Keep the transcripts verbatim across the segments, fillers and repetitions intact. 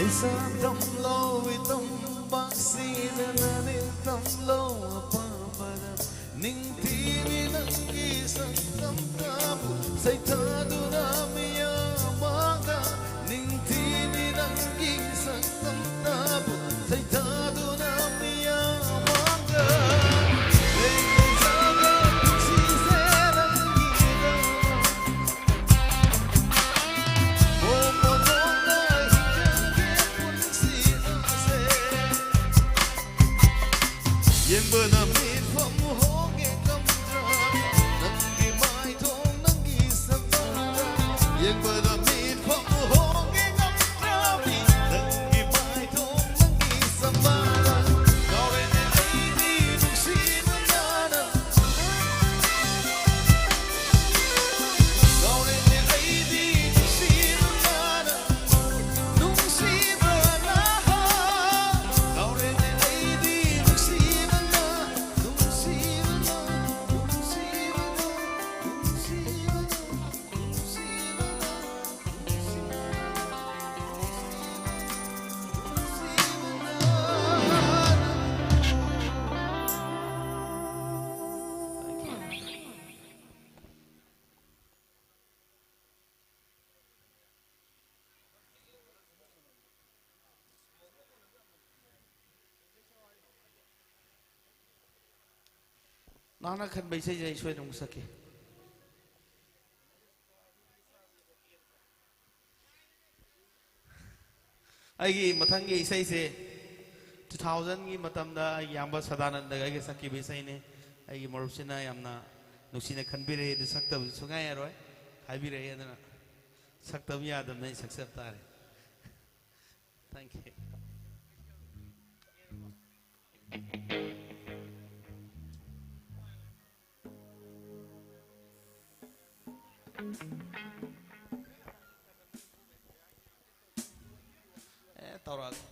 ꯏꯁꯥ ꯇꯝꯂꯣ ꯏꯇꯝ ꯄꯥꯛꯁꯤꯗꯅ ꯅꯤꯡꯇꯝꯂꯣ ꯑꯄꯥꯝꯕꯗ ꯅꯤꯡꯊꯤꯅꯤ ꯅꯪꯒꯤ ꯁꯛꯇꯝ ꯇꯥꯕꯨ ꯁꯩꯊꯥꯗꯨꯅ ꯃꯤꯌꯥꯝ ꯃꯥꯡꯗ ꯅꯤꯡꯊꯤꯅꯤ ꯅꯪꯒꯤ ꯁꯛꯇꯝ ꯇꯥꯕꯨ ꯁꯩꯊꯥꯗꯨꯅ ꯃꯤꯌꯥꯝ ꯃꯥꯡꯗ ꯂꯩꯈꯤꯖꯒ ꯄꯨꯟꯁꯤꯁꯦ ꯅꯪꯒꯤꯗꯃꯛ ꯌꯦꯡꯕꯗ ꯃꯤꯠꯐꯝ ꯍꯣꯡꯒꯦ ꯉꯝꯗ꯭ꯔꯕꯤ ꯅꯪꯒꯤ ꯃꯥꯏꯊꯣꯡ ꯅꯪꯒꯤ ꯁꯛꯇꯝꯗ ꯌꯦꯡꯕꯗ ꯃꯤꯠꯐꯝ ꯍꯣꯡꯒꯦ ꯉꯝꯗ꯭ꯔꯕꯤ ꯅꯪꯒꯤ ꯃꯥꯏꯊꯣꯡ ꯅꯪꯒꯤ ꯁꯛꯇꯝꯗ ꯉꯥꯎꯔꯦꯅꯦ ꯑꯩꯗꯤ ꯅꯨꯡꯁꯤꯕꯅ ꯅꯪ ꯅꯍꯥꯛꯅ ꯈꯟꯕ ꯏꯁꯩꯁꯦ ꯑꯩ ꯁꯣꯏꯗꯅ ꯑꯃꯨꯛ ꯁꯛꯀꯦ꯫ ꯑꯩꯒꯤ ꯃꯊꯪꯒꯤ ꯏꯁꯩꯁꯦ ꯇꯨ ꯊꯥꯎꯖꯟꯒꯤ ꯃꯇꯝꯗ ꯑꯩꯒꯤ ꯏꯌꯥꯝꯕ ꯁꯗꯥꯅꯟꯗꯒ ꯑꯩꯒ ꯁꯛꯈꯤꯕ ꯏꯁꯩꯅꯤ꯫ ꯑꯩꯒꯤ ꯃꯔꯨꯞꯁꯤꯅ ꯌꯥꯝꯅ ꯅꯨꯡꯁꯤꯅ ꯈꯟꯕꯤꯔꯛꯑꯦ, ꯑꯗꯨ ꯁꯛꯇꯕꯁꯨ ꯁꯨꯡꯌꯥ ꯌꯥꯔꯣꯏ ꯍꯥꯏꯕꯤꯔꯛꯑꯦ, ꯑꯗꯨꯅ ꯁꯛꯇꯕ ꯌꯥꯗꯕꯅ ꯑꯩ ꯁꯛꯆꯕ ꯇꯥꯔꯦ꯫ Thank you. ꯑꯦ, ꯇꯧꯔꯛꯑꯒꯦ꯫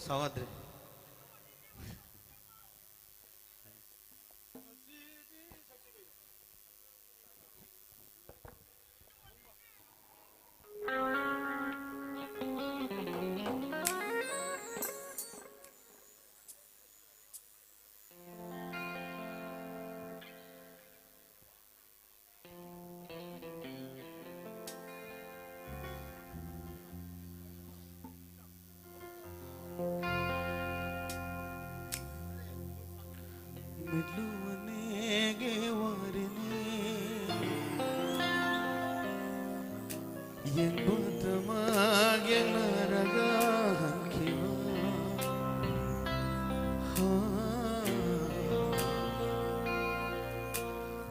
ꯊꯥꯒꯠꯇ꯭ꯔꯦ꯫ ꯃꯤꯠꯂꯨ ꯑꯅꯤꯒꯤ ꯋꯥꯔꯤꯅꯤ꯫ ꯌꯦꯡꯕꯗꯃꯛ ꯌꯦꯡꯅꯔꯒ ꯍꯟꯈꯤꯕ꯫ ꯍꯥ꯫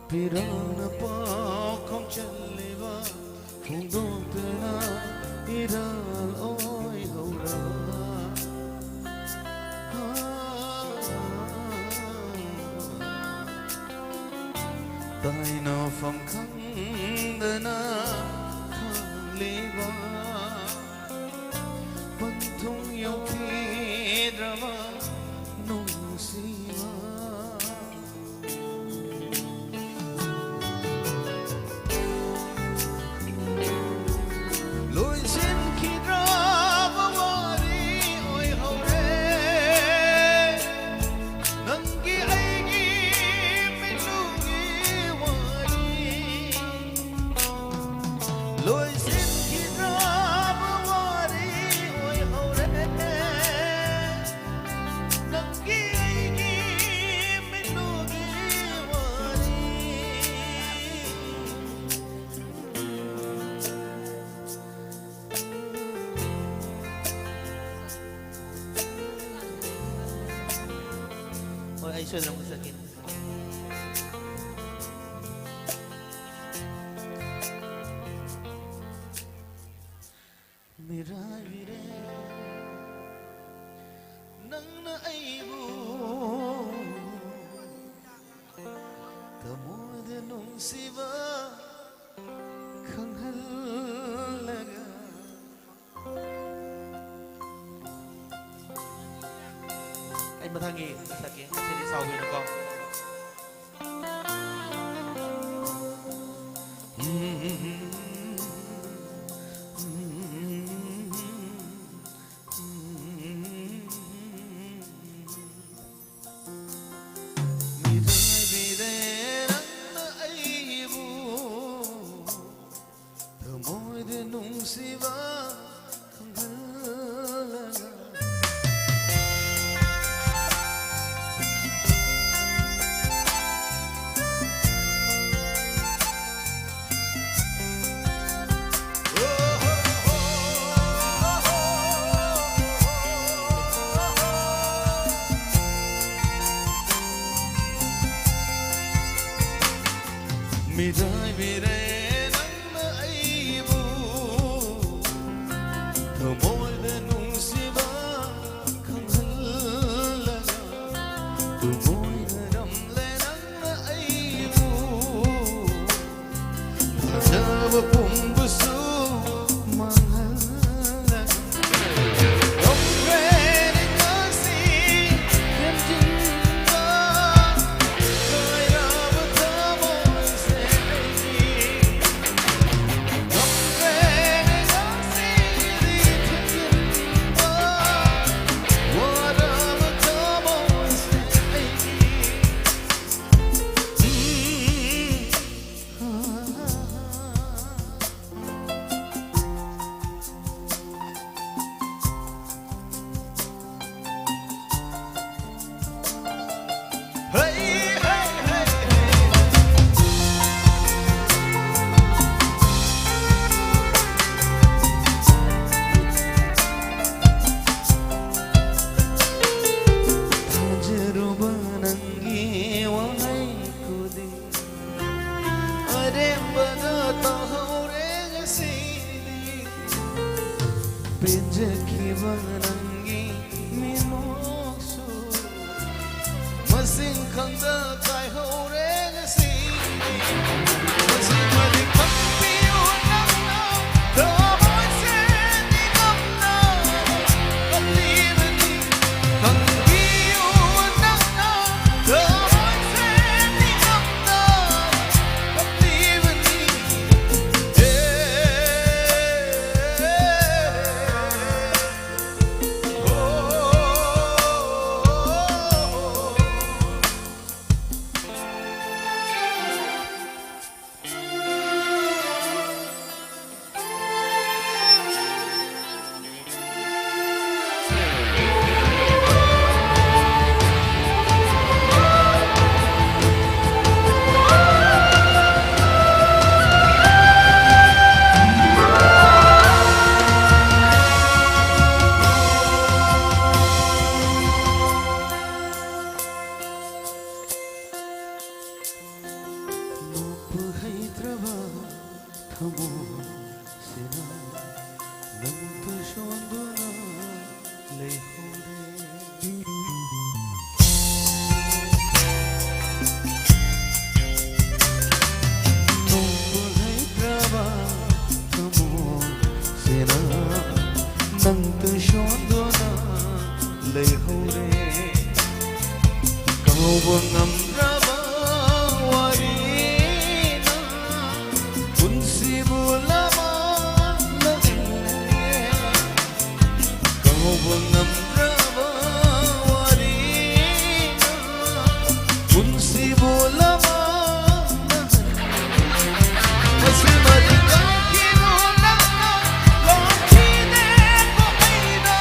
ꯄꯤꯔꯥꯡꯅ ꯄꯥꯎꯈꯣꯡ ꯆꯜꯂꯤꯕ, ꯐꯣꯡꯗꯣꯛꯇꯨꯅ ꯏꯔꯥꯜ ꯑꯣꯏꯍꯧꯔꯕ꯫ ꯇꯥꯏꯅꯐꯝ ꯈꯪꯗꯅ ꯈꯜꯂꯤꯕ, ꯄꯟꯊꯨꯡ ꯌꯧꯈꯤꯗ꯭ꯔꯕ ꯅꯨꯡꯁꯤꯕ꯫ ꯂꯣꯏꯁꯤꯟꯈꯤꯗ꯭ꯔꯕ ꯋꯥꯔꯤ ꯑꯣꯏꯍꯧꯔꯦ꯫ ꯅꯪꯒꯤ ꯑꯩꯒꯤ ꯃꯤꯠꯂꯨꯒꯤ ꯋꯥꯔꯤ꯫ ꯂꯣꯏꯁꯤꯟꯈꯤꯗ꯭ꯔꯕ ꯋꯥꯔꯤ ꯑꯣꯏꯍꯧꯔꯦ꯫ ꯅꯪꯒꯤ ꯑꯩꯒꯤ ꯃꯤꯠꯂꯨꯒꯤ ꯋꯥꯔꯤ꯫ ꯍꯣꯏ, ꯑꯩ ꯁꯣꯏꯗꯅꯃꯛ ꯆꯠꯀꯦ꯫ ꯃꯤꯔꯥꯏꯕꯤꯔꯦ ꯅꯪꯅ ꯑꯩꯕꯨ, ꯊꯃꯣꯏꯗ ꯅꯨꯡꯁꯤꯕ ꯈꯪꯍꯜꯂꯒ꯫ ꯃꯊꯪꯒꯤ ꯁꯛꯀꯦ, ꯉꯁꯤꯗꯤ ꯁꯥꯎꯕꯤꯅꯨꯀꯣ꯫ ꯃꯤꯔꯥꯏꯕꯤꯔꯦ ꯅꯪꯅ ꯑꯩꯕꯨ, ꯊꯃꯣꯏꯗ ꯅꯨꯡꯁꯤꯕ ꯈꯪꯍꯜꯂꯒ꯫ ꯃꯤꯔꯥꯏꯕꯤꯔꯦ ꯅꯪꯅ ꯑꯩꯕꯨ, ꯊꯃꯣꯏꯗ ꯅꯨꯡꯁꯤꯕ ꯈꯪꯍꯜꯂꯒ, ꯊꯃꯣꯏꯅ ꯅꯝꯂꯦ ꯅꯪꯅ ꯑꯩꯕꯨ, ꯊꯥꯖꯕ ꯄꯨꯝꯕꯁꯨ ꯃꯥꯡꯍꯜꯂꯒ꯫ ꯉꯝꯈ꯭ꯔꯦꯅꯦ ꯉꯁꯤ ꯂꯦꯝꯖꯤꯟꯕ ꯀꯥꯏꯔꯕ ꯊꯃꯣꯏꯁꯦ ꯑꯩꯒꯤ꯫ ꯉꯝꯗ꯭ꯔꯕ ꯋꯥꯔꯤꯅ ꯄꯨꯟꯁꯤꯕꯨ ꯂꯃꯥꯡꯂꯛꯂꯦ꯫ ꯀꯧꯕ ꯉꯝꯗ꯭ꯔꯕ ꯋꯥꯔꯤꯅ ꯄꯨꯟꯁꯤꯕꯨ ꯂꯃꯥꯡꯂꯛꯂꯦ꯫ ꯃꯁꯤꯃꯗꯤ ꯀꯥꯎꯈꯤꯅꯨ ꯅꯪꯅ, ꯀꯥꯎꯈꯤꯗꯦꯀꯣ ꯑꯩꯅ꯫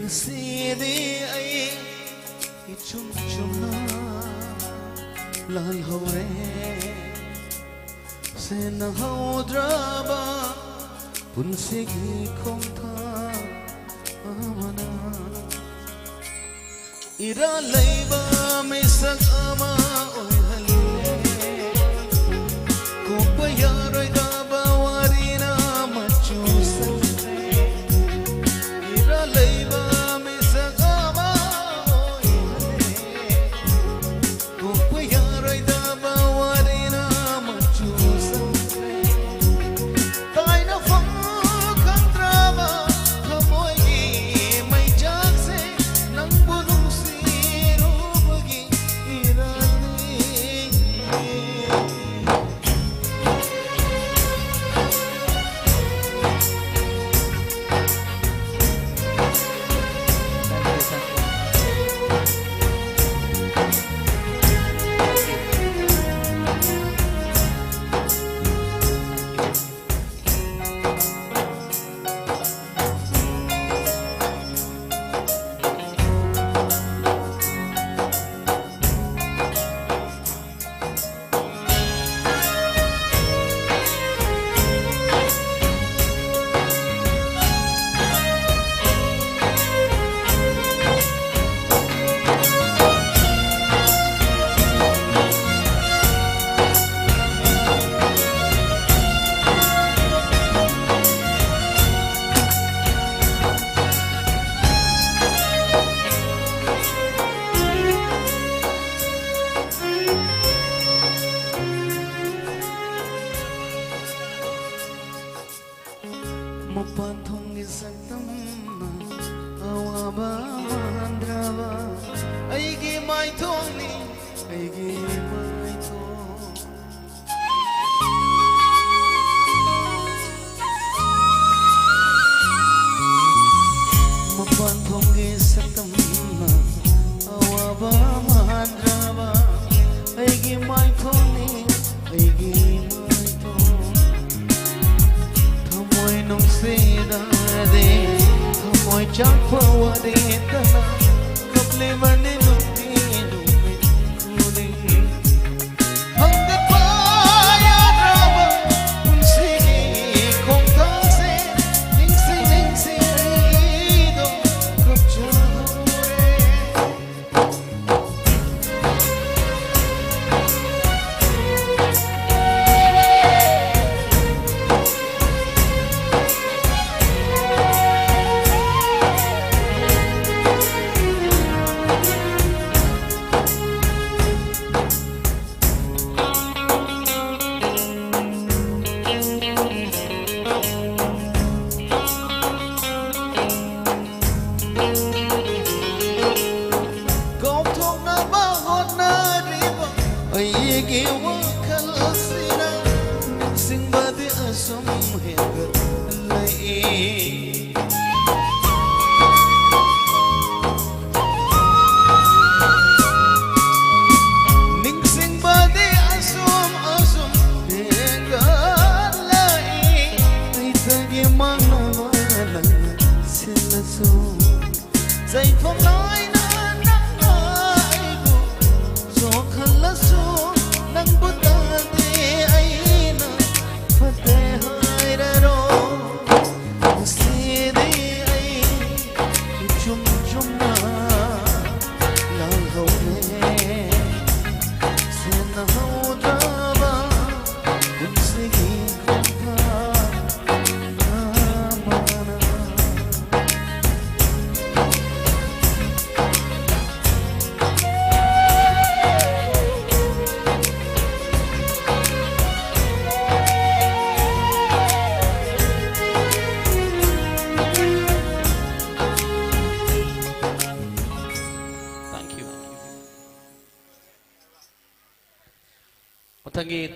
ꯉꯁꯤꯗꯤ ꯑꯩ ꯏꯆꯨꯝ ꯆꯨꯝꯅ ꯂꯥꯜꯍꯧꯔꯦ꯫ ꯁꯦꯟꯅꯍꯧꯗ꯭ꯔꯕ ꯄꯨꯟꯁꯤꯒꯤ ꯈꯣꯡꯊꯥꯡ ꯑꯃꯅ ꯏꯔꯥꯜ ꯂꯩꯕ ꯃꯤꯁꯛ ꯑꯃ ꯑꯣꯏꯍꯜꯂꯦ꯫ ꯀꯣꯛꯄ ꯌꯥꯔꯣꯏꯗꯕ ꯋꯥꯔꯤꯅ ꯃꯆꯨ ꯁꯪꯈ꯭ꯔꯦ꯫ ꯏꯔꯥꯜ ꯂꯩꯕ ꯃꯤꯁꯛ ꯑꯃ ꯑꯣꯏꯍꯜꯂꯦ꯫ ꯀꯣꯛꯄ ꯌꯥꯔꯣꯏꯗꯕ ꯋꯥꯔꯤꯅ ꯃꯆꯨ ꯁꯪꯈ꯭ꯔꯦ꯫ ꯇꯥꯏꯅꯐꯝ ꯈꯪꯗ꯭ꯔꯕ ꯊꯃꯣꯏꯒꯤ ꯃꯩꯆꯥꯛꯁꯦ ꯅꯪꯕꯨ ꯅꯨꯡꯁꯤꯔꯨꯕꯒꯤ ꯏꯔꯥꯜꯅꯤ꯫ ꯃꯄꯥꯟ ꯊꯣꯡꯒꯤ ꯁꯛꯇꯝꯅ ꯑꯋꯥꯕ ꯃꯥꯟꯗ꯭ꯔꯕ ꯑꯩꯒꯤ ꯃꯥꯏꯊꯣꯡꯅꯤ, ꯑꯩꯒꯤ ꯃꯥꯏꯊꯣꯡ꯫ ꯃꯄꯥꯟ ꯊꯣꯡꯒꯤ ꯁꯛꯇꯝꯅ ꯑꯋꯥꯕ ꯃꯥꯟꯗ꯭ꯔꯕ ꯑꯩꯒꯤ ꯃꯥꯏꯊꯣꯡꯅꯤ, ꯑꯩꯒꯤ ꯃꯥꯏꯊꯣꯡ꯫ ꯊꯃꯣꯏ ꯅꯨꯡꯁꯤꯗꯔꯦ, ꯊꯃꯣꯏ ꯆꯥꯛꯄ ꯋꯥꯔꯦꯗꯅ ꯀꯞꯂꯤꯕꯅꯤ ꯅꯨꯄꯤ ꯅꯨꯃꯤꯠ ꯈꯨꯗꯤꯡ꯫ ꯍꯪꯒꯠꯄ ꯌꯥꯗ꯭ꯔꯕ ꯄꯨꯟꯁꯤꯒꯤ ꯈꯣꯡꯊꯥꯡꯁꯦ ꯅꯤꯡꯁꯤꯡ ꯅꯤꯡꯁꯤꯡ ꯑꯩꯗꯣ ꯀꯞꯆꯍꯧꯔꯦ꯫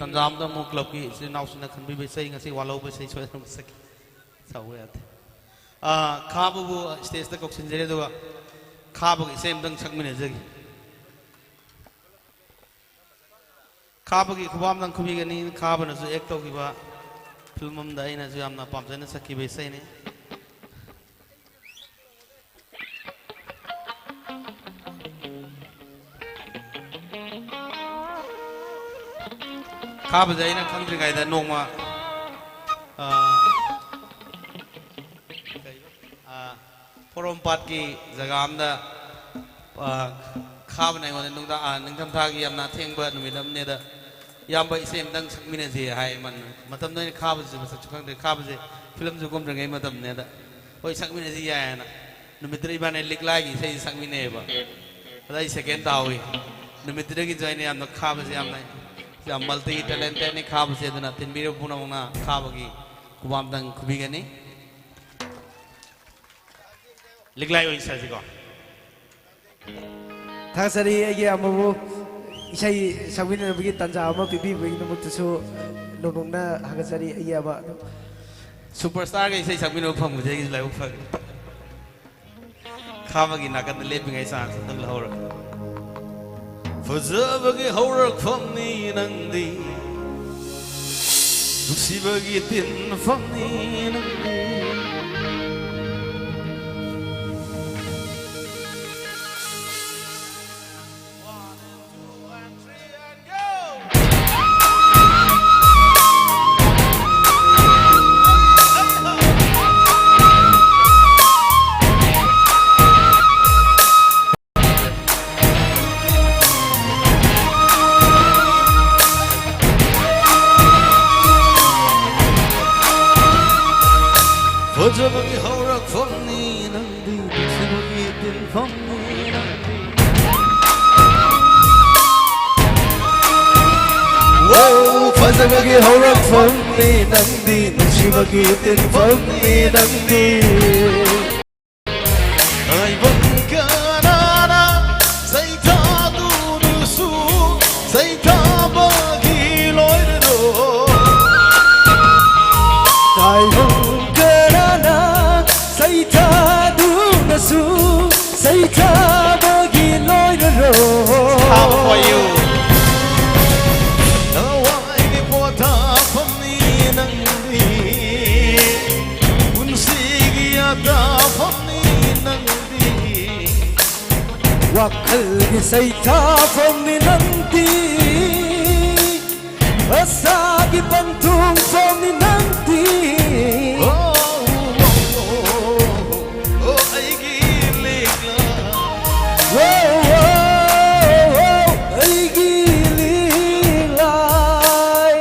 ꯇꯥꯟꯖꯥ ꯑꯃꯗ ꯑꯃꯨꯛ ꯀ꯭ꯂꯕꯀꯤ ꯏꯆꯤꯜ ꯏꯅꯥꯎꯁꯤꯡꯅ ꯈꯟꯕꯤꯕ ꯏꯁꯩ, ꯉꯁꯤ ꯋꯥ ꯂꯧꯕ ꯏꯁꯩ ꯁꯣꯏꯗꯅ ꯁꯛꯈꯤ꯫ ꯁꯥꯎꯕ ꯌꯥꯗꯦ꯫ ꯑꯥ, ꯈꯥꯕꯕꯨ ꯁ꯭ꯇꯦꯖꯇ ꯀꯧꯁꯤꯟꯖꯔꯤ, ꯑꯗꯨꯒ ꯈꯥꯕꯒꯤ ꯏꯁꯩ ꯑꯃꯇꯪ ꯁꯛꯃꯤꯟꯅꯖꯒꯦ꯫ ꯈꯥꯕꯒꯤ ꯈꯨꯕꯥꯝꯗꯪ ꯈꯨꯕꯤꯒꯅꯤ꯫ ꯈꯥꯕꯅꯁꯨ ꯑꯦꯛ ꯇꯧꯈꯤꯕ ꯐꯤꯂꯝ ꯑꯃꯗ ꯑꯩꯅꯁꯨ ꯌꯥꯝꯅ ꯄꯥꯝꯖꯅ ꯁꯛꯈꯤꯕ ꯏꯁꯩꯅꯤ꯫ ꯈꯥꯕꯁꯦ ꯑꯩꯅ ꯈꯪꯗ꯭ꯔꯤꯉꯩꯗ ꯅꯣꯡꯃ, ꯑꯥ, ꯀꯩꯕ? ꯑꯥ, ꯄꯣꯔꯣꯝꯄꯥꯠꯀꯤ ꯖꯒꯥ ꯑꯝꯗ, ꯑꯥ, ꯈꯥꯕꯅ ꯑꯩꯉꯣꯟꯗ ꯅꯨꯡꯗꯥꯡ, ꯑꯥ, ꯅꯤꯡꯊꯝꯊꯥꯒꯤ ꯌꯥꯝꯅ ꯑꯊꯦꯡꯕ ꯅꯨꯃꯤꯠ ꯑꯃꯅꯦꯗ, "ꯏꯌꯥꯝꯕ, ꯏꯁꯩ ꯑꯝꯇꯪ ꯁꯛꯃꯤꯟꯅꯁꯤ" ꯍꯥꯏ꯫ ꯃꯟ-, ꯃꯇꯝꯗ ꯑꯩꯅ ꯈꯥꯕꯁꯤ ꯃꯁꯛꯁꯨ ꯈꯪꯗ꯭ꯔꯦ, ꯈꯥꯕꯁꯦ ꯐꯤꯂꯝꯁꯨ ꯀꯨꯝꯗ꯭ꯔꯤꯉꯩ ꯃꯇꯝꯅꯦꯗ, "ꯍꯣꯏ, ꯁꯛꯃꯤꯟꯅꯁꯤ" ꯌꯥꯏꯌꯦꯅ ꯅꯨꯃꯤꯠꯇꯨꯗ ꯏꯕꯥꯅꯤ ꯂꯤꯛꯂꯥꯏꯒꯤ ꯏꯁꯩꯁꯤ ꯁꯛꯃꯤꯟꯅꯩꯌꯦꯕ꯫ ꯑꯗ ꯑꯩ ꯁꯦꯀꯦꯟ ꯇꯥꯍꯧꯏ꯫ ꯅꯨꯃꯤꯠꯇꯨꯗꯒꯤꯁꯨ ꯑꯩꯅ ꯌꯥꯝꯅ ꯈꯥꯕꯁꯦ ꯌꯥꯝꯅ, ꯌꯥꯝ ꯃꯜꯇꯤ ꯇꯦꯂꯦꯟꯇꯦꯠꯅꯤ ꯈꯥꯕꯁꯦ꯫ ꯑꯗꯨꯅ ꯇꯤꯟꯕꯤꯔꯤꯕ ꯄꯨꯝꯅꯃꯛꯅ ꯈꯥꯕꯒꯤ ꯈꯨꯕꯥꯝꯗꯪ ꯈꯨꯕꯤꯒꯅꯤ꯫ ꯂꯤꯛꯂꯥꯏ ꯑꯣꯏꯅ ꯁꯥꯁꯤꯀꯣ꯫ ꯊꯥꯒꯠꯆꯔꯤ ꯑꯩꯒꯤ ꯑꯃꯕꯨ ꯏꯁꯩ ꯁꯛꯃꯤꯟꯅꯅꯕꯒꯤ ꯇꯥꯟꯖꯥ ꯑꯃ ꯄꯤꯕꯤꯕꯒꯤꯗꯃꯛꯇꯁꯨ ꯅꯣꯡꯅꯣꯡꯅ ꯊꯥꯒꯠꯆꯔꯤ ꯑꯩꯒꯤ ꯑꯃ꯫ ꯁꯨꯄꯔꯁ꯭ꯇꯥꯔꯒ ꯏꯁꯩ ꯁꯛꯃꯤꯟꯅꯕ ꯐꯪꯕꯁꯦ ꯑꯩꯒꯤꯁꯨ ꯂꯥꯏꯕꯛ ꯐꯔꯦ꯫ ꯈꯥꯕꯒꯤ ꯅꯥꯀꯟꯗ ꯂꯦꯞꯄꯤꯉꯩ ꯆꯥꯟꯁ ꯑꯝꯇꯪ ꯂꯧꯍꯧꯔꯒꯦ꯫ ꯐꯖꯕꯒꯤ ꯍꯧꯔꯛꯐꯝꯅꯤ ꯅꯪꯗꯤ, ꯅꯨꯡꯁꯤꯕꯒꯤ ꯇꯤꯟꯐꯝꯅꯤ ꯅꯪꯗꯤ꯫ ꯐꯖꯕꯒꯤ ꯍꯧꯔꯛꯐꯝꯅꯤ ꯅꯪꯗꯤ, ꯅꯨꯡꯁꯤꯕꯒꯤ ꯇꯤꯟꯐꯝꯅꯤ ꯅꯪꯗꯤ꯫ ꯋꯥꯎ, ꯐꯖꯕꯒꯤ ꯍꯧꯔꯛꯐꯝꯅꯤ ꯅꯪꯗꯤ, ꯅꯨꯡꯁꯤꯕꯒꯤ ꯇꯤꯟꯐꯝꯅꯤ ꯅꯪꯗꯤ꯫ ꯇꯥꯏꯕꯪ ꯀꯅꯥꯅ ꯁꯩꯊꯥꯗꯨꯅꯁꯨ, ꯁꯩꯊꯥꯕꯒꯤ ꯀꯅꯥꯅ ꯁꯩꯊꯥꯗꯨꯅꯁꯨ ꯁꯩꯊꯥꯕꯒꯤ ꯂꯣꯏꯔꯔꯣꯏ꯫ ꯊꯥꯕ ꯍꯣꯏꯌꯨ꯫ ꯊꯋꯥꯏꯒꯤ ꯄꯣꯊꯥꯐꯝꯅꯤ ꯅꯪꯗꯤ, ꯄꯨꯟꯁꯤꯒꯤ ꯑꯇꯥꯐꯝꯅꯤ ꯅꯪꯗꯤ, ꯋꯥꯈꯜꯒꯤ ꯁꯩꯊꯥꯐꯝꯅꯤ ꯅꯪꯗꯤ, ꯑꯁꯥꯒꯤ ꯄꯟꯊꯨꯡꯐꯝꯅꯤ ꯅꯪꯗꯤ꯫ ꯑꯣ, ꯑꯣ, ꯑꯣ, ꯑꯣ, ꯑꯩꯒꯤ ꯂꯤꯛꯂꯥ꯫ ꯑꯣ, ꯑꯣ, ꯑꯣ, ꯑꯩꯒꯤ ꯂꯤꯛꯂꯥꯏ꯫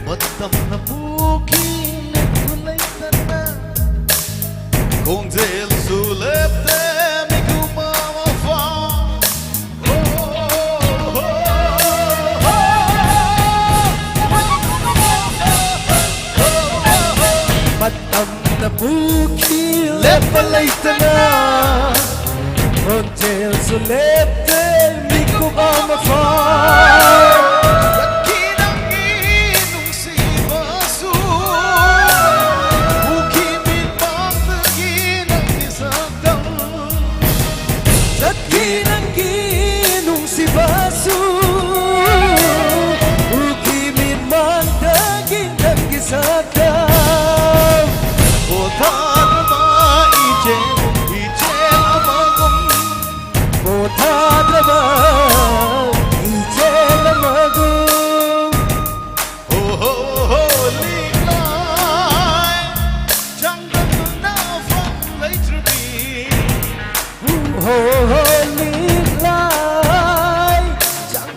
ꯃꯇꯝꯅ ꯄꯨꯈꯤ ꯂꯦꯞꯄ ꯂꯩꯇꯅ, ꯈꯣꯟꯖꯦꯜꯁꯨ ꯂꯦꯞꯇꯦ ꯃꯤꯀꯨꯞ ꯑꯃ ꯐꯥꯎ꯫ ꯃꯇꯝꯅ ꯄꯨꯈꯤ ꯂꯦꯞꯄ ꯂꯩꯇꯅ, ꯈꯣꯟꯖꯦꯜꯁꯨ ꯂꯦꯞꯇꯦ ꯃꯤꯀꯨꯞ ꯑꯃ ꯐꯥꯎ꯫ ꯆꯠꯈꯤ ꯅꯪꯒꯤ ꯅꯨꯡꯁꯤꯕꯁꯨ, ꯎꯈꯤ ꯃꯤꯠꯃꯥꯡꯗꯒꯤ ꯅꯪꯒꯤ ꯁꯛꯇꯝ꯫ ꯆꯠꯈꯤ ꯅꯪꯒꯤ ꯅꯨꯡꯁꯤꯕꯁꯨ, ꯎꯈꯤ ꯃꯤꯠꯃꯥꯡꯗꯒꯤ ꯅꯪꯒꯤ ꯁꯛꯇꯝ꯫ ꯄꯣꯊꯥꯗ꯭ꯔꯕ ꯏꯆꯦꯜ, ꯏꯆꯦꯜ ꯑꯃꯒꯨꯝ꯫ ꯄꯣꯊꯥꯗ꯭ꯔꯕ ꯏꯆꯦꯜ ꯑꯃꯒꯨꯝ꯫ ꯍꯣ, ꯍꯣ, ꯍꯣ, ꯂꯤꯛꯂꯥꯏ, ꯆꯥꯡꯗꯝꯅꯐꯝ ꯂꯩꯇ꯭ꯔꯕꯤ꯫ ꯍꯣ, ꯍꯣ, ꯂꯤꯛꯂꯥꯏ, ꯆꯥꯡ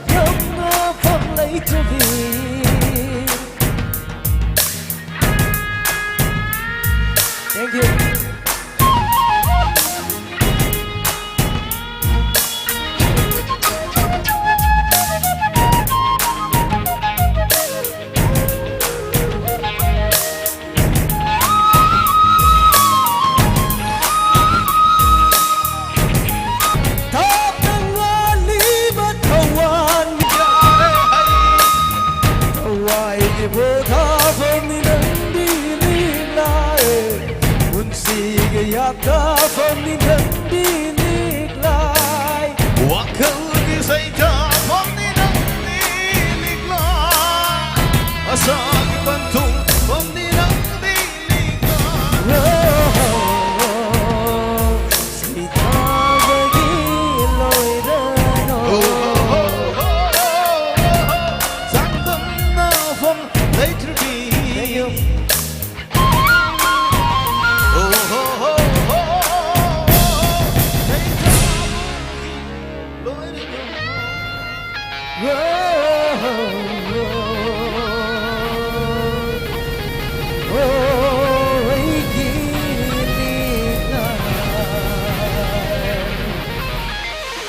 ꯇꯥꯐꯝꯅꯤ ꯅꯪꯗꯤ ꯂꯤꯛꯂꯥꯏ꯫ ꯋꯥꯈꯜꯒꯤ ꯁꯩꯊꯥꯐꯝꯅꯤ ꯅꯪꯗꯤ ꯂꯤꯛꯂꯥꯏ꯫ ꯑꯁꯥꯒꯤ ꯄꯟꯊꯨꯡꯐꯝꯅꯤ ꯅꯪꯗꯤ ꯂꯤꯛꯂꯥꯏ꯫ ꯁꯩꯊꯥꯕꯒꯤ ꯂꯣꯏꯔꯅꯣ꯫ ꯆꯥꯡꯗꯝꯅꯐꯝ ꯂꯩꯇ꯭ꯔꯕꯤ꯫ Thank you.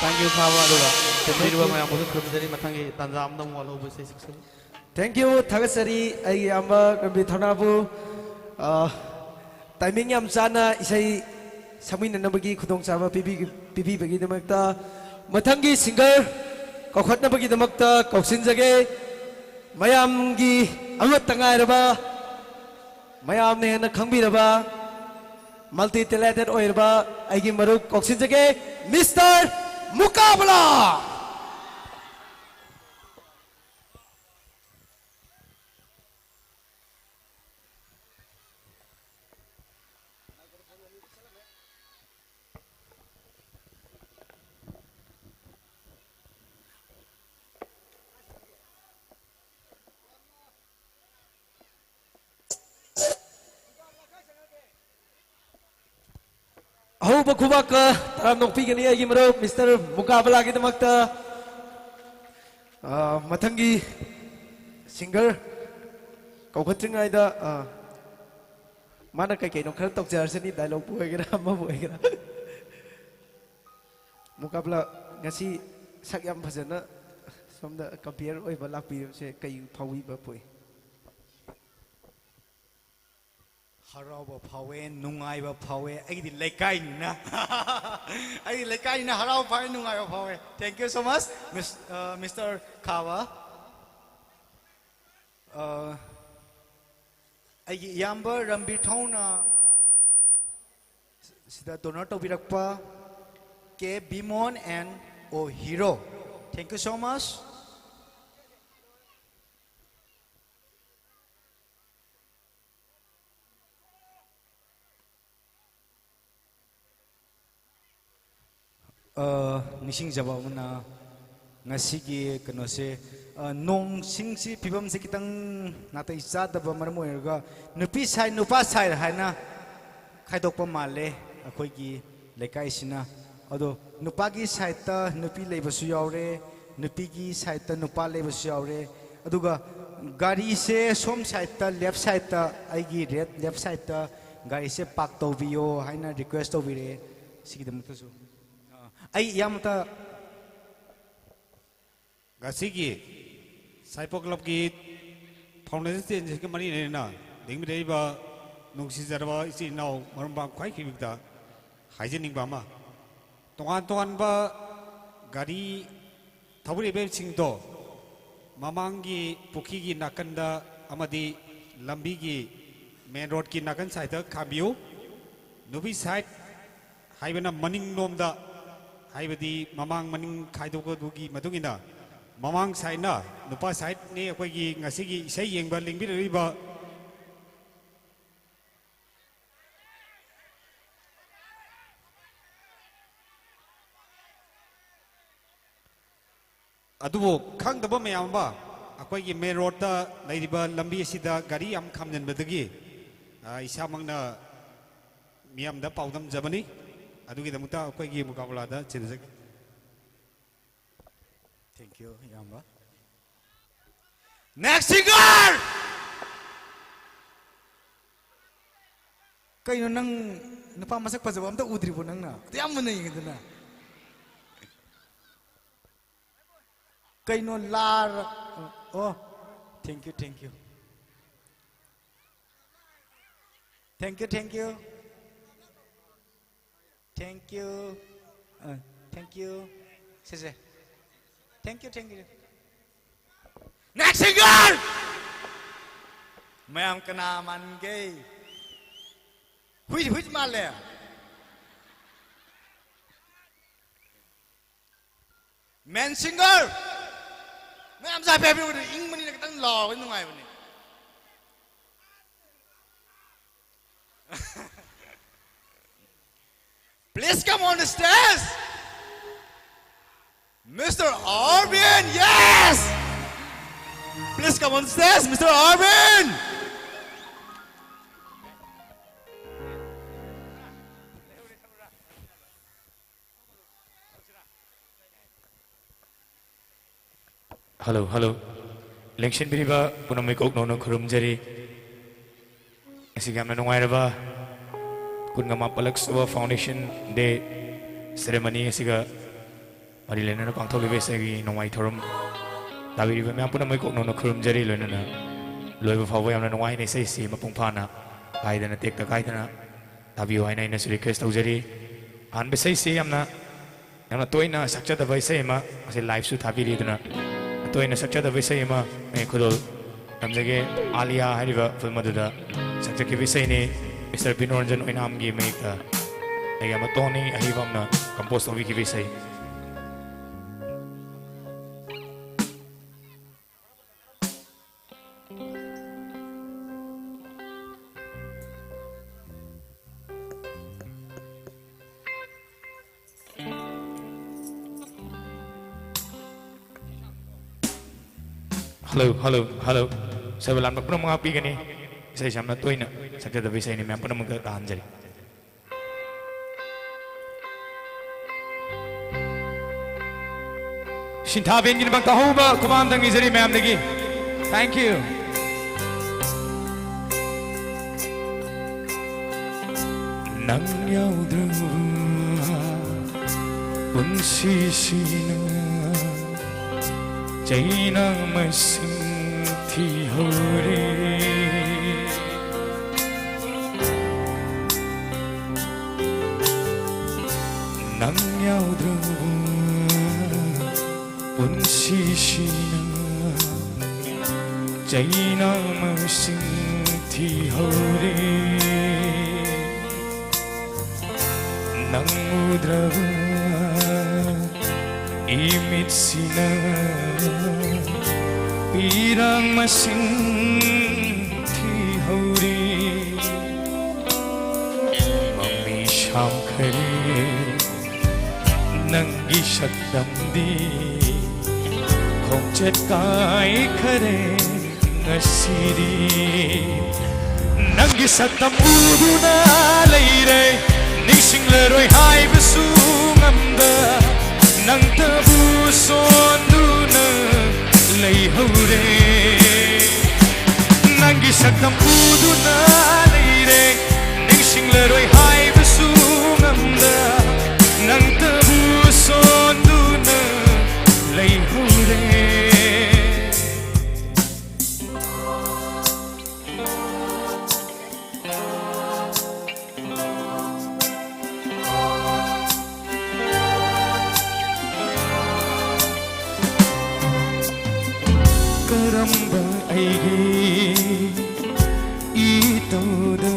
Thank you, ꯐꯥꯕ꯫ ꯑꯗꯨꯒ ꯇꯨꯝꯕꯤꯔꯤꯕ ꯃꯌꯥꯝꯕꯨꯁꯨ ꯈꯨꯔꯨꯝꯖꯔꯤ꯫ ꯃꯊꯪꯒꯤ ꯇꯥꯟꯖꯥ ꯑꯃꯗ ꯑꯃꯨꯛ ꯋꯥꯠꯍꯧꯕꯁꯦ ꯁꯤꯛꯁꯟ꯫ Thank you, ꯊꯥꯒꯠꯆꯔꯤ ꯑꯩꯒꯤ ꯏꯌꯥꯝꯕ ꯔꯟꯕꯤꯔ ꯊꯧꯅꯥꯕꯨ꯫ ꯑ, timing ꯌꯥꯝ ꯆꯥꯅ ꯏꯁꯩ ꯁꯛꯃꯤꯟꯅꯅꯕꯒꯤ ꯈꯨꯗꯣꯡꯆꯥꯕ ꯄꯤꯕꯤ-, ꯄꯤꯕꯤꯕꯒꯤꯗꯃꯛꯇ꯫ ꯃꯊꯪꯒꯤ singer ꯀꯧꯈꯠꯅꯕꯒꯤꯗꯃꯛꯇ ꯀꯧꯁꯤꯟꯖꯒꯦ꯫ ꯃꯌꯥꯝꯒꯤ ꯑꯃꯠꯇ ꯉꯥꯏꯔꯕ, ꯃꯌꯥꯝꯅ ꯍꯦꯟꯅ ꯈꯪꯕꯤꯔꯕ, multi talented ꯑꯣꯏꯔꯕ ꯑꯩꯒꯤ ꯃꯔꯨꯞ ꯀꯧꯁꯤꯟꯖꯒꯦ, Mister ꯃꯨꯀꯥꯕꯂꯥ꯫ ꯑꯍꯧꯕ ꯈꯨꯕꯥꯛꯀ ꯇꯔꯥꯝꯅ ꯑꯣꯛꯄꯤꯒꯅꯤ ꯑꯩꯒꯤ ꯃꯔꯨꯞ Mister ꯃꯨꯀꯥꯕꯂꯥꯒꯤꯗꯃꯛꯇ꯫ ꯑ, ꯃꯊꯪꯒꯤ singer ꯀꯧꯈꯠꯇ꯭ꯔꯤꯉꯩꯗ, ꯑ, ꯃꯥꯅ ꯀꯩ ꯀꯩꯅꯣ ꯈꯔ ꯇꯧꯖꯔꯁꯅꯤ, dialogue ꯄꯨ ꯑꯣꯏꯒꯦꯔꯥ ꯑꯃꯕꯨ ꯑꯣꯏꯒꯦꯔꯥ꯫ ꯃꯨꯀꯥꯕꯂꯥ, ꯉꯁꯤ ꯁꯛ ꯌꯥꯝ ꯐꯖꯅ ꯁꯣꯝꯗ compare ꯑꯣꯏꯕ ꯂꯥꯛꯄꯤꯔꯤꯕꯁꯦ ꯀꯩ ꯐꯥꯎꯕꯤꯕ ꯄꯣꯛꯏ? ꯍꯔꯥꯎꯕ ꯐꯥꯎꯋꯦ, ꯅꯨꯡꯉꯥꯏꯕ ꯐꯥꯎꯋꯦ꯫ ꯑꯩꯒꯤꯗꯤ ꯂꯩꯀꯥꯏꯅꯤꯅ, ꯑꯩꯒꯤ ꯂꯩꯀꯥꯏꯅꯤꯅ ꯍꯔꯥꯎꯕ ꯐꯥꯎꯋꯦ, ꯅꯨꯡꯉꯥꯏꯕ ꯐꯥꯎꯋꯦ꯫ Thank you so much, Miss, uh, Mister ꯈꯥꯕ꯫ ꯑ, ꯑꯩꯒꯤ ꯏꯌꯥꯝꯕ ꯔꯟꯕꯤꯔ ꯊꯧꯅ ꯁꯤꯗ donor ꯇꯧꯕꯤꯔꯛꯄ K Bimon and O Hero, thank you so much. ꯑ, ꯅꯤꯡꯁꯤꯡꯖꯕ ꯑꯃꯅ, ꯉꯁꯤꯒꯤ ꯀꯩꯅꯣꯁꯦ, ꯑ, ꯅꯣꯡ ꯁꯤꯡꯁꯤ ꯐꯤꯕꯝꯁꯦ ꯈꯤꯇꯪ ꯅꯥꯇꯩ ꯆꯥꯗꯕ ꯃꯔꯝ ꯑꯣꯏꯔꯒ ꯅꯨꯄꯤ side, ꯅꯨꯄꯥ side ꯍꯥꯏꯅ ꯈꯥꯏꯗꯣꯛꯄ ꯃꯥꯜꯂꯦ ꯑꯩꯈꯣꯏꯒꯤ ꯂꯩꯀꯥꯏꯁꯤꯅ꯫ ꯑꯗꯣ ꯅꯨꯄꯥꯒꯤ sideꯇ ꯅꯨꯄꯤ ꯂꯩꯕꯁꯨ ꯌꯥꯎꯔꯦ, ꯅꯨꯄꯤꯒꯤ sideꯇ ꯅꯨꯄꯥ ꯂꯩꯕꯁꯨ ꯌꯥꯎꯔꯦ꯫ ꯑꯗꯨꯒ ꯒꯥꯔꯤꯁꯦ ꯁꯣꯝ sideꯇ, left sideꯇ, ꯑꯩꯒꯤ red left sideꯇ ꯒꯥꯔꯤꯁꯦ park ꯇꯧꯕꯤꯌꯣ ꯍꯥꯏꯅ request ꯇꯧꯕꯤꯔꯛꯑꯦ꯫ ꯁꯤꯒꯤꯗꯃꯛꯇꯁꯨ, ꯑ, ꯑꯩ ꯏꯌꯥꯝꯕꯇ ꯉꯁꯤꯒꯤ ꯁꯥꯏꯄꯣ clubꯀꯤ foundation dayꯒ ꯃꯔꯤ ꯂꯩꯅꯅ ꯂꯦꯡꯃꯤꯟꯅꯔꯤꯕ ꯅꯨꯡꯁꯤꯖꯔꯕ ꯏꯆꯤꯜ ꯏꯅꯥꯎ ꯃꯔꯨꯞ ꯃꯄꯥꯡ ꯈ꯭ꯋꯥꯏ ꯈꯤꯕꯤꯛꯇ ꯍꯥꯏꯖꯅꯤꯡꯕ ꯑꯃ, ꯇꯣꯉꯥꯟ ꯇꯣꯉꯥꯟꯕ ꯒꯥꯔꯤ ꯊꯧꯔꯤꯕꯁꯤꯡꯗꯣ ꯃꯃꯥꯡꯒꯤ ꯄꯨꯈ꯭ꯔꯤꯒꯤ ꯅꯥꯀꯟꯗ ꯑꯃꯗꯤ ꯂꯝꯕꯤꯒꯤ main roadꯀꯤ ꯅꯥꯀꯟ sideꯇ ꯈꯥꯝꯕꯤꯌꯨ꯫ ꯅꯨꯄꯤ side ꯍꯥꯏꯕꯅ ꯃꯅꯤꯡꯂꯣꯝꯗ, ꯍꯥꯏꯕꯗꯤ ꯃꯃꯥꯡ ꯃꯅꯤꯡ ꯈꯥꯏꯗꯣꯛꯄꯗꯨꯒꯤ ꯃꯇꯨꯡ ꯏꯟꯅ ꯃꯃꯥꯡ sideꯅ ꯅꯨꯄꯥ sideꯅꯤ꯫ ꯑꯩꯈꯣꯏꯒꯤ ꯉꯁꯤꯒꯤ ꯏꯁꯩ ꯌꯦꯡꯕ ꯂꯦꯡꯕꯤꯔꯛꯂꯤꯕ ꯑꯗꯨꯕꯨ ꯈꯪꯗꯕ ꯃꯌꯥꯝ ꯑꯃ, ꯑꯩꯈꯣꯏꯒꯤ main roadꯇ ꯂꯩꯔꯤꯕ ꯂꯝꯕꯤ ꯑꯁꯤꯗ ꯒꯥꯔꯤ ꯌꯥꯝ ꯈꯥꯝꯖꯤꯟꯕꯗꯒꯤ, ꯑ, ꯏꯁꯥꯃꯛꯅ ꯃꯤꯌꯥꯝꯗ ꯄꯥꯎꯗꯝꯖꯕꯅꯤ꯫ ꯑꯗꯨꯒꯤꯗꯃꯛꯇ ꯑꯩꯈꯣꯏꯒꯤ ꯃꯨꯀꯥꯕꯂꯥꯗ ꯆꯦꯟꯖꯒꯦ꯫ Thank you, ꯏꯌꯥꯝꯕ꯫ Next singer! ꯀꯩꯅꯣ ꯅꯪ ꯅꯨꯄꯥ ꯃꯁꯛ ꯐꯖꯕ ꯑꯝꯇ ꯎꯗ꯭ꯔꯤꯕꯣ ꯅꯪꯅ? ꯑꯗꯨ ꯌꯥꯝ ꯃꯨꯟꯅ ꯌꯦꯡꯉꯤꯗꯨꯅ꯫ ꯀꯩꯅꯣ ꯂꯥꯔ-, ꯑꯣ, thank you, thank you. Thank you, thank you. Thank you. ꯑ, thank you. Say, say. Thank you, thank you. Next singer! ꯃꯌꯥꯝ ꯀꯅꯥ ꯃꯥꯟꯒꯦ? ꯍꯨꯏ, ꯍꯨꯏ ꯃꯥꯜꯂꯦ꯫ Man singer! ꯃꯌꯥꯝꯁꯦ ꯍꯥꯏꯐꯦꯠ ꯍꯥꯏꯕꯤꯔꯛꯑꯣ, ꯏꯪꯕꯅꯤꯅ ꯈꯤꯇꯪ ꯂꯥꯎꯔꯒ ꯅꯨꯡꯉꯥꯏꯕꯅꯦ꯫ Please come on the stage, Mister Arvin. Yes! Please come on the stage, Mister Arvin. Hello, hello. ꯂꯦꯡꯁꯤꯟꯕꯤꯔꯤꯕ ꯄꯨꯝꯅꯃꯛ ꯀꯣꯛꯅꯧꯅ ꯈꯨꯔꯨꯝꯖꯔꯤ꯫ ꯉꯁꯤꯒꯤ ꯌꯥꯝꯅ ꯅꯨꯡꯉꯥꯏꯔꯕ ꯀꯨꯟꯒ ꯃꯥꯄꯜꯂꯛ ꯁꯨꯕ Foundation Day ceremony ꯑꯁꯤꯒ ꯃꯔꯤ ꯂꯩꯅꯅ ꯄꯥꯡꯊꯣꯛꯂꯤꯕ ꯏꯁꯩꯒꯤ ꯅꯣꯡꯃꯥꯏ ꯊꯧꯔꯝ ꯇꯥꯕꯤꯔꯤꯕ ꯃꯌꯥꯝ ꯄꯨꯝꯅꯃꯛ ꯀꯣꯛꯅꯧꯅ ꯈꯨꯔꯨꯝꯖꯔꯤ꯫ ꯂꯣꯏꯅꯅ ꯂꯣꯏꯕ ꯐꯥꯎꯕ ꯌꯥꯝꯅ ꯅꯨꯡꯉꯥꯏꯅ ꯏꯁꯩꯁꯤ ꯃꯄꯨꯡ ꯐꯥꯅ ꯀꯥꯏꯗꯅ ꯇꯦꯛꯇ ꯀꯥꯏꯗꯅ ꯇꯥꯕꯤꯌꯨ ꯍꯥꯏꯅ ꯑꯩꯅꯁꯨ request ꯇꯧꯖꯔꯤ꯫ ꯑꯍꯥꯟꯕ ꯏꯁꯩꯁꯤ ꯌꯥꯝꯅ ꯌꯥꯝꯅ ꯇꯣꯏꯅ ꯁꯛꯆꯗꯕ ꯏꯁꯩ ꯑꯃ, ꯃꯁꯤ liveꯁꯨ ꯊꯥꯕꯤꯔꯤ, ꯑꯗꯨꯅ ꯇꯣꯏꯅ ꯁꯛꯆꯗꯕ ꯏꯁꯩ ꯑꯃ ꯑꯩ ꯈꯨꯗꯣꯜ ꯇꯝꯖꯒꯦ꯫ ꯑꯥꯂꯤꯌꯥ ꯍꯥꯏꯔꯤꯕ film ꯑꯗꯨꯗ ꯁꯛꯆꯈꯤꯕ ꯏꯁꯩꯅꯤ꯫ Mister ꯕꯤꯅꯣꯔꯟꯖꯟ ꯑꯣꯏꯅꯥꯝꯒꯤ ꯃꯌꯦꯛꯇ ꯑꯩꯒꯤ ꯑꯃ ꯇꯣꯅꯤ ꯑꯍꯩꯕ ꯑꯃꯅ compose ꯇꯧꯕꯤꯈꯤꯕ ꯏꯁꯩ꯫ Hello, hello, hello. ꯁꯣꯏꯕ ꯂꯥꯟꯕ ꯄꯨꯝꯅꯃꯛ ꯉꯥꯛꯄꯤꯒꯅꯤ꯫ ꯏꯁꯩꯁꯤ ꯌꯥꯝꯅ ꯇꯣꯏꯅ ꯁꯛꯆꯗꯕ ꯏꯁꯩꯅꯤ, ꯃꯌꯥꯝ ꯄꯨꯝꯅꯃꯛꯇ ꯇꯥꯍꯟꯖꯔꯤ꯫ ꯁꯤꯟꯊꯥꯕꯦꯟꯒꯤꯗꯃꯛ ꯇꯥꯍꯧꯕ ꯈꯨꯕꯥꯝ ꯊꯪꯅꯤꯖꯔꯤ ꯃꯌꯥꯝꯗꯒꯤ꯫ Thank you. ꯅꯪ ꯌꯥꯎꯗ꯭ꯔꯕ ꯄꯨꯟꯁꯤꯁꯤꯅ ꯆꯩꯅꯥ ꯃꯁꯤꯡ ꯊꯤꯍꯧꯔꯦ꯫ ꯅꯪ ꯌꯥꯎꯗ꯭ꯔꯕ ꯄꯨꯟꯁꯤꯁꯤꯅ ꯆꯩꯅꯥ ꯃꯁꯤꯡ ꯊꯤꯍꯧꯔꯦ꯫ ꯅꯪ ꯎꯗ꯭ꯔꯕ ꯏꯃꯤꯠꯁꯤꯅ ꯄꯤꯔꯥꯡ ꯃꯁꯤꯡ ꯊꯤꯍꯧꯔꯤ꯫ ꯃꯃꯤ ꯁꯥꯝꯈꯔꯦ ꯅꯪꯒꯤ ꯁꯛꯇꯝꯗꯤ꯫ ꯈꯣꯡꯆꯠ ꯀꯥꯏꯈꯔꯦ ꯉꯁꯤꯗꯤ꯫ ꯅꯪꯒꯤ ꯁꯛꯇꯝ ꯎꯗꯨꯅ ꯂꯩꯔꯦ, ꯅꯤꯡꯁꯤꯡꯂꯔꯣꯏ ꯍꯥꯏꯕꯁꯨ ꯉꯝꯗ꯫ ꯅꯪꯇꯕꯨ ꯁꯣꯟꯗꯨꯅ ꯂꯩꯍꯧꯔꯦ꯫ ꯅꯪꯒꯤ ꯁꯛꯇꯝ ꯎꯗꯨꯅ ꯂꯩꯔꯦ, ꯅꯤꯡꯁꯤꯡꯂꯔꯣꯏ ꯍꯥꯏꯕꯁꯨ ꯉꯝꯗ꯫ ꯅꯪꯇꯕꯨ ꯁꯣꯟꯗꯨꯅ ꯂꯩꯍꯧꯔꯦ꯫ ꯀꯔꯝꯕ ꯑꯩꯒꯤ ꯏꯇꯧꯗ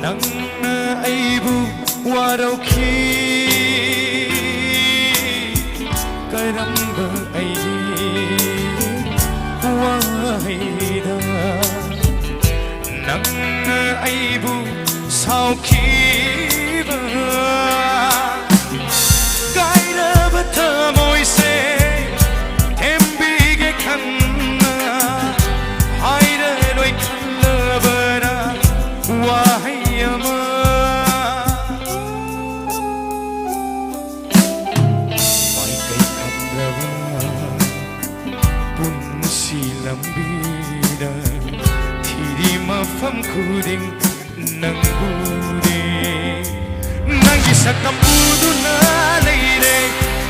ꯅꯪꯅ ꯑꯩꯕꯨ ꯋꯥꯔꯧꯈꯤ? ꯀꯔꯝꯕ ꯑꯩꯒꯤ ꯋꯥꯍꯩꯗ ꯅꯪꯅ ꯑꯩꯕꯨ ꯁꯥꯎꯈꯤꯕ? ꯀꯥꯏꯔꯕ ꯊꯃꯣꯏꯁꯦ ꯊꯦꯝꯕꯤꯒꯦ ꯈꯟꯅ ꯍꯥꯏꯔꯔꯣꯏ ꯈꯜꯂꯕꯔꯥ ꯋꯥꯍꯩ ꯑꯃ? ꯃꯥꯏꯀꯩ ꯈꯪꯗ꯭ꯔꯕ ꯄꯨꯟꯁꯤ ꯂꯝꯕꯤꯗ ꯊꯤꯔꯤ ꯃꯐꯝ ꯈꯨꯗꯤꯡ ꯅꯪꯕꯨꯗꯤ꯫ ꯅꯪꯒꯤ ꯁꯛꯇꯝ ꯎꯗꯨꯅ ꯂꯩꯔꯦ,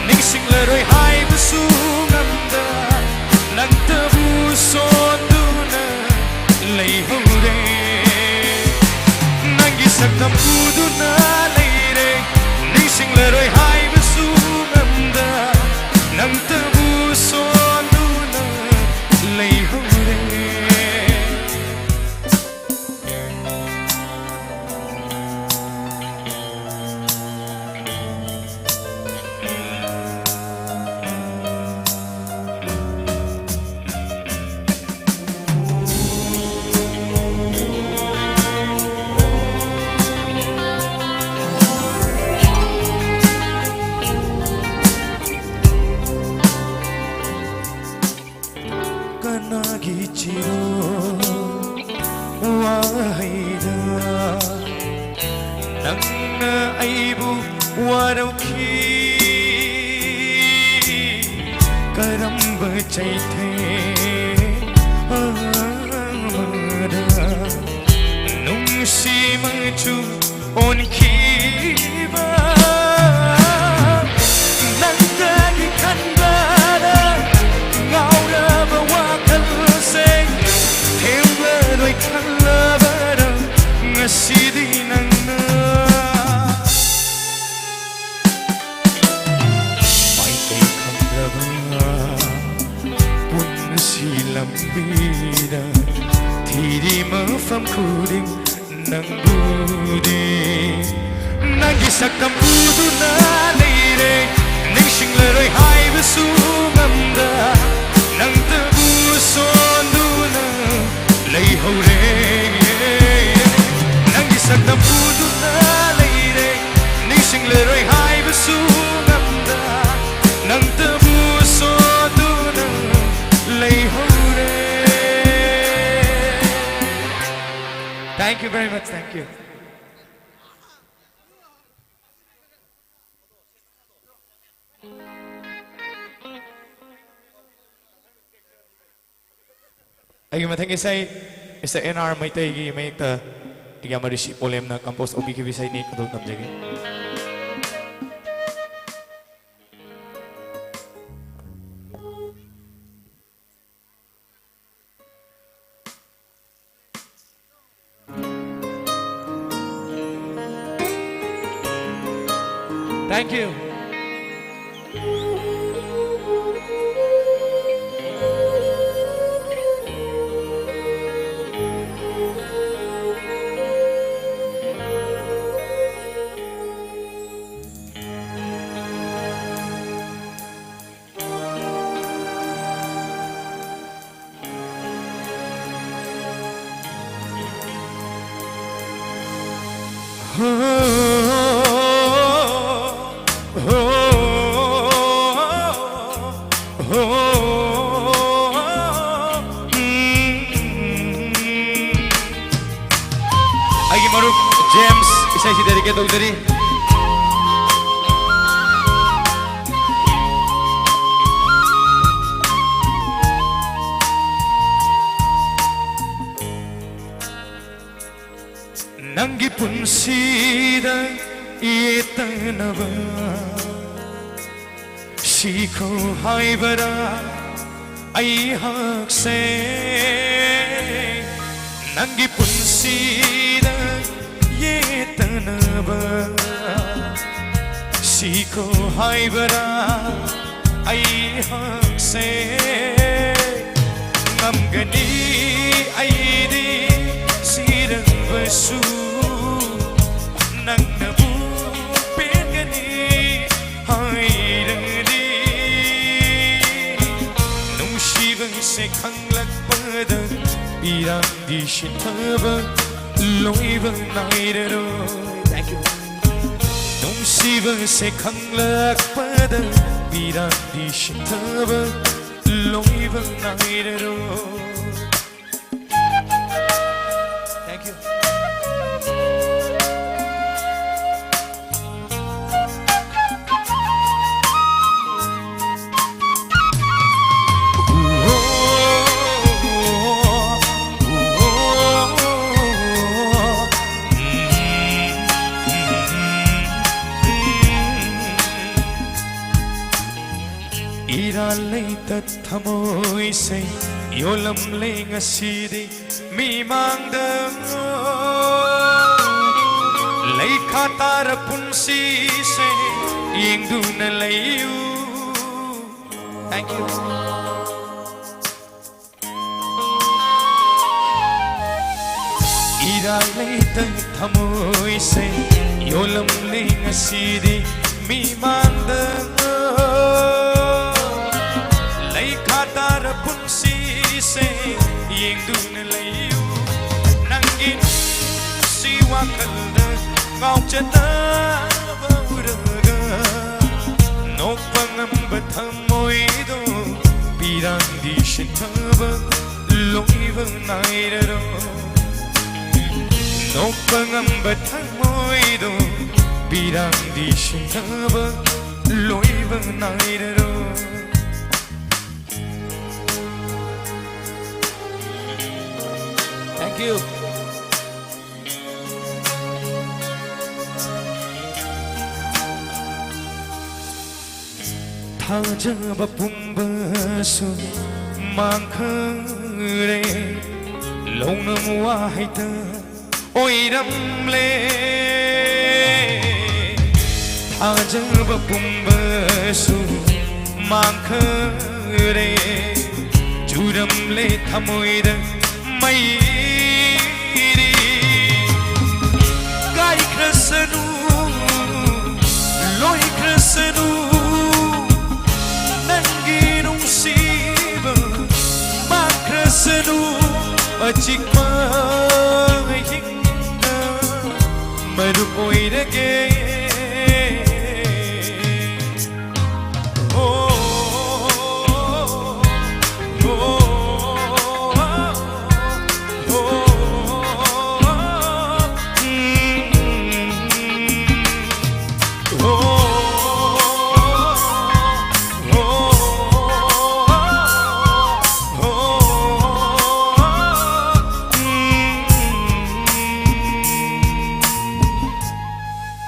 ꯅꯤꯡꯁꯤꯡꯂꯔꯣꯏ ꯍꯥꯏꯕꯁꯨ ꯉꯝꯗ꯫ ꯅꯪꯇꯕꯨ ꯁꯣꯟꯗꯨꯅ ꯂꯩꯍꯧꯔꯦ꯫ ꯅꯪꯒꯤ ꯁꯛꯇꯝ ꯎꯗꯨꯅ ꯂꯩꯔꯦ, ꯅꯤꯡꯁꯤꯡꯂꯔꯣꯏ ꯍꯥꯏꯕꯁꯨ ꯉꯝꯗ꯫ ꯅꯪꯇꯕꯨ ꯁꯣꯟꯗꯨꯅ ꯂꯩꯍꯧꯔꯦ꯫ ꯋꯥꯔꯧꯈꯤ ꯀꯔꯝꯕ ꯆꯩꯊꯦꯡ ꯑꯃꯗ ꯅꯨꯡꯁꯤ ꯃꯆꯨ ꯑꯣꯟꯈꯤꯕ ꯅꯪꯗꯒꯤ ꯈꯟꯕꯗ ꯉꯥꯎꯔꯕ ꯋꯥꯈꯜꯁꯦ ꯊꯦꯡꯂꯔꯣꯏ ꯈꯜꯂꯕꯗ ꯉꯁꯤꯗꯤ ꯅꯪꯅ ꯃꯥꯏꯀꯩ ꯈꯪꯗ꯭ꯔꯕ ꯄꯨꯟꯁꯤ ꯂꯝꯕꯤꯗ ꯊꯤꯔꯤ ꯃꯐꯝ ꯈꯨꯗꯤꯡ ꯅꯪꯕꯨꯗꯤ ꯅꯪꯒꯤ ꯁꯛꯇꯝ ꯎꯗꯨꯅ ꯂꯩꯔꯦ ꯅꯤꯡꯁꯤꯡꯂꯔꯣꯏ ꯍꯥꯏꯕꯁꯨ ꯉꯝꯗ ꯅꯪꯇꯕꯨ ꯁꯣꯟꯗꯨꯅ ꯂꯩꯍꯧꯔꯦ ꯅꯪꯒꯤ ꯁꯛꯇꯝ ꯎꯗꯨꯅ ꯂꯩꯔꯦ ꯅꯤꯡꯁꯤꯡꯂꯔꯣꯏ ꯍꯥꯏꯕꯁꯨ ꯉꯝꯗ ꯅꯪꯇꯕꯨ ꯁꯣꯟꯗꯨꯅ ꯂꯩꯍꯧꯔꯦ Thank you very much. Thank you. ꯑꯩꯒꯤ ꯃꯊꯪꯒꯤ ꯏꯁꯩ ꯃꯤꯁꯇꯔ ꯑꯦꯟ ꯑꯥꯔ ꯃꯩꯇꯩꯒꯤ ꯃꯌꯦꯛꯇ ꯏꯌꯥꯝꯕ ꯔꯤꯁꯤ ꯄꯣꯂꯦꯝꯅ ꯀꯝꯄꯣꯁ ꯇꯧꯕꯤꯈꯤꯕ ꯏꯁꯩꯅꯤ, ꯑꯗꯨ ꯇꯝꯖꯒꯦ꯫ Thank you. ꯑꯩꯒꯤ ꯃꯔꯨꯞ ꯖꯦꯝꯁ ꯏꯁꯩꯁꯤ dedicate ꯇꯧꯖꯔꯤ꯫ ꯌꯦꯠꯇꯅꯕ ꯁꯤꯈꯣ ꯍꯥꯏꯕꯔꯥ ꯑꯩꯍꯥꯛꯁꯦ? ꯅꯪꯒꯤ ꯄꯨꯟꯁꯤꯗ ꯌꯦꯠꯇꯅꯕ ꯁꯤꯈꯣ ꯍꯥꯏꯕꯔꯥ ꯑꯩꯍꯥꯛꯁꯦ? ꯉꯝꯒꯅꯤ ꯑꯩꯗꯤ ꯁꯤꯔꯕꯁꯨ, ꯅꯪꯅꯕꯨ ꯄꯦꯟꯒꯅꯤ ꯍꯥꯏꯔꯗꯤ, ꯅꯨꯡꯁꯤꯕꯁꯦ ꯈꯪꯂꯛꯄꯗ ꯄꯤꯔꯥꯡꯗꯤ ꯁꯤꯊꯕ ꯂꯣꯏꯕ ꯅꯥꯏꯔꯔꯣꯏ꯫ Thank you. ꯅꯨꯡꯁꯤꯕꯁꯦ ꯈꯪꯂꯛꯄꯗ ꯄꯤꯔꯥꯡꯗꯤ ꯁꯤꯊꯕ ꯂꯣꯏꯕ ꯅꯥꯏꯔꯔꯣꯏ꯫ Thank you. ꯏꯔꯥꯜ ꯂꯩꯇ ꯊꯃꯣꯏꯁꯦ ꯌꯣꯜꯂꯝꯂꯦ ꯉꯁꯤꯗꯤ ꯃꯤꯃꯥꯡꯗ꯫ ꯂꯩꯈꯥ ꯇꯥꯔ ꯄꯨꯟꯁꯤꯁꯦ ꯌꯦꯡꯗꯨꯅ ꯂꯩꯌꯨ꯫ Thank you. ꯏꯔꯥꯜ ꯂꯩꯇ ꯊꯃꯣꯏꯁꯦ ꯌꯣꯜꯂꯝꯂꯦ ꯉꯁꯤꯗꯤ ꯃꯤꯃꯥꯡꯗ꯫ ꯂꯩꯈꯥ ꯇꯥꯔ ꯄꯨꯟꯁꯤꯁꯦ ꯌꯦꯡꯗꯨꯅ ꯂꯩꯌꯨ꯫ ꯅꯪꯒꯤ ꯅꯨꯡꯁꯤ ꯋꯥꯈꯜꯗ ꯉꯥꯎꯆꯠꯅꯕ ꯎꯔꯒ ꯅꯣꯛꯄ ꯉꯝꯕ ꯊꯃꯣꯏꯗꯣ ꯄꯤꯔꯥꯡꯗꯤ ꯁꯤꯟꯊꯕ ꯂꯣꯏꯕ ꯅꯥꯏꯔꯔꯣꯏ꯫ ꯅꯣꯛꯄ ꯉꯝꯕ ꯊꯃꯣꯏꯗꯣ ꯄꯤꯔꯥꯡꯗꯤ ꯁꯤꯟꯊꯕ ꯂꯣꯏꯕ ꯅꯥꯏꯔꯔꯣꯏ꯫ Thank you. ꯊꯥꯖꯕ ꯄꯨꯝꯕꯁꯨ ꯃꯥꯡꯈꯔꯦ, ꯂꯧꯅꯝ ꯋꯥꯍꯩꯇ ꯑꯣꯏꯔꯝꯂꯦ꯫ ꯊꯥꯖꯕ ꯄꯨꯝꯕꯁꯨ ꯃꯥꯡꯈꯔꯦ, ꯆꯨꯔꯝꯂꯦ ꯊꯃꯣꯏꯗ ꯃꯩꯔꯤ꯫ ꯀꯥꯏꯈ꯭ꯔꯁꯅꯨ, ꯂꯣꯏꯈ꯭ꯔꯁꯅꯨ, ꯅꯪꯒꯤ ꯅꯨꯡꯁꯤꯕ ꯃꯥꯡꯈ꯭ꯔꯁꯅꯨ꯫ ꯑꯆꯤꯛꯄ ꯑꯍꯤꯡꯗ ꯃꯔꯨꯞ ꯑꯣꯏꯔꯒꯦ꯫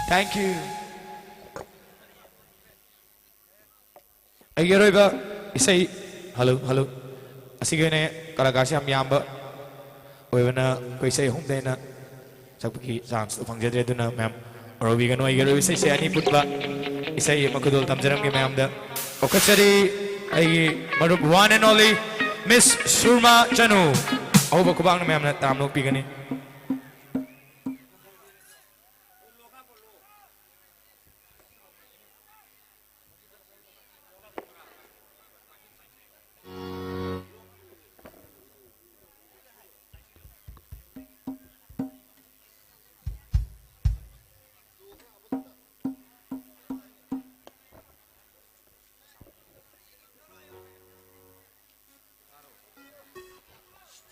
Thank you. ꯑꯩꯒꯤ ꯑꯔꯣꯏꯕ ꯏꯁꯩ, hello, hello꯫ ꯑꯁꯤꯒꯤ ꯑꯣꯏꯅ ꯀꯂꯥꯀꯥꯔꯁꯤ ꯌꯥꯝ ꯌꯥꯝꯕ ꯑꯣꯏꯕꯅ ꯑꯩꯈꯣꯏ ꯏꯁꯩ ꯑꯍꯨꯝꯗ ꯍꯦꯟꯅ ꯁꯛꯄꯒꯤ chance ꯇꯣ ꯐꯪꯖꯗ꯭ꯔꯦ꯫ ꯑꯗꯨꯅ ꯃꯌꯥꯝ ꯉꯥꯎꯕꯤꯒꯅꯨ꯫ ꯑꯩꯒꯤ ꯑꯔꯣꯏꯕ ꯏꯁꯩꯁꯦ ꯑꯅꯤ ꯄꯨꯟꯕ ꯏꯁꯩ ꯑꯃ ꯈꯨꯗꯣꯜ ꯇꯝꯖꯔꯝꯒꯦ ꯃꯌꯥꯝꯗ꯫ ꯀꯧꯈꯠꯆꯔꯤ ꯑꯩꯒꯤ ꯃꯔꯨꯞ one and only Miss ꯁꯨꯔꯃꯥ ꯆꯅꯨ꯫ ꯑꯍꯧꯕ ꯈꯨꯕꯥꯛꯅ ꯃꯌꯥꯝꯅ ꯇꯔꯥꯝꯅ ꯑꯣꯛꯄꯤꯒꯅꯤ꯫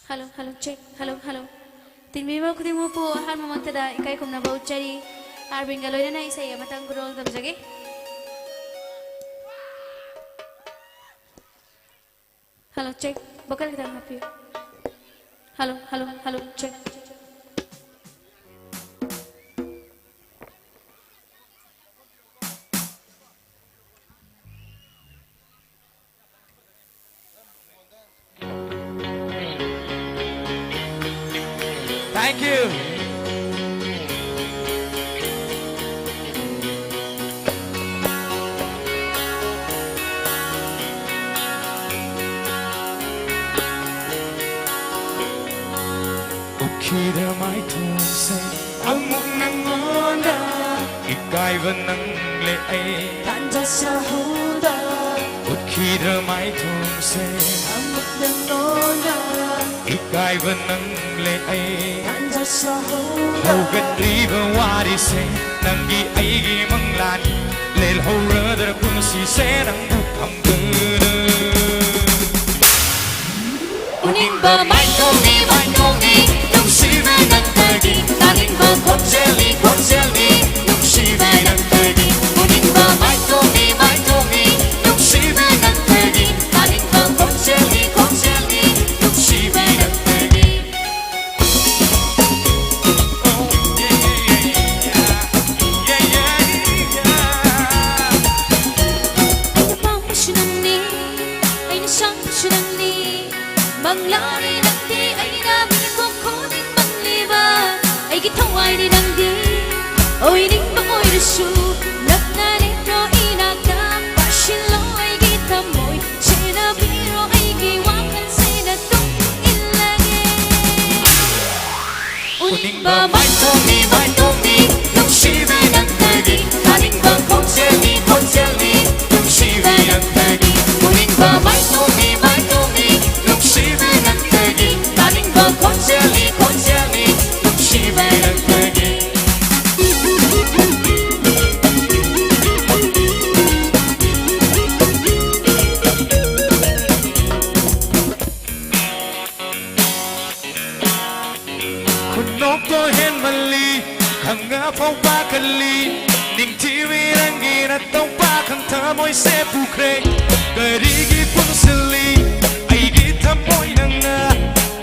Hello, hello, check. Hello, hello. ꯇꯤꯟꯕꯤꯕ ꯈꯨꯗꯤꯡꯃꯛꯄꯨ ꯑꯍꯥꯟꯕ ꯃꯛꯇꯗ ꯏꯀꯥꯏ ꯈꯨꯝꯅꯕ ꯎꯠꯆꯔꯤ꯫ ꯑꯥꯔꯕꯤꯟꯒ ꯂꯣꯏꯅꯅ ꯏꯁꯩ ꯑꯃꯇꯪ ꯈꯨꯗꯣꯜ ꯇꯝꯖꯒꯦ꯫ Hello, check. Vocal ꯈꯤꯇꯪ ꯍꯥꯞꯄꯤꯌꯨ꯫ Hello, hello, hello, check. Thank you. ꯎꯈꯤꯗ꯭ꯔ ꯃꯥꯏꯊꯣꯡꯁꯦ ꯑꯃꯨꯛ ꯅꯪꯉꯣꯟꯗ ꯏꯀꯥꯏꯕ ꯅꯪꯂꯦ ꯑꯩ ꯇꯥꯟꯖꯥ ꯁꯥꯍꯨꯗ ꯎꯈꯤꯗ꯭ꯔ ꯃꯥꯏꯊꯣꯡꯁꯦ ꯑꯃꯨꯛ ꯅꯪꯉꯣꯟꯗ ꯏꯀꯥꯏꯕ ꯅꯪꯂꯦ ꯑꯩ ꯇꯥꯟꯖꯥ ꯁꯥꯍꯨꯗ ꯍꯧꯒꯠꯂꯤꯕ ꯋꯥꯔꯤꯁꯦ ꯅꯪꯒꯤ ꯑꯩꯒꯤ ꯃꯪꯂꯥꯟ ꯂꯦꯜꯍꯧꯔꯗ꯭ꯔ ꯄꯨꯟꯁꯤꯁꯦ ꯅꯪꯕꯨ ꯐꯪꯗꯅ ꯎꯅꯤꯡꯕ ꯃꯥꯏꯊꯣꯡꯅꯤ ꯃꯥꯏꯊꯣꯡꯅꯤ ꯅꯨꯡꯁꯤꯕꯤ ꯅꯪꯗꯒꯤ ꯇꯥꯅꯤꯡꯕ ꯈꯣꯟꯖꯦꯜꯅꯤ ꯈꯣꯟꯖꯦꯜꯅꯤ ꯅꯨꯡꯁꯤꯕꯤ ꯅꯪꯗꯒꯤ ꯎꯅꯤꯡꯕ ꯃꯥꯏꯊꯣꯡꯅꯤ ꯃꯥꯏꯊꯣꯡꯅꯤ ꯅꯨꯡꯁꯤꯕꯤ ꯅꯪꯗꯒꯤ ꯇꯥꯅꯤꯡꯕ ꯈꯣꯟꯖꯦꯜꯅꯤ ꯈꯣꯟꯖꯦꯜꯅꯤ ꯅꯨꯡꯁꯤꯕꯤ ꯅꯪꯗꯒꯤ ꯅꯨꯄꯥ ꯑꯃꯁꯨ ꯅꯪꯅꯤ ꯑꯩꯅ ꯁꯪꯁꯨ ꯅꯪꯅꯤ ꯃꯪꯂꯥꯅꯤ ꯅꯪꯗꯤ ꯑꯩꯅ ꯃꯤꯀꯨꯞ ꯈꯨꯗꯤꯡ ꯃꯪꯂꯤꯕ ꯑꯩꯒꯤ ꯊꯋꯥꯏꯅꯤ ꯅꯪꯗꯤ ꯑꯣꯏꯅꯤꯡꯕ ꯑꯣꯏꯔꯁꯨ ꯅꯛꯅ ꯂꯦꯞꯂꯣ ꯏꯅꯥꯛꯇ ꯄꯥꯁꯤꯜꯂꯣ ꯑꯩꯒꯤ ꯊꯃꯣꯏ ꯁꯦꯟꯅꯕꯤꯔꯣ ꯑꯩꯒꯤ ꯋꯥꯈꯜꯁꯦ ꯅꯇꯨꯡ ꯏꯜꯂꯒꯦ ꯎꯅꯤꯡꯕ ꯃꯥꯏꯊꯣꯡꯅꯤ ꯃꯥꯏꯊꯣꯡꯅꯤ ꯅꯨꯡꯁꯤꯕꯤ ꯅꯪꯗꯒꯤ ꯇꯥꯅꯤꯡꯕ ꯈꯣꯟꯖꯦꯜꯅꯤ ꯈꯣꯟꯖꯦꯜꯅꯤ ꯅꯨꯡꯁꯤꯕꯤ ꯅꯪꯗꯒꯤ ꯎꯅꯤꯡꯕ ꯃꯥꯏꯊꯣꯡꯅꯤ ꯃꯥꯏꯊꯣꯡꯅꯤ ꯅꯨꯡꯁꯤꯕꯤ ꯅꯪꯗꯒꯤ ꯇꯥꯅꯤꯡꯕ ꯈꯣꯟꯖꯦꯜꯅꯤ ꯈꯣꯟꯖꯦꯜꯅꯤ ꯅꯨꯡꯁꯤꯕꯤ ꯅꯪꯗꯒꯤ ꯈꯨꯅꯣꯛꯇꯣ ꯍꯦꯟꯃꯜꯂꯤ ꯈꯪꯉꯐꯥꯎ ꯄꯥꯈꯠꯂꯤ ꯅꯤꯡꯊꯤꯕꯤ ꯅꯪꯒꯤ ꯅꯇꯧ ꯄꯥꯈꯪ ꯊꯃꯣꯏꯁꯦ ꯄꯨꯈ꯭ꯔꯦ ꯀꯔꯤꯒꯤ ꯄꯨꯟꯁꯤꯜꯂꯤ ꯑꯩꯒꯤ ꯊꯃꯣꯏ ꯅꯪꯅ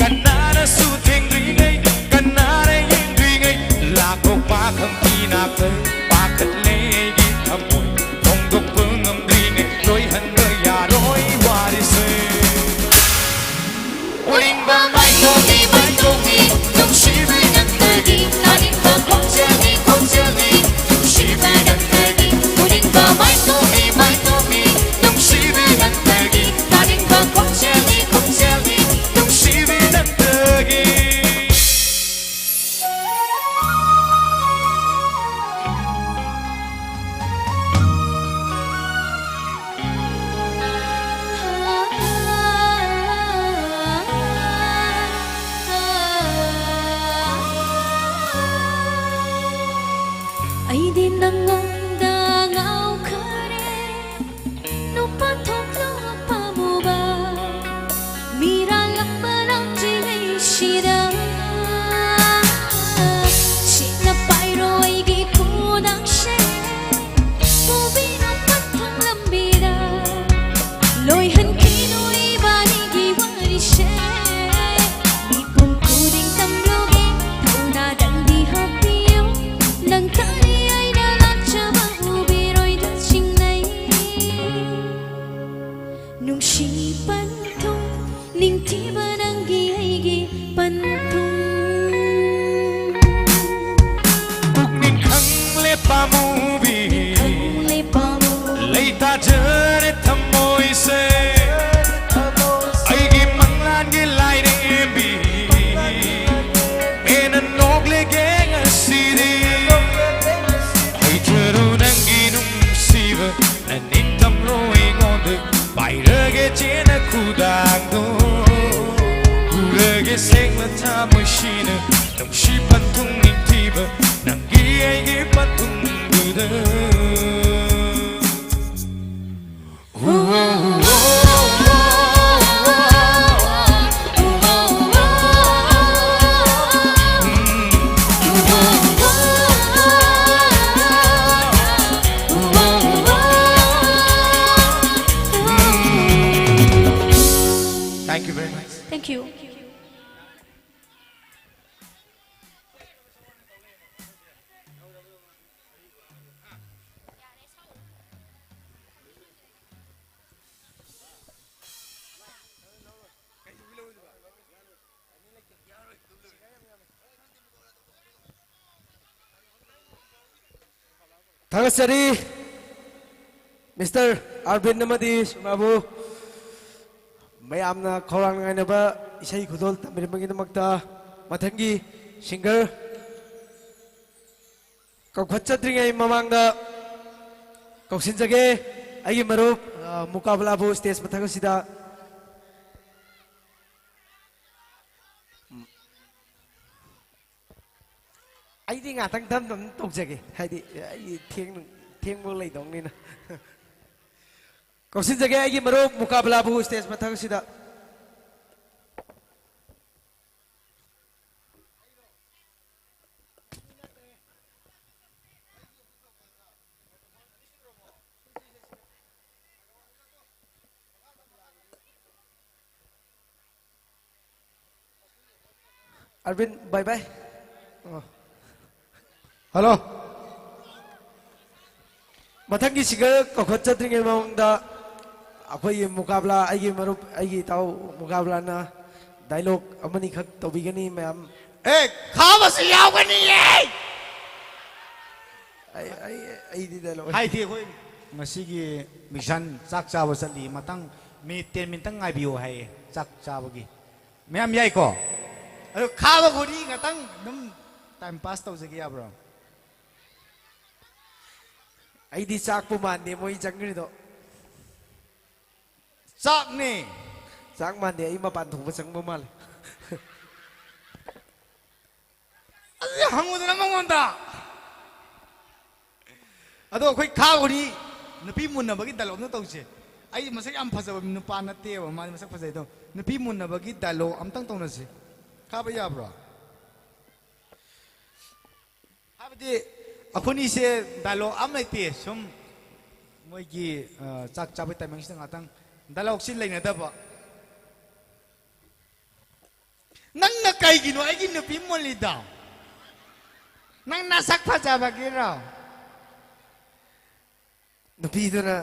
ꯀꯅꯥꯅꯁꯨ ꯊꯦꯡꯗ꯭ꯔꯤꯉꯩ ꯀꯅꯥꯅ ꯌꯦꯡꯗ꯭ꯔꯤꯉꯩ ꯂꯥꯛꯂꯣ ꯄꯥꯈꯪ ꯏꯅꯥꯛꯇ ꯄꯥꯈꯠꯂꯦ ꯑꯩꯒꯤ ꯊꯃꯣꯏ ꯐꯣꯡꯗꯣꯛꯄ ꯉꯝꯗ꯭ꯔꯤꯉꯩ ꯂꯣꯏꯍꯟꯕ ꯌꯥꯔꯣꯏ ꯋꯥꯔꯤꯁꯦ ꯎꯅꯤꯡꯕ ꯃꯥꯏꯊꯣꯡꯅꯤ ꯃꯥꯏꯊꯣꯡꯅꯤ ꯅꯨꯡꯁꯤꯕꯤ Thank you very much. Thank you. ꯊꯥꯒꯠꯆꯔꯤ꯫ ꯃꯤꯁꯇꯔ ꯑꯥꯔꯕꯤꯟ ꯑꯃꯗꯤ ꯁꯨꯃꯥꯕꯨ ꯃꯌꯥꯝꯅ ꯈꯧꯔꯥꯡꯅ ꯉꯥꯏꯅꯕ ꯏꯁꯩ ꯈꯨꯗꯣꯜ ꯇꯝꯕꯤꯔꯝꯕꯒꯤꯗꯃꯛꯇ꯫ ꯃꯊꯪꯒꯤ ꯁꯤꯡꯒꯔ ꯀꯧꯈꯠꯆꯗ꯭ꯔꯤꯉꯩ ꯃꯃꯥꯡꯗ ꯀꯧꯁꯤꯟꯖꯒꯦ ꯑꯩꯒꯤ ꯃꯔꯨꯞ, ꯑ, ꯃꯨꯀꯥꯕꯂꯥꯕꯨ ꯁ꯭ꯇꯦꯖ ꯃꯊꯛ ꯑꯁꯤꯗ꯫ ꯑꯩꯗꯤ ꯉꯥꯛꯇꯪ ꯗꯝ ꯗꯝ ꯇꯧꯖꯒꯦ, ꯍꯥꯏꯗꯤ ꯑꯩ ꯊꯦꯡ-, ꯊꯦꯡꯕ ꯂꯩꯗꯧꯅꯤꯅ꯫ ꯀꯧꯁꯤꯟꯖꯒꯦ ꯑꯩꯒꯤ ꯃꯔꯨꯞ ꯃꯨꯀꯥꯕꯂꯥꯕꯨ ꯁ꯭ꯇꯦꯖ ꯃꯊꯛ ꯑꯁꯤꯗ꯫ ꯑꯔꯕꯤꯟ, bye bye꯫ ꯑꯣ꯫ ꯍꯜꯂꯣ꯫ ꯃꯊꯪꯒꯤ ꯁꯤꯡꯒꯔ ꯀꯧꯈꯠꯆꯗ꯭ꯔꯤꯉꯩ ꯃꯃꯥꯡꯗ ꯑꯩꯈꯣꯏꯒꯤ ꯃꯨꯀꯥꯕꯂꯥ, ꯑꯩꯒꯤ ꯃꯔꯨꯞ, ꯑꯩꯒꯤ ꯏꯇꯥꯎ ꯃꯨꯀꯥꯕꯂꯥꯅ ꯗꯥꯏꯂꯣꯛ ꯑꯃꯅꯤꯈꯛ ꯇꯧꯕꯤꯒꯅꯤ ꯃꯌꯥꯝ꯫ ꯑꯦ, ꯈꯥꯕꯁꯨ ꯌꯥꯎꯒꯅꯤꯌꯦ! ꯑꯩ, ꯑꯩ, ꯑꯩꯗꯤ ꯗꯥꯏꯂꯣꯛ ꯍꯥꯏꯗꯤ ꯑꯩꯈꯣꯏ ꯉꯁꯤꯒꯤ ꯃꯤꯁꯟ ꯆꯥꯛ ꯆꯥꯕ ꯆꯠꯂꯤ꯫ ꯃꯊꯪ ꯃꯤꯅꯤꯠ ꯇꯦꯟ ꯃꯤꯅꯤꯠꯇꯪ ꯉꯥꯏꯕꯤꯌꯨ ꯍꯥꯏꯌꯦ ꯆꯥꯛ ꯆꯥꯕꯒꯤ꯫ ꯃꯌꯥꯝ ꯌꯥꯏꯀꯣ? ꯑꯗꯣ ꯈꯥꯕ ꯈꯨꯗꯤ ꯉꯥꯛꯇꯪ ꯑꯗꯨꯝ ꯇꯥꯏꯝ ꯄꯥꯁ ꯇꯧꯖꯒꯦ ꯌꯥꯕ꯭ꯔꯣ? ꯑꯩꯗꯤ ꯆꯥꯛꯄꯨ ꯃꯥꯟꯗꯦ ꯃꯣꯏ ꯆꯪꯈ꯭ꯔꯤꯗꯣ꯫ ꯆꯥꯛꯅꯦ꯫ ꯆꯥꯛ ꯃꯥꯟꯗꯦ, ꯑꯩ ꯃꯄꯥꯟ ꯊꯣꯛꯄ ꯆꯪꯕ ꯃꯥꯜꯂꯦ꯫ ꯑꯗꯨꯗꯤ ꯍꯪꯉꯨꯗꯅ ꯃꯉꯣꯟꯗ꯫ ꯑꯗꯣ ꯑꯩꯈꯣꯏ ꯈꯥꯕꯅꯤ, ꯅꯨꯄꯤ ꯃꯨꯟꯅꯕꯒꯤ dialogue ꯑꯝꯇ ꯇꯧꯁꯦ꯫ ꯑꯩ ꯃꯁꯛ ꯌꯥꯝ ꯐꯖꯕ ꯅꯨꯄꯥ ꯅꯠꯇꯦꯕ, ꯃꯥꯗꯤ ꯃꯁꯛ ꯐꯖꯩ꯫ ꯑꯗꯣ ꯅꯨꯄꯤ ꯃꯨꯟꯅꯕꯒꯤ dialogue ꯑꯝꯇꯪ ꯇꯧꯅꯁꯦ꯫ ꯈꯥꯕ ꯌꯥꯕ꯭ꯔꯣ? ꯍꯥꯏꯕꯗꯤ ꯑꯩꯈꯣꯏꯅꯤꯁꯦ dialogue ꯑꯃ ꯂꯩꯇꯦ, ꯁꯨꯝ ꯃꯣꯏꯒꯤ, ꯑ, ꯆꯥꯛ ꯆꯥꯕꯩ timingꯁꯤꯗ ꯉꯥꯛꯇꯪ dialogueꯁꯤ ꯂꯩꯅꯗꯕ꯫ ꯅꯪꯅ ꯀꯩꯒꯤꯅꯣ ꯑꯩꯒꯤ ꯅꯨꯄꯤ ꯃꯨꯜꯂꯤꯗꯣ? ꯅꯪ ꯅꯁꯛ ꯐꯖꯕꯒꯤꯔꯣ? ꯅꯨꯄꯤꯗꯨꯅ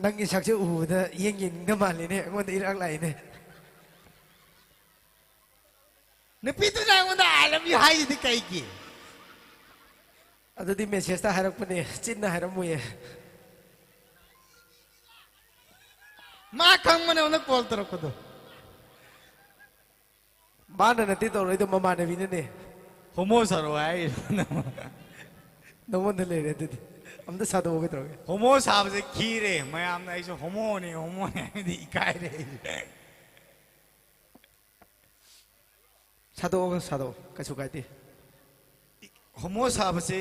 ꯅꯪꯒꯤ ꯁꯛꯁꯦ ꯎꯕꯗ ꯌꯦꯡ ꯌꯦꯡꯅꯤꯡꯗ ꯃꯥꯜꯂꯤꯅꯦ, ꯑꯩꯉꯣꯟꯗ ꯏꯔꯥꯛ ꯂꯥꯛꯏꯅꯦ꯫ ꯅꯨꯄꯤꯗꯨꯅ ꯑꯩꯉꯣꯟꯗ "I love you" ꯍꯥꯏꯔꯤꯗꯤ ꯀꯩꯒꯤ? ꯑꯗꯨꯗꯤ messageꯇ ꯍꯥꯏꯔꯛꯄꯅꯦ, ꯆꯤꯟꯅ ꯍꯥꯏꯔꯝꯃꯣꯏꯌꯦ꯫ ꯃꯥ ꯈꯪꯕꯅꯦ ꯑꯩꯉꯣꯟꯗ call ꯇꯧꯔꯛꯄꯗꯣ꯫ ꯃꯥꯅ ꯅꯠꯇꯦ ꯇꯧꯔꯛꯏꯗꯣ, ꯃꯃꯥꯟꯅꯕꯤꯅꯅꯦ꯫ Homo ꯁꯥꯔꯣ ꯍꯥꯏ꯫ ꯅꯉꯣꯟꯗ ꯂꯩꯔꯦ ꯑꯗꯨꯗꯤ꯫ ꯑꯝꯇ ꯁꯥꯗꯣꯛꯑꯣ ꯀꯩꯗꯧꯔꯒꯦ? Homo ꯁꯥꯕꯁꯦ ꯈꯤꯔꯦ꯫ ꯃꯌꯥꯝꯅ ꯑꯩꯁꯨ homoꯅꯦ, homoꯅꯦ ꯍꯥꯏꯗꯤ ꯏꯀꯥꯏꯔꯦ ꯑꯩꯁꯨ꯫ ꯁꯥꯗꯣꯛꯑꯣ, ꯁꯥꯗꯣꯛꯑꯣ, ꯀꯩꯁꯨ ꯀꯥꯏꯗꯦ꯫ Homo ꯁꯥꯕꯁꯦ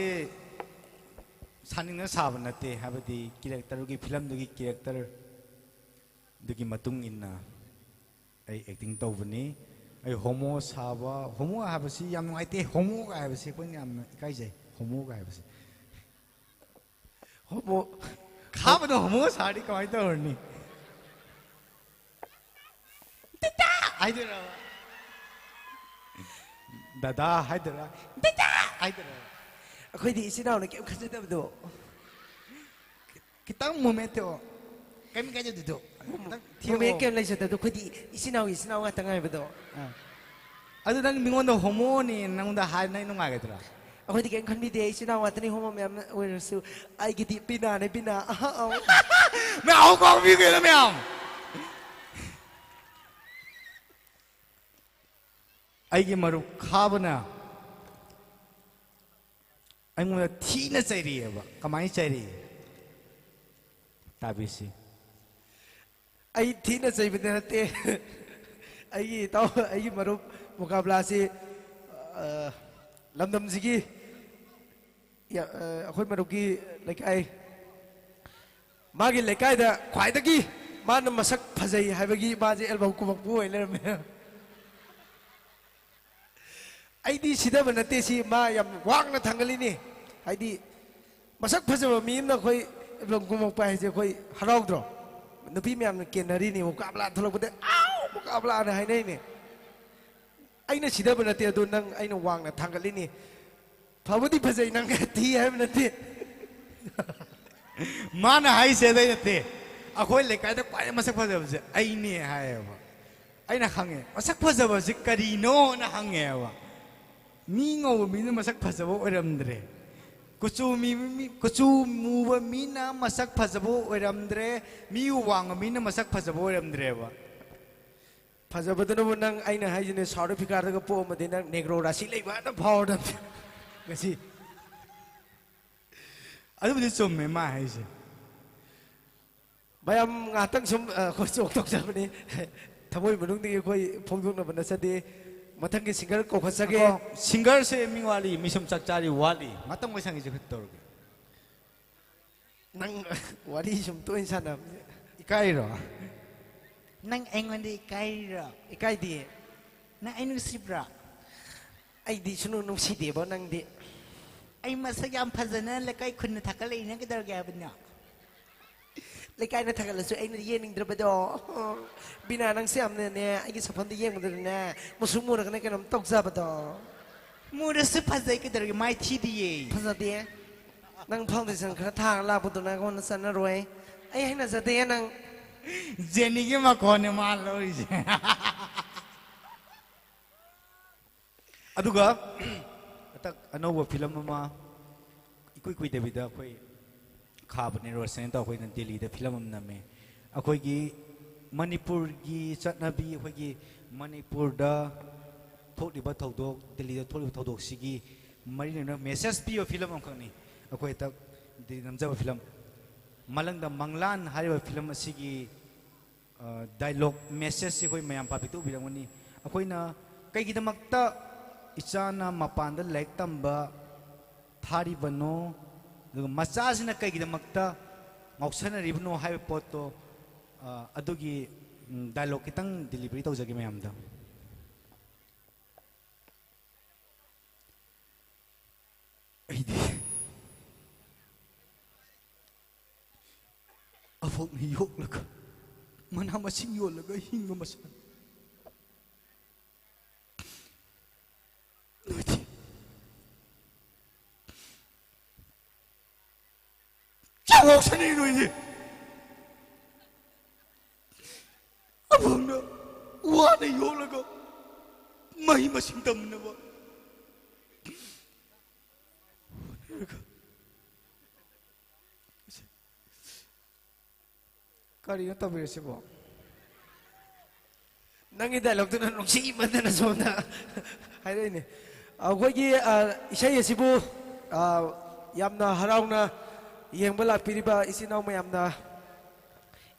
ꯁꯥꯅꯤꯡꯅ ꯁꯥꯕ ꯅꯠꯇꯦ, ꯍꯥꯏꯕꯗꯤ characterꯒꯤ, filmꯗꯨꯒꯤ characterꯗꯨꯒꯤ ꯃꯇꯨꯡ ꯏꯟꯅ ꯑꯩ acting ꯇꯧꯕꯅꯤ꯫ ꯑꯩ homo ꯁꯥꯕ, homo ꯍꯥꯏꯕꯁꯤ ꯌꯥꯝ ꯅꯨꯡꯉꯥꯏꯇꯦ, homoꯒ ꯍꯥꯏꯕꯁꯤ ꯑꯩꯈꯣꯏꯅ ꯌꯥꯝꯅ ꯏꯀꯥꯏꯖꯩ, homoꯒ ꯍꯥꯏꯕꯁꯤ꯫ Homo꯫ ꯈꯥꯕꯅ homo ꯁꯥꯔꯗꯤ ꯀꯃꯥꯏꯅ ꯇꯧꯔꯅꯤ? ꯇꯤꯇꯥ ꯍꯥꯏꯗꯣꯏꯔꯕ? ꯗꯗꯥ ꯍꯥꯏꯗꯣꯏꯔꯥ? ꯇꯤꯇꯥ ꯍꯥꯏꯗꯣꯏꯔꯕ? ꯑꯩꯈꯣꯏꯗꯤ ꯏꯆꯤꯟ ꯏꯅꯥꯎꯅ ꯀꯩꯝ ꯈꯟꯖꯗꯕꯗꯣ꯫ ꯈꯤꯇꯪ movement ꯇꯧꯑꯣ꯫ ꯀꯩꯝ ꯀꯥꯏꯗꯦ ꯑꯗꯨꯗꯣ꯫ ꯈꯤꯇꯪ ꯊꯦꯡꯉꯣ꯫ Movement ꯀꯩꯝ ꯂꯩꯖꯗꯕꯗꯣ, ꯑꯩꯈꯣꯏꯗꯤ ꯏꯆꯤꯟ ꯏꯅꯥꯎ, ꯏꯆꯤꯟ ꯏꯅꯥꯎ ꯉꯥꯛꯇ ꯉꯥꯏꯕꯗꯣ꯫ ꯑꯥ꯫ ꯑꯗꯨ ꯅꯪ ꯃꯤꯉꯣꯟꯗ homoꯅꯤ ꯅꯪꯉꯣꯟꯗ ꯍꯥꯏ ꯅꯪ ꯅꯨꯡꯉꯥꯏꯒꯗ꯭ꯔꯥ? ꯑꯩꯈꯣꯏꯗꯤ ꯀꯩꯝ ꯈꯟꯕꯤꯗꯦ, ꯏꯆꯤꯟ ꯏꯅꯥꯎ ꯉꯥꯛꯇꯅꯤ, homo ꯃꯌꯥꯝ ꯑꯣꯏꯔꯁꯨ ꯑꯩꯒꯤꯗꯤ ꯕꯤꯅꯥꯅꯦ, ꯕꯤꯅꯥ꯫ ꯑꯍ, ꯑꯧ꯫ ꯃꯌꯥꯝ ꯍꯧ ꯀꯥꯎꯕꯤꯌꯨ ꯀꯩꯅꯣ ꯃꯌꯥꯝ꯫ ꯑꯩꯒꯤ ꯃꯔꯨꯞ ꯈꯥꯕꯅ ꯑꯩꯉꯣꯟꯗ ꯊꯤꯅ ꯆꯩꯔꯤꯑꯦꯕ꯫ ꯀꯃꯥꯏꯅ ꯆꯩꯔꯤ? ꯇꯥꯕꯤꯁꯤ꯫ ꯑꯩ ꯊꯤꯅ ꯆꯩꯕꯗꯤ ꯅꯠꯇꯦ꯫ ꯑꯩꯒꯤ ꯏꯇꯥꯎ, ꯑꯩꯒꯤ ꯃꯔꯨꯞ ꯃꯨꯀꯥꯕꯂꯥꯁꯤ, ꯑ, ꯂꯝꯗꯝꯁꯤꯒꯤ ꯌꯥ-, ꯑ, ꯑꯩꯈꯣꯏ ꯃꯔꯨꯞꯀꯤ ꯂꯩꯀꯥꯏ, ꯃꯥꯒꯤ ꯂꯩꯀꯥꯏꯗ ꯈ꯭ꯋꯥꯏꯗꯒꯤ ꯃꯥꯅ ꯃꯁꯛ ꯐꯖꯩ ꯍꯥꯏꯕꯒꯤ ꯃꯥꯁꯦ ꯑꯦꯜꯕꯝ ꯀꯨꯝꯃꯛꯄ ꯑꯣꯏ ꯂꯩꯔꯝꯃꯦ꯫ ꯑꯩꯗꯤ ꯁꯤꯗꯕ ꯅꯠꯇꯦ, ꯁꯤ ꯃꯥ ꯌꯥꯝ ꯋꯥꯡꯅ ꯊꯥꯡꯒꯠꯂꯤꯅꯤ꯫ ꯍꯥꯏꯗꯤ ꯃꯁꯛ ꯐꯖꯕ ꯃꯤ ꯑꯃꯅ ꯑꯩꯈꯣꯏ ꯑꯦꯜꯕꯝ ꯀꯨꯝꯃꯛꯄ ꯍꯥꯏꯁꯦ ꯑꯩꯈꯣꯏ ꯍꯔꯥꯎꯗ꯭ꯔꯣ? ꯅꯨꯄꯤ ꯃꯌꯥꯝꯅ ꯀꯦꯟꯅꯔꯤꯅꯤ, ꯃꯨꯀꯥꯕꯂꯥ ꯊꯣꯛꯂꯛꯄꯗ "ꯑꯥꯎ, ꯃꯨꯀꯥꯕꯂꯥꯅ" ꯍꯥꯏꯅꯩꯅꯦ꯫ ꯑꯩꯅ ꯁꯤꯗꯕ ꯅꯠꯇꯦ, ꯑꯗꯣ ꯅꯪ ꯑꯩꯅ ꯋꯥꯡꯅ ꯊꯥꯡꯒꯠꯂꯤꯅꯤ꯫ ꯐꯕꯨꯗꯤ ꯐꯖꯩ, ꯅꯪ ꯊꯤ ꯍꯥꯏꯕ ꯅꯠꯇꯦ꯫ ꯃꯥꯅ ꯍꯥꯏꯁꯦ ꯑꯇꯩ ꯅꯠꯇꯦ, ꯑꯩꯈꯣꯏ ꯂꯩꯀꯥꯏꯗ ꯈ꯭ꯋꯥꯏꯗꯩ ꯃꯁꯛ ꯐꯖꯕꯁꯦ ꯑꯩꯅꯦ ꯍꯥꯏꯌꯦꯕ꯫ ꯑꯩꯅ ꯍꯪꯉꯦ, "ꯃꯁꯛ ꯐꯖꯕꯁꯦ ꯀꯔꯤꯅꯣꯅ?" ꯍꯪꯉꯦꯕ꯫ ꯃꯤ ꯉꯧꯕ ꯃꯤꯅ ꯃꯁꯛ ꯐꯖꯕ ꯑꯣꯏꯔꯝꯗ꯭ꯔꯦ꯫ ꯀꯨꯆꯨ ꯃꯤ, ꯃꯤ- ꯀꯨꯆꯨ ꯃꯨꯕ ꯃꯤꯅ ꯃꯁꯛ ꯐꯖꯕ ꯑꯣꯏꯔꯝꯗ꯭ꯔꯦ꯫ ꯃꯤ ꯋꯥꯡꯕ ꯃꯤꯅ ꯃꯁꯛ ꯐꯖꯕ ꯑꯣꯏꯔꯝꯗ꯭ꯔꯦꯕ꯫ ꯐꯖꯕꯗꯨꯅꯕꯨ ꯅꯪ, ꯑꯩꯅ ꯍꯥꯏꯁꯤꯅꯦ, ꯁꯥꯎꯠ ꯑꯐ꯭ꯔꯤꯀꯥꯗꯒ ꯄꯣꯛꯑꯝꯃꯗꯤ ꯅꯪ ꯅꯦꯒ꯭ꯔꯣ ꯔꯥꯁꯤ ꯂꯩꯕꯅ ꯐꯥꯎꯔꯗꯕꯅꯤ ꯉꯁꯤ꯫ ꯑꯗꯨꯕꯨꯗꯤ ꯆꯨꯝꯃꯦ ꯃꯥ ꯍꯥꯏꯁꯦ꯫ ꯃꯌꯥꯝ ꯉꯥꯏꯍꯥꯛꯇꯪ ꯁꯨꯝ, ꯑ, ꯑꯩꯈꯣꯏ ꯆꯣꯛ ꯇꯧꯖꯕꯅꯤ꯫ ꯊꯃꯣꯏ ꯃꯅꯨꯡꯗꯒꯤ ꯑꯩꯈꯣꯏ ꯐꯣꯡꯗꯣꯛꯅꯕ ꯅꯠꯆꯗꯦ꯫ ꯃꯊꯪꯒꯤ ꯁꯤꯡꯒꯔ ꯀꯧꯈꯠꯆꯒꯦ꯫ ꯑꯗꯣ ꯁꯤꯡꯒꯔꯁꯦ ꯃꯤ ꯋꯥꯠꯂꯤ, ꯃꯤ ꯁꯨꯝ ꯆꯥꯛ ꯆꯥꯔꯤ ꯋꯥꯠꯂꯤ꯫ ꯉꯥꯛꯇꯪ ꯋꯥꯔꯤ ꯁꯥꯟꯅꯈꯤꯁꯦ ꯈꯔ ꯇꯧꯔꯒꯦ꯫ ꯅꯪ ꯋꯥꯔꯤ ꯁꯨꯝ ꯇꯣꯏꯅ ꯁꯥꯟꯅꯕꯁꯦ꯫ ꯏꯀꯥꯏꯔꯣ? ꯅꯪ ꯑꯩꯉꯣꯟꯗ ꯏꯀꯥꯏꯔꯤꯔꯣ? ꯏꯀꯥꯏꯗꯤꯌꯦ꯫ ꯅꯪ ꯑꯩ ꯅꯨꯡꯁꯤꯕ꯭ꯔꯣ? ꯑꯩꯗꯤ ꯁꯨꯅꯨ ꯅꯨꯡꯁꯤꯗꯦꯕꯣ ꯅꯪꯗꯤ꯫ ꯑꯩ ꯃꯁꯛ ꯌꯥꯝ ꯐꯖꯅ ꯂꯩꯀꯥꯏ ꯈꯨꯟꯅ ꯊꯥꯒꯠꯂꯛꯏꯅ ꯀꯩꯗꯧꯔꯒꯦ ꯍꯥꯏꯕꯅꯣ? ꯂꯩꯀꯥꯏꯅ ꯊꯥꯒꯠꯂꯁꯨ ꯑꯩꯅ ꯌꯦꯡꯅꯤꯡꯗ꯭ꯔꯕꯗꯣ꯫ ꯕꯤꯅꯥ, ꯅꯪꯁꯦ ꯌꯥꯝꯅꯅꯦ, ꯑꯩꯒꯤ ꯁꯛꯐꯝꯗ ꯌꯦꯡꯕꯗꯅꯦ, ꯃꯨꯁꯨꯛ ꯃꯨꯔꯒꯅꯦ ꯀꯩꯅꯣꯝ ꯇꯧꯖꯕꯗꯣ꯫ ꯃꯨꯔꯁꯨ ꯐꯖꯩ ꯀꯩꯗꯧꯔꯒꯦ, ꯃꯥꯏ ꯊꯤꯗꯤꯌꯦ꯫ ꯐꯖꯗꯦ꯫ ꯅꯪ ꯐꯥꯎꯟꯗꯦꯁꯟ ꯈꯔ ꯊꯥꯔꯒ ꯂꯥꯛꯄꯗꯣ ꯅꯪꯉꯣꯟꯗ ꯆꯠꯅꯔꯣꯏ꯫ ꯑꯩ ꯍꯩꯅꯖꯗꯦ ꯅꯪ꯫ ꯖꯦꯅꯤꯒꯤ ꯃꯈꯣꯟꯅꯦ ꯃꯥ ꯂꯧꯔꯤꯁꯦ꯫ ꯑꯗꯨꯒ ꯍꯟꯗꯛ ꯑꯅꯧꯕ ꯐꯤꯂꯝ ꯑꯃ ꯏꯀꯨꯏ ꯀꯨꯏꯗꯕꯤꯗ ꯑꯩꯈꯣꯏ ꯈꯥꯕꯅꯦ ꯔꯣꯁꯟ ꯇꯧ ꯑꯩꯈꯣꯏꯅ ꯗꯦꯜꯂꯤꯗ ꯐꯤꯂꯝ ꯑꯃ ꯅꯝꯃꯦ꯫ ꯑꯩꯈꯣꯏꯒꯤ ꯃꯅꯤꯄꯨꯔꯒꯤ ꯆꯠꯅꯕꯤ, ꯑꯩꯈꯣꯏꯒꯤ ꯃꯅꯤꯄꯨꯔꯗ ꯊꯣꯛꯂꯤꯕ ꯊꯧꯗꯣꯛ, ꯗꯦꯜꯂꯤꯗ ꯊꯣꯛꯂꯤꯕ ꯊꯧꯗꯣꯛꯁꯤꯒꯤ ꯃꯔꯤ ꯂꯩꯅꯕ ꯃꯦꯁꯦꯖ ꯄꯤꯕ ꯐꯤꯂꯝ ꯑꯃꯈꯛꯅꯤ꯫ ꯑꯩꯈꯣꯏ ꯍꯟꯗꯛ ꯗꯦꯜꯂꯤ ꯅꯝꯖꯕ ꯐꯤꯂꯝ ꯃꯂꯪꯗ ꯃꯪꯂꯥꯟ ꯍꯥꯏꯔꯤꯕ ꯐꯤꯂꯝ ꯑꯁꯤꯒꯤ ꯗꯥꯏꯂꯣꯛ ꯃꯦꯁꯦꯖꯁꯤ ꯑꯩꯈꯣꯏ ꯃꯌꯥꯝ ꯄꯥꯕ꯭ꯂꯤꯛꯇ ꯎꯕꯤꯔꯝꯒꯅꯤ꯫ ꯑꯩꯈꯣꯏꯅ ꯀꯩꯒꯤꯗꯃꯛꯇ ꯏꯆꯥꯅ ꯃꯄꯥꯟꯗ ꯂꯥꯏꯔꯤꯛ ꯇꯝꯕ ꯊꯥꯔꯤꯕꯅꯣ? ꯑꯗꯨꯒ ꯃꯆꯥꯁꯤꯅ ꯀꯩꯒꯤꯗꯃꯛꯇ ꯉꯥꯎꯁꯟꯅꯔꯤꯕꯅꯣ ꯍꯥꯏꯕ ꯄꯣꯠꯇꯣ, ꯑ, ꯑꯗꯨꯒꯤ, ꯎꯝ, dialogue ꯈꯤꯇꯪ delivery ꯇꯧꯖꯒꯦ ꯃꯌꯥꯝꯗ꯫ ꯑꯩꯗꯤ ꯑꯕꯣꯛꯅ ꯌꯣꯛꯂꯒ ꯃꯅꯥ ꯃꯁꯤꯡ ꯌꯣꯜꯂꯒ ꯍꯤꯡꯕ ꯃꯆꯥꯅꯤ꯫ ꯅꯣꯏꯗꯤ ꯆꯥꯛ ꯉꯥꯎꯁꯟꯅꯩ ꯅꯣꯏꯗꯤ꯫ ꯑꯕꯣꯛꯅ ꯋꯥꯅ ꯌꯣꯛꯂꯒ ꯃꯍꯩ ꯃꯁꯤꯡ ꯇꯝꯅꯕ ꯍꯣꯠꯅꯔꯒ ꯀꯔꯤꯅꯣ ꯇꯧꯕꯤꯔꯤꯁꯤꯕꯣ? ꯅꯪꯒꯤ dialogue ꯇꯨꯅ ꯅꯨꯡꯁꯤꯃꯟꯗꯅ ꯁꯣꯝꯗ ꯍꯥꯏꯔꯛꯏꯅꯦ꯫ ꯑꯩꯈꯣꯏꯒꯤ, ꯑ, ꯏꯁꯩ ꯑꯁꯤꯕꯨ, ꯑ, ꯌꯥꯝꯅ ꯍꯔꯥꯎꯅ ꯌꯦꯡꯕ ꯂꯥꯛꯄꯤꯔꯤꯕ ꯏꯆꯤꯟ ꯏꯅꯥꯎ ꯃꯌꯥꯝꯅ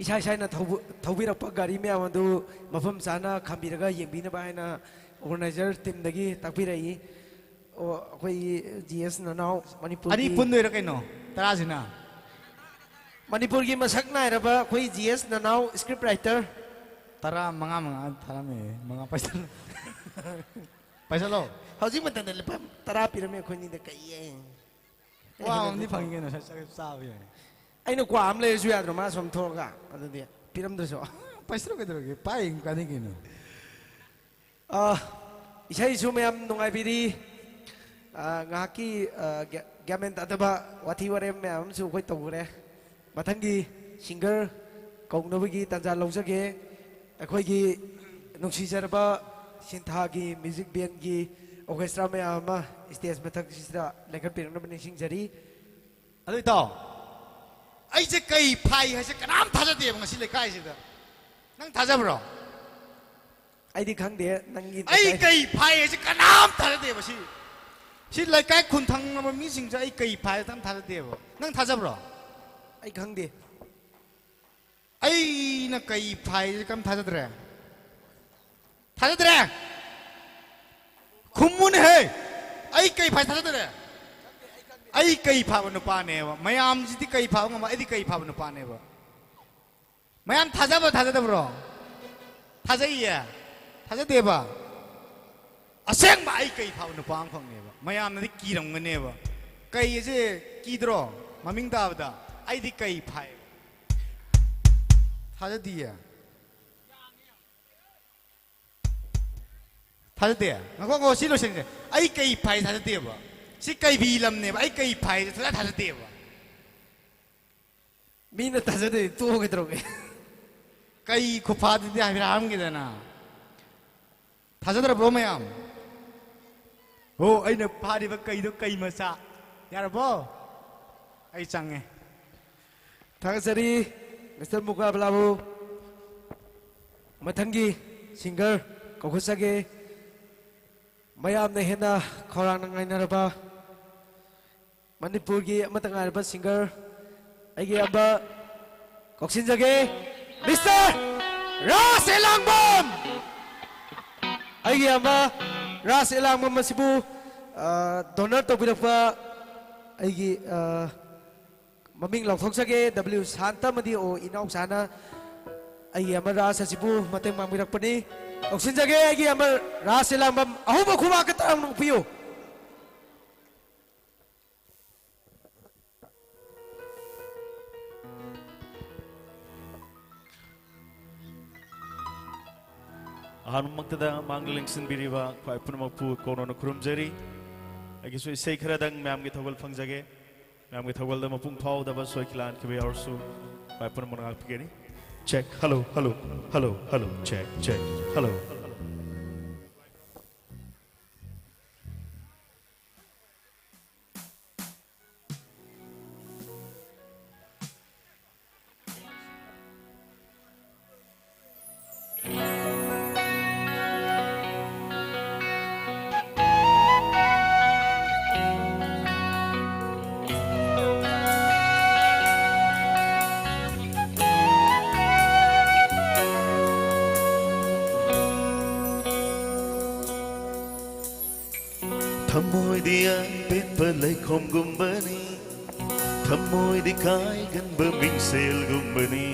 ꯏꯁꯥ ꯏꯁꯥꯅ ꯊꯧꯕ-, ꯊꯧꯕꯤꯔꯛꯄ ꯒꯥꯔꯤ ꯃꯌꯥꯝ ꯑꯗꯨ ꯃꯐꯝ ꯆꯥꯅ ꯈꯥꯝꯕꯤꯔꯒ ꯌꯦꯡꯕꯤꯅꯕ ꯍꯥꯏꯅ organizer team ꯗꯒꯤ ꯇꯥꯛꯄꯤꯔꯛꯏ꯫ ꯑꯣ, ꯑꯩꯈꯣꯏꯒꯤ ꯖꯤ ꯑꯦꯁ ꯅꯅꯥꯎ ꯃꯅꯤꯄꯨꯔꯒꯤ ꯑꯅꯤ ꯄꯨꯟꯗꯣꯏꯔꯥ ꯀꯩꯅꯣ? ꯇꯔꯥꯁꯤꯅ? ꯃꯅꯤꯄꯨꯔꯒꯤ ꯃꯁꯛ ꯅꯥꯏꯔꯕ ꯑꯩꯈꯣꯏ ꯖꯤ ꯑꯦꯁ ꯅꯅꯥꯎ script writer꯫ ꯇꯔꯥ, ꯃꯉꯥ, ꯃꯉꯥ ꯊꯥꯔꯝꯃꯦ꯫ ꯃꯉꯥ ꯄꯥꯏꯁꯜꯂꯣ꯫ ꯄꯥꯏꯁꯜꯂꯣ꯫ ꯍꯧꯖꯤꯛ ꯃꯇꯝꯗ ꯂꯨꯄꯥ ꯇꯔꯥ ꯄꯤꯔꯝꯃꯦ ꯑꯩꯈꯣꯏꯅꯤꯗ, ꯀꯩ ꯌꯦꯡ? ꯋꯥ ꯑꯃꯗꯤ ꯐꯪꯉꯤ ꯀꯩꯅꯣ, ꯆꯥꯛ ꯆꯥꯕ ꯌꯥꯏ꯫ ꯑꯩꯅ ꯀ꯭ꯋꯥ ꯑꯃ ꯂꯩꯔꯁꯨ ꯌꯥꯗ꯭ꯔꯣ, ꯃꯥ ꯁꯨꯝ ꯊꯣꯛꯑꯒ? ꯑꯗꯨꯗꯤ ꯄꯤꯔꯝꯗ꯭ꯔꯁꯨ꯫ ꯄꯥꯏꯁꯜꯂꯣ ꯀꯩꯗꯧꯔꯒꯦ? ꯄꯥꯏ ꯀꯥꯟꯅꯩ ꯀꯩꯅꯣ꯫ ꯑ, ꯏꯁꯩꯁꯨ ꯃꯌꯥꯝ ꯅꯨꯡꯉꯥꯏꯕꯤꯔꯤ꯫ ꯑ, ꯉꯥꯏꯍꯥꯛꯀꯤ, ꯑ, ꯒ꯭ꯌꯥ-, ꯒ꯭ꯌꯥꯟ ꯃꯦꯟ ꯇꯥꯗꯕ ꯋꯥꯊꯤ ꯋꯥꯔꯦꯝ ꯃꯌꯥꯝ ꯑꯃꯁꯨ ꯑꯩꯈꯣꯏ ꯇꯧꯈ꯭ꯔꯦ꯫ ꯃꯊꯪꯒꯤ singer ꯀꯧꯅꯕꯒꯤ ꯇꯥꯟꯖꯥ ꯂꯧꯖꯒꯦ꯫ ꯑꯩꯈꯣꯏꯒꯤ ꯅꯨꯡꯁꯤꯖꯔꯕ ꯁꯤꯟꯊꯥꯒꯤ music band ꯀꯤ orchestra ꯃꯌꯥꯝ ꯑꯃ stage ꯃꯊꯛꯁꯤꯗ ꯂꯦꯡꯈꯠꯄꯤꯔꯛꯅꯕ ꯅꯤꯡꯁꯤꯡꯖꯔꯤ꯫ ꯑꯗꯨ ꯏꯇꯥꯎ, ꯑꯩꯁꯦ ꯀꯩ ꯐꯥꯏ ꯍꯥꯏꯁꯦ ꯀꯅꯥꯝ ꯊꯥꯖꯗꯦꯕ ꯉꯁꯤ ꯂꯩꯀꯥꯏꯁꯤꯗ꯫ ꯅꯪ ꯊꯥꯖꯕ꯭ꯔꯣ? ꯑꯩꯗꯤ ꯈꯪꯗꯦ, ꯅꯪꯒꯤ ꯑꯩ ꯂꯩꯀꯥꯏ ꯀꯩ ꯐꯥꯏ ꯍꯥꯏꯁꯦ ꯀꯅꯥꯝ ꯊꯥꯖꯗꯦꯕ꯫ ꯁꯤ, ꯁꯤ ꯂꯩꯀꯥꯏ ꯈꯨꯟ ꯊꯪꯅꯕ ꯃꯤꯁꯤꯡꯁꯦ ꯑꯩ ꯀꯩ ꯐꯥꯏ ꯍꯥꯏꯁꯦ ꯀꯅꯥꯝ ꯊꯥꯖꯗꯦꯕ꯫ ꯅꯪ ꯊꯥꯖꯕ꯭ꯔꯣ? ꯑꯩ ꯈꯪꯗꯦ꯫ ꯑꯩꯅ ꯀꯩ ꯐꯥꯏ ꯍꯥꯏꯁꯦ ꯀꯅꯥꯝ ꯊꯥꯖꯗ꯭ꯔꯦ? ꯊꯥꯖꯗ꯭ꯔꯦ? ꯈꯨꯝꯃꯨꯅꯦꯍꯦ! ꯑꯩ ꯀꯩ ꯐꯥꯏ ꯊꯥꯖꯗ꯭ꯔꯦ? ꯑꯩ ꯀꯩ ꯐꯥꯕ ꯅꯨꯄꯥꯅꯦꯕ? ꯃꯌꯥꯝꯁꯤꯗꯤ ꯀꯩ ꯐꯥꯕ ꯉꯝꯕ, ꯑꯩꯗꯤ ꯀꯩ ꯐꯥꯕ ꯅꯨꯄꯥꯅꯦꯕ? ꯃꯌꯥꯝ ꯊꯥꯖꯕ ꯊꯥꯖꯗꯕ꯭ꯔꯣ? ꯊꯥꯖꯩꯌꯦ? ꯊꯥꯖꯗꯦꯕ? ꯑꯁꯦꯡꯕ ꯑꯩ ꯀꯩ ꯐꯥꯕ ꯅꯨꯄꯥ ꯑꯃꯈꯛꯅꯦꯕ꯫ ꯃꯌꯥꯝꯅꯗꯤ ꯀꯤꯔꯝꯒꯅꯦꯕ꯫ ꯀꯩ ꯑꯁꯦ ꯀꯤꯗ꯭ꯔꯣ? ꯃꯃꯤꯡ ꯇꯥꯕꯗ ꯑꯩꯗꯤ ꯀꯩ ꯐꯥꯏ? ꯊꯥꯖꯗꯤꯌꯦ? ꯊꯥꯖꯗꯦ? ꯉꯥꯏꯈꯣ, ꯉꯥꯏꯈꯣ, ꯁꯤ ꯂꯣꯏꯁꯟꯁꯦ꯫ ꯑꯩ ꯀꯩ ꯐꯥꯏ ꯊꯥꯖꯗꯦꯕ? ꯁꯤ ꯀꯩꯕꯤ ꯂꯝꯅꯦꯕ꯫ ꯑꯩ ꯀꯩ ꯐꯥꯏꯁꯦ ꯊꯥꯖ ꯊꯥꯖꯗꯦꯕ꯫ ꯃꯤꯅ ꯊꯥꯖꯗꯦ, ꯇꯣꯛꯑꯣ, ꯀꯩꯗꯧꯔꯒꯦ? ꯀꯩ ꯈꯨꯐꯥꯗꯨꯗꯤ ꯍꯥꯏꯐꯦꯠ ꯍꯥꯏꯔꯝꯒꯦꯗꯅ꯫ ꯊꯥꯖꯗ꯭ꯔꯕ꯭ꯔꯣ ꯃꯌꯥꯝ? ꯍꯣ, ꯑꯩꯅ ꯐꯥꯔꯤꯕ ꯀꯩꯗꯣ ꯀꯩ ꯃꯆꯥ꯫ ꯌꯥꯔꯕꯣ? ꯑꯩ ꯆꯪꯉꯦ꯫ ꯊꯥꯒꯠꯆꯔꯤ, ꯃꯤꯁꯇꯔ ꯃꯨꯀꯥꯕꯂꯥꯕꯨ꯫ ꯃꯊꯪꯒꯤ ꯁꯤꯡꯒꯔ ꯀꯧꯈꯠꯆꯒꯦ꯫ ꯃꯌꯥꯝꯅ ꯍꯦꯟꯅ ꯈꯧꯔꯥꯡꯅ ꯉꯥꯏꯅꯔꯕ ꯃꯅꯤꯄꯨꯔꯒꯤ ꯑꯃꯠꯇ ꯉꯥꯏꯔꯕ ꯁꯤꯡꯒꯔ, ꯑꯩꯒꯤ ꯏꯌꯥꯝꯕ ꯀꯧꯁꯤꯟꯖꯒꯦ, ꯃꯤꯁꯇꯔ ꯔꯥꯖ ꯑꯦꯂꯥꯡꯕꯝ꯫ ꯑꯩꯒꯤ ꯏꯌꯥꯝꯕ ꯔꯥꯖ ꯑꯦꯂꯥꯡꯕꯝ ꯑꯁꯤꯕꯨ, ꯑ, ꯗꯣꯅꯔ ꯇꯧꯕꯤꯔꯛꯄ ꯑꯩꯒꯤ, ꯑ, ꯃꯃꯤꯡ ꯂꯥꯎꯊꯣꯛꯆꯒꯦ, ꯗꯕ꯭ꯂꯤꯎ ꯁꯥꯟꯇ ꯑꯃꯗꯤ ꯑꯣ ꯏꯅꯥꯎꯆꯥꯅ ꯑꯩꯒꯤ ꯏꯌꯥꯝꯕ ꯔꯥꯖ ꯑꯁꯤꯕꯨ ꯃꯇꯦꯡ ꯄꯥꯡꯕꯤꯔꯛꯄꯅꯤ꯫ ꯀꯧꯁꯤꯟꯖꯒꯦ ꯑꯩꯒꯤ ꯏꯌꯥꯝꯕ ꯔꯥꯖ ꯑꯦꯂꯥꯡꯕꯝ, ꯑꯍꯧꯕ ꯈꯨꯕꯥꯛ ꯈꯛꯇ ꯑꯃꯨꯛ ꯄꯤꯌꯨ꯫ ꯑꯍꯥꯟꯕꯃꯛꯇꯗ ꯃꯥꯡꯗ ꯂꯦꯡꯁꯤꯟꯕꯤꯔꯤꯕ ꯈ꯭ꯋꯥꯏ ꯄꯨꯝꯅꯃꯛꯄꯨ ꯀꯣꯅꯣꯅ ꯈꯨꯔꯨꯝꯖꯔꯤ꯫ ꯑꯩꯒꯤꯁꯨ ꯏꯁꯩ ꯈꯔꯗꯪ ꯃꯌꯥꯝꯒꯤ ꯊꯧꯒꯜ ꯐꯪꯖꯒꯦ꯫ ꯃꯌꯥꯝꯒꯤ ꯊꯧꯒꯜꯗ ꯃꯄꯨꯡ ꯐꯥꯎꯗꯕ ꯁꯣꯏꯈꯤꯕ ꯂꯥꯟꯈꯤꯕ ꯌꯥꯎꯔꯁꯨ ꯈ꯭ꯋꯥꯏ ꯄꯨꯝꯅꯃꯛꯅ ꯉꯥꯛꯄꯤꯒꯅꯤ꯫ Check, hello, hello, hello, hello, check, check, hello. ꯊꯃꯣꯏꯗꯤ ꯑꯄꯦꯠꯄ ꯂꯩꯈꯣꯝꯒꯨꯝꯕꯅꯤ, ꯊꯃꯣꯏꯗꯤ ꯀꯥꯏꯒꯟꯕ ꯃꯤꯡꯁꯦꯜꯒꯨꯝꯕꯅꯤ,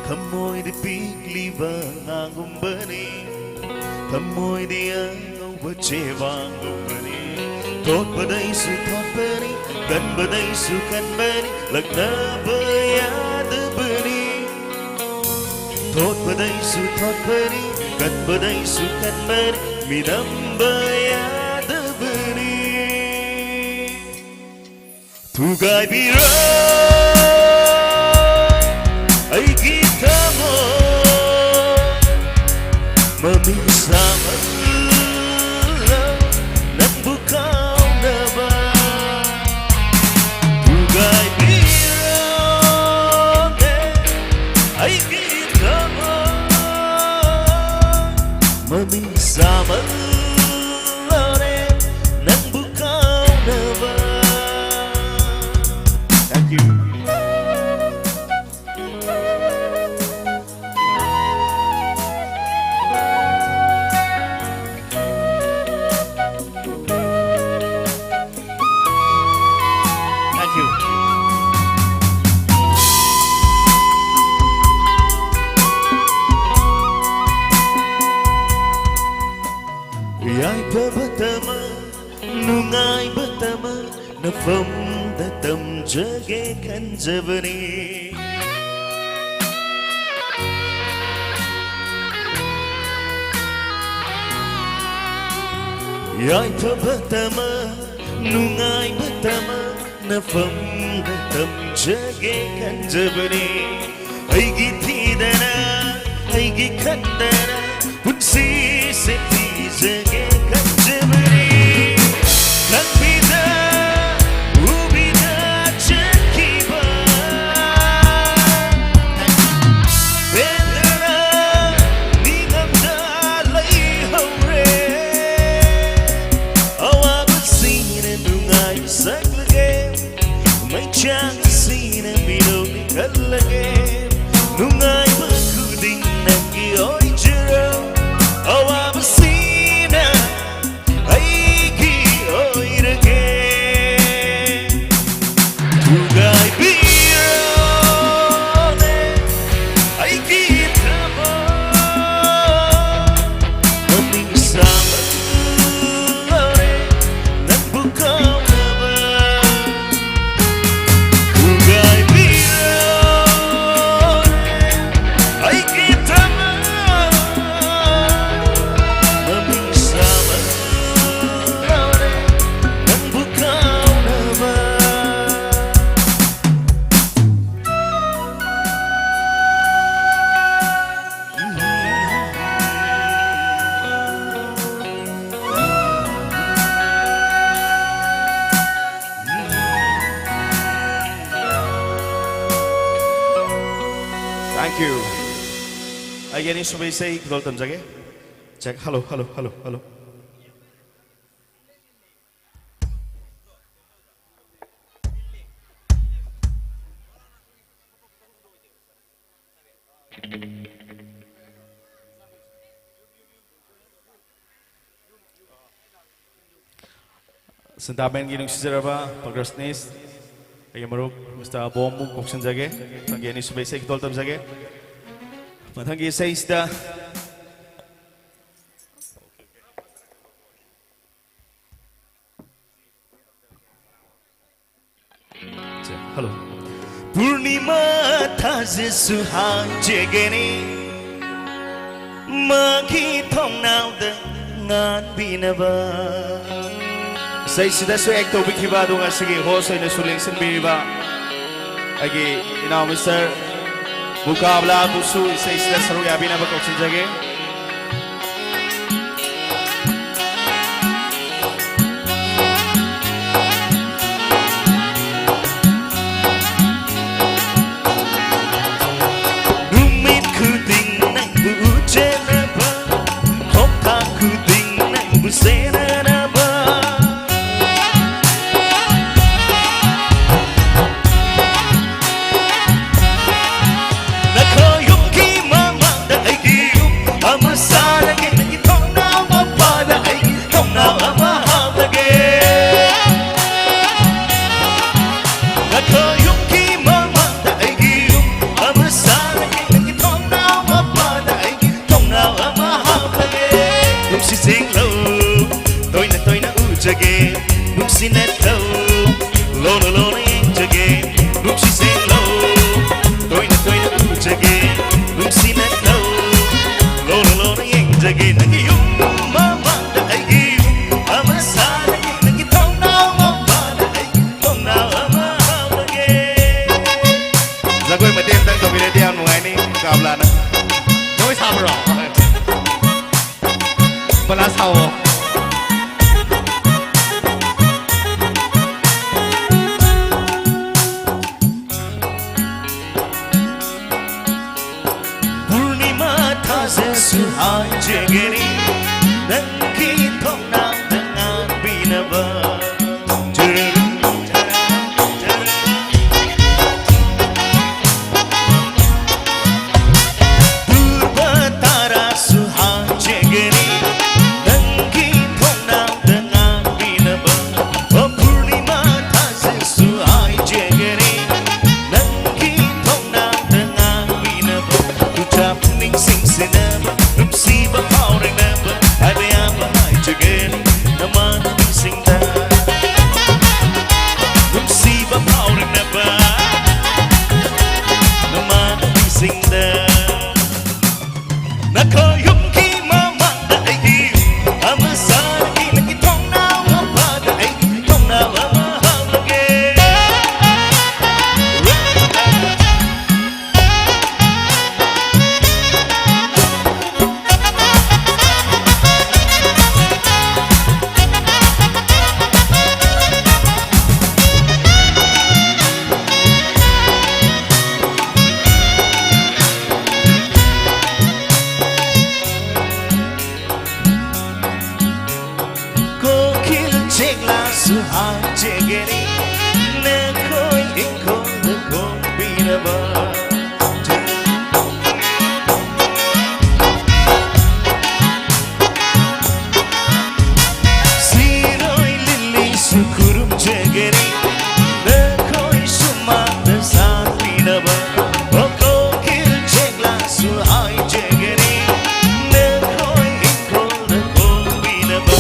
ꯊꯃꯣꯏꯗꯤ ꯄꯤꯛꯂꯤꯕ ꯑꯉꯥꯡꯒꯨꯝꯕꯅꯤ, ꯊꯃꯣꯏꯗꯤ ꯑꯉꯧꯕ ꯆꯦꯕꯥꯡꯒꯨꯝꯕꯅꯤ꯫ ꯊꯣꯠꯄꯗꯩꯁꯨ ꯊꯣꯠꯄꯅꯤ, ꯀꯟꯕꯗꯩꯁꯨ ꯀꯟꯕꯅꯤ, ꯂꯛꯅꯕ ꯌꯥꯗꯕꯅꯤ꯫ ꯊꯣꯠꯄꯗꯩꯁꯨ ꯊꯣꯠꯄꯅꯤ, ꯀꯟꯕꯗꯩꯁꯨ ꯀꯟꯕꯅꯤ, ꯃꯤꯅꯝꯕ ꯌꯥꯗꯕꯅꯤ꯫ ꯊꯨꯒꯥꯏꯕꯤꯔꯣ ꯑꯩꯒꯤ ꯊꯃꯣꯏ, ꯃꯃꯤꯡ ꯁꯥꯃꯜꯂꯣ ꯅꯪꯕꯨ ꯀꯥꯎꯅꯕ꯫ ꯊꯨꯒꯥꯏꯕꯤꯔꯣꯅꯦ ꯑꯩꯒꯤ ꯊꯃꯣꯏ, ꯃꯃꯤꯡ ꯁꯥꯃꯜꯂꯣꯅꯦ ꯅꯪꯕꯨ ꯀꯥꯎꯅꯕ꯫ Thank you. Thank you. ꯌꯥꯏꯐꯕ ꯇꯝꯕ, ꯅꯨꯡꯉꯥꯏꯕ ꯇꯝꯕ, ꯅꯐꯝꯗ ꯇꯝꯖꯒꯦ ꯈꯟꯖꯕꯅꯤ꯫ ꯌꯥꯏꯐꯕ ꯇꯝꯕ, ꯅꯨꯡꯉꯥꯏꯕ ꯇꯝꯕ, ꯅꯐꯝꯗ ꯇꯝꯖꯒꯦ ꯈꯟꯖꯕꯅꯤ꯫ ꯑꯩꯒꯤ ꯊꯤꯗꯅ, ꯑꯩꯒꯤ ꯈꯟꯗꯅ, ꯄꯨꯟꯁꯤꯁꯦ ꯄꯤꯖꯒꯦ ꯈꯟꯖꯕꯅꯤ꯫ ꯂꯝꯕꯤꯗ ꯎꯕꯤꯗ ꯆꯠꯈꯤꯕ ꯄꯦꯟꯗꯅ ꯅꯤꯡꯉꯝꯗ ꯂꯩꯍꯧꯔꯦ꯫ ꯑꯋꯥꯕꯁꯤꯅ ꯅꯨꯡꯉꯥꯏꯕ ꯁꯛꯂꯒꯦ, ꯃꯩꯆꯥꯛꯁꯤꯅ ꯃꯤꯔꯧꯅꯤ ꯈꯜꯂꯒꯦ꯫ ꯅꯨꯡꯉꯥꯏꯕ ꯈꯨꯗꯤꯡ ꯅꯪꯒꯤ ꯑꯣꯏꯖꯔꯣ, ꯑꯋꯥꯕꯁꯤꯅ ꯑꯩꯒꯤ Thank you. ꯑꯩꯒꯤ ꯑꯅꯤꯁꯨꯕ ꯏꯁꯩ ꯈꯨꯗꯣꯜ ꯇꯝꯖꯒꯦ. Check. Hello, hello, hello, hello. ꯁꯦꯟꯇꯥꯃꯦꯟꯒꯤ ꯅꯨꯡꯁꯤꯖꯔꯕ percussionist, ꯑꯩꯒꯤ ꯃꯔꯨꯞ Mister ꯑꯕꯣꯝꯕꯨ ꯀꯧꯁꯤꯟꯖꯒꯦ. ꯃꯊꯪꯒꯤ ꯑꯅꯤꯁꯨꯕ ꯏꯁꯩ ꯈꯨꯗꯣꯜ ꯇꯝꯖꯒꯦ. ꯃꯊꯪꯒꯤ ꯏꯁꯩꯁꯤꯗ Hello. ꯄꯨꯔꯅꯤꯃꯥ ꯊꯥꯖꯁꯨ ꯍꯥꯡꯖꯒꯅꯤ, ꯃꯥꯒꯤ ꯊꯣꯡꯅꯥꯎꯗ ꯉꯥꯟꯕꯤꯅꯕ. ꯏꯁꯩꯁꯤꯗꯁꯨ act ꯇꯧꯕꯤꯈꯤꯕ, ꯑꯗꯨꯒ ꯉꯁꯤꯒꯤ host ꯑꯣꯏꯅꯁꯨ ꯂꯦꯡꯁꯤꯟꯕꯤꯔꯤꯕ ꯑꯩꯒꯤ ꯏꯅꯥꯎ Mister ꯃꯨꯀꯥꯕꯂꯥꯕꯨꯁꯨ ꯏꯁꯩꯁꯤꯗ ꯁꯔꯨꯛ ꯌꯥꯕꯤꯅꯕ ꯀꯧꯁꯤꯟꯖꯒꯦ. ꯅꯨꯃꯤꯠ ꯈꯨꯗꯤꯡ ꯅꯪꯕꯨ ꯎꯖꯅꯕ, ꯈꯣꯡꯊꯥꯡ ꯈꯨꯗꯤꯡ ꯅꯪꯕꯨ ꯁꯦꯟꯅꯅꯕ. ꯅꯈꯣꯏ ꯌꯨꯝꯒꯤ ꯃꯃꯥꯡꯗ ꯑꯩꯒꯤ ꯌꯨꯝ ꯑꯃ ꯁꯥꯔꯒꯦ, ꯅꯪꯒꯤ ꯊꯣꯡꯅꯥꯎ ꯃꯄꯥꯗ ꯑꯩꯒꯤ ꯊꯣꯡꯅꯥꯎ ꯑꯃ ꯍꯥꯞꯂꯒꯦ. ꯅꯈꯣꯏ ꯌꯨꯝꯒꯤ ꯃꯃꯥꯡꯗ ꯑꯩꯒꯤ ꯌꯨꯝ ꯑꯃ ꯁꯥꯔꯒꯦ, ꯅꯪꯒꯤ ꯊꯣꯡꯅꯥꯎ ꯃꯄꯥꯗ ꯑꯩꯒꯤ ꯊꯣꯡꯅꯥꯎ ꯑꯃ ꯍꯥꯞꯂꯒꯦ. ꯅꯨꯡꯁꯤꯠ ꯁꯦꯡꯂꯧ, ꯇꯣꯏꯅ ꯇꯣꯏꯅ ꯎꯖꯒꯦ, ꯅꯨꯡꯁꯤꯅ ꯂꯧ, ꯂꯣꯟꯅ ꯂꯣꯟꯅ ꯌꯦꯡꯖꯒꯦ, ꯅꯨꯡꯁꯤꯠ ꯁꯦꯡꯂꯧ, ꯇꯣꯏꯅ ꯇꯣꯏꯅ ꯎꯖꯒꯦ, ꯅꯨꯡꯁꯤꯅ ꯂꯧ, ꯂꯣꯟꯅ ꯂꯣꯟꯅ ꯌꯦꯡꯖꯒꯦ. ꯅꯪꯒꯤ ꯌꯨꯝ ꯃꯃꯥꯡꯗ ꯑꯩꯒꯤ ꯌꯨꯝ ꯑꯃ ꯁꯥꯔꯒꯦ, ꯅꯪꯒꯤ ꯊꯣꯡꯅꯥꯎ ꯃꯄꯥꯗ ꯑꯩꯒꯤ ꯊꯣꯡꯅꯥꯎ ꯑꯃ ꯍꯥꯞꯂꯒꯦ. ꯖꯒꯣꯏ ꯃꯇꯦꯛ ꯑꯃꯇꯪ ꯇꯧꯕꯤꯔꯗꯤ ꯌꯥꯝ ꯅꯨꯡꯉꯥꯏꯅꯤ, ꯀꯥꯕꯂꯥꯅ꯫ ꯖꯒꯣꯏ ꯁꯥꯕ꯭ꯔꯣ? ꯄꯂꯥ ꯁꯥꯎꯑꯣ꯫ ꯁꯨ ꯍꯥꯏꯖꯒꯅꯤ, ꯅꯪꯒꯤ ꯊꯣꯡꯅꯥꯎꯗ ꯉꯥꯟꯕꯤꯅꯕ꯫ ꯄꯨꯔꯕ ꯇꯥꯔꯥꯁꯨ ꯍꯥꯏꯖꯒꯅꯤ, ꯅꯪꯒꯤ ꯊꯣꯡꯅꯥꯎꯗ ꯉꯥꯟꯕꯤꯅꯕ꯫ ꯑꯣ ꯄꯨꯔꯅꯤꯃꯥ ꯊꯥꯖꯁꯨ ꯍꯥꯏꯖꯒꯅꯤ, ꯅꯪꯒꯤ ꯊꯣꯡꯅꯥꯎꯗ ꯉꯥꯟꯕꯤꯅꯕ꯫ ꯇꯨꯆꯥ ꯄꯨꯛꯅꯤꯡꯁꯤꯡꯁꯤꯅꯕ, ꯅꯨꯡꯁꯤꯕ ꯐꯥꯎꯔꯛꯅꯕ, ꯍꯥꯏꯕ ꯌꯥꯕ ꯍꯥꯏꯖꯒꯅꯤ ꯅꯃꯥꯟꯅꯕꯤꯁꯤꯡꯗ꯫ ꯅꯨꯡꯁꯤꯕ ꯐꯥꯎꯔꯛꯅꯕ, ꯅꯃꯥꯟꯅꯕꯤꯁꯤꯡꯗ꯫ ꯅꯈꯣꯏ ꯌꯨꯝꯒꯤ ꯃꯃꯥꯡꯗ ꯑꯩꯒꯤ ꯌꯨꯝ ꯑꯃ ꯁꯥꯔꯒꯦ, ꯅꯪꯒꯤ ꯊꯣꯡꯅꯥꯎ ꯃꯄꯥꯗ ꯑꯩꯒꯤ ꯊꯣꯡꯅꯥꯎ ꯑꯃ ꯍꯥꯞꯂꯒꯦ꯫ ꯀꯣꯀꯤꯜ ꯆꯦꯛꯂꯥꯁꯨ ꯍꯥꯏꯖꯒꯅꯤ, ꯅꯈꯣꯏ ꯏꯪꯈꯣꯜꯗ ꯈꯣꯡꯕꯤꯅꯕ꯫ ꯁꯤꯔꯣꯏ ꯂꯤꯂꯤꯁꯨ ꯈꯨꯔꯨꯝꯖꯒꯅꯤ, ꯅꯈꯣꯏ ꯁꯨꯃꯥꯡꯗ ꯁꯥꯠꯄꯤꯅꯕ꯫ ꯑꯣ ꯀꯣꯀꯤꯜ ꯆꯦꯛꯂꯥꯁꯨ ꯍꯥꯏꯖꯒꯅꯤ, ꯅꯈꯣꯏ ꯏꯪꯈꯣꯜꯗ ꯈꯣꯡꯕꯤꯅꯕ꯫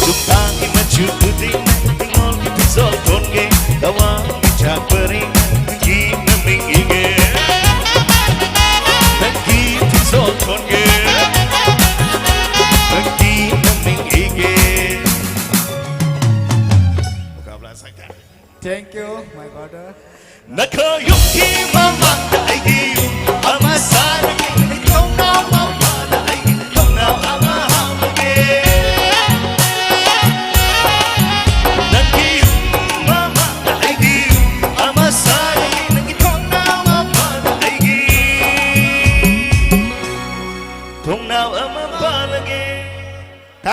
ꯆꯨꯝꯊꯥꯒꯤ ꯃꯆꯨ ꯈꯨꯗꯤꯡꯃꯛ ꯅꯤꯡꯉꯣꯜꯒꯤ ꯐꯤꯖꯣꯜ ꯊꯣꯟꯒꯦ, ꯊꯋꯥꯟꯒꯤ ꯆꯥꯛ ꯄꯔꯤꯡ ꯅꯪꯒꯤ ꯃꯃꯤꯡ ꯏꯒꯦ꯫ ꯅꯪꯒꯤ ꯐꯤꯖꯣꯜ ꯊꯣꯟꯒꯦ, ꯅꯪꯒꯤ ꯃꯃꯤꯡ ꯏꯒꯦ꯫ Thank you, my brother. ꯅꯈꯣꯏ ꯌꯨꯝꯒꯤ ꯃꯃꯥꯡꯗ ꯑꯩꯒꯤ ꯌꯨꯝ ꯑꯃ ꯁꯥꯔꯒꯦ, ꯅꯪꯒꯤ ꯊꯣꯡꯅꯥꯎ ꯃꯄꯥꯗ ꯑꯩꯒꯤ ꯊꯣꯡꯅꯥꯎ ꯑꯃ ꯍꯥꯞꯂꯒꯦ꯫ ꯅꯪꯒꯤ ꯌꯨꯝ ꯃꯃꯥꯡꯗ ꯑꯩꯒꯤ ꯌꯨꯝ ꯑꯃ ꯁꯥꯔꯒꯦ, ꯅꯪꯒꯤ ꯊꯣꯡꯅꯥꯎ ꯃꯄꯥꯗ ꯑꯩꯒꯤ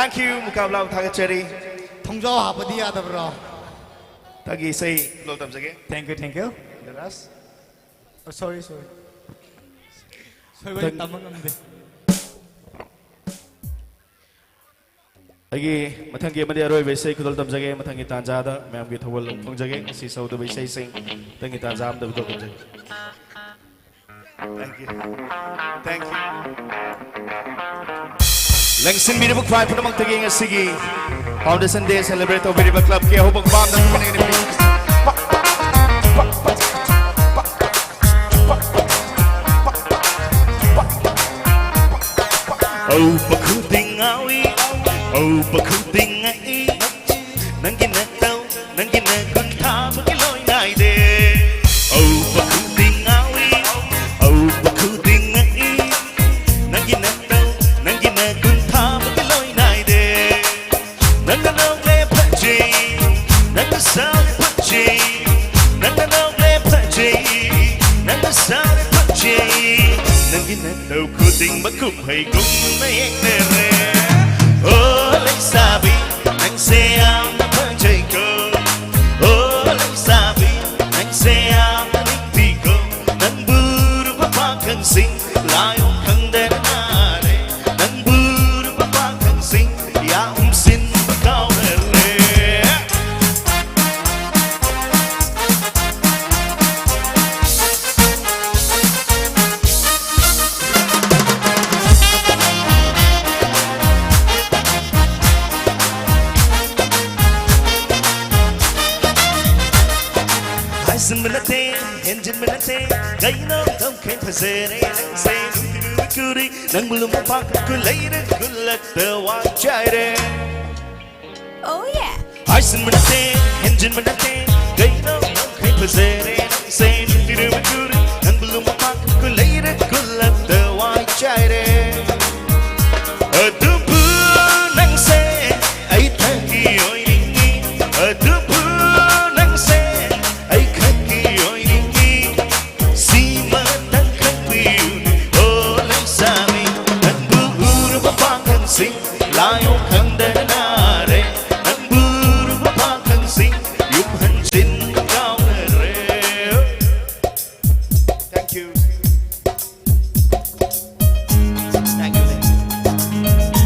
Thank you, ꯃꯨꯀꯥꯕꯂꯥꯕꯨ ꯊꯥꯒꯠꯆꯔꯤ꯫ ꯊꯣꯡꯖꯥꯎ ꯍꯥꯞꯄꯗꯤ ꯌꯥꯗꯕ꯭ꯔꯣ? ꯃꯊꯪꯒꯤ ꯏꯁꯩ ꯈꯨꯗꯣꯜ ꯇꯝꯖꯒꯦ꯫ Thank you, thank you. ꯗꯔꯥꯁ꯫ Oh, sorry, sorry. ꯁꯣꯏꯕ ꯑꯩ ꯃꯊꯪ ꯇꯝꯕ ꯉꯝꯗꯦ꯫ ꯑꯩꯒꯤ ꯃꯊꯪꯒꯤ ꯑꯃꯗꯤ ꯑꯔꯣꯏꯕ ꯏꯁꯩ ꯈꯨꯗꯣꯜ ꯇꯝꯖꯒꯦ꯫ ꯃꯊꯪꯒꯤ ꯇꯥꯟꯖꯥꯗ ꯃꯌꯥꯝꯒꯤ ꯊꯧꯒꯜ ꯐꯪꯖꯒꯦ꯫ ꯉꯁꯤ ꯁꯛꯍꯧꯗꯕ ꯏꯁꯩꯁꯤꯡ ꯃꯊꯪꯒꯤ ꯇꯥꯟꯖꯥ ꯑꯃꯗ ꯈꯨꯗꯣꯜ ꯇꯝꯖꯒꯦ꯫ Thank you. Thank you. ꯂꯦꯡꯁꯤꯟꯕꯤꯔꯤꯕ ꯈ꯭ꯋꯥꯏ ꯄꯨꯝꯅꯃꯛꯇꯒꯤ ꯉꯁꯤꯒꯤ Foundation Day celebrate ꯇꯧꯕꯤꯔꯤꯕ clubꯀꯤ ꯑꯍꯧꯕ ꯈꯨꯕꯥꯝꯗ ꯄꯤꯕꯤꯅꯤꯡꯏ꯫ ꯍꯧꯕ ꯈꯨꯗꯤꯡ ꯉꯥꯎꯏ, ꯍꯧꯕ ꯈꯨꯗꯤꯡ ꯉꯛꯏ, ꯅꯪꯒꯤ ꯅꯇꯧ, ꯅꯪꯒꯤ ꯅꯒꯨꯟ ꯊꯥꯕꯒꯤ ꯂꯣꯏ ꯅꯥꯏꯗꯦ꯫ ꯍꯧꯕ ꯈꯨꯗꯤꯡ ꯉꯥꯎꯏ, ꯍꯧꯕ ꯈꯨꯗꯤꯡ ꯉꯛꯏ, ꯅꯪꯒꯤ ꯅꯇꯧ, ꯅꯪꯒꯤ ꯅꯒꯨꯟ ꯊꯥꯕꯒꯤ ꯂꯣꯏ ꯅꯥꯏꯗꯦ꯫ ꯅꯪꯅ ꯅꯣꯛꯂꯦ ꯐꯖꯩ, ꯅꯪꯅ ꯁꯥꯎꯔꯦ ꯐꯖꯩ, ꯅꯪꯅ ꯅꯣꯛꯂꯦ ꯐꯖꯩ, ꯅꯪꯅ ꯁꯥꯎꯔꯦ ꯐꯖꯩ꯫ ꯅꯪꯒꯤ ꯅꯇꯧ ꯈꯨꯗꯤꯡꯃꯛ ꯀꯨꯝꯍꯩꯒꯨꯝꯅ ꯌꯦꯡꯅꯔꯦ꯫ ꯑꯣ ꯂꯩꯁꯥꯕꯤ, ꯅꯪꯁꯦ ꯌꯥꯝꯅ ꯐꯖꯩꯀꯣ꯫ ꯑꯣ ꯂꯩꯁꯥꯕꯤ, ꯅꯪꯁꯦ ꯌꯥꯝꯅ ꯅꯤꯡꯕꯤꯀꯣ꯫ ꯅꯪꯕꯨ ꯎꯔꯨꯕ ꯄꯥꯈꯪꯁꯤꯡ ꯂꯥꯏꯑꯣꯡ ꯈꯪꯗꯅ ꯅꯥꯔꯦ꯫ ꯅꯪꯕꯨ ꯎꯔꯨꯕ ꯄꯥꯈꯪꯁꯤꯡ ꯌꯥꯝ ꯎꯝꯁꯤꯟꯕ ꯀꯥꯎꯅꯔꯦ꯫ ꯍꯥꯏꯖꯤꯟꯕ ꯅꯠꯇꯦ, ꯍꯦꯟꯖꯤꯟꯕ ꯅꯠꯇꯦ, ꯀꯩꯅꯣ ꯇꯧꯈꯩ ꯐꯖꯔꯦ ꯅꯪꯁꯦ ꯅꯨꯡꯇꯤꯅꯨꯕ ꯈꯨꯗꯤꯡ꯫ ꯅꯪꯕꯨ ꯂꯨꯝꯕ ꯄꯥꯈꯪ ꯈꯨꯂꯩꯔ ꯈꯨꯜꯂꯛꯇ ꯋꯥꯏꯆꯥꯏꯔꯦ꯫ Oh yeah. ꯍꯥꯏꯖꯤꯟꯕ ꯅꯠꯇꯦ, ꯍꯦꯟꯖꯤꯟꯕ ꯅꯠꯇꯦ, ꯀꯩꯅꯣ ꯇꯧꯈꯩ ꯐꯖꯔꯦ ꯅꯪꯁꯦ ꯅꯨꯡꯇꯤꯅꯨꯕ ꯈꯨꯗꯤꯡ꯫ ꯅꯪꯕꯨ ꯂꯨꯝꯕ ꯄꯥꯈꯪ ꯈꯨꯂꯩꯔ ꯈꯨꯜꯂꯛꯇ ꯋꯥꯏꯆꯥꯏꯔꯦ꯫ ꯑꯗꯨꯕꯨ ꯅꯪꯁꯦ ꯑꯩ ꯊꯛꯀꯤ ꯑꯣꯏꯅꯤꯡꯉꯤ꯫ ꯑꯗꯨꯕꯨ ꯅꯪꯁꯦ ꯑꯩ ꯈꯛꯀꯤ ꯑꯣꯏꯅꯤꯡꯉꯤ꯫ ꯁꯤꯃꯇꯪ ꯈꯪꯕꯤꯌꯨꯅꯦ, ꯑꯣ ꯂꯩꯁꯥꯕꯤ, ꯅꯪꯕꯨ ꯎꯔꯨꯕ ꯄꯥꯈꯪꯁꯤꯡ ꯂꯥꯏꯑꯣꯡ ꯈꯪ Thank you. Thank you, ladies.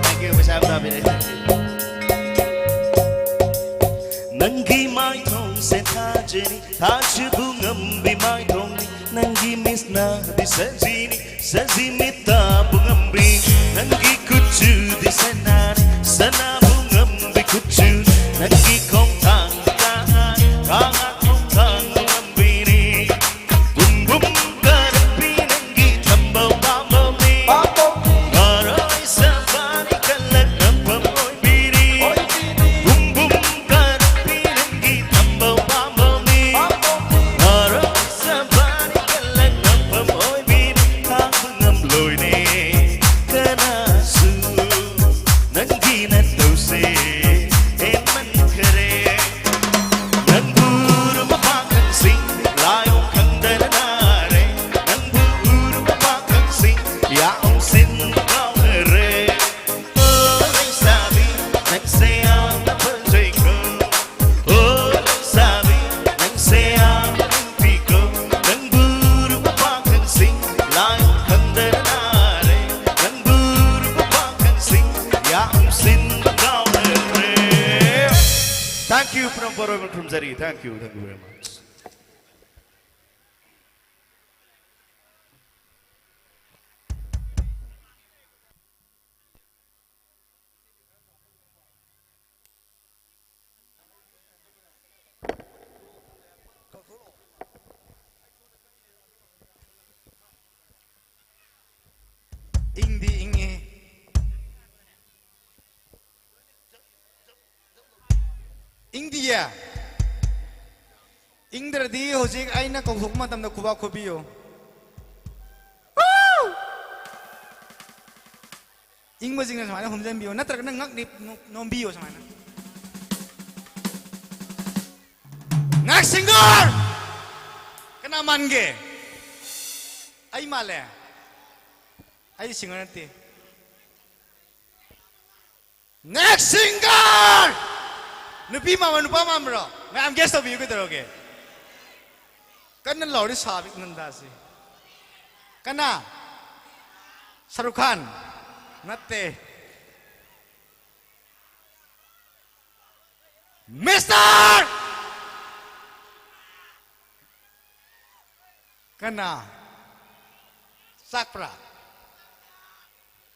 Thank you, Miss Abdabile. Thank you. ꯅꯪꯒꯤ ꯃꯥꯏꯊꯣꯡꯁꯦ ꯊꯥꯖꯅꯤ, ꯊꯥꯖꯕ ꯉꯝꯕꯤ ꯃꯥꯏꯊꯣꯡꯅꯤ꯫ ꯅꯪꯒꯤ ꯃꯤꯠꯁꯅꯗꯤ ꯁꯖꯤꯅꯤ, ꯁꯖꯤ ꯃꯤꯠ ꯇꯥꯕ ꯉꯝꯕꯤ꯫ ꯅꯪꯒꯤ ꯀꯨꯆꯨꯗꯤ ꯁꯅꯥꯅꯤ, ꯁꯅꯥꯕ ꯉꯝꯕꯤ ꯀꯨꯆꯨ꯫ ꯅꯪꯒꯤ ꯈꯣꯡꯊꯥꯡ ꯀꯥꯡꯉꯥ, ꯀꯥꯡꯉꯥ ꯈꯣꯡꯊꯥꯡ ꯉꯝꯕꯤꯅꯤ꯫ ꯕꯨꯝ ꯕꯨꯝ ꯀꯥꯔꯛꯄꯤ ꯅꯪꯒꯤ ꯊꯝꯕꯧ ꯄꯥꯝꯕꯧꯅꯤ꯫ ꯄꯥꯝꯕꯧꯅꯤ꯫ ꯃꯔꯣꯏ ꯁꯥꯕꯅꯤ ꯀꯜꯂꯛ ꯅꯝꯐꯝ ꯑꯣꯏꯕꯤꯅꯤ꯫ ꯑꯣꯏꯕꯤꯅꯤ꯫ ꯕꯨꯝ ꯕꯨꯝ ꯀꯥꯔꯛꯄꯤ ꯅꯪꯒꯤ ꯊꯝꯕꯧ ꯄꯥꯝꯕꯧꯅꯤ꯫ ꯄꯥꯝꯕꯧꯅꯤ꯫ ꯃꯔꯣꯏ ꯁꯥꯕꯅꯤ ꯀꯜꯂꯛ ꯅꯝꯐꯝ ꯑꯣꯏꯕꯤꯅꯤ꯫ ꯈꯥꯡꯕ ꯉꯝꯂꯣꯏꯅꯦ ꯀꯅꯥꯁꯨ ꯅꯪꯒꯤ ꯅꯇꯧꯁꯦ ꯍꯦꯟꯃꯟꯈ꯭ꯔꯦ꯫ ꯅꯪꯕꯨ ꯎꯔꯨꯕ ꯄꯥꯈꯪꯁꯤꯡ ꯂꯥꯏꯑꯣꯡ ꯈꯪꯗꯅ ꯅꯥꯔꯦ꯫ ꯅꯪꯕꯨ ꯎꯔꯨꯕ ꯄꯥꯈꯪꯁꯤꯡ ꯌꯥꯍꯧ ꯁꯤꯟꯕ ꯀꯥꯎꯅꯔꯦ꯫ ꯑꯣ ꯂꯩꯁꯥꯕꯤ, ꯅꯪꯁꯦ ꯌꯥꯝꯅ ꯐꯖꯩꯀꯣ꯫ ꯑꯣ ꯂꯩꯁꯥꯕꯤ, ꯅꯪꯁꯦ ꯌꯥꯝꯅ ꯅꯨꯡꯁꯤꯀꯣ꯫ ꯅꯪꯕꯨ ꯎꯔꯨꯕ ꯄꯥꯈꯪꯁꯤꯡ ꯂꯥꯏꯑꯣꯡ ꯈꯪꯗꯅ ꯅꯥꯔꯦ꯫ ꯅꯪꯕꯨ ꯎꯔꯨꯕ ꯄꯥꯈꯪꯁꯤꯡ ꯌꯥꯝ ꯁꯤꯟꯕ ꯀꯥꯎꯅꯔꯦ꯫ Thank you from ꯕꯣꯔꯣꯏꯕꯟ ꯈꯨꯔꯨꯝꯖꯔꯤ꯫ Thank you, thank you very much. ꯏꯪꯗꯤ ꯏꯪꯉꯦ꯫ ꯏꯪꯗꯤꯌꯦ꯫ ꯏꯪꯗ꯭ꯔꯗꯤ ꯍꯧꯖꯤꯛ ꯑꯩꯅ ꯀꯧꯊꯣꯛꯄ ꯃꯇꯝꯗ ꯈꯨꯕꯥꯛ ꯈꯨꯕꯤꯌꯨ꯫ ꯏꯪꯕꯁꯤꯡꯅ ꯁꯨꯃꯥꯏꯅ ꯍꯨꯝꯖꯤꯟꯕꯤꯌꯨ, ꯅꯠꯇ꯭ꯔꯒꯅ ꯉꯛ ꯅꯤꯞ-, ꯅꯣ-, ꯅꯣꯝꯕꯤꯌꯨ ꯁꯨꯃꯥꯏꯅ꯫ ꯉꯛ ꯁꯤꯡꯒꯔ! ꯀꯅꯥ ꯃꯥꯟꯒꯦ? ꯑꯩ ꯃꯥꯜꯂꯦ? ꯑꯩ singer ꯅꯠꯇꯦ꯫ Next singer! ꯅꯨꯄꯤ ꯃꯥꯟꯕ, ꯅꯨꯄꯥ ꯃꯥꯟꯕ꯭ꯔꯣ? ꯃꯌꯥꯝ guess ꯇꯧꯕꯤꯌꯨ ꯀꯩꯗꯧꯔꯒꯦ? ꯀꯟꯅ ꯂꯥꯎꯔꯤ ꯁꯥꯕꯤ ꯅꯟꯗꯥꯁꯤ꯫ ꯀꯅꯥ? ꯁꯥꯔꯨꯈ ꯈꯥꯟ? ꯅꯠꯇꯦ꯫ Mister! ꯀꯅꯥ? ꯆꯥꯛꯄ꯭ꯔꯥ?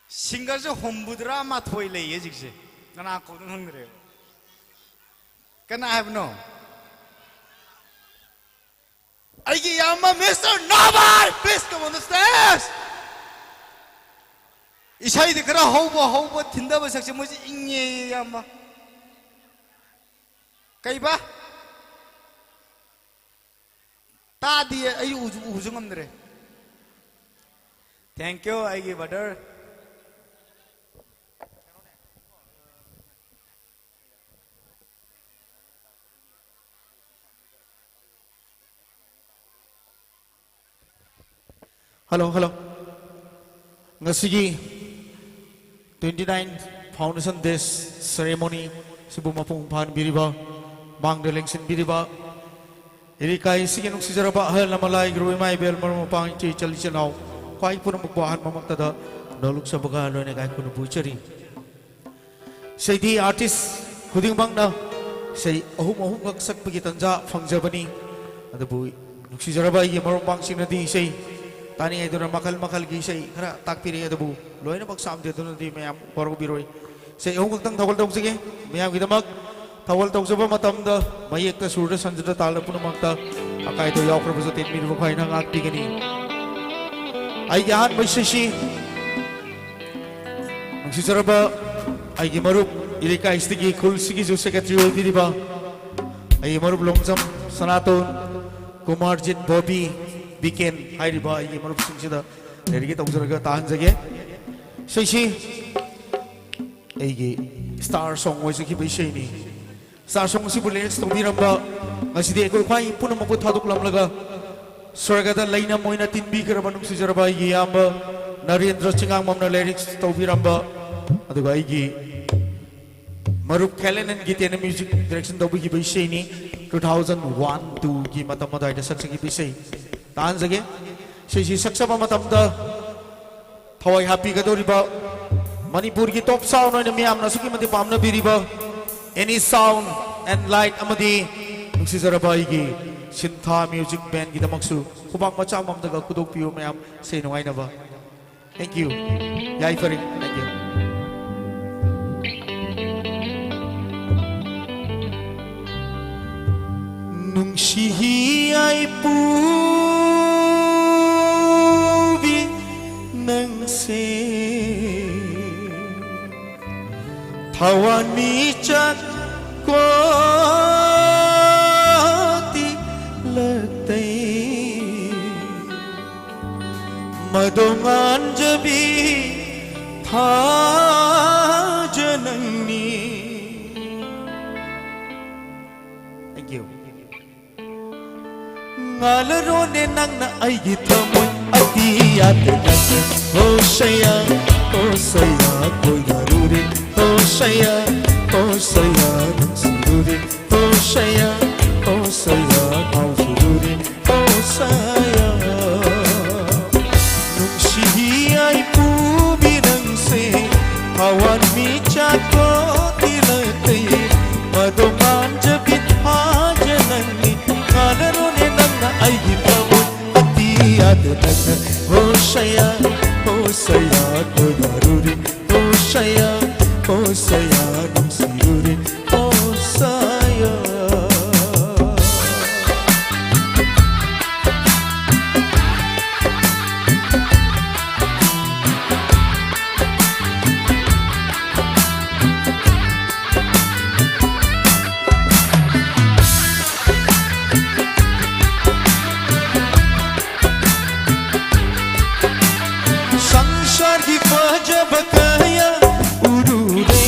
Singerꯁꯦ ꯍꯨꯝꯐꯨꯇꯔꯥ ꯃꯥꯊꯣꯏ ꯂꯩꯌꯦ ꯍꯧꯖꯤꯛꯁꯦ꯫ ꯀꯅꯥ ꯀꯧꯗꯣꯏꯅꯣ ꯈꯪꯗ꯭ꯔꯦꯕ꯫ ꯀꯅꯥ ꯍꯥꯏꯕꯅꯣ? ꯑꯩꯒꯤ ꯏꯌꯥꯝꯕ Mister ꯅꯥꯕꯥꯏ, please come on the stage! ꯏꯁꯩꯗꯤ ꯈꯔ ꯍꯧꯕ, ꯍꯧꯕ ꯊꯤꯟꯗꯕ ꯁꯛꯁꯦ ꯃꯣꯏꯁꯦ ꯏꯪꯉꯦ ꯏꯌꯥꯝꯕ꯫ ꯀꯩꯕ? ꯇꯥꯗꯤꯌꯦ, ꯑꯩ ꯎꯁꯨ, ꯎꯕꯁꯨ ꯉꯝꯗ꯭ꯔꯦ꯫ Thank you, ꯑꯩꯒꯤ brother꯫ Hello, hello. ꯉꯁꯤꯒꯤ twenty nine Foundation Day Ceremony ꯁꯤꯕꯨ ꯃꯄꯨꯡ ꯐꯥꯍꯟꯕꯤꯔꯤꯕ, ꯃꯥꯡꯗ ꯂꯦꯡꯁꯤꯟꯕꯤꯔꯤꯕ, ꯏꯔꯤꯀꯥꯏ ꯑꯁꯤꯒꯤ ꯅꯨꯡꯁꯤꯖꯔꯕ ꯑꯍꯜ ꯂꯃꯟ, ꯂꯥꯏꯒꯨꯔꯨ, ꯏꯃꯥ ꯏꯕꯦꯜ, ꯃꯔꯨꯞ ꯃꯄꯥꯡ, ꯏꯆꯦ ꯏꯆꯜ ꯏꯆꯤꯟ ꯏꯅꯥꯎ, ꯈ꯭ꯋꯥꯏ ꯄꯨꯝꯅꯃꯛꯄꯨ ꯑꯍꯥꯟꯕꯃꯛꯇꯗ ꯅꯣꯂꯨꯛꯆꯕꯒ ꯂꯣꯏꯅ ꯏꯀꯥꯏ ꯈꯨꯝꯅꯕ ꯎꯠꯆꯔꯤ꯫ ꯏꯁꯩꯗꯤ artist ꯈꯨꯗꯤꯡꯃꯛꯅ ꯏꯁꯩ ꯑꯍꯨꯝ ꯑꯍꯨꯝꯈꯛ ꯁꯛꯄꯒꯤ ꯇꯟꯖꯥ ꯐꯪꯖꯕꯅꯤ꯫ ꯑꯗꯨꯕꯨ ꯅꯨꯡꯁꯤꯖꯔꯕ ꯑꯩꯒꯤ ꯃꯔꯨꯞ ꯃꯄꯥꯡꯁꯤꯡꯅꯗꯤ ꯏꯁꯩ ꯇꯥꯅꯤꯡꯉꯥꯏꯗꯨꯅ ꯃꯈꯜ ꯃꯈꯜꯒꯤ ꯏꯁꯩ ꯈꯔ ꯇꯥꯛꯄꯤꯔꯛꯏ, ꯑꯗꯨꯕꯨ ꯂꯣꯏꯅꯃꯛ ꯁꯥꯝꯗꯦꯗꯨꯅꯗꯤ ꯃꯌꯥꯝ ꯋꯥꯔꯧꯕꯤꯔꯣꯏ꯫ ꯏꯁꯩ ꯑꯍꯨꯝꯈꯛꯇꯪ ꯊꯧꯒꯜ ꯇꯧꯖꯒꯦ꯫ ꯃꯌꯥꯝꯒꯤꯗꯃꯛ ꯊꯧꯒꯜ ꯇꯧꯖꯕ ꯃꯇꯝꯗ ꯃꯌꯦꯛꯇ, ꯁꯨꯔꯗ, ꯁꯟꯖꯗ, ꯇꯥꯜꯗ ꯄꯨꯝꯅꯃꯛꯇ ꯑꯀꯥꯏꯗ ꯌꯥꯎꯈ꯭ꯔꯕꯁꯨ ꯇꯦꯟꯕꯤꯔꯤꯕ ꯈ꯭ꯋꯥꯏꯅ ꯉꯥꯛꯄꯤꯒꯅꯤ꯫ ꯑꯩꯒꯤ ꯑꯍꯥꯟꯕ ꯏꯁꯩꯁꯤ ꯅꯨꯡꯁꯤꯖꯔꯕ ꯑꯩꯒꯤ ꯃꯔꯨꯞ, ꯏꯔꯤꯀꯥꯏꯁꯤꯒꯤ ꯈꯨꯜꯁꯤꯒꯤꯁꯨ secretary ꯑꯣꯏꯕꯤꯔꯤꯕ ꯑꯩꯒꯤ ꯃꯔꯨꯞ ꯂꯣꯡꯖꯝ, ꯁꯅꯥꯇꯣꯟ, ꯀꯨꯃꯥꯔꯖꯤꯠ, ꯕꯣꯕꯤ, ꯕꯤꯀꯦꯟ ꯍꯥꯏꯔꯤꯕ ꯑꯩꯒꯤ ꯃꯔꯨꯞꯁꯤꯡꯁꯤꯗ dedicate ꯇꯧꯖꯔꯒ ꯇꯥꯍꯟꯖꯒꯦ꯫ ꯏꯁꯩꯁꯤ ꯑꯩꯒꯤ star song ꯑꯣꯏꯖꯈꯤꯕ ꯏꯁꯩꯅꯤ꯫ Star song ꯑꯁꯤꯕꯨ lyrics ꯇꯧꯕꯤꯔꯝꯕ, ꯉꯁꯤꯗꯤ ꯑꯩꯈꯣꯏ ꯈ꯭ꯋꯥꯏ ꯄꯨꯝꯅꯃꯛꯄꯨ ꯊꯥꯗꯣꯛꯂꯝꯂꯒ ꯁ꯭ꯋꯔꯒꯗ ꯂꯩꯅꯝ ꯑꯣꯏꯅ ꯇꯤꯟꯕꯤꯈ꯭ꯔꯕ ꯅꯨꯡꯁꯤꯖꯔꯕ ꯑꯩꯒꯤ ꯏꯌꯥꯝꯕ ꯅꯔꯦꯟꯗ꯭ꯔ ꯆꯤꯉꯥꯡꯕꯝꯅ lyrics ꯇꯧꯕꯤꯔꯝꯕ, ꯑꯗꯨꯒ ꯑꯩꯒꯤ ꯃꯔꯨꯞ ꯈꯦꯂꯦꯅꯟ ꯒꯤꯇꯦꯟꯅ music direction ꯇꯧꯕꯤꯈꯤꯕ ꯏꯁꯩꯅꯤ꯫ Two thousand one two ꯒꯤ ꯃꯇꯝ ꯑꯗꯨꯋꯥꯏꯗ ꯁꯛꯆꯈꯤꯕ ꯏꯁꯩ ꯇꯥꯍꯟꯖꯒꯦ꯫ ꯏꯁꯩꯁꯤ ꯁꯛꯆꯕ ꯃꯇꯝꯗ ꯊꯋꯥꯏ ꯍꯥꯞꯄꯤꯒꯗꯧꯔꯤꯕ, ꯃꯅꯤꯄꯨꯔꯒꯤ top sound ꯑꯣꯏꯅ ꯃꯤꯌꯥꯝꯅ ꯑꯁꯨꯛꯀꯤ ꯃꯇꯤꯛ ꯄꯥꯝꯅꯕꯤꯔꯤꯕ Any Sound and Light ꯑꯃꯗꯤ ꯅꯨꯡꯁꯤꯖꯔꯕ ꯑꯩꯒꯤ ꯁꯤꯟꯊꯥ Music Bandꯒꯤꯗꯃꯛꯁꯨ ꯈꯨꯕꯥꯛ ꯃꯆꯥ ꯑꯃꯃꯝꯗꯒ ꯈꯨꯗꯣꯛꯄꯤꯌꯨ ꯃꯌꯥꯝ, ꯏꯁꯩ ꯅꯨꯡꯉꯥꯏꯅꯕ꯫ Thank you. ꯌꯥꯏꯐꯔꯦ꯫ Thank you. ꯅꯨꯡꯁꯤ ꯌꯥꯏꯄꯨꯕꯤ ꯅꯪꯁꯦ ꯊꯋꯥꯟꯃꯤꯆꯥꯛ ꯀꯣꯇꯤ ꯂꯛꯇꯩ ꯃꯗꯣ ꯉꯥꯟꯖꯕꯤ ꯊꯥꯖ ꯅꯪꯅꯤ꯫ Thank you. ꯉꯥꯜꯂꯔꯣꯅꯦ ꯅꯪꯅ ꯑꯩꯒꯤ ꯊꯃꯣꯏ ꯑꯇꯤꯌꯥꯗ ꯅꯪꯅ꯫ ꯍꯣꯁꯌꯥ, ꯍꯣꯁꯌꯥ, ꯀꯣꯏꯗꯥꯔꯨꯔꯦ꯫ ꯍꯣꯁꯌꯥ, ꯍꯣꯁꯌꯥ, ꯅꯨꯡꯁꯤꯔꯨꯔꯦ꯫ ꯍꯣꯁꯌꯥ, ꯍꯣꯁꯌꯥ, ꯀꯥꯎꯖꯔꯨꯔꯦ꯫ ꯍꯣꯁꯌꯥ꯫ ꯅꯨꯡꯁꯤꯍꯤ ꯌꯥꯏꯄꯨꯕꯤ ꯅꯪꯁꯦ ꯊꯋꯥꯟꯃꯤꯆꯥꯛ ꯀꯣꯇꯤ ꯂꯛꯇꯩ ꯃꯗꯣ ꯉꯥꯟꯖꯕꯤ ꯊꯥꯖ ꯅꯪꯅꯤ꯫ ꯉꯥꯜꯂꯔꯣꯅꯦ ꯅꯪꯅ ꯑꯩꯒꯤ ꯊꯃꯣꯏ ꯑꯇꯤꯌꯥꯗ ꯅꯪꯅ꯫ ꯍꯣꯁꯌꯥ, ꯍꯣꯁꯌꯥ, ꯀꯣꯏꯗꯥꯔꯨꯔꯦ꯫ ꯍꯣꯁꯌꯥ, ꯍꯣꯁꯌꯥ, ꯅꯨꯡꯁꯤꯔꯨꯔꯦ꯫ ꯍꯣꯁꯌꯥ꯫ ꯁꯪꯁꯥꯔꯒꯤ ꯐꯖꯕ ꯀꯌꯥ ꯎꯔꯨꯔꯦ꯫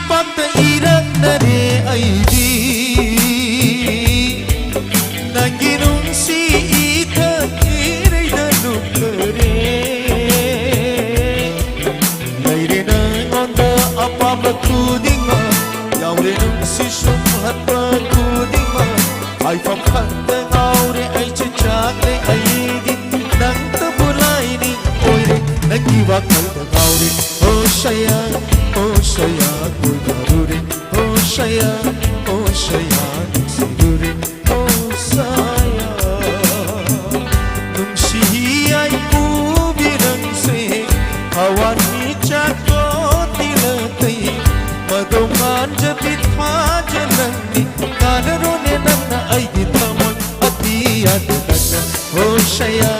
ꯄꯥꯛꯇ ꯏꯔꯛꯅꯔꯦ ꯑꯩꯗꯤ꯫ ꯅꯪꯒꯤ ꯅꯨꯡꯁꯤ ꯏꯊꯛ ꯏꯔꯩꯗ ꯂꯨꯞꯈꯔꯦ꯫ ꯂꯩꯔꯦ ꯅꯪꯉꯣꯟꯗ ꯑꯄꯥꯝꯕ ꯈꯨꯗꯤꯡꯃꯛ, ꯌꯥꯎꯔꯦ ꯅꯨꯡꯁꯤ ꯁꯨꯝꯍꯠꯄ ꯈꯨꯗꯤꯡꯃꯛ꯫ ꯍꯥꯏꯐꯝ ꯈꯪꯗ ꯉꯥꯎꯔꯦ ꯑꯩꯁꯨ ꯆꯥꯛꯂꯦ ꯑꯩꯗꯤ꯫ ꯅꯪꯇꯕꯨ ꯂꯥꯏꯅꯤꯡ ꯑꯣꯏꯔꯦ, ꯅꯪꯒꯤ ꯋꯥꯈꯜꯗ ꯉꯥꯎꯔꯦ꯫ ꯑꯣ ꯁꯌꯥ, ꯑꯣ ꯁꯌꯥ, ꯀꯣꯏꯗꯥꯔꯨꯔꯦ꯫ ꯑꯣ ꯁꯌꯥ, ꯑꯣ ꯁꯌꯥ, ꯅꯨꯡꯁꯤꯔꯨꯔꯦ꯫ ꯑꯣ ꯁꯌꯥ, ꯅꯨꯡꯁꯤ ꯌꯥꯏꯀꯨꯕꯤ ꯅꯪꯁꯦ, ꯊꯋꯥꯟꯃꯤꯆꯥꯛ ꯇꯣꯇꯤꯂꯥ ꯇꯩ, ꯃꯗꯣ ꯉꯥꯟꯖꯕꯤ ꯊꯥꯖ ꯅꯪꯗꯤ, ꯀꯥꯟꯅꯔꯣꯅꯦ ꯅꯪꯅ ꯑꯩꯒꯤ ꯊꯃꯣꯏ ꯑꯇꯤꯌꯥꯗ ꯅꯪꯅ꯫ ꯑꯣ ꯁꯌꯥ,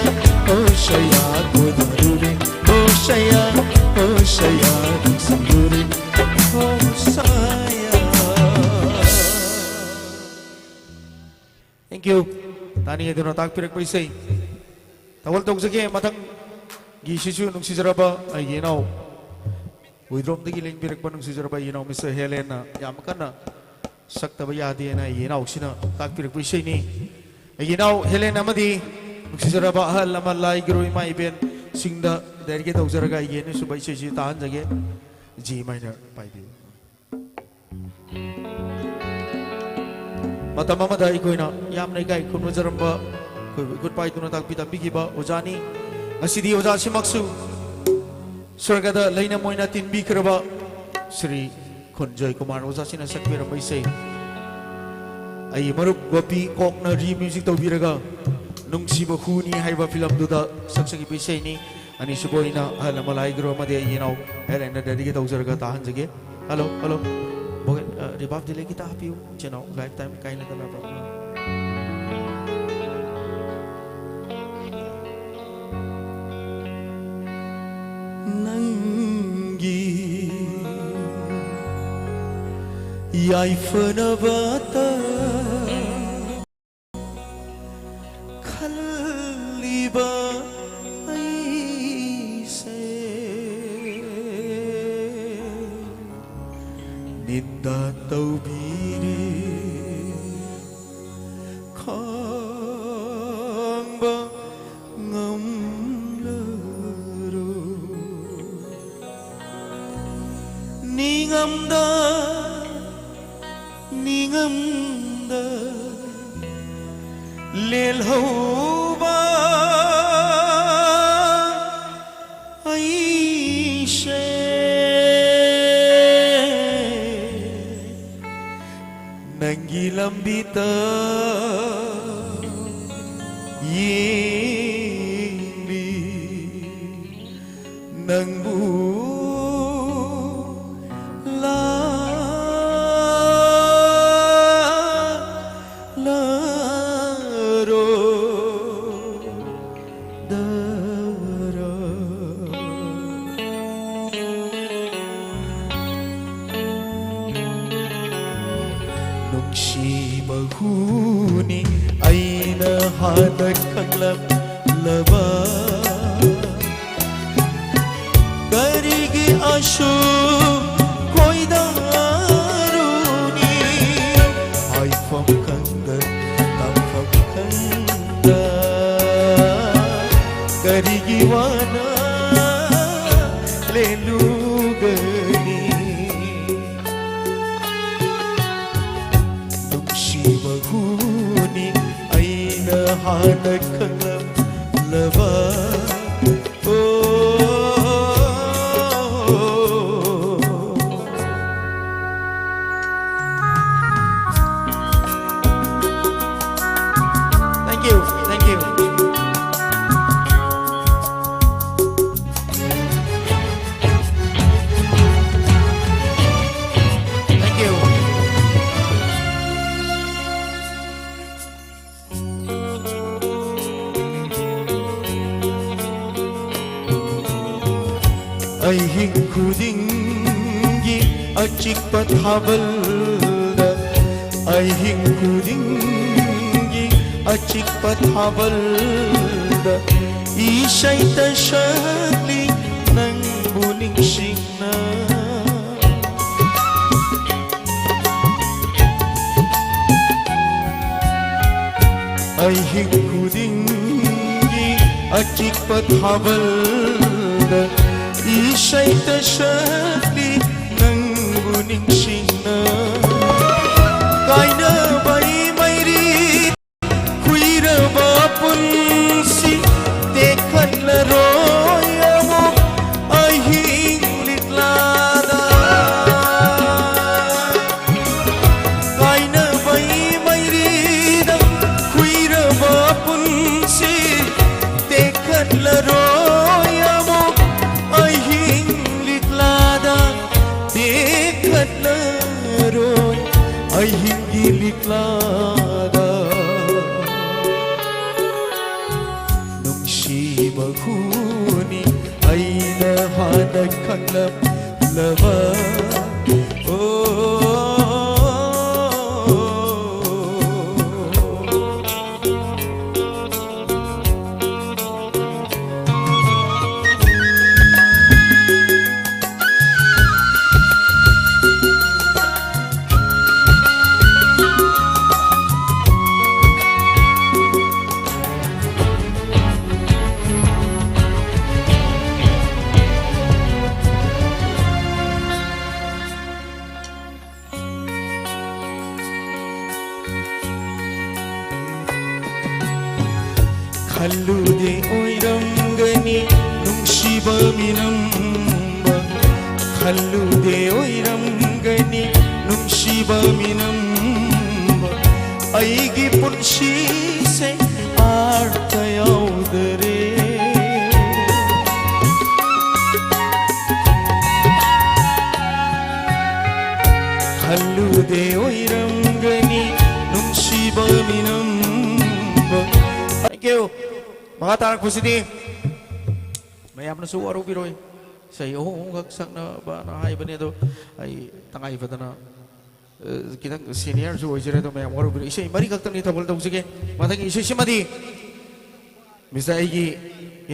ꯑꯣ ꯁꯌꯥ, ꯀꯣꯏꯗꯥꯔꯨꯔꯦ꯫ ꯑꯣ ꯁꯌꯥ, ꯑꯣ ꯁꯌꯥ, ꯅꯨꯡꯁꯤꯔꯨꯔꯦ꯫ ꯑꯣ ꯁꯌꯥ꯫ Thank you. ꯇꯥꯅꯤꯡꯉꯦꯗꯨꯅ ꯇꯥꯛꯄꯤꯔꯛꯄ ꯏꯁꯩ ꯊꯧꯒꯜ ꯇꯧꯖꯒꯦ꯫ ꯃꯊꯪꯒꯤꯁꯤꯁꯨ ꯅꯨꯡꯁꯤꯖꯔꯕ ꯑꯩꯒꯤ ꯏꯅꯥꯎ ꯍꯨꯏꯗ꯭ꯔꯣꯝꯗꯒꯤ ꯂꯦꯡꯕꯤꯔꯛꯄ ꯅꯨꯡꯁꯤꯖꯔꯕ ꯑꯩꯒꯤ ꯏꯅꯥꯎ ꯃꯤꯁꯇꯔ ꯍꯦꯂꯦꯟꯅ ꯌꯥꯝ ꯀꯟꯅ ꯁꯛꯇꯕ ꯌꯥꯗꯦꯅ ꯑꯩꯒꯤ ꯏꯅꯥꯎꯁꯤꯅ ꯇꯥꯛꯄꯤꯔꯛꯄ ꯏꯁꯩꯅꯤ꯫ ꯑꯩꯒꯤ ꯏꯅꯥꯎ ꯍꯦꯂꯦꯟ ꯑꯃꯗꯤ ꯅꯨꯡꯁꯤꯖꯔꯕ ꯑꯍꯜ ꯂꯃꯟ ꯂꯥꯏ ꯒꯨꯔꯨ ꯏꯃꯥ ꯏꯕꯦꯟꯁꯤꯡꯗ ꯗꯦꯗꯤꯀꯦꯠ ꯇꯧꯖꯔꯒ ꯑꯩꯒꯤ ꯑꯅꯤꯁꯨꯕ ꯏꯁꯩꯁꯤ ꯇꯥꯍꯟꯖꯒꯦ꯫ G minor ꯄꯥꯏꯕꯤꯌꯨ꯫ ꯃꯇꯝ ꯑꯃꯗ ꯑꯩꯈꯣꯏꯅ ꯌꯥꯝꯅ ꯏꯀꯥꯏ ꯈꯨꯝꯅꯖꯔꯝꯕ, ꯑꯩꯈꯣꯏꯕꯨ ꯏꯈꯨꯠ ꯄꯥꯏꯗꯨꯅ ꯇꯥꯛꯄꯤ ꯇꯝꯕꯤꯈꯤꯕ ꯑꯣꯖꯥꯅꯤ꯫ ꯉꯁꯤꯗꯤ ꯑꯣꯖꯥꯁꯤꯃꯛꯁꯨ ꯁ꯭ꯋꯔꯒꯗ ꯂꯩꯅ ꯃꯣꯏꯅ ꯇꯤꯟꯕꯤꯈ꯭ꯔꯕ ꯁ꯭ꯔꯤ ꯈꯨꯟꯖꯣꯏ ꯀꯨꯃꯥꯔ ꯑꯣꯖꯥꯁꯤꯅ ꯁꯛꯄꯤꯔꯝꯕ ꯏꯁꯩ ꯑꯩꯒꯤ ꯃꯔꯨꯞ ꯒꯣꯄꯤ ꯀꯣꯛꯅ ꯔꯤ ꯃ꯭ꯌꯨꯖꯤꯛ ꯇꯧꯕꯤꯔꯒ ꯅꯨꯡꯁꯤꯕ ꯍꯨꯅꯤ ꯍꯥꯏꯕ ꯐꯤꯂꯝꯗꯨꯗ ꯁꯛꯆꯈꯤꯕ ꯏꯁꯩꯅꯤ꯫ ꯑꯅꯤꯁꯨꯕ ꯑꯣꯏꯅ ꯑꯍꯜ ꯑꯃ ꯂꯥꯏꯒ꯭ꯔꯣ ꯑꯃꯗꯤ ꯑꯩꯒꯤ ꯏꯅꯥꯎ ꯍꯦꯂꯦꯟꯗ ꯗꯦꯗꯤꯀꯦꯠ ꯇꯧꯖꯔꯒ ꯇꯥꯍꯟꯖꯒꯦ꯫ Hello, hello. ꯚꯣꯀꯦꯜ, ꯑ, ꯔꯤꯚꯥꯔꯕ ꯗꯤꯂꯦ ꯈꯤꯇ ꯍꯥꯞꯄꯤꯌꯨ, ꯏꯆꯤꯟ ꯏꯅꯥꯎ ꯂꯥꯏꯐ ꯇꯥꯏꯝ ꯀꯥꯏꯅꯗꯅꯕ꯫ ꯅꯪꯒꯤ ꯌꯥꯏꯐꯅꯕꯇ ꯈꯜꯂꯤꯕ ꯑꯩꯁꯦ ꯅꯤꯟꯗꯥ ꯇꯧꯕꯤꯔꯦ, ꯈꯥꯡꯕ ꯉꯝꯂꯔꯣꯏ꯫ ꯅꯤꯡꯉꯝꯗ, ꯅꯤꯡꯉꯝꯗ ꯂꯦꯜꯍꯧꯕ ꯑꯩꯁꯦ ꯅꯪꯒꯤ ꯂꯝꯕꯤꯗ ꯌꯦꯡꯂꯤ꯫ ꯅꯪꯕꯨ ꯂꯥ-, ꯂꯥꯔꯣ꯫ ꯗꯔ꯫ ꯅꯨꯡꯁꯤꯕ ꯍꯨꯅꯤ ꯑꯩꯅ ꯍꯥꯟꯅ ꯈꯪꯂꯝꯂꯕ꯫ ꯀꯔꯤꯒꯤ ꯑꯁꯨꯛ ꯈꯣꯏꯗꯥꯔꯨꯅꯤ? ꯍꯥꯏꯐꯝ ꯈꯪꯗ, ꯇꯝꯐꯝ ꯈꯪꯗ, ꯀꯔꯤꯒꯤ ꯋꯥꯅ ꯂꯦꯜꯂꯨꯒꯅꯤ? ꯅꯨꯡꯁꯤꯕ ꯍꯨꯅꯤ ꯑꯩꯅ ꯍꯥꯟꯅ ꯈꯪꯂꯝꯂꯕ꯫ Thank you, thank you. Thank you. ꯑꯍꯤꯡ ꯈꯨꯗꯤꯡꯒꯤ ꯑꯆꯤꯛꯄ ꯊꯥꯕꯜꯗ, ꯑꯍꯤꯡ ꯈꯨꯗꯤꯡꯒꯤ ꯑꯆꯤꯛꯄ ꯊꯥꯕꯜꯗ ꯏꯁꯩꯇ ꯁꯛꯂꯤ ꯅꯪꯕꯨ ꯅꯤꯡꯁꯤꯡꯅ꯫ ꯑꯍꯤꯡ ꯈꯨꯗꯤꯡꯒꯤ ꯑꯆꯤꯛꯄ ꯊꯥꯕꯜꯗ ꯏꯁꯩꯇ ꯁꯛꯂꯤ ꯅꯪꯕꯨ ꯅꯤꯡꯁꯤꯡꯅ꯫ ꯀꯥꯏꯅꯕꯩ ꯃꯩꯔꯤ ꯈꯨꯏꯔꯕ ꯄꯨꯟꯁꯤ ꯇꯦꯛꯈꯠꯂꯔꯣꯏ ꯑꯃꯨꯛ ꯑꯍꯤꯡ ꯂꯤꯛꯂꯥꯗ꯫ ꯀꯥꯏꯅꯕꯩ ꯃꯩꯔꯤꯗ ꯈꯨꯏꯔꯕ ꯄꯨꯟꯁꯤ ꯇꯦꯛꯈꯠꯂꯔꯣꯏ ꯑꯃꯨꯛ ꯑꯍꯤꯡ ꯂꯤꯛꯂꯥꯗ꯫ ꯇꯦꯛꯈꯠꯂꯔꯣꯏ ꯑꯍꯤꯡꯒꯤ ꯂꯤꯛꯂꯥꯗ꯫ ꯅꯨꯡꯁꯤꯕ ꯈꯨꯅꯤ ꯑꯩꯅ ꯍꯥꯟꯅ ꯈꯪꯂꯝꯂꯕ꯫ ꯑꯣ꯫ ꯈꯜꯂꯨꯗꯦ ꯑꯣꯏꯔꯝꯒꯅꯤ ꯅꯨꯡꯁꯤꯕ ꯃꯤꯅꯝꯕ, ꯈꯜꯂꯨꯗꯦ ꯑꯣꯏꯔꯝꯒꯅꯤ ꯅꯨꯡꯁꯤꯕ ꯃꯤꯅꯝꯕ, ꯑꯩꯒꯤ ꯄꯨꯟꯁꯤꯁꯦ ꯑꯥꯔꯊ ꯌꯥꯎꯗꯔꯦ꯫ ꯈꯜꯂꯨꯗꯦ ꯑꯣꯏꯔꯝꯒꯅꯤ ꯅꯨꯡꯁꯤꯕ ꯃꯤꯅꯝꯕ꯫ Thank you. ꯃꯈꯥ ꯇꯥꯔꯛꯄꯁꯤꯗꯤ ꯃꯌꯥꯝꯅꯁꯨ ꯋꯥꯔꯧꯕꯤꯔꯣꯏ, ꯏꯁꯩ ꯑꯍꯨꯝ ꯑꯍꯨꯝꯈꯛ ꯁꯛꯅꯕꯅ ꯍꯥꯏꯕꯅꯤ, ꯑꯗꯣ ꯑꯩ ꯇꯉꯥꯏ ꯐꯗꯅ, ꯑ, ꯈꯤꯇꯪ ꯁꯤꯅꯤꯌꯔꯁꯨ ꯑꯣꯏꯖꯔꯦ, ꯑꯗꯣ ꯃꯌꯥꯝ ꯋꯥꯔꯧꯕꯤꯔꯣꯏ꯫ ꯏꯁꯩ ꯃꯔꯤꯈꯛꯇꯪꯗꯤ ꯊꯧꯒꯜ ꯇꯧꯖꯒꯦ꯫ ꯃꯊꯪꯒꯤ ꯏꯁꯩꯁꯤꯃꯗꯤ ꯃꯤꯁꯇꯔ ꯑꯩꯒꯤ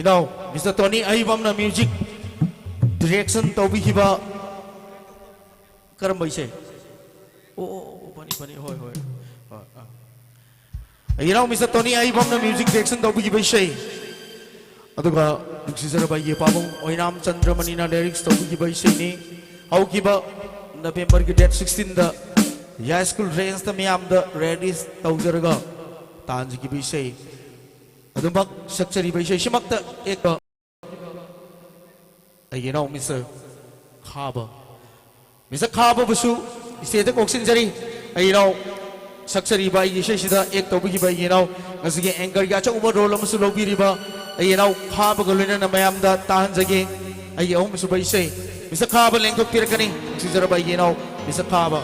ꯏꯅꯥꯎ ꯃꯤꯁꯇꯔ ꯇꯣꯅꯤ ꯑꯍꯩꯕꯝꯅ ꯃ꯭ꯌꯨꯖꯤꯛ ꯗꯤꯔꯦꯛꯁꯟ ꯇꯧꯕꯤꯈꯤꯕ꯫ ꯀꯔꯝꯕ ꯏꯁꯩ? ꯑꯣ, ꯑꯣ, ꯑꯣ, ꯐꯅꯤ, ꯐꯅꯤ, ꯍꯣꯏ, ꯍꯣꯏ, ꯍꯣꯏ, ꯑꯥ꯫ ꯑꯩꯒꯤ ꯏꯅꯥꯎ ꯃꯤꯁꯇꯔ ꯇꯣꯅꯤ ꯑꯍꯩꯕꯝꯅ music direction ꯇꯧꯕꯤꯈꯤꯕ ꯏꯁꯩ, ꯑꯗꯨꯒ ꯅꯨꯡꯁꯤꯖꯔꯕ ꯑꯩꯒꯤ ꯄꯥꯕꯨꯡ ꯑꯣꯏꯅꯥꯝ ꯆꯟꯗ꯭ꯔꯃꯅꯤꯅ lyrics ꯇꯧꯕꯤꯈꯤꯕ ꯏꯁꯩꯅꯤ꯫ ꯍꯧꯈꯤꯕ November ꯒꯤ date sixteen ꯗ ꯌꯥꯏꯁ꯭ꯀꯨꯜ ꯔꯦꯟꯖꯇ ꯃꯤꯌꯥꯝꯗ release ꯇꯧꯖꯔꯒ ꯇꯥꯍꯟꯖꯈꯤꯕ ꯏꯁꯩ꯫ ꯑꯗꯨꯃꯛ ꯁꯛꯆꯔꯤꯕ ꯏꯁꯩꯁꯤꯃꯛꯇ ꯑꯦꯛꯄ ꯑꯩꯒꯤ ꯏꯅꯥꯎ ꯃꯤꯁꯇꯔ ꯈꯥꯕ, ꯃꯤꯁꯇꯔ ꯈꯥꯕꯕꯨꯁꯨ stageꯇ ꯀꯧꯁꯤꯟꯖꯔꯤ꯫ ꯑꯩꯒꯤ ꯏꯅꯥꯎ ꯁꯛꯆꯔꯤꯕ ꯑꯩꯒꯤ ꯏꯁꯩꯁꯤꯗ act ꯇꯧꯕꯤꯈꯤꯕ ꯑꯩꯒꯤ ꯏꯅꯥꯎ, ꯉꯁꯤꯒꯤ anchorꯒꯤ ꯑꯆꯧꯕ role ꯑꯃꯁꯨ ꯂꯧꯕꯤꯔꯤꯕ ꯑꯩꯒꯤ ꯏꯅꯥꯎ ꯈꯥꯕꯒ ꯂꯣꯏꯅꯅ ꯃꯌꯥꯝꯗ ꯇꯥꯍꯟꯖꯒꯦ꯫ ꯑꯩꯒꯤ ꯑꯍꯨꯝꯁꯨꯕ ꯏꯁꯩ ꯃꯤꯁꯇꯔ ꯈꯥꯕ ꯂꯦꯡꯊꯣꯛꯄꯤꯔꯛꯀꯅꯤ꯫ ꯅꯨꯡꯁꯤꯖꯔꯕ ꯑꯩꯒꯤ ꯏꯅꯥꯎ ꯃꯤꯁꯇꯔ ꯈꯥꯕ꯫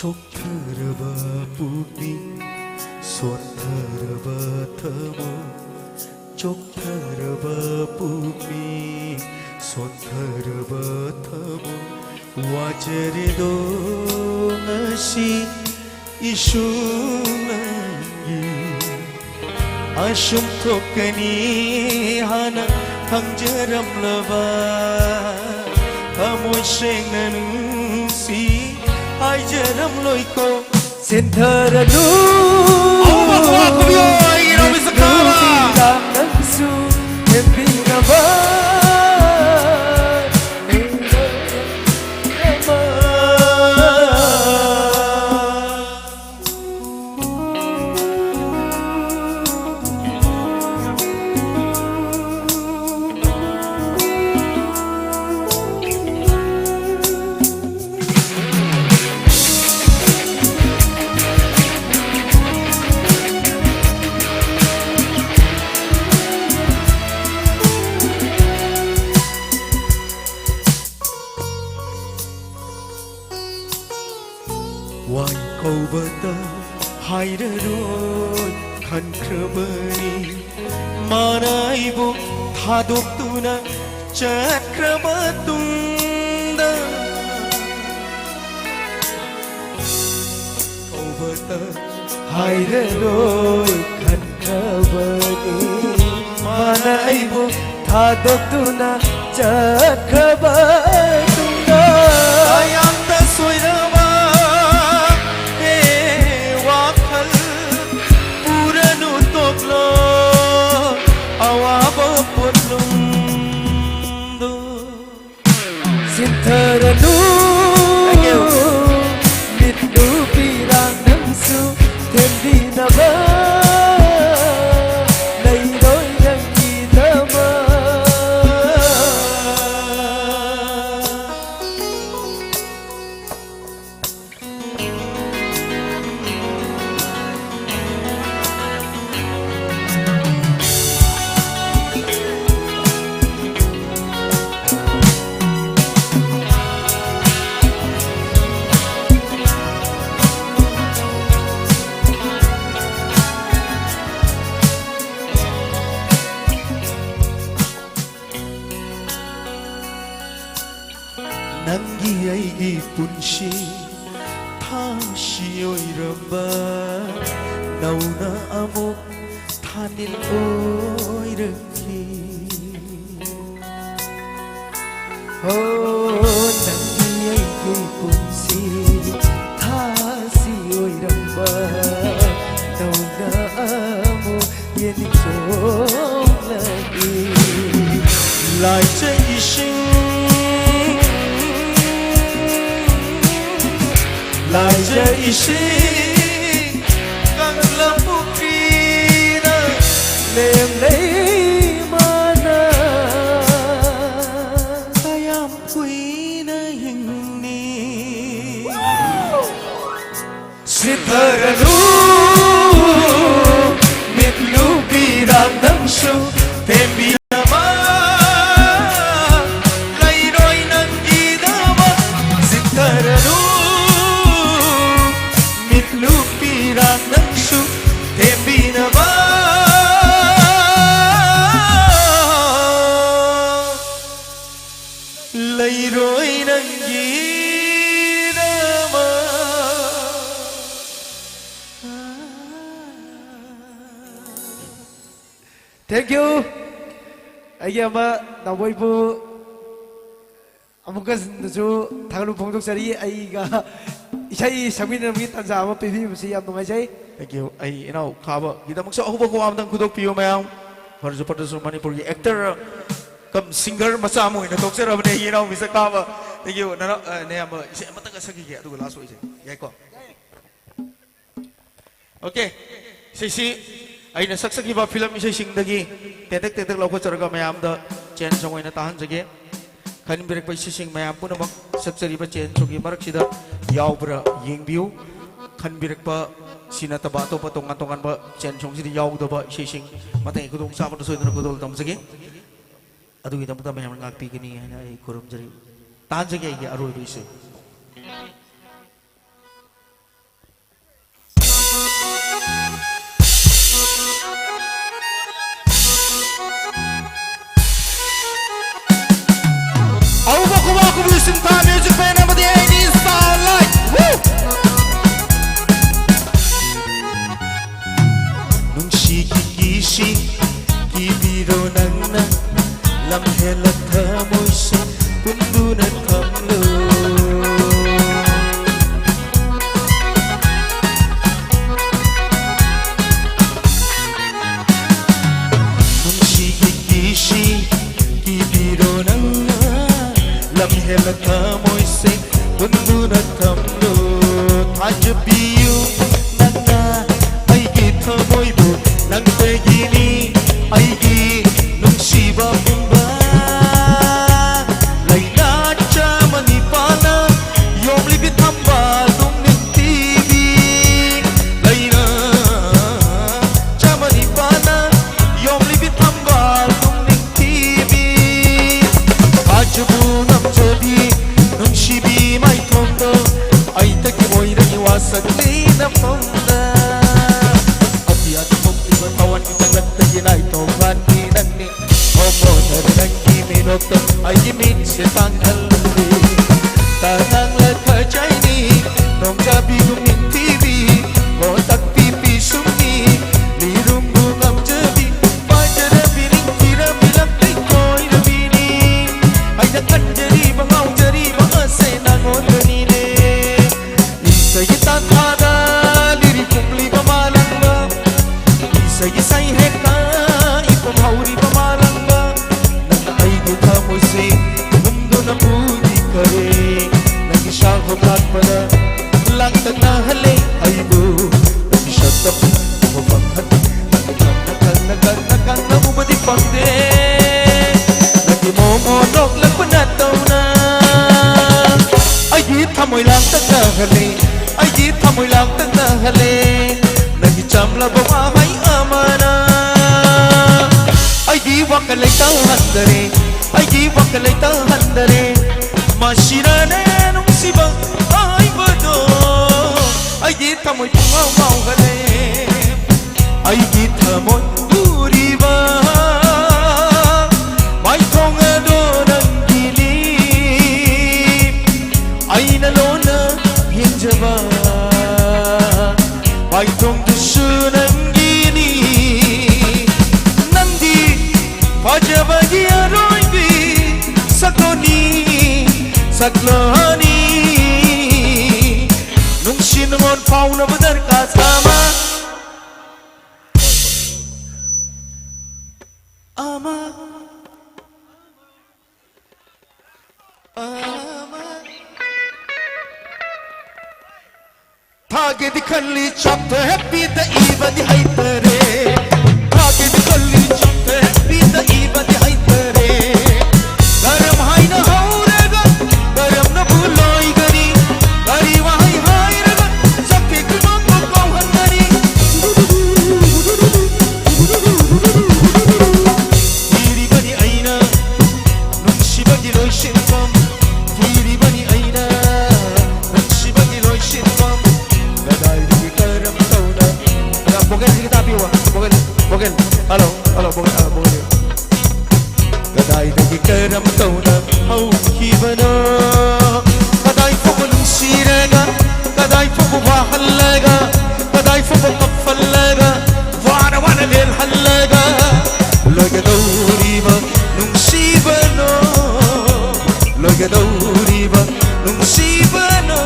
ꯆꯣꯛꯊꯔꯕ ꯄꯨꯛꯅꯤꯡ, ꯁꯣꯟꯊꯔꯕ ꯊꯃꯣꯏ, ꯆꯣꯛꯊꯔꯕ ꯄꯨꯛꯅꯤꯡ, ꯁꯣꯟꯊꯔꯕ ꯊꯃꯣꯏ, ꯋꯥꯖꯔꯦꯗꯣ ꯉꯁꯤ ꯏꯁꯨ ꯅꯪꯒꯤ꯫ ꯑꯁꯨꯝ ꯊꯣꯛꯀꯅꯤ ꯍꯥꯟꯅ ꯈꯪꯖꯔꯝꯂꯕ, ꯊꯃꯣꯏ ꯁꯦꯡꯅ ꯅꯨꯡꯁꯤ ꯍꯥꯏꯖꯔꯝꯂꯣꯏꯀꯣ꯫ ꯆꯦꯟꯊꯔꯅꯨ꯫ ꯑꯍꯨꯝꯃꯛ ꯈꯨꯕꯥꯛ ꯈꯨꯕꯤꯌꯣ, ꯑꯩꯒꯤ ꯏꯅꯥꯎ ꯃꯤꯁꯇꯔ ꯈꯥꯕ꯫ ꯅꯪꯁꯨ ꯊꯦꯝꯕꯤꯅꯕ꯫ ꯋꯥꯏ ꯀꯧꯕꯗ ꯍꯥꯏꯔꯔꯣꯏ ꯈꯟꯈ꯭ꯔꯕꯅꯤ, ꯃꯥꯅ ꯑꯩꯕꯨ ꯊꯥꯗꯣꯛꯇꯨꯅ ꯆꯠꯈ꯭ꯔꯕ ꯇꯨꯡꯗ꯫ ꯀꯧꯕꯗ ꯍꯥꯏꯔꯔꯣꯏ ꯈꯟꯈ꯭ꯔꯕꯅꯤ꯫ ꯑꯩꯕꯨ ꯊꯥꯗꯣꯛꯇꯨꯅ ꯆꯠꯈ꯭ꯔꯕ ꯇꯨꯡꯗ꯫ ꯀꯌꯥꯝꯇ ꯁꯣꯏꯔꯕ ꯍꯦ ꯋꯥꯈꯜ ꯄꯨꯔꯅꯨ ꯇꯣꯛꯂꯣ ꯑꯋꯥꯕ ꯄꯣꯠꯂꯨꯝꯗꯣ꯫ ꯁꯤꯟꯊꯔꯅꯨ꯫ Thank you. ꯃꯤꯠꯂꯨ ꯄꯤꯔꯥꯡ ꯅꯪꯁꯨ ꯊꯦꯝꯕꯤꯅꯕ ꯂꯩꯔꯣꯏ ꯅꯪꯒꯤꯗꯃꯛ꯫ ꯅꯪꯒꯤ ꯑꯩꯒꯤ ꯄꯨꯟꯁꯤ ꯊꯥꯁꯤ ꯑꯣꯏꯔꯝꯕ ꯅꯧꯅ ꯑꯃꯨꯛ ꯊꯥꯅꯤꯜ ꯑꯣꯏꯔꯛꯈꯤ꯫ ꯍꯣ, ꯅꯪꯒꯤ ꯑꯩꯒꯤ ꯄꯨꯟꯁꯤ ꯊꯥꯁꯤ ꯑꯣꯏꯔꯝꯕ ꯅꯧꯅ ꯑꯃꯨꯛ ꯌꯦꯅꯤꯡ ꯆꯣꯡꯂꯛꯏ꯫ ꯂꯥꯏꯖ ꯏꯁꯤꯡ, ꯂꯥꯏꯖ ꯏꯁꯤꯡ, ꯀꯪꯂꯥ ꯄꯨꯈ꯭ꯔꯤꯗ ꯂꯦꯝꯂꯩ ꯃꯥꯅ ꯀꯌꯥꯝ ꯀꯨꯏꯅ ꯍꯤꯡꯅꯤ? ꯁꯤꯊꯔꯅꯨ, ꯃꯤꯠꯂꯨ ꯄꯤꯔꯥꯡ ꯅꯪꯁꯨ ꯊꯦꯝꯕꯤꯅꯕ ꯂꯩꯔꯣꯏ ꯅꯪꯒꯤꯗꯃꯛ꯫ ꯁꯤꯊꯔꯅꯨ, ꯃꯤꯠꯂꯨ ꯄꯤꯔꯥꯡ ꯅꯪꯁꯨ ꯊꯦꯝꯕꯤꯅꯕ ꯂꯩꯔꯣꯏ ꯅꯪꯒꯤꯗꯃꯛ꯫ Thank you. ꯑꯩꯒꯤ ꯑꯃ ꯅꯥꯎꯕꯣꯏꯕꯨ ꯑꯃꯨꯛꯀꯁꯨ ꯊꯥꯒꯠꯂꯨ ꯐꯣꯡꯗꯣꯛꯆꯔꯤ꯫ ꯑꯩꯒ ꯏꯁꯩ ꯁꯛꯃꯤꯟꯅꯕꯒꯤ ꯇꯥꯟꯖꯥ ꯑꯃ ꯄꯤꯕꯤꯕꯁꯤ ꯌꯥꯝ ꯅꯨꯡꯉꯥꯏꯖꯩ꯫ Thank you. ꯑꯩ ꯏꯅꯥꯎ ꯈꯥꯕꯒꯤꯗꯃꯛꯁꯨ ꯑꯍꯧꯕ ꯈꯨꯋꯥ ꯑꯃꯇꯪ ꯈꯨꯗꯣꯛꯄꯤꯌꯨ ꯃꯌꯥꯝ꯫ ꯐꯔꯁꯨ ꯐꯠꯇ꯭ꯔꯁꯨ ꯃꯅꯤꯄꯨꯔꯒꯤ actor cum singer ꯃꯆꯥ ꯑꯃ ꯑꯣꯏꯅ ꯊꯣꯛꯆꯔꯕꯅꯦ ꯑꯩꯒꯤ ꯏꯅꯥꯎ ꯃꯤꯁꯛ ꯈꯥꯕ꯫ Thank you. ꯅꯅꯥꯎ, ꯑ, ꯅꯌꯥꯝꯕ ꯏꯁꯩ ꯑꯃꯇꯪꯒ ꯁꯛꯈꯤꯒꯦ, ꯑꯗꯨꯒ last ꯑꯣꯏꯖꯩ꯫ ꯌꯥꯏꯀꯣ? Okay. ꯏꯁꯩꯁꯤ ꯑꯩꯅ ꯁꯛꯆꯈꯤꯕ film ꯏꯁꯩꯁꯤꯡꯗꯒꯤ ꯇꯦꯟꯇꯛ ꯇꯦꯟꯇꯛ ꯂꯧꯈꯠꯆꯔꯒ ꯃꯌꯥꯝꯗ ꯆꯦꯟ ꯁꯣꯡ ꯑꯣꯏꯅ ꯇꯥꯍꯟꯖꯒꯦ꯫ ꯈꯟꯕꯤꯔꯛꯄ ꯏꯁꯩꯁꯤꯡ ꯃꯌꯥꯝ ꯄꯨꯝꯅꯃꯛ ꯁꯛꯆꯔꯤꯕ ꯆꯦꯟ ꯁꯣꯡꯒꯤ ꯃꯔꯛꯁꯤꯗ ꯌꯥꯎꯕ꯭ꯔꯥ ꯌꯦꯡꯕꯤꯌꯨ꯫ ꯈꯟꯕꯤꯔꯛꯄ ꯁꯤ ꯅꯠꯇꯕ ꯑꯇꯣꯞꯄ ꯇꯣꯉꯥꯟ ꯇꯣꯉꯥꯟꯕ ꯆꯦꯟ ꯁꯣꯡꯁꯤꯗ ꯌꯥꯎꯒꯗꯕ ꯏꯁꯩꯁꯤꯡ ꯃꯊꯪꯒꯤ ꯈꯨꯗꯣꯡꯆꯥꯕꯗ ꯁꯣꯏꯗꯅ ꯈꯨꯗꯣꯜ ꯇꯝꯖꯒꯦ꯫ ꯑꯗꯨꯒꯤꯗꯃꯛꯇ ꯃꯌꯥꯝꯅ ꯉꯥꯛꯄꯤꯒꯅꯤ ꯍꯥꯏꯅ ꯑꯩ ꯈꯨꯔꯨꯝꯖꯔꯤ꯫ ꯇꯥꯍꯟꯖꯒꯦ ꯑꯩꯒꯤ ꯑꯔꯣꯏꯕ ꯏꯁꯩ꯫ ꯑꯍꯧꯕ ꯈꯨꯕꯥꯛ ꯈꯨꯕꯤꯁꯤꯡ ꯊꯥ music band ꯑꯃꯗꯤ ꯑꯩꯒꯤ sound light꯫ Woo! ꯅꯨꯡꯁꯤꯒꯤ ꯀꯤꯁꯤ ꯀꯤꯕꯤꯔꯣ ꯅꯪꯅ ꯂꯝꯍꯦꯜꯂ ꯊꯃꯣꯏꯁꯦ ꯄꯨꯟꯗꯨꯅ ꯊꯝꯂꯨ꯫ ꯅꯨꯡꯁꯤꯒꯤ ꯀꯤꯁꯤ ꯀꯤꯕꯤꯔꯣ ꯅꯪꯅ ꯂꯝꯍꯦꯜꯂ ꯊꯃꯣꯏꯁꯦ ꯄꯨꯟꯗꯨꯅ ꯊꯝꯂꯨ꯫ ꯊꯥꯖꯕꯤꯌꯨ ꯅꯪꯅ ꯑꯩꯒꯤ ꯊꯃꯣꯏꯕꯨ ꯅꯪꯗꯒꯤꯅꯤ ꯑꯩꯒꯤ ꯅꯨꯡꯁꯤꯕ ꯄꯨꯝꯕ꯫ ꯂꯥꯏꯅꯥ ꯆꯥꯃ ꯅꯤꯄꯥꯅ ꯌꯣꯝꯂꯤꯕꯤ ꯊꯝꯕꯥꯜ ꯇꯨꯡꯅꯤꯡ ꯊꯤꯕꯤ꯫ ꯂꯥꯏꯅꯥ ꯆꯥꯃ ꯅꯤꯄꯥꯅ ꯌꯣꯝꯂꯤꯕꯤ ꯊꯝꯕꯥꯜ ꯇꯨꯡꯅꯤꯡ ꯊꯤꯕꯤ꯫ ꯊꯥꯖꯕꯨ ꯉꯝꯖꯕꯤ ꯅꯨꯡꯁꯤꯕꯤ ꯃꯥꯏꯊꯣꯡꯗꯣ ꯑꯩꯇꯒꯤ ꯑꯣꯏꯔꯅꯤ ꯋꯥꯁꯛꯂꯤ꯫ ꯂꯥꯛꯄꯗ ꯂꯥꯡꯇꯛꯅꯍꯜꯂꯦ ꯑꯩꯕꯨ꯫ ꯅꯪꯒꯤ ꯁꯛꯇꯝ ꯎꯕ ꯐꯪꯍꯟꯗꯦ꯫ ꯅꯪꯕꯨ ꯈꯪꯅ ꯈꯪꯅ ꯈꯪꯅ ꯈꯪꯅ ꯎꯕꯗꯤ ꯐꯪꯗꯦ꯫ ꯅꯪꯒꯤ ꯃꯣꯃꯣ ꯅꯣꯛꯂꯛꯄ ꯅꯠꯇꯧꯅ ꯑꯩꯒꯤ ꯊꯃꯣꯏ ꯂꯥꯡꯇꯛꯅꯍꯜꯂꯦ꯫ ꯑꯩꯒꯤ ꯊꯃꯣꯏ ꯂꯥꯡꯇꯛꯅꯍꯜꯂꯦ꯫ ꯅꯪꯒꯤ ꯆꯝꯂꯕ ꯋꯥꯍꯩ ꯑꯃꯅ ꯑꯩꯒꯤ ꯋꯥꯈꯜ ꯂꯩꯇꯍꯟꯗꯔꯦ꯫ ꯑꯩꯒꯤ ꯋꯥꯈꯜ ꯂꯩꯇꯍꯟꯗꯔꯦ꯫ ꯃꯁꯤꯅꯅꯦ ꯅꯨꯡꯁꯤꯕ ꯍꯥꯏꯕꯗꯣ꯫ ꯑꯩꯒꯤ ꯊꯃꯣꯏ ꯄꯨꯡꯉꯥꯎ ꯉꯥꯎꯍꯜꯂꯦ꯫ ꯑꯩꯒꯤ ꯊꯃꯣꯏ ꯎꯔꯤꯕ ꯃꯥꯏꯊꯣꯡ ꯑꯗꯣ ꯅꯪꯒꯤꯅꯤ꯫ ꯑꯩꯅ ꯂꯣꯟꯅ ꯌꯦꯡꯖꯕ ꯃꯥꯏꯊꯣꯡꯗꯨꯁꯨ ꯅꯪꯒꯤꯅꯤ꯫ ꯅꯪꯗꯤ ꯐꯖꯕꯒꯤ ꯑꯔꯣꯏꯕꯤ ꯁꯛꯇꯣꯅꯤ, ꯁꯛꯂꯣꯅꯤ꯫ ꯅꯨꯡꯁꯤ ꯅꯉꯣꯟ ꯐꯥꯎꯅꯕ ꯗꯔꯀꯥꯔ ꯑꯃ, ꯑꯃ, ꯑꯃ꯫ ꯊꯥꯒꯦꯗꯤ ꯈꯜꯂꯤ ꯆꯥꯛꯇ ꯍꯦꯞꯄꯤꯗ ꯏꯕꯗꯤ ꯍꯩꯇꯔꯦ꯫ ꯊꯥꯒꯦꯗꯤ ꯈꯜꯂꯤ ꯆꯥꯛꯇ ꯍꯦꯞꯄꯤꯗ ꯏꯕꯗꯤ ꯍꯩꯇꯔꯦ꯫ ꯀꯔꯝ ꯍꯥꯏꯅ ꯍꯧꯔꯒ ꯀꯔꯝꯅꯕꯨ ꯂꯣꯏꯒꯅꯤ? ꯀꯔꯤ ꯋꯥꯍꯩ ꯍꯥꯏꯔꯒ ꯁꯛꯈꯤ ꯈꯨꯗꯣꯡꯕꯨ ꯀꯥꯎꯍꯟꯒꯅꯤ? ꯊꯤꯔꯤꯕꯅꯤ ꯑꯩꯅ ꯅꯨꯡꯁꯤꯕꯒꯤ ꯂꯣꯏꯁꯤꯟꯐꯝ꯫ ꯊꯤꯔꯤꯕꯅꯤ ꯑꯩꯅ ꯅꯨꯡꯁꯤꯕꯒꯤ ꯂꯣꯏꯁꯤꯟꯐꯝ꯫ ꯀꯗꯥꯏꯗꯒꯤ ꯀꯔꯝ ꯇꯧꯅ? ꯚꯣꯀꯦꯜꯁꯤꯒ ꯇꯥꯕꯤꯌꯨꯕ꯫ Vocal, vocal. Hello, hello, vocal, hello, vocal. ꯀꯗꯥꯏꯗꯒꯤ ꯀꯔꯝ ꯇꯧꯅ ꯍꯧꯈꯤꯕꯅꯣ? ꯀꯗꯥꯏ ꯐꯥꯎꯕ ꯅꯨꯡꯁꯤꯔꯒ, ꯀꯗꯥꯏ ꯐꯥꯎꯕ ꯋꯥꯍꯜꯂꯒ, ꯀꯗꯥꯏ ꯐꯥꯎꯕ ꯀꯞꯍꯜꯂꯒ, ꯋꯥꯅ ꯋꯥꯅ ꯂꯦꯜꯍꯜꯂꯒ, ꯂꯣꯏꯒꯗꯧꯔꯤꯕ ꯅꯨꯡꯁꯤꯕꯅꯣ? ꯂꯣꯏꯒꯗꯧꯔꯤꯕ ꯅꯨꯡꯁꯤꯕꯅꯣ?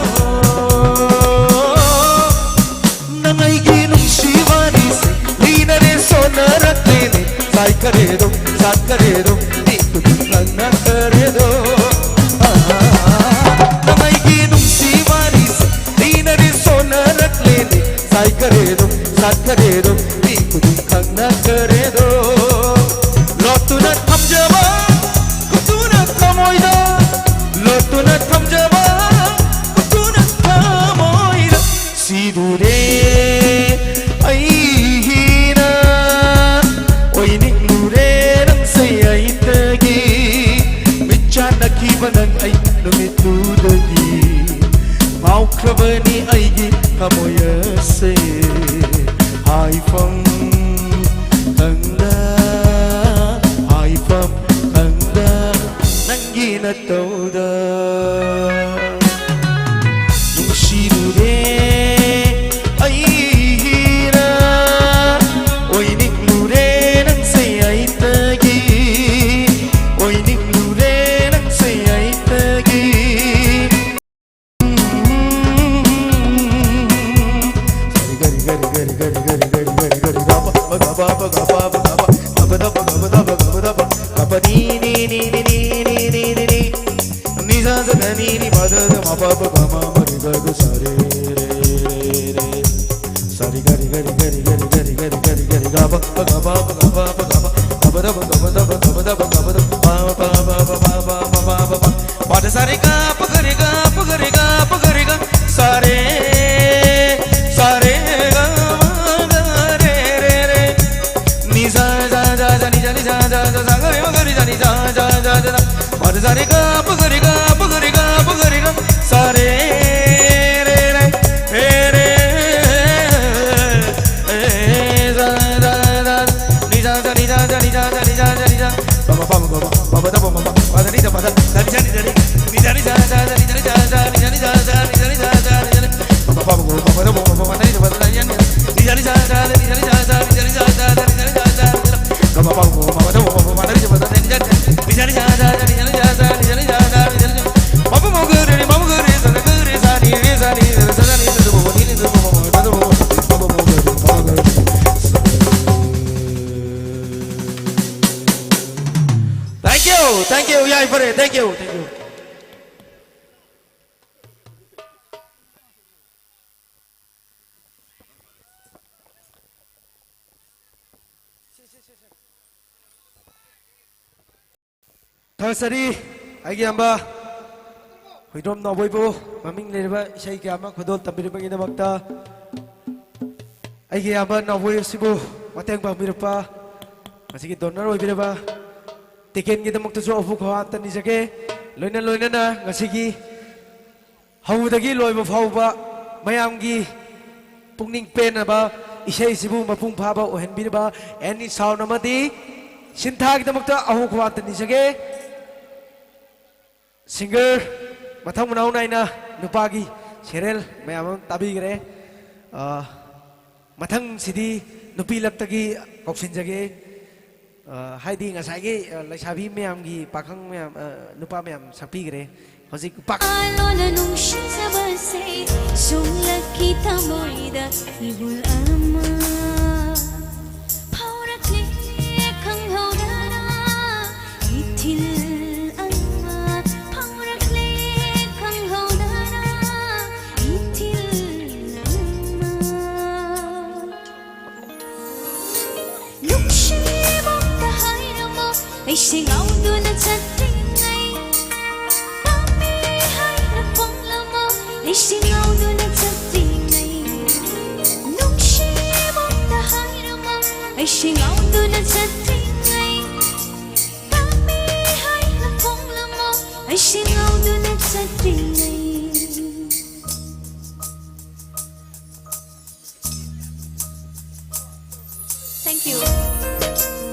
ꯅꯪ ꯑꯩꯒꯤ ꯅꯨꯡꯁꯤꯕꯅꯤꯁꯦ ꯂꯤꯅꯔꯦ ꯁꯣꯟꯅꯔꯛꯂꯦꯅꯦ꯫ ꯆꯥꯏꯈꯔꯦꯗꯣ, ꯆꯥꯠꯈꯔꯦꯗꯣ, ꯇꯤꯛꯇꯨ ꯇꯤꯛ ꯂꯪꯅꯈꯔꯦꯗꯣ꯫ ꯑꯥ, ꯅꯪ ꯑꯩꯒꯤ ꯅꯨꯡꯁꯤꯕ ꯈꯔꯦꯗꯣ, ꯃꯤ ꯈꯨꯗꯤꯡ ꯈꯪꯅꯈꯔꯦꯗꯣ꯫ ꯂꯣꯠꯇꯨꯅ ꯊꯝꯖꯕ, ꯀꯨꯞꯇꯨꯅ ꯊꯃꯣꯏꯗ꯫ ꯂꯣꯠꯇꯨꯅ ꯊꯝꯖꯕ, ꯀꯨꯞꯇꯨꯅ ꯊꯃꯣꯏꯗ꯫ ꯁꯤꯗꯨꯔꯦ ꯑꯩ ꯍꯤꯅ, ꯑꯣꯏꯅꯤꯡꯂꯨꯔꯦ ꯅꯪꯁꯦ ꯑꯩꯇꯒꯤ꯫ ꯃꯤꯠ ꯆꯥꯟꯅꯈꯤꯕ ꯅꯪ ꯑꯩ ꯅꯨꯃꯤꯠꯇꯨꯗꯒꯤ꯫ ꯉꯥꯎꯈ꯭ꯔꯕꯅꯤ ꯑꯩꯒꯤ ꯊꯃꯣꯏ ꯑꯁꯦ꯫ ꯍꯥꯏꯐꯝ ꯈꯪꯗ, ꯍꯥꯏꯐꯝ ꯈꯪꯗ ꯅꯪꯒꯤ ꯅꯇꯧꯗ꯫ ꯅꯨꯡꯁꯤꯔꯨꯔꯦ ꯑꯩꯅ, ꯑꯣꯏꯅꯤꯡꯂꯨꯔꯦ ꯅꯪꯁꯦ ꯑꯩꯇꯒꯤ꯫ ꯑꯣꯏꯅꯤꯡꯂꯨꯔꯦ ꯅꯪꯁꯦ ꯑꯩꯇꯒꯤ꯫ Pada sa re ga, pa ga re ga, pa ga re ga, pa ga re ga, sa re, sa re ga ma ga re re re. Ni sa sa sa sa ni sa ni sa sa sa sa ga re ma ga re sa ni sa sa sa sa sa. Pada sa re ga, pa ga re ga, pa ga re ga, pa ga re ga, sa re re re re re. Eh, sa sa sa ni sa sa ni sa sa ni sa sa ni sa sa. Thank you, thank you, ꯌꯥꯏꯐꯔꯦ, thank you, thank you. ꯊꯥꯒꯠꯆꯔꯤ ꯑꯩꯒꯤ ꯏꯌꯥꯝꯕ ꯍꯨꯏꯗ꯭ꯔꯣꯝ ꯅꯥꯎꯕꯣꯏꯕꯨ ꯃꯃꯤꯡ ꯂꯩꯔꯕ ꯏꯁꯩ ꯀꯌꯥ ꯑꯃ ꯈꯨꯗꯣꯜ ꯇꯝꯕꯤꯔꯛꯄꯒꯤꯗꯃꯛꯇ꯫ ꯑꯩꯒꯤ ꯏꯌꯥꯝꯕ ꯅꯥꯎꯕꯣꯏ ꯑꯁꯤꯕꯨ ꯃꯇꯦꯡ ꯄꯥꯡꯕꯤꯔꯛꯄ, ꯉꯁꯤꯒꯤ ꯗꯣꯅꯔ ꯑꯣꯏꯕꯤꯔꯕ ꯇꯤꯀꯦꯟꯒꯤꯗꯃꯛꯇꯁꯨ ꯑꯍꯨ ꯈꯋꯥ ꯑꯝꯇ ꯅꯤꯖꯒꯦ꯫ ꯂꯣꯏꯅ ꯂꯣꯏꯅꯅ ꯉꯁꯤꯒꯤ ꯍꯧꯕꯗꯒꯤ ꯂꯣꯏꯕ ꯐꯥꯎꯕ ꯃꯌꯥꯝꯒꯤ ꯄꯨꯛꯅꯤꯡ ꯄꯦꯟꯅꯕ ꯏꯁꯩꯁꯤꯕꯨ ꯃꯄꯨꯡ ꯐꯥꯕ ꯑꯣꯏꯍꯟꯕꯤꯔꯕ ꯑꯦꯟꯅꯤ ꯁꯥꯎꯟ ꯑꯃꯗꯤ ꯁꯤꯟꯊꯥꯒꯤꯗꯃꯛꯇ ꯑꯍꯨ ꯈꯋꯥ ꯑꯝꯇ ꯅꯤꯖꯒꯦ꯫ ꯁꯤꯡꯒꯔ ꯃꯊꯪ ꯃꯅꯥꯎ ꯅꯥꯏꯅ ꯅꯨꯄꯥꯒꯤ ꯁꯦꯔꯦꯜ ꯃꯌꯥꯝ ꯑꯃ ꯇꯥꯕꯤꯈ꯭ꯔꯦ꯫ ꯑ, ꯃꯊꯪꯁꯤꯗꯤ ꯅꯨꯄꯤ ꯂꯛꯇꯒꯤ ꯀꯧꯁꯤꯟꯖꯒꯦ꯫ ꯑ, ꯍꯥꯏꯗꯤ ꯉꯁꯥꯏꯒꯤ, ꯑ, ꯂꯩꯁꯥꯕꯤ ꯃꯌꯥꯝꯒꯤ, ꯄꯥꯈꯪ ꯃꯌꯥꯝ, ꯑ, ꯅꯨꯄꯥ ꯃꯌꯥꯝ ꯁꯛꯄꯤꯈ꯭ꯔꯦ꯫ ꯍꯧꯖꯤꯛ ꯄꯥꯛ- ꯂꯣꯟꯅ ꯅꯨꯡꯁꯤꯖꯕꯁꯦ ꯁꯣꯛꯂꯛꯈꯤ ꯊꯃꯣꯏꯗ ꯏꯍꯨꯜ ꯑꯃ ꯐꯥꯎꯔꯛꯂꯦ ꯈꯪꯍꯧꯗꯅ ꯏꯊꯤꯜ ꯑꯃ ꯐꯥꯎꯔꯛꯂꯦ ꯈꯪꯍꯧꯗꯅ ꯏꯊꯤꯜ ꯑꯃ ꯅꯨꯡꯁꯤꯕꯝꯇ ꯍꯥꯏꯔꯝꯃꯣ ꯑꯩꯁꯦ ꯉꯥꯎꯗꯨꯅ ꯆꯠꯂꯤꯉꯩ ꯄꯥꯝꯃꯤ ꯍꯥꯏꯅ ꯐꯣꯡꯂꯝꯃꯣ ꯑꯩꯁꯦ ꯉꯥꯎꯗꯨꯅ ꯆꯠꯂꯤꯉꯩ ꯅꯨꯡꯁꯤꯕꯝꯇ ꯍꯥꯏꯔꯝꯃꯣ ꯑꯩꯁꯦ ꯉꯥꯎꯗꯨꯅ ꯆꯠꯂꯤꯉꯩ ꯄꯥꯝꯃꯤ ꯍꯥꯏꯅ ꯐꯣꯡꯂꯝꯃꯣ ꯑꯩꯁꯦ ꯉꯥꯎꯗꯨꯅ ꯆꯠꯂꯤꯉꯩ Thank you.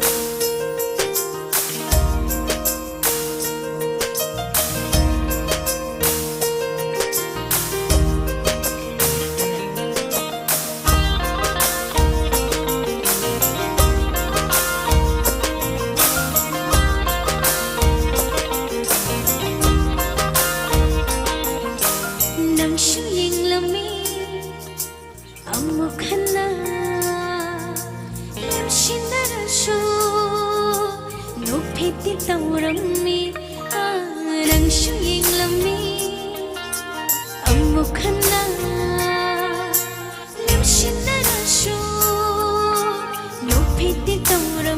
ꯅꯪꯁꯨ ꯌꯦꯡꯂꯝꯃꯤ ꯑꯃꯨꯛ ꯍꯟꯅ ꯅꯨꯡꯁꯤꯅꯔꯁꯨ ꯅꯣꯛꯐꯦꯠꯇꯤ ꯇꯧꯔꯝꯃꯤ꯫ ꯑꯥ, ꯅꯪꯁꯨ ꯌꯦꯡꯂꯝꯃꯤ ꯑꯃꯨꯛ ꯍꯟꯅ ꯅꯨꯡꯁꯤꯅꯔꯁꯨ ꯅꯣꯛꯐꯦꯠꯇꯤ ꯇꯧꯔꯝꯃꯤ꯫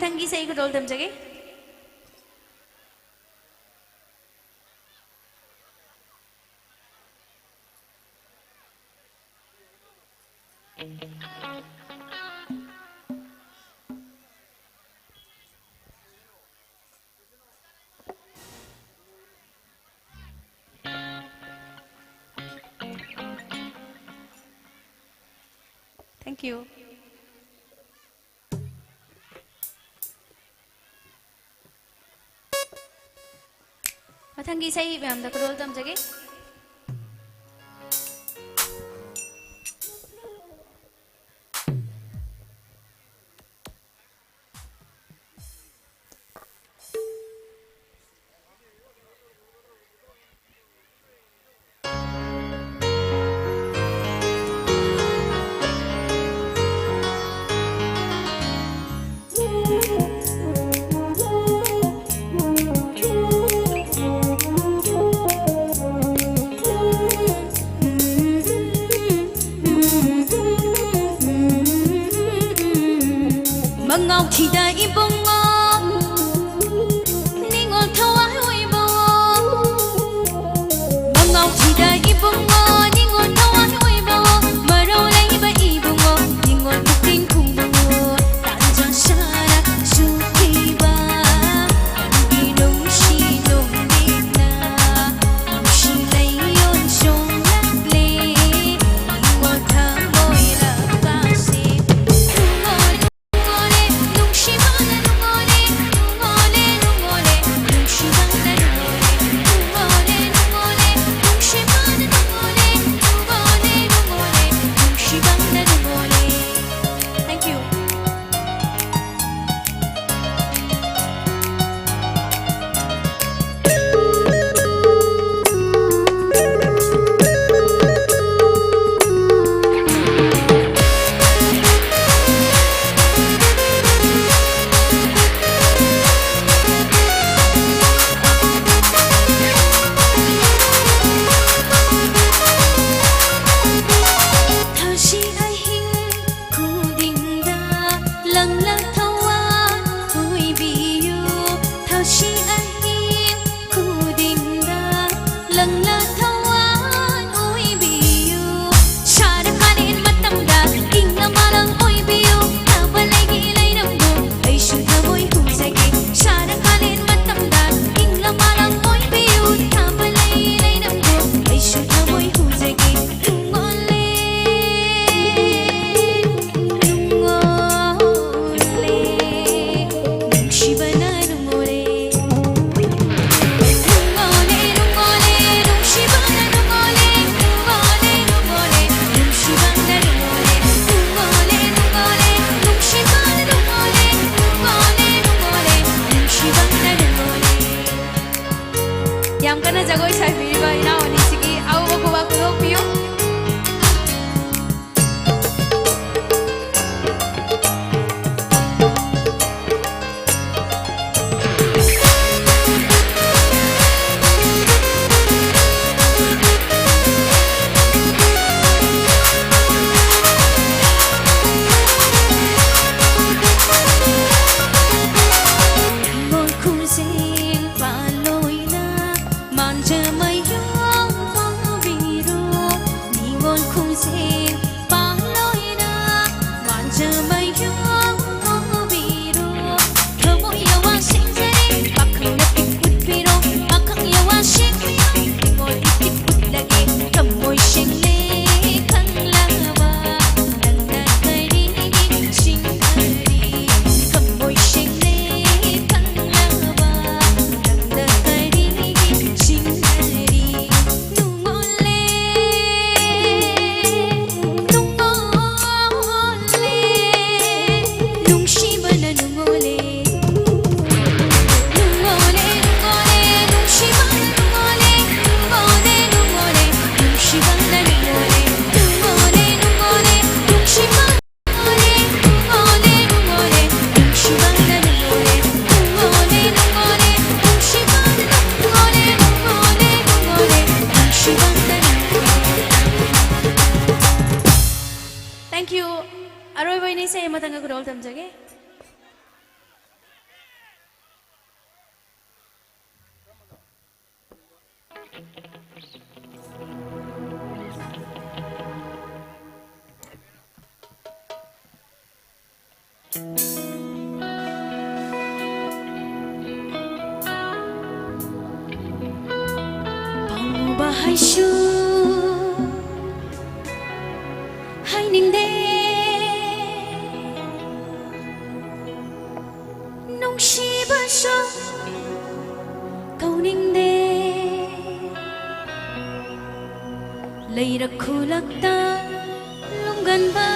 ꯃꯊꯪꯒꯤ ꯏꯁꯩ ꯈꯨꯗꯣꯜ ꯇꯝꯖꯒꯦ꯫ Thank you. ꯃꯊꯪꯒꯤ ꯏꯁꯩ ꯃꯌꯥꯝꯗ ꯈꯨꯗꯣꯜ ꯇꯝꯖꯒꯦ꯫ ꯃꯉꯥꯎꯊꯤꯗ ꯏꯕꯨꯡꯉꯣ, ꯅꯤꯡꯉꯣꯜ ꯊꯋꯥꯏ ꯑꯣꯏꯕ꯫ ꯃꯉꯥꯎꯊꯤꯗ ꯏꯕꯨꯡꯉꯣ, ꯅꯤꯡꯉꯣꯜ ꯊꯋꯥꯏ ꯑꯣꯏꯕ꯫ ꯃꯔꯧ ꯂꯩꯕ ꯏꯕꯨꯡꯉꯣ, ꯅꯤꯡꯉꯣꯜ ꯄꯨꯛꯅꯤꯡ ꯈꯨꯡꯕ꯫ ꯇꯥꯟꯖꯥ ꯁꯥꯔꯛꯁꯨ ꯊꯤꯕ, ꯅꯪꯒꯤ ꯅꯨꯡꯁꯤ ꯅꯨꯡꯗꯤꯛꯅ, ꯅꯨꯡꯁꯤ ꯂꯩꯌꯣꯟ ꯁꯣꯡꯂꯛꯂꯦ, ꯅꯤꯡꯉꯣꯜ ꯊꯃꯣꯏ ꯂꯥꯛꯄꯁꯦ꯫ ꯅꯨꯡꯉꯣꯜ ꯅꯨꯡꯉꯣꯜꯂꯦ, ꯅꯨꯡꯁꯤꯕꯅ ꯅꯨꯡ ꯈꯣꯟꯖꯦꯜ ꯄꯥꯡꯂꯣꯏꯅ ꯃꯥꯟꯖꯕ ꯌꯣꯡꯕꯤꯔꯣ꯫ ꯊꯃꯣꯏ ꯌꯥꯋꯥ ꯁꯦꯡꯖꯔꯦ, ꯄꯥꯈꯪꯅ ꯄꯤꯛ ꯎꯠꯄꯤꯔꯣ, ꯄꯥꯈꯪ ꯌꯥꯋꯥ ꯁꯦꯡꯕꯤꯔꯣ꯫ ꯃꯤꯉꯣꯟ ꯏꯇꯤꯛ ꯎꯠꯂꯒꯦ, ꯊꯃꯣꯏ ꯁꯦꯡꯂꯦ ꯈꯪꯂꯕ ꯅꯪꯅ ꯀꯔꯤꯒꯤ ꯆꯤꯡꯅꯔꯤ? ꯊꯃꯣꯏ ꯁꯦꯡꯂꯦ ꯈꯪꯂꯕ ꯅꯪꯅ ꯀꯔꯤꯒꯤ ꯆꯤꯡꯅꯔꯤ? ꯅꯨꯡꯉꯣꯜꯂꯦ, ꯅꯨꯡꯉꯣꯜꯂꯦ, ꯅꯨꯡꯁꯤꯕꯅ ꯅꯨꯡꯉꯣꯜꯂꯦ꯫ ꯅꯨꯡꯉꯣꯜꯂꯦ, ꯅꯨꯡꯉꯣꯜꯂꯦ, ꯅꯨꯡꯁꯤꯕꯅ ꯅꯨꯡꯉꯣꯜꯂꯦ꯫ ꯅꯨꯡꯉꯣꯜꯂꯦ, ꯅꯨꯡꯉꯣꯜꯂꯦ, ꯅꯨꯡꯁꯤꯕꯅ ꯅꯨꯡꯉꯣꯜꯂꯦ꯫ ꯅꯨꯡꯉꯣꯜꯂꯦ, ꯅꯨꯡꯉꯣꯜꯂꯦ, ꯅꯨꯡꯁꯤꯕꯅ Thank you. ꯑꯔꯣꯏꯕ ꯑꯣꯏꯅ ꯏꯁꯩ ꯑꯃꯇꯪꯒ ꯈꯨꯗꯣꯜ ꯇꯝꯖꯒꯦ꯫ ꯄꯥꯝꯃꯨꯕ ꯍꯥꯏꯁꯨ ꯍꯥꯏꯅꯤꯡꯗꯦ, ꯅꯨꯡꯁꯤꯕꯁꯨ ꯀꯧꯅꯤꯡꯗꯦ꯫ ꯂꯩꯔꯛ ꯈꯨꯂꯛꯇ ꯂꯨꯝꯒꯟꯕ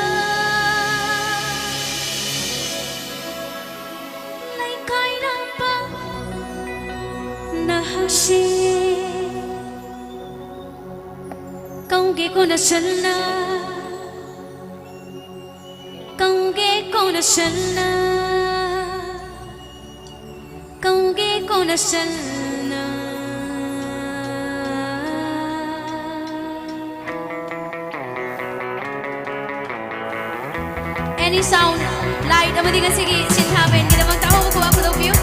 ꯂꯩꯀꯥꯏꯔꯥꯛꯄ ꯅꯍꯥꯛꯁꯦ ꯀꯧꯒꯦ ꯀꯣꯟꯅ ꯁꯟꯅ, ꯀꯧꯒꯦ ꯀꯣꯟꯅ ꯁꯟꯅ, ꯀꯧꯒꯦ ꯀꯣꯟꯅ ꯁꯟꯅ꯫ Any sound, light ꯑꯃꯗꯤ ꯉꯁꯤꯒꯤ ꯁꯤꯟꯊꯥ ꯕꯦꯟꯒꯤꯗꯃꯛꯇ ꯑꯍꯧꯕ ꯈꯨꯕꯥꯛ ꯈꯨꯗꯣꯜꯄꯤꯌꯨ꯫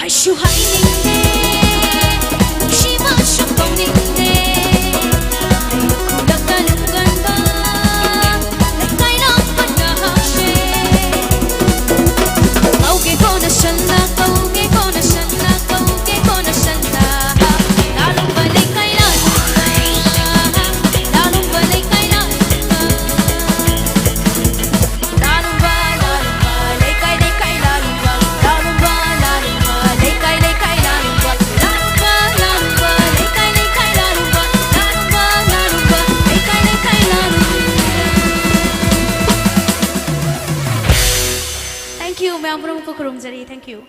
ꯑꯩꯁꯨ ꯍꯥꯏꯅꯤꯡꯗꯦ, ꯅꯨꯡꯁꯤꯕꯁꯨ ꯀꯧꯅꯤꯡꯗꯦ, ꯑꯩ ꯈꯨꯂꯛꯇ ꯂꯨꯝꯒꯟꯕ ꯂꯩꯀꯥꯏ ꯂꯥꯡꯕ ꯅꯍꯥꯁꯦ꯫ ꯀꯧꯒꯦ ꯀꯣꯟꯅ ꯁꯟꯅ, ꯀꯧꯒꯦ ꯀꯣꯟꯅ ꯁꯟꯅ, ꯀꯧꯒꯦ ꯀꯣꯟꯅ ꯁꯟꯅ꯫ ꯂꯥꯂꯣꯡꯕ ꯂꯩꯀꯥꯏ ꯂꯥꯂꯣꯡꯕ, ꯂꯥꯂꯣꯡꯕ ꯂꯩꯀꯥꯏ ꯂꯥꯂꯣꯡꯕ꯫ ꯂꯥꯂꯣꯡꯕ, ꯂꯥꯂꯣꯡꯕ, ꯂꯩꯀꯥꯏ, ꯂꯩꯀꯥꯏ ꯂꯥꯂꯣꯡꯕ꯫ ꯂꯥꯂꯣꯡꯕ, ꯂꯥꯂꯣꯡꯕ, ꯂꯩꯀꯥꯏ, ꯂꯩꯀꯥꯏ ꯂꯥꯂꯣꯡꯕ꯫ ꯂꯥꯂꯣꯡꯕ, ꯂꯥꯂꯣꯡꯕ, ꯂꯩꯀꯥꯏ, ꯂꯩꯀꯥꯏ ꯂꯥꯂꯣꯡꯕ꯫ ꯂꯥꯂꯣꯡꯕ, ꯂꯥꯂꯣꯡꯕ, ꯂꯩꯀꯥꯏ, ꯂꯩꯀꯥꯏ ꯂꯥꯂꯣꯡꯕ꯫ Thank you, ꯃꯌꯥꯝ ꯄꯨꯝꯅꯃꯛꯄꯨ ꯈꯨꯔꯨꯝꯖꯔꯤ꯫ Thank you.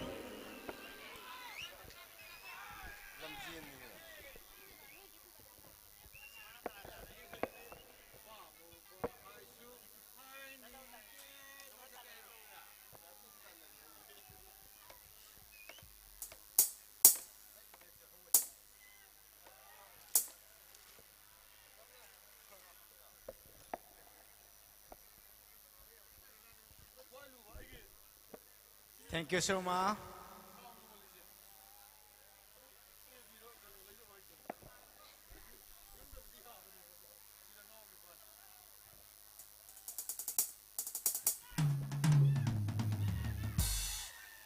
Thank you, Sharma.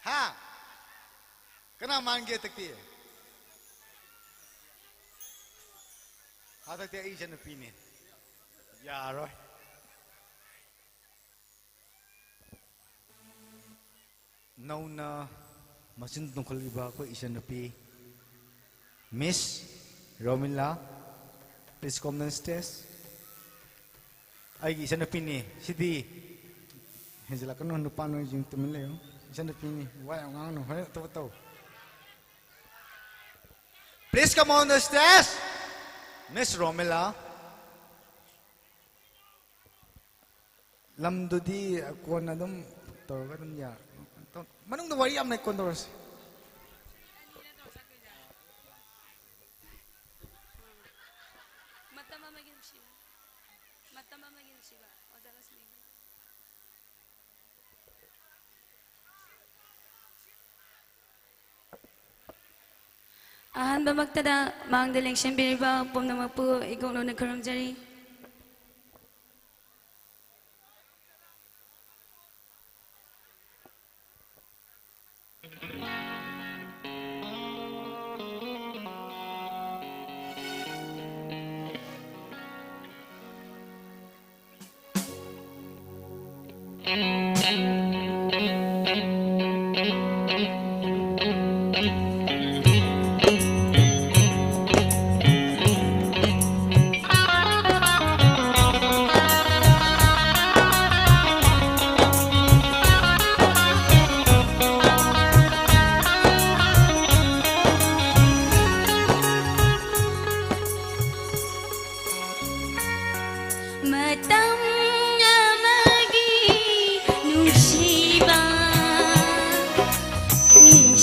ꯍꯥ? ꯀꯅꯥ ꯃꯥꯟꯒꯦ ꯍꯟꯗꯛꯇꯤ? ꯍꯟꯗꯛꯇꯤ ꯑꯩ ꯏꯆꯟꯅꯨꯄꯤꯅꯤ꯫ ꯌꯥꯔꯣꯏ꯫ ꯅꯧꯅ ꯃꯆꯤꯟ ꯇꯨꯝꯈꯠꯂꯛꯂꯤꯕ ꯑꯩꯈꯣꯏ ꯏꯆꯟꯅꯨꯄꯤ Miss Romila, please come on stage. ꯑꯩꯒꯤ ꯏꯆꯟꯅꯨꯄꯤꯅꯤ ꯁꯤꯗꯤ꯫ ꯍꯦꯟꯖꯤꯜꯂꯛꯀꯅꯨ, ꯅꯨꯄꯥ ꯅꯣꯏꯁꯤꯡ ꯇꯨꯃꯤꯟ ꯂꯩꯌꯨ꯫ ꯏꯆꯟꯅꯨꯄꯤꯅꯤ, ꯋꯥ ꯌꯥꯝ ꯉꯥꯡꯒꯅꯨ, ꯍꯣꯔꯦꯟ ꯑꯇꯣꯞꯄ ꯇꯧ꯫ Please come on the stage, Miss Romila. ꯂꯝꯗꯨꯗꯤ ꯀꯣꯟꯅ ꯑꯗꯨꯝ ꯇꯧꯔꯒ ꯑꯗꯨꯝ ꯌꯥ-, ꯃꯅꯨꯡꯗ ꯋꯥꯔꯤ ꯌꯥꯝ ꯂꯩ, ꯀꯣꯟ ꯇꯧꯔꯁꯤ꯫ ꯃꯇꯝ ꯑꯃꯒꯤ ꯅꯨꯡꯁꯤꯕ, ꯃꯇꯝ ꯑꯃꯒꯤ ꯅꯨꯡꯁꯤꯕ, ꯑꯣꯖꯥ ꯂꯛꯁꯃꯤꯒꯤ꯫ ꯑꯍꯥꯟꯕꯃꯛꯇꯗ ꯃꯥꯡꯗ ꯂꯦꯡꯁꯤꯟꯕꯤꯔꯤꯕ ꯄꯨꯝꯅꯃꯛꯄꯨ ꯏꯀꯣꯛꯂꯣꯟꯅ ꯈꯨꯔꯨꯝꯖꯔꯤ꯫ ꯃꯇꯝ ꯑꯃꯒꯤ ꯅꯨꯡꯁꯤꯕ ꯅꯤꯡꯁꯤꯡ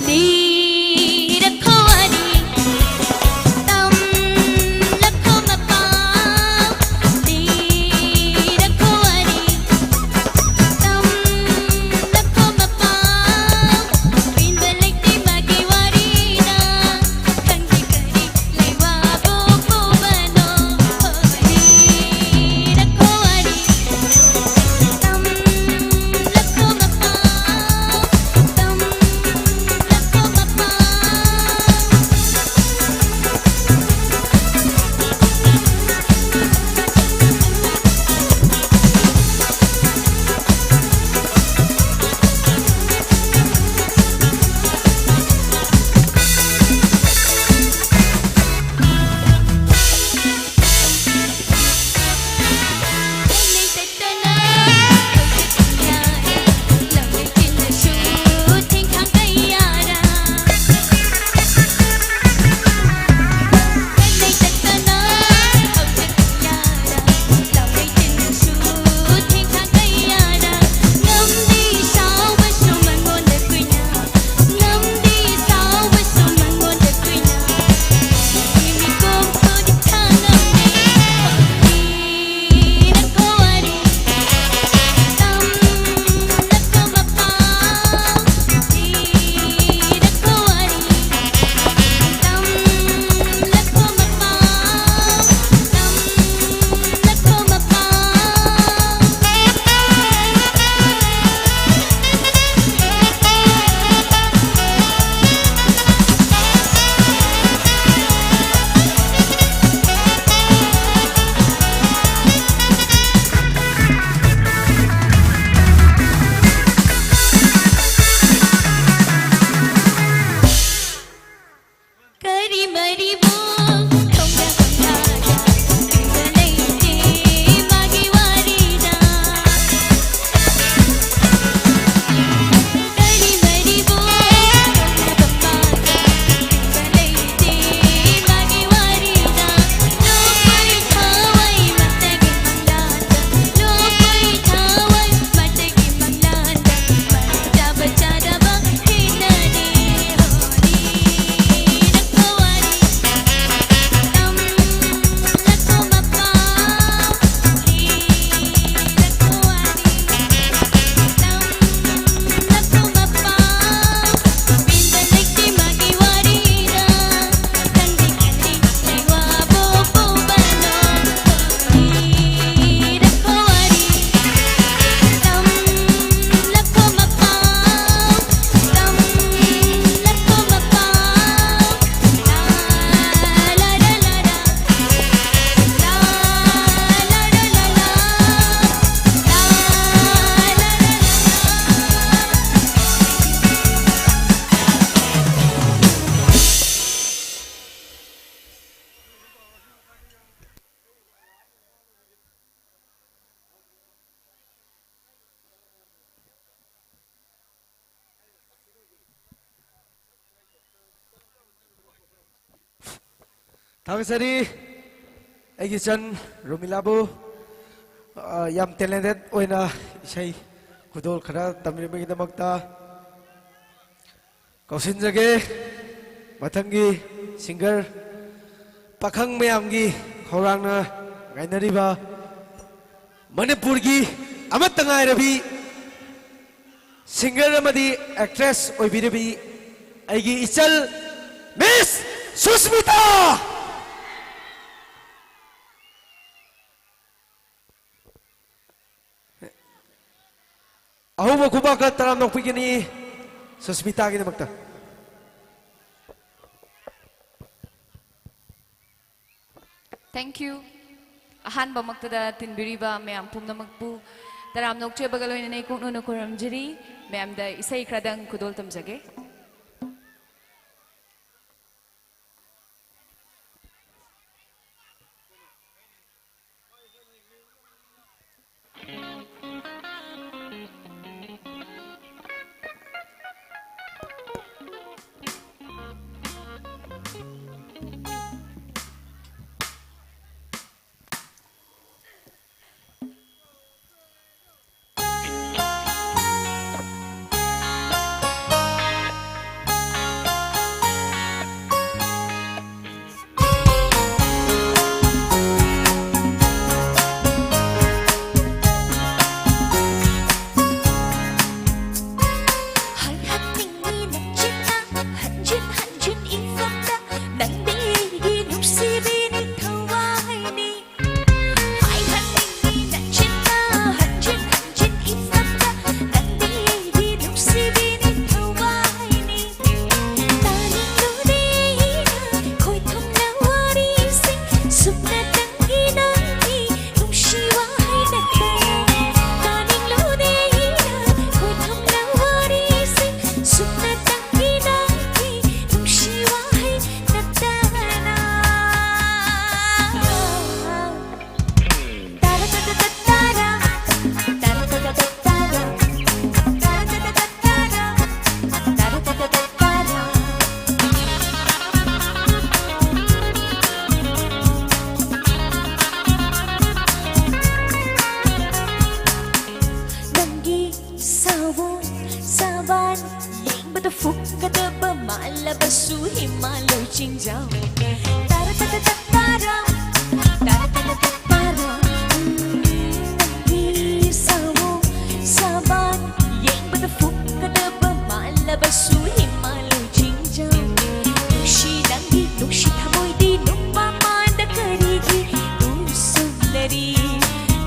ꯂꯤꯔꯛꯈꯣ ꯋꯥꯔꯤ, ꯇꯝꯂꯛꯈꯣ ꯃꯄꯥꯎ, ꯊꯥꯒꯠꯆꯔꯤ ꯑꯩꯒꯤ ꯏꯆꯟ ꯔꯣꯃꯤꯂꯥꯕꯨ, ꯑ, ꯌꯥꯝ ꯇꯦꯂꯦꯟꯇꯦꯠ ꯑꯣꯏꯅ ꯏꯁꯩ ꯈꯨꯗꯣꯜ ꯈꯔ ꯇꯝꯕꯤꯔꯝꯕꯒꯤꯗꯃꯛꯇ꯫ ꯀꯧꯁꯤꯟꯖꯒꯦ ꯃꯊꯪꯒꯤ ꯁꯤꯡꯒꯔ, ꯄꯥꯈꯪ ꯃꯌꯥꯝꯒꯤ ꯈꯧꯔꯥꯡꯅ ꯉꯥꯏꯅꯔꯤꯕ ꯃꯅꯤꯄꯨꯔꯒꯤ ꯑꯃꯠꯇ ꯉꯥꯏꯔꯕꯤ ꯁꯤꯡꯒꯔ ꯑꯃꯗꯤ ꯑꯦꯛꯇ꯭ꯔꯦꯁ ꯑꯣꯏꯕꯤꯔꯕꯤ ꯑꯩꯒꯤ ꯏꯆꯜ ꯃꯤꯁ ꯁꯨꯁꯃꯤꯇꯥ꯫ ꯑꯍꯧꯕ ꯈꯨꯕꯥꯛꯀ ꯇꯔꯥꯝꯅ ꯑꯣꯛꯄꯤꯒꯅꯤ ꯁꯨꯁꯃꯤꯇꯥꯒꯤꯗꯃꯛꯇ꯫ Thank you. ꯑꯍꯥꯟꯕꯃꯛꯇꯗ ꯇꯤꯟꯕꯤꯔꯤꯕ ꯃꯌꯥꯝ ꯄꯨꯝꯅꯃꯛꯄꯨ ꯇꯔꯥꯝꯅ ꯑꯣꯛꯆꯕꯒ ꯂꯣꯏꯅꯅ ꯏꯀꯣꯛꯅꯅ ꯈꯨꯔꯨꯝꯖꯔꯤ꯫ ꯃꯌꯥꯝꯗ ꯏꯁꯩ ꯈꯔꯗꯪ ꯈꯨꯗꯣꯜ ꯇꯝꯖꯒꯦ꯫ ꯇꯐꯨꯛꯀꯗꯕ ꯃꯥꯜꯂꯕꯁꯨ ꯏꯃꯥ ꯂꯣꯏ ꯆꯤꯡꯖꯥꯎ꯫ ꯇꯥꯔꯥ ꯇꯥꯔꯥ ꯇꯥ ꯇꯥꯔꯥ, ꯇꯥꯔꯥ ꯇꯥꯔꯥ ꯇꯥ ꯇꯥꯔꯥ꯫ ꯅꯪꯒꯤ ꯁꯥꯋꯣ ꯁꯥꯕꯥꯟ ꯌꯦꯡꯕꯗ ꯐꯨꯛꯀꯗꯕ ꯃꯥꯜꯂꯕꯁꯨ ꯏꯃꯥ ꯂꯣꯏ ꯆꯤꯡꯖꯥꯎ꯫ ꯅꯨꯡꯁꯤ ꯅꯪꯒꯤ ꯅꯨꯡꯁꯤ ꯊꯃꯣꯏꯗꯤ ꯅꯨꯄꯥ ꯃꯥꯟꯗ ꯀꯔꯤꯒꯤ ꯇꯨꯁꯨꯝꯅꯔꯤ?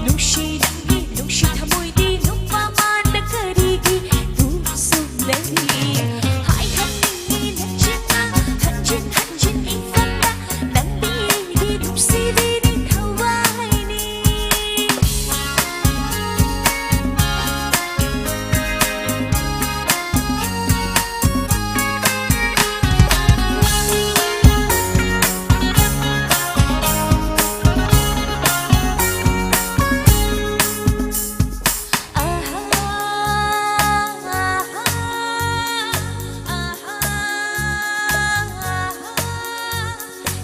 ꯅꯨꯡꯁꯤ ꯅꯪꯒꯤ ꯅꯨꯡꯁꯤ ꯊꯃꯣꯏꯗꯤ ꯅꯨꯄꯥ ꯃꯥꯟꯗ ꯀꯔꯤꯒꯤ ꯇꯨꯁꯨꯝꯅꯔꯤ? ꯍꯥꯏꯍꯟꯅꯤꯡꯉꯤ ꯅꯆꯤꯟꯅ ꯍꯟꯖꯤꯟ ꯍꯟꯖꯤꯟ ꯏꯐꯝꯗ ꯅꯪꯗꯤ ꯑꯩꯒꯤ ꯅꯨꯡꯁꯤꯕꯤꯅꯤ ꯊꯋꯥꯏꯅꯤ꯫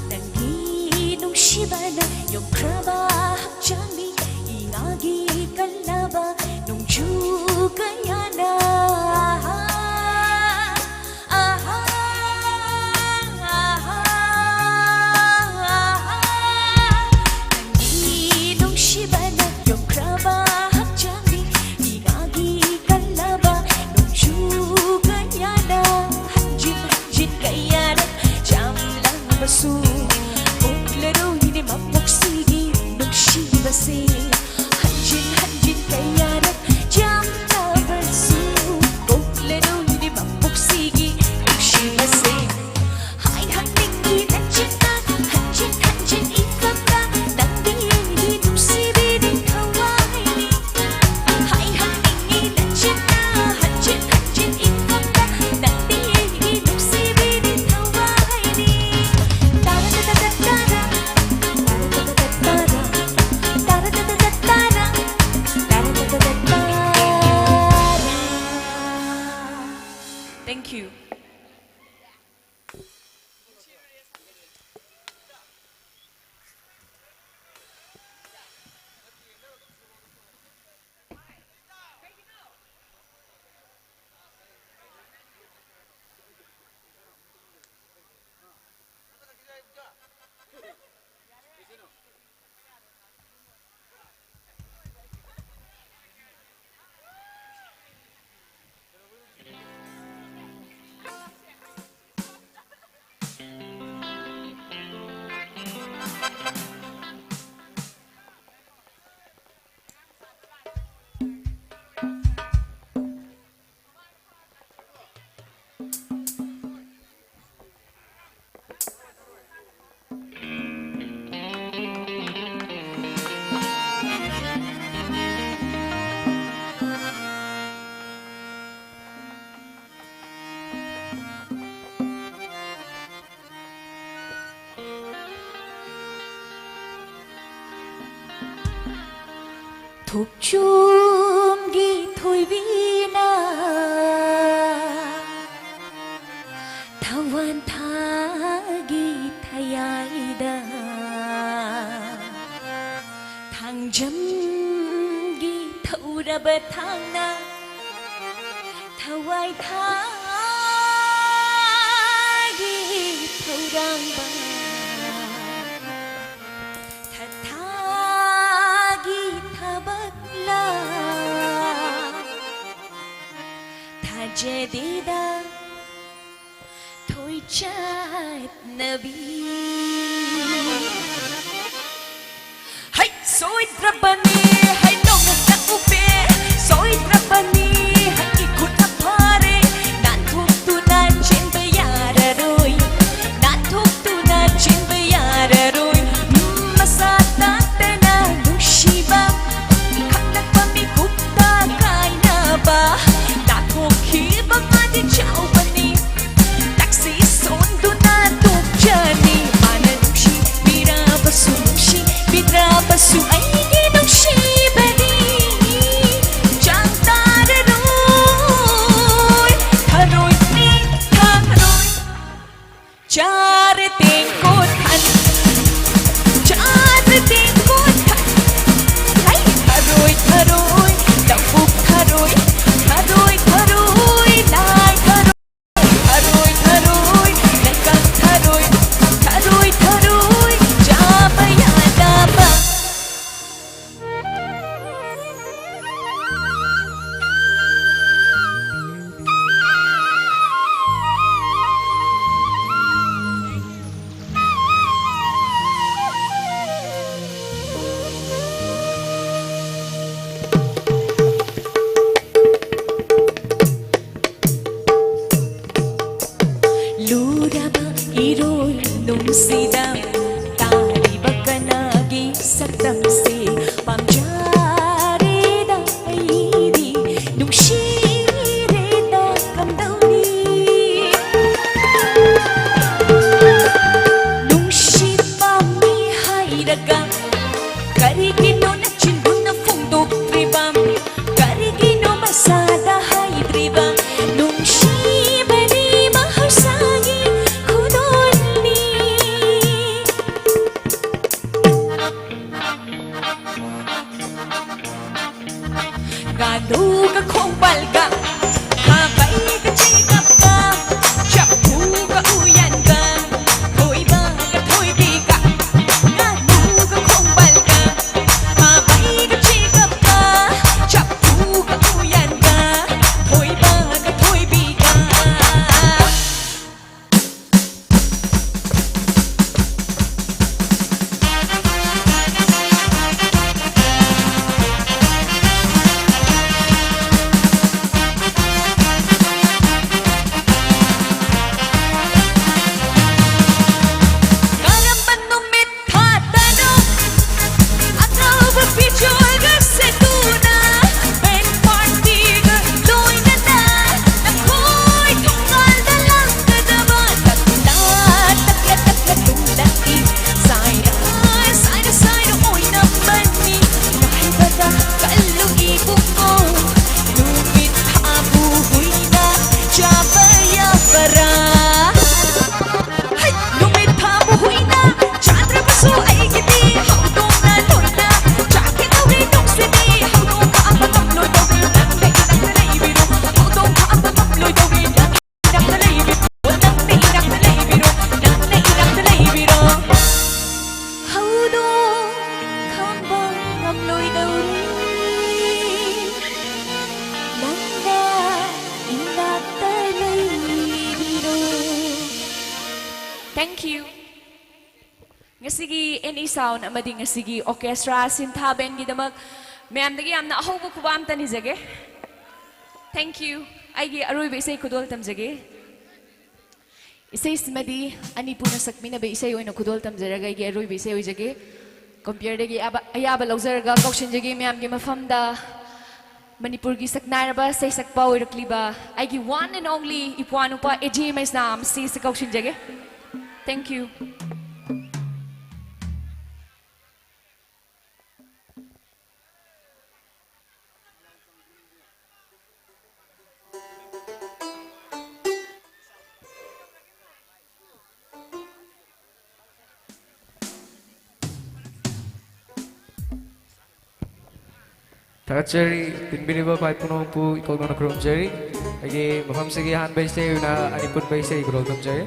ꯅꯪꯒꯤ ꯅꯨꯡꯁꯤꯕꯅ ꯌꯣꯝꯈ꯭ꯔꯕ ꯍꯛꯆꯥꯡꯅꯤ, ꯏꯉꯥꯒꯤ ꯀꯜꯂꯕ ꯅꯣꯡꯖꯨ ꯀꯌꯥꯅ꯫ ꯅꯪꯒꯤ ꯅꯨꯡꯁꯤꯕꯅ ꯌꯣꯝꯈ꯭ꯔꯕ ꯍꯛꯆꯥꯡꯅꯤ, ꯏꯉꯥꯒꯤ ꯀꯜꯂꯕ ꯅꯣꯡꯖꯨ ꯀꯌꯥꯅ꯫ ꯍꯟꯖꯤꯟ ꯍꯟꯖꯤꯟ ꯀꯌꯥꯔꯛ ꯆꯥꯝꯂꯕꯁꯨ ꯀꯣꯛꯂꯔꯣꯏꯅꯦ ꯃꯄꯣꯛꯁꯤꯒꯤ ꯅꯨꯡꯁꯤꯕꯁꯦ꯫ ꯍꯟꯖꯤꯟ ꯍꯟꯖꯤꯟ ꯀꯌꯥꯔꯛ ꯆꯥꯝꯂꯕꯁꯨ ꯀꯣꯛꯂꯔꯣꯏꯅꯦ ꯃꯄꯣꯛꯁꯤꯒꯤ ꯅꯨꯡꯁꯤꯕꯁꯦ꯫ ꯍꯥꯏꯍꯟꯅꯤꯡꯉꯤ ꯅꯆꯤꯟꯅ ꯍꯟꯖꯤꯟ ꯍꯟꯖꯤꯟ ꯏꯐꯝꯗ ꯅꯪꯗꯤ ꯑꯩꯒꯤ ꯅꯨꯡꯁꯤꯕꯤꯅꯤ ꯊꯋꯥꯏꯅꯤ꯫ ꯍꯥꯏꯍꯟꯅꯤꯡꯉꯤ ꯅꯆꯤꯟꯅ ꯍꯟꯖꯤꯟ ꯍꯟꯖꯤꯟ ꯏꯐꯝꯗ ꯅꯪꯗꯤ ꯑꯩꯒꯤ ꯅꯨꯡꯁꯤꯕꯤꯅꯤ ꯊꯋꯥꯏꯅꯤ꯫ ꯇꯥꯔꯥ ꯇꯥ ꯇꯥ ꯇꯥꯔꯥ, ꯇꯥꯔꯥ ꯇꯥ ꯇꯥ ꯇꯥꯔꯥ, ꯇꯥꯔꯥ ꯇꯥ ꯇꯥ ꯇꯥꯔꯥ, ꯇꯥꯔꯥ ꯇꯥ ꯇꯥ ꯇꯥꯔꯥ꯫ Thank you. ꯊꯣꯛꯆꯣꯝꯒꯤ ꯊꯣꯏꯕꯤꯅ ꯊꯋꯥꯟ ꯊꯥꯒꯤ ꯊꯌꯥꯏꯗ ꯊꯥꯡꯖꯝꯒꯤ ꯊꯧꯔꯕ ꯊꯥꯡꯅ ꯊꯋꯥꯏ ꯊꯥꯒꯤ ꯊꯧꯔꯥꯡꯕ ꯊꯥꯒꯤ ꯊꯕꯛꯂ ꯊꯥꯖꯗꯦꯗ ꯊꯣꯏ ꯆꯠꯅꯕꯤ꯫ ꯍꯩ ꯁꯣꯏꯗ꯭ꯔꯕꯅꯤ ꯍꯩ ꯅꯣꯡꯃꯇ ꯎꯞꯄꯦ ꯁꯣꯏꯗ꯭ꯔꯕꯅꯤ ꯍꯩ ꯏꯈꯨꯠꯅ ꯐꯥꯔꯦ ꯅꯥꯟꯊꯣꯛꯇꯨꯅ ꯆꯦꯟꯕ ꯌꯥꯔꯔꯣꯏ ꯅꯥꯟꯊꯣꯛꯇꯨꯅ ꯆꯦꯟꯕ ꯌꯥꯔꯔꯣꯏ ꯎꯝ, ꯃꯁꯥ ꯇꯥꯛꯇꯅ ꯅꯨꯡꯁꯤꯕ ꯈꯪꯂꯛꯄ ꯃꯤꯀꯨꯞꯇ ꯀꯥꯏꯅꯕ ꯅꯥꯊꯣꯛꯈꯤꯕ ꯃꯥꯗꯤ ꯆꯥꯎꯕꯅꯤ ꯇꯛꯁꯤ ꯁꯣꯟꯗꯨꯅ ꯇꯣꯛꯆꯅꯤ ꯃꯥꯅ ꯅꯨꯡꯁꯤꯕꯤꯔꯕꯁꯨ ꯅꯨꯡꯁꯤꯕꯤꯗ꯭ꯔꯕꯁꯨ ꯑꯩꯒꯤ ꯅꯨꯡꯁꯤꯕ Nganu ka khongpalga, habaiga chikapga, chaphuga uyanba, thoibaga thoibiga. Nganu ka khongpalga, habaiga chikapga, chaphuga uyanba, thoibaga thoibiga. Karamban numit Hatano, another picture setuna, band party ga loinana, nakhoi thongalda langkadaba, takla takla takla tungla i, saira, saira, saira oinamani, naibada kallu ibungo, numit thabu huina, chaba yabara. Hey! Numit thabu huina, ꯆꯥꯗ꯭ꯔꯕꯁꯨ ꯑꯩꯒꯤꯗꯤ ꯍꯧꯗꯣꯡꯅ ꯂꯣꯏꯅ ꯆꯥꯒꯦ ꯇꯧꯔꯦ ꯅꯨꯡꯁꯤꯕꯤ꯫ ꯍꯧꯗꯣꯡ ꯈꯥꯛꯑꯝꯕ ꯉꯝꯂꯣꯏꯗꯧꯔꯦ ꯅꯪꯅ ꯏꯅꯥꯛꯇ ꯂꯩꯕꯤꯔꯣ꯫ ꯍꯧꯗꯣꯡ ꯈꯥꯛꯑꯝꯕ ꯉꯝꯂꯣꯏꯗꯧꯔꯦ ꯅꯪꯅ ꯏꯅꯥꯛꯇ ꯂꯩꯕꯤꯔꯣ꯫ ꯅꯪꯅ ꯏꯅꯥꯛꯇ ꯂꯩꯕꯤꯔꯣ꯫ ꯅꯪꯅ ꯏꯅꯥꯛꯇ ꯂꯩꯕꯤꯔꯣ꯫ ꯍꯧꯗꯣꯡ ꯈꯥꯛꯑꯝꯕ ꯉꯝꯂꯣꯏꯗꯧꯔꯦ ꯅꯪꯅ ꯏꯅꯥꯛꯇ ꯂꯩꯕꯤꯔꯣ꯫ Thank you. ꯉꯁꯤꯒꯤ ꯑꯦꯟ ꯏ ꯁꯥꯎꯟ ꯑꯃꯗꯤ ꯉꯁꯤꯒꯤ ꯑꯣꯔꯀꯦꯁꯇ꯭ꯔꯥ ꯁꯤꯟꯊꯥ ꯕꯦꯟꯒꯤꯗꯃꯛ ꯃꯌꯥꯝꯗꯒꯤ ꯌꯥꯝꯅ ꯑꯍꯧꯕ ꯈꯨꯕꯥꯝꯇ ꯅꯤꯖꯒꯦ꯫ Thank you. ꯑꯩꯒꯤ ꯑꯔꯣꯏꯕ ꯏꯁꯩ ꯈꯨꯗꯣꯜ ꯇꯝꯖꯒꯦ꯫ ꯏꯁꯩꯁꯤꯃꯗꯤ ꯑꯅꯤꯄꯨꯔꯅ ꯁꯛꯃꯤꯟꯅꯕ ꯏꯁꯩ ꯑꯣꯏꯅ ꯈꯨꯗꯣꯜ ꯇꯝꯖꯔꯒ ꯑꯩꯒꯤ ꯑꯔꯣꯏꯕ ꯏꯁꯩ ꯑꯣꯏꯖꯒꯦ꯫ ꯀꯝꯄꯤꯌꯔꯗꯒꯤ ꯑꯌꯥꯕ, ꯑꯌꯥꯕ ꯂꯧꯖꯔꯒ ꯀꯧꯁꯤꯟꯖꯒꯦ ꯃꯌꯥꯝꯒꯤ ꯃꯐꯝꯗ꯫ ꯃꯅꯤꯄꯨꯔꯒꯤ ꯁꯛꯅꯥꯏꯔꯕ ꯁꯩꯁꯛꯄ ꯑꯣꯏꯔꯛꯂꯤꯕ ꯑꯩꯒꯤ one and only ꯏꯄ꯭ꯋꯥ ꯅꯨꯄꯥ ꯑꯦ ꯖꯦ ꯃꯩꯁꯅꯥꯝ ꯁꯤꯁꯦ ꯀꯧꯁꯤꯟꯖꯒꯦ꯫ Thank you. ꯊꯥꯒꯠꯆꯔꯤ꯫ ꯇꯤꯟꯕꯤꯔꯤꯕ ꯚꯥꯏ ꯄꯨꯝꯅꯃꯛꯄꯨ ꯏꯀꯣꯛꯅꯅ ꯈꯨꯔꯨꯝꯖꯔꯤ꯫ ꯑꯩꯒꯤ ꯃꯐꯝꯁꯤꯒꯤ ꯑꯍꯥꯟꯕ ꯏꯁꯩ ꯑꯣꯏꯅ ꯑꯅꯤꯄꯨꯠꯄ ꯏꯁꯩ ꯈꯨꯗꯣꯜ ꯇꯝꯖꯔꯤ꯫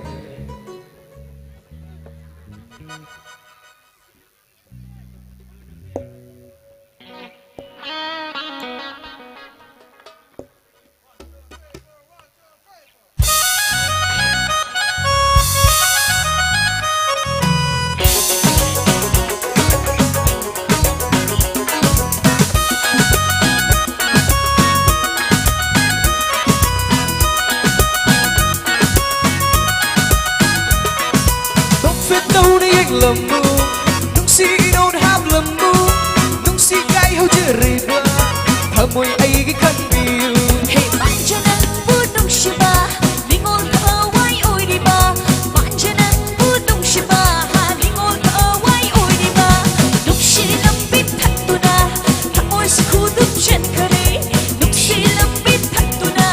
ꯅꯣꯛꯐꯦꯠ ꯇꯧꯅ ꯌꯦꯡꯂꯝꯃꯨ, ꯅꯨꯡꯁꯤ ꯏꯅꯧꯅ ꯍꯥꯞꯂꯝꯃꯨ, ꯅꯨꯡꯁꯤ ꯀꯥꯏ ꯍꯧꯖꯔꯤꯕ ꯊꯃꯣꯏ ꯑꯩꯒꯤ ꯈꯟꯕꯤꯌꯨ꯫ ꯍꯦ ꯃꯥꯡꯖ ꯅꯪꯕꯨ ꯅꯨꯡꯁꯤꯕ, ꯅꯤꯡꯉꯣꯜ ꯊꯋꯥꯏ ꯑꯣꯏꯔꯤꯕ, ꯃꯥꯡꯖ ꯅꯪꯕꯨ ꯅꯨꯡꯁꯤꯕ, ꯅꯤꯡꯉꯣꯜ ꯊꯋꯥꯏ ꯑꯣꯏꯔꯤꯕ, ꯅꯨꯡꯁꯤ ꯂꯝꯕꯤ ꯊꯛꯇꯨꯅ ꯊꯃꯣꯏꯁꯨ ꯈꯨꯗꯨꯝ ꯆꯟꯈꯔꯦ, ꯅꯨꯡꯁꯤ ꯂꯝꯕꯤ ꯊꯛꯇꯨꯅ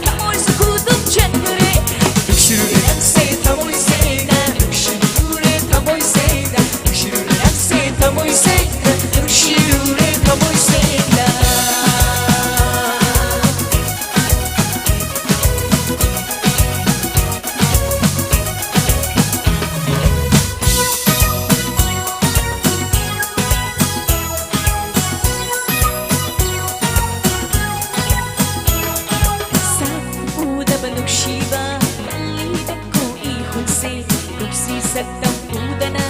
ꯊꯃꯣꯏꯁꯨ ꯈꯨꯗꯨꯝ ꯆꯟꯈꯔꯦ꯫ ꯅꯨꯡꯁꯤꯔꯨꯔꯦ ꯅꯪꯁꯦ ꯊꯃꯣꯏ ꯁꯦꯡꯅ, ꯅꯨꯡꯁꯤꯔꯨꯔꯦ ꯊꯃꯣꯏ ꯁꯦꯡꯅ, ꯅꯨꯡꯁꯤꯔꯨꯔꯦ ꯅꯪꯁꯦ ꯊꯃꯣꯏ ꯁꯦꯡꯅ, ꯅꯨꯡꯁꯤꯔꯨꯔꯦ ꯊꯃꯣꯏ ꯁꯦꯡꯅ꯫ ꯁꯛ ꯎꯗꯕ ꯅꯨꯡꯁꯤꯕ ꯀꯜꯂꯤꯗꯀꯣ ꯏꯍꯨꯜꯁꯦ, ꯅꯨꯡꯁꯤ ꯁꯛꯇꯝ ꯎꯗꯅ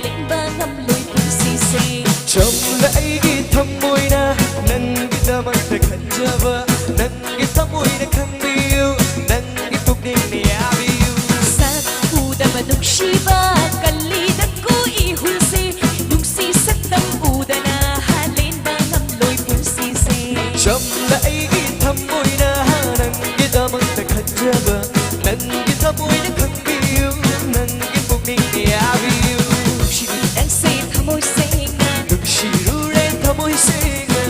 ꯂꯦꯟꯕ ꯉꯝꯂꯣꯏ ꯄꯨꯟꯁꯤꯁꯦ꯫ ꯆꯝꯂ ꯑꯩꯒꯤ ꯊꯃꯣꯏꯅ ꯅꯪꯒꯤꯗꯃꯛꯇ ꯈꯟꯖꯕ, ꯅꯪꯒꯤ ꯊꯃꯣꯏꯅ ꯈꯟꯕꯤꯌꯨ, ꯅꯪꯒꯤ ꯄꯨꯛꯅꯤꯡꯅ ꯌꯥꯕꯤꯌꯨ꯫ ꯁꯛ ꯎꯗꯕ ꯅꯨꯡꯁꯤꯕ ꯀꯜꯂꯤꯗꯀꯣ ꯏꯍꯨꯜꯁꯦ, ꯅꯨꯡꯁꯤ ꯁꯛꯇꯝ ꯎꯗꯅ ꯂꯦꯟꯕ ꯉꯝꯂꯣꯏ ꯄꯨꯟꯁꯤꯁꯦ꯫ ꯆꯝꯂ ꯑꯩꯒꯤ ꯊꯃꯣꯏꯅ ꯅꯪꯒꯤꯗꯃꯛꯇ ꯈꯟꯖꯕ, ꯅꯪꯒꯤ ꯊꯃꯣꯏꯅ ꯈꯟꯕꯤꯌꯨ, ꯅꯪꯒꯤ ꯄꯨꯛꯅꯤꯡꯅ ꯌꯥꯕꯤꯌꯨ꯫ ꯅꯨꯡꯁꯤꯔꯨꯔꯦ ꯅꯪꯁꯦ ꯊꯃꯣꯏ ꯁꯦꯡꯅ, ꯅꯨꯡꯁꯤꯔꯨꯔꯦ ꯊꯃꯣꯏ ꯁꯦꯡꯅ,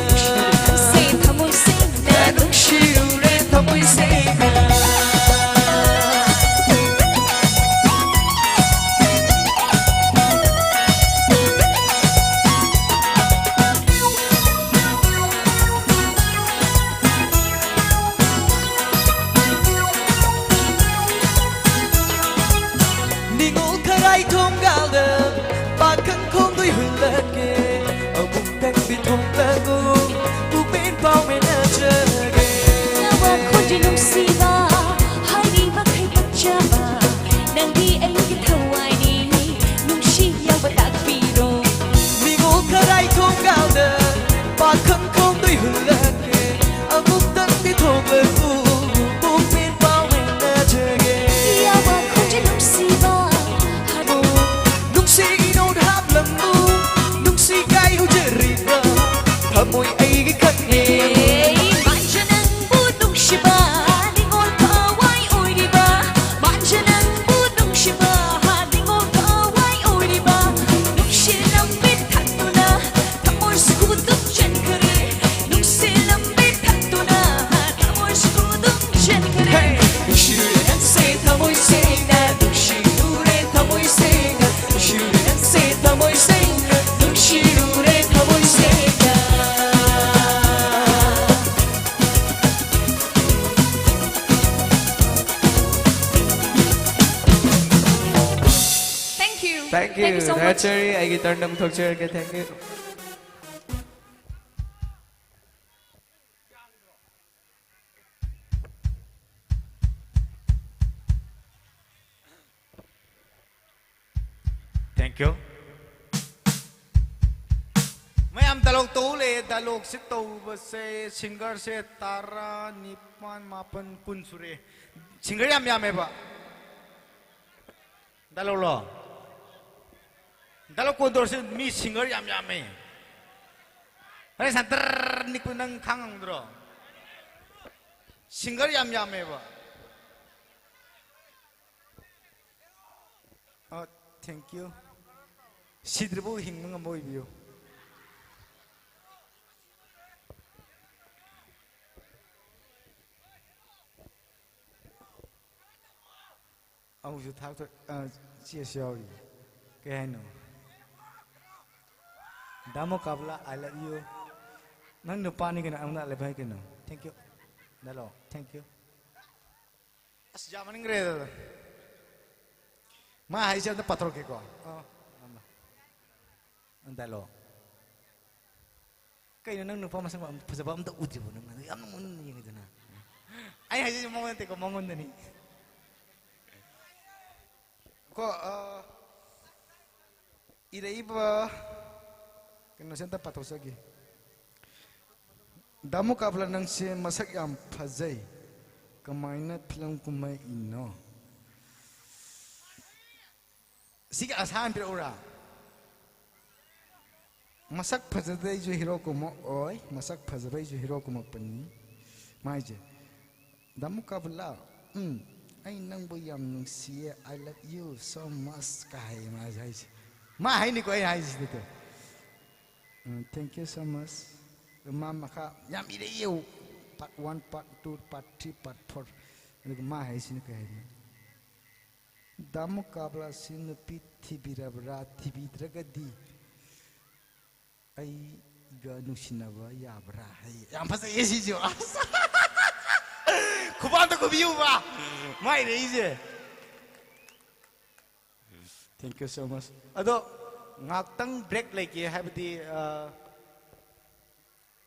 ꯅꯪꯁꯦ ꯊꯃꯣꯏ ꯁꯦꯡꯅ, ꯅꯨꯡꯁꯤꯔꯨꯔꯦ ꯊꯃꯣꯏ ꯁꯦꯡꯅ꯫ ꯅꯨꯡꯁꯤꯕ ꯍꯥꯏꯔꯤꯕ ꯈꯩ ꯄꯛꯆꯕ, ꯅꯪꯗꯤ ꯑꯩꯒꯤ ꯊꯋꯥꯏꯅꯤ, ꯅꯨꯡꯁꯤ ꯌꯥꯎꯕ ꯇꯥꯛꯄꯤꯔꯣ꯫ ꯅꯤꯉꯣꯜ ꯈꯔꯥꯏ ꯊꯣꯡꯒꯥꯜꯗ ꯄꯥꯈꯪ ꯈꯣꯡꯗꯣꯏ ꯍꯨꯜꯂꯛꯀꯦ, ꯑꯃꯨꯛꯇꯪꯗꯤ ꯊꯣꯛꯂꯛꯎ, ꯄꯨꯛꯄꯦꯟ ꯄꯥꯎ ꯅꯪꯅꯖꯒꯦ꯫ ꯌꯥꯋꯥ ꯈꯣꯟꯖꯦꯜ ꯅꯨꯡꯁꯤꯕ ꯍꯥꯏꯕ, ꯅꯨꯡꯁꯤ ꯏꯅꯣꯠ ꯍꯥꯞꯂꯝꯃꯨ, ꯅꯨꯡꯁꯤ ꯀꯥꯏ ꯍꯧꯖꯔꯤꯕ ꯊꯃꯣꯏ ꯑꯩꯒꯤ ꯈꯪꯉꯦ꯫ ꯃꯥꯟꯖ ꯅꯪꯕꯨ ꯅꯨꯡꯁꯤꯕ, ꯅꯤꯉꯣꯜ ꯊꯋꯥꯏ ꯑꯣꯏꯔꯤꯕ, ꯃꯥꯟꯖ ꯅꯪꯕꯨ ꯅꯨꯡꯁꯤꯕ, ꯅꯤꯉꯣꯜ ꯊꯋꯥꯏ ꯑꯣꯏꯔꯤꯕ, ꯅꯨꯡꯁꯤ ꯂꯝꯕꯤ ꯊꯛꯇꯨꯅ ꯊꯃꯣꯏ ꯁꯨꯗꯨꯝ ꯆꯦꯟꯈ꯭ꯔꯦ, ꯅꯨꯡꯁꯤ ꯂꯝꯕꯤ ꯊꯛꯇꯨꯅ ꯊꯃꯣꯏ ꯁꯨꯗꯨꯝ ꯆꯦꯟꯈ꯭ꯔꯦ꯫ ꯍꯦ! ꯅꯨꯡꯁꯤꯔꯨꯔꯦ ꯅꯪꯁꯦ ꯊꯃꯣꯏ ꯁꯦꯡꯅ, ꯅꯨꯡꯁꯤꯔꯨꯔꯦ ꯊꯃꯣꯏ ꯁꯦꯡꯅ, ꯅꯨꯡꯁꯤꯔꯨꯔꯦ ꯅꯪꯁꯦ ꯊꯃꯣꯏ ꯁꯦꯡꯅ, ꯅꯨꯡꯁꯤꯔꯨꯔꯦ ꯊꯃꯣꯏ ꯁꯦꯡꯅ꯫ Thank you. Thank you. Thank you so much. ꯅꯦꯆꯔꯤ, ꯑꯩꯒꯤ ꯇꯔꯟꯗ ꯑꯃꯨꯛ ꯊꯣꯛꯆꯔꯒꯦ꯫ Thank you. Thank you. ꯃꯌꯥꯝ ꯗꯥꯏꯂꯣꯛ ꯇꯧ ꯂꯩꯌꯦ꯫ ꯗꯥꯏꯂꯣꯛꯁꯦ ꯇꯧꯕꯁꯦ ꯁꯤꯡꯒꯔꯁꯦ ꯇꯔꯥ, ꯅꯤꯄꯥꯟ, ꯃꯥꯄꯟ, ꯀꯨꯟ ꯁꯨꯔꯦ꯫ ꯁꯤꯡꯒꯔ ꯌꯥꯝ ꯌꯥꯝꯃꯦꯕ꯫ ꯗꯥꯏꯂꯣꯛꯂꯣ? ꯗꯥꯏꯂꯣꯛ ꯀꯣꯟꯗꯣꯔꯁꯦ ꯃꯤ ꯁꯤꯡꯒꯔ ꯌꯥꯝ ꯌꯥꯝꯃꯦ꯫ ꯑꯔꯦ ꯁꯟꯇꯔ ꯅꯤꯛꯄ ꯅꯪ ꯈꯥꯡꯉꯝꯗ꯭ꯔꯣ? ꯁꯤꯡꯒꯔ ꯌꯥꯝ ꯌꯥꯝꯃꯦꯕ꯫ ꯑ, thank you. ꯁꯤꯗ꯭ꯔꯤꯐꯥꯎ ꯍꯤꯡꯕ ꯉꯝꯕ ꯑꯣꯏꯕꯤꯌꯨ꯫ ꯑꯃꯨꯛꯁꯨ ꯊꯥꯛꯇꯣ-, ꯑ, ꯆꯦꯁꯨ ꯌꯥꯎꯔꯤ꯫ ꯀꯩ ꯍꯥꯏꯅꯣ? ꯗꯥ ꯃꯣꯀꯥꯕꯂꯥ, I love you. ꯅꯪ ꯅꯨꯄꯥꯅꯤ ꯀꯩꯅꯣ, ꯑꯩꯉꯣꯟꯗ I love you ꯍꯥꯏ ꯀꯩꯅꯣ? Thank you. ꯗꯥꯏꯂꯣ, thank you. ꯑꯁ, ꯌꯥꯝꯃꯟꯈ꯭ꯔꯦꯗ꯫ ꯃꯥ ꯍꯥꯏꯁꯦ ꯑꯝꯇ ꯄꯥꯊꯣꯔꯛꯀꯦꯀꯣ꯫ ꯑ, ꯑꯃ꯫ ꯗꯥꯏꯂꯣ꯫ ꯀꯩꯅꯣ ꯅꯪ ꯅꯨꯄꯥ ꯃꯁꯛ ꯐꯖꯕ ꯑꯝꯇ ꯎꯗ꯭ꯔꯤꯕꯣ ꯅꯪ? ꯌꯥꯝ ꯃꯨꯟꯅ ꯌꯦꯡꯉꯤꯗꯅ꯫ ꯑꯩ ꯍꯥꯏꯖꯩꯁꯦ ꯃꯉꯣꯟꯗ ꯅꯠꯇꯦꯀꯣ, ꯃꯉꯣꯟꯗꯅꯤ꯫ ꯀꯣ, ꯑ, ꯏꯔꯛꯏꯕ ꯀꯩꯅꯣꯁꯦ ꯑꯝꯇ ꯄꯥꯊꯣꯛꯆꯒꯦ꯫ ꯗꯥꯃꯨ ꯀꯥꯕꯂꯥ, ꯅꯪꯁꯦ ꯃꯁꯛ ꯌꯥꯝ ꯐꯖꯩ, ꯀꯃꯥꯏꯅ ꯐꯤꯂꯝ ꯀꯨꯝꯍꯩꯅꯣ? ꯁꯤꯒꯤ ꯑꯁꯥ ꯑꯃ ꯄꯤꯔꯛꯎꯔꯥ? ꯃꯁꯛ ꯐꯖꯕꯩꯁꯨ ꯍꯤꯔꯣ ꯀꯨꯝꯃꯛꯑꯣꯏ, ꯃꯁꯛ ꯐꯖꯕꯩꯁꯨ ꯍꯤꯔꯣ ꯀꯨꯝꯃꯛꯄꯅꯤ꯫ ꯃꯥꯏꯁꯦ, "ꯗꯥꯃꯨ ꯀꯥꯕꯂꯥ, ꯎꯝ, ꯑꯩ ꯅꯪꯕꯨ ꯌꯥꯝ ꯅꯨꯡꯁꯤꯌꯦ, I love you so much" ꯀꯥꯏ ꯃꯥꯁꯦ ꯍꯥꯏꯁꯦ꯫ ꯃꯥ ꯍꯥꯏꯅꯤꯀꯣ ꯑꯩ ꯍꯥꯏꯁꯤꯗꯤ꯫ ꯎꯝ, "Thank you so much"꯫ ꯃꯥ ꯃꯈꯥ ꯌꯥꯝ ꯏꯔꯛꯏ, part one, part two, part three, part four꯫ ꯑꯗꯨꯒ ꯃꯥ ꯍꯥꯏꯁꯤꯅ ꯀꯩ ꯍꯥꯏꯅꯤ? "ꯗꯥꯃꯨ ꯀꯥꯕꯂꯥꯁꯤ ꯅꯨꯄꯤ ꯊꯤꯕꯤꯔꯕ꯭ꯔꯥ? ꯊꯤꯕꯤꯗ꯭ꯔꯒꯗꯤ ꯑꯩꯒ ꯅꯨꯡꯁꯤꯅꯕ ꯌꯥꯕ꯭ꯔꯥ?" ꯍꯥꯏ꯫ ꯌꯥꯝ ꯐꯖꯩꯌꯦ ꯁꯤꯁꯨ꯫ ꯑꯁ! ꯈꯨꯕꯥꯛꯇ ꯈꯨꯕꯤꯌꯨꯕ꯫ ꯃꯥꯏ ꯏꯔꯛꯏꯁꯦ꯫ Thank you so much꯫ ꯑꯗꯣ ꯉꯥꯛꯇꯪ break ꯂꯩꯒꯦ, ꯍꯥꯏꯕꯗꯤ, ꯑ,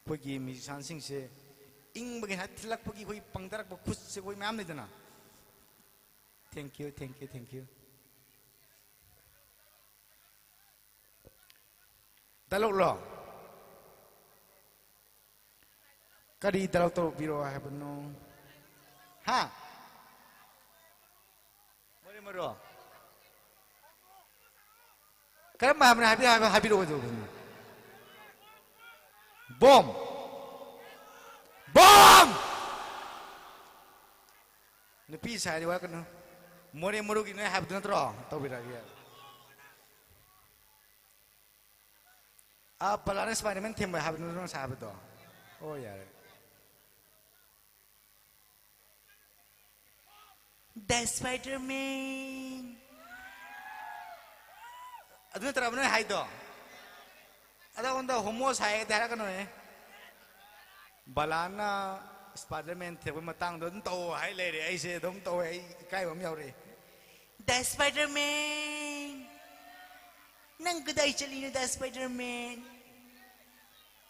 ꯑꯩꯈꯣꯏꯒꯤ musicianꯁꯤꯡꯁꯦ ꯏꯪꯕꯒꯤ ꯍꯥꯏ ꯊꯤꯜꯂꯛꯄꯒꯤ ꯑꯩꯈꯣꯏ ꯄꯪꯊꯔꯛꯄ ꯈꯨꯠꯁꯦ ꯑꯩꯈꯣꯏ ꯃꯌꯥꯝ ꯂꯩꯗꯅ꯫ Thank you, thank you, thank you꯫ Dialogueꯂꯣ? ꯀꯔꯤ dialogue ꯇꯧꯕꯤꯔꯛꯑꯣ ꯍꯥꯏꯕꯅꯣ? ꯍꯥ? ꯃꯣꯔꯦ ꯃꯔꯨ꯫ ꯀꯔꯝꯕ ꯍꯥꯏꯕꯅꯣ? ꯍꯥꯏꯕꯤꯔꯣ, ꯍꯥꯏꯕꯤꯔꯣ, ꯍꯥꯏꯕꯤꯔꯛꯑꯣ꯫ ꯕꯣꯝ! ꯕꯣꯝ! ꯅꯨꯄꯤ ꯁꯥꯏꯗꯤ ꯋꯥꯔꯛꯀꯅꯨ꯫ ꯃꯣꯔꯦ ꯃꯔꯨꯒꯤ ꯅꯣꯏ ꯍꯥꯏꯕꯗꯨ ꯅꯠꯇ꯭ꯔꯣ? ꯇꯧꯕꯤꯔꯛꯑꯒꯦ꯫ ꯑꯥ, ꯕꯂꯥꯅ Spiderman ꯊꯦꯝꯕ ꯍꯥꯏꯕꯗꯨ ꯅꯠꯇ꯭ꯔꯣ ꯉꯁꯥꯏ ꯍꯥꯏꯕꯗꯣ? ꯑꯣ, ꯌꯥꯔꯦ꯫ The Spider-Man. ꯑꯗꯨ ꯅꯠꯇ꯭ꯔꯕ ꯅꯣꯏ ꯍꯥꯏꯗꯣ? ꯑꯗꯣ ꯑꯩꯉꯣꯟꯗ homo ꯁꯥꯏꯒꯗꯤ ꯍꯥꯏꯔꯛꯀꯅꯨꯍꯦ꯫ ꯕꯂꯥꯅ Spider-Man ꯊꯦꯛꯄ ꯃꯇꯥꯡꯗꯣ ꯑꯗꯨꯝ ꯇꯧ ꯍꯥꯏ ꯂꯩꯔꯦ꯫ ꯑꯩꯁꯦ ꯑꯗꯨꯝ ꯇꯧꯋꯦ꯫ ꯑꯩ ꯏꯀꯥꯏꯕ ꯑꯃ ꯌꯥꯎꯔꯛꯑꯦ꯫ The Spider-Man. ꯅꯪ ꯀꯗꯥꯏ ꯆꯠꯂꯤꯅꯣ, The Spider-Man?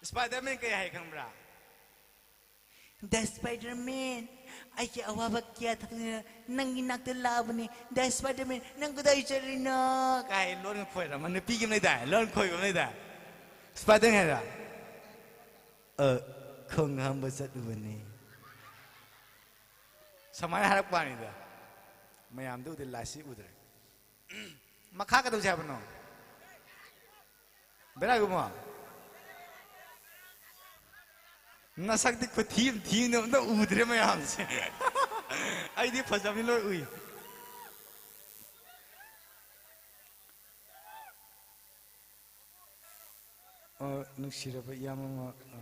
Spider-Man ꯀꯩ ꯍꯥꯏ ꯈꯪꯕ꯭ꯔꯥ? The Spider-Man, ꯑꯩꯒꯤ ꯑꯋꯥꯕ ꯀꯌꯥ ꯊꯛꯅ ꯅꯪꯒꯤ ꯅꯥꯛꯇ ꯂꯥꯛꯑꯕꯅꯤ꯫ ꯗꯥ ꯁ꯭ꯄꯥꯏꯗꯔꯃꯦꯟ, ꯅꯪ ꯀꯗꯥꯏ ꯆꯠꯂꯤꯅꯣ? ꯀꯥꯏ ꯂꯣꯟ ꯈꯣꯏꯔ ꯑꯃ ꯅꯨꯄꯤꯒꯤ ꯑꯃ ꯂꯩꯗꯥꯏ, ꯂꯣꯟ ꯈꯣꯏꯕ ꯑꯃ ꯂꯩꯗꯥꯏ꯫ ꯁ꯭ꯄꯥꯏꯗꯔ ꯍꯥꯏꯔ? ꯑ, ꯈꯣꯡ ꯍꯥꯝꯕ ꯆꯠꯂꯨꯕꯅꯤ꯫ ꯁꯨꯃꯥꯏꯅ ꯍꯥꯏꯔꯛꯄ ꯋꯥꯅꯤꯗ꯫ ꯃꯌꯥꯝꯗꯨ ꯎꯗꯦ, ꯂꯥꯏꯁꯤ ꯎꯗ꯭ꯔꯦ꯫ ꯃꯈꯥ ꯀꯩꯗꯧꯁꯦ ꯍꯥꯏꯕꯅꯣ? ꯕꯦꯔꯥꯒꯨꯝꯕ? ꯅꯁꯛꯇꯤ ꯈꯨꯊꯤ ꯑꯃ ꯊꯤꯅ ꯑꯝꯇ ꯎꯗ꯭ꯔꯦ ꯃꯌꯥꯝꯁꯦ꯫ ꯑꯩꯗꯤ ꯐꯖꯕꯅꯤ ꯂꯣꯏ ꯎꯏ꯫ ꯑ, ꯅꯨꯡꯁꯤꯔꯕ ꯏꯌꯥꯝꯕ ꯑꯃ, ꯑ,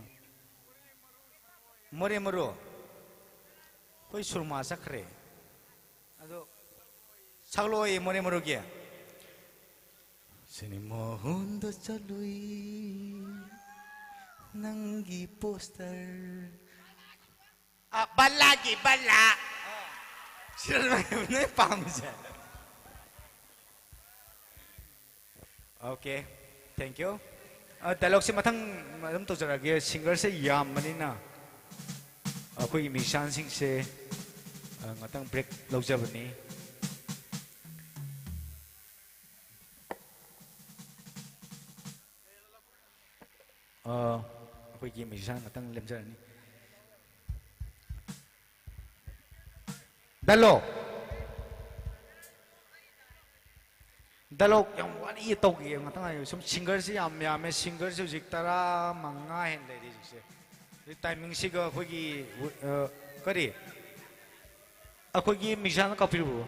ꯃꯣꯔꯦ ꯃꯔꯨ꯫ ꯑꯩꯈꯣꯏ ꯁꯨꯔꯃꯥ ꯆꯠꯈ꯭ꯔꯦ꯫ ꯑꯗꯣ ꯁꯛꯂꯛꯑꯣꯌꯦ ꯃꯣꯔꯦ ꯃꯔꯨꯒꯤ꯫ ꯁꯤꯅꯦꯃꯥ ꯍꯣꯜꯗ ꯆꯠꯂꯨꯏ, ꯅꯪꯒꯤ ꯄꯣꯁꯇꯔ꯫ ꯑ, ꯕꯂꯥꯒꯤ ꯕꯂꯥ꯫ ꯁꯤꯔ ꯅꯣꯏ ꯄꯥꯝꯃꯤꯁꯦ꯫ Okay, thank you. ꯑ, ꯗꯥꯏꯂꯣꯛꯁꯦ ꯃꯊꯪ ꯑꯗꯨꯝ ꯇꯧꯖꯔꯛꯑꯒꯦ꯫ ꯁꯤꯡꯒꯔꯁꯦ ꯌꯥꯝꯕꯅꯤꯅ ꯑꯩꯈꯣꯏꯒꯤ ꯃ꯭ꯌꯨꯖꯤꯁꯤꯌꯥꯟꯁꯤꯡꯁꯦ, ꯑ, ꯉꯥꯛꯇꯪ ꯕ꯭ꯔꯦꯛ ꯂꯧꯖꯕꯅꯤ꯫ ꯑ, ꯑꯩꯈꯣꯏꯒꯤ ꯃ꯭ꯌꯨꯖꯤꯁꯤꯌꯥꯟ ꯉꯥꯛꯇꯪ ꯂꯦꯝꯖꯔꯅꯤ꯫ ꯗꯥꯏꯂꯣꯛ꯫ ꯗꯥꯏꯂꯣꯛ ꯌꯥꯝ ꯋꯥꯔꯤ ꯇꯧꯈꯤꯒꯦ ꯉꯥꯛꯇꯪ ꯉꯥꯏꯌꯨ꯫ ꯁꯨꯝ ꯁꯤꯡꯒꯔꯁꯤ ꯌꯥꯝ ꯌꯥꯝꯃꯦ, ꯁꯤꯡꯒꯔꯁꯤ ꯍꯧꯖꯤꯛ ꯇꯔꯥꯃꯉꯥ ꯍꯦꯟꯅ ꯂꯩꯔꯤ ꯍꯧꯖꯤꯛꯁꯦ꯫ ꯍꯧꯖꯤꯛ ꯇꯥꯏꯃꯤꯡꯁꯤꯒ ꯑꯩꯈꯣꯏꯒꯤ, ꯑ, ꯀꯔꯤ? ꯑꯩꯈꯣꯏꯒꯤ ꯃꯤꯁꯥꯅ ꯀꯥꯞꯄꯤꯔꯨꯕ꯭ꯔꯣ?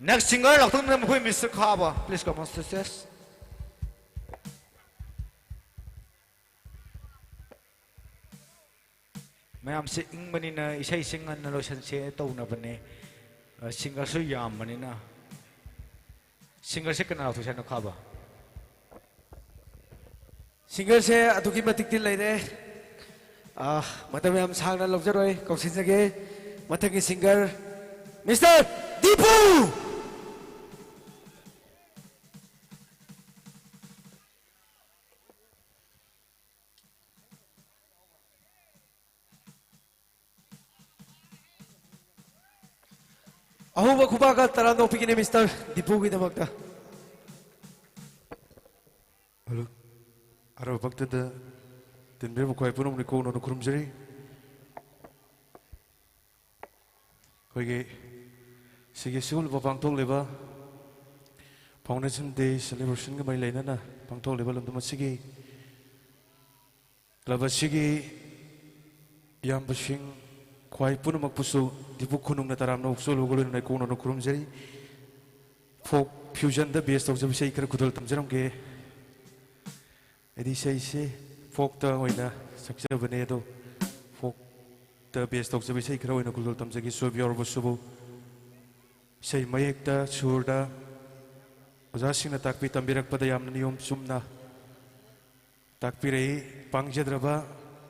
Next singer ꯂꯥꯎꯊꯣꯛꯅꯕ ꯑꯩꯈꯣꯏ ꯃꯤꯁꯇꯔ ꯈꯥꯕ, please come on stage. ꯃꯌꯥꯝꯁꯦ ꯏꯪꯕꯅꯤꯅ ꯏꯁꯩꯁꯦ ꯉꯟꯅ ꯂꯣꯏꯁꯟꯁꯦ ꯇꯧꯅꯕꯅꯦ꯫ ꯑ, ꯁꯤꯡꯒꯔꯁꯨ ꯌꯥꯝꯕꯅꯤꯅ꯫ ꯁꯤꯡꯒꯔꯁꯦ ꯀꯅꯥ ꯂꯥꯎꯊꯣꯛꯁꯦ ꯍꯥꯏꯅꯣ, ꯈꯥꯕ? ꯁꯤꯡꯒꯔꯁꯦ ꯑꯗꯨꯛꯀꯤ ꯃꯇꯤꯛꯇꯤ ꯂꯩꯔꯦ꯫ ꯑ, ꯃꯇꯝ ꯌꯥꯝ ꯁꯥꯡꯅ ꯂꯧꯖꯔꯣꯏ, ꯀꯧꯁꯤꯟꯖꯒꯦ ꯃꯊꯪꯒꯤ ꯁꯤꯡꯒꯔ, ꯃꯤꯁꯇꯔ ꯗꯤꯄꯨ꯫ ꯑꯍꯧꯕ ꯈꯨꯕꯥꯛꯀ ꯇꯔꯥꯝꯅ ꯑꯣꯛꯄꯤꯒꯅꯤ ꯃꯤꯁꯇꯔ ꯗꯤꯄꯨꯒꯤꯗꯃꯛꯇ꯫ ꯍꯜꯂꯣ꯫ ꯑꯔꯣꯏꯕ ꯚꯛꯇꯗ ꯇꯤꯟꯕꯤꯔꯕ ꯈ꯭ꯋꯥꯏ ꯄꯨꯝꯅꯃꯛꯅ ꯀꯣꯛꯅꯅ ꯈꯨꯔꯨꯝꯖꯔꯤ꯫ ꯑꯩꯈꯣꯏꯒꯤ ꯁꯤꯒꯤ ꯑꯁꯤꯒꯨꯝꯂꯕ ꯄꯥꯡꯊꯣꯛꯂꯤꯕ Foundation Day Celebrationꯒ ꯃꯔꯤ ꯂꯩꯅꯅ ꯄꯥꯡꯊꯣꯛꯂꯤꯕ ꯂꯝꯗꯝ ꯑꯁꯤꯒꯤ ꯀ꯭ꯂꯕ ꯑꯁꯤꯒꯤ ꯏꯌꯥꯝꯕꯁꯤꯡ ꯈ꯭ꯋꯥꯏ ꯄꯨꯝꯅꯃꯛꯄꯨꯁꯨ ꯗꯤꯄꯨ ꯈꯨꯅꯨꯡꯅ ꯇꯔꯥꯝꯅ ꯑꯣꯛꯆꯣꯜꯂꯨꯒ ꯂꯣꯏꯅꯅ ꯀꯣꯛꯅꯅ ꯈꯨꯔꯨꯝꯖꯔꯤ꯫ Folk fusionꯗ base ꯇꯧꯖꯕ ꯏꯁꯩ ꯈꯔ ꯈꯨꯗꯣꯜ ꯇꯝꯖꯔꯝꯒꯦ꯫ ꯑꯩꯗꯤ ꯏꯁꯩꯁꯦ folkꯇ ꯑꯣꯏꯅ ꯁꯛꯆꯕꯅꯦ, ꯑꯗꯣ folkꯇ base ꯇꯧꯖꯕ ꯏꯁꯩ ꯈꯔ ꯑꯣꯏꯅ ꯈꯨꯗꯣꯜ ꯇꯝꯖꯒꯦ꯫ ꯁꯣꯏꯕ ꯌꯥꯎꯔꯕꯁꯨꯕꯨ ꯏꯁꯩ ꯃꯌꯦꯛꯇ, ꯁꯨꯔꯗ ꯑꯣꯖꯥꯁꯤꯡꯅ ꯇꯥꯛꯄꯤ ꯇꯝꯕꯤꯔꯛꯄꯗ ꯌꯥꯝꯅ ꯅꯤꯌꯣꯝ ꯆꯨꯝꯅ ꯇꯥꯛꯄꯤꯔꯛꯏ꯫ ꯄꯥꯡꯖꯗ꯭ꯔꯕ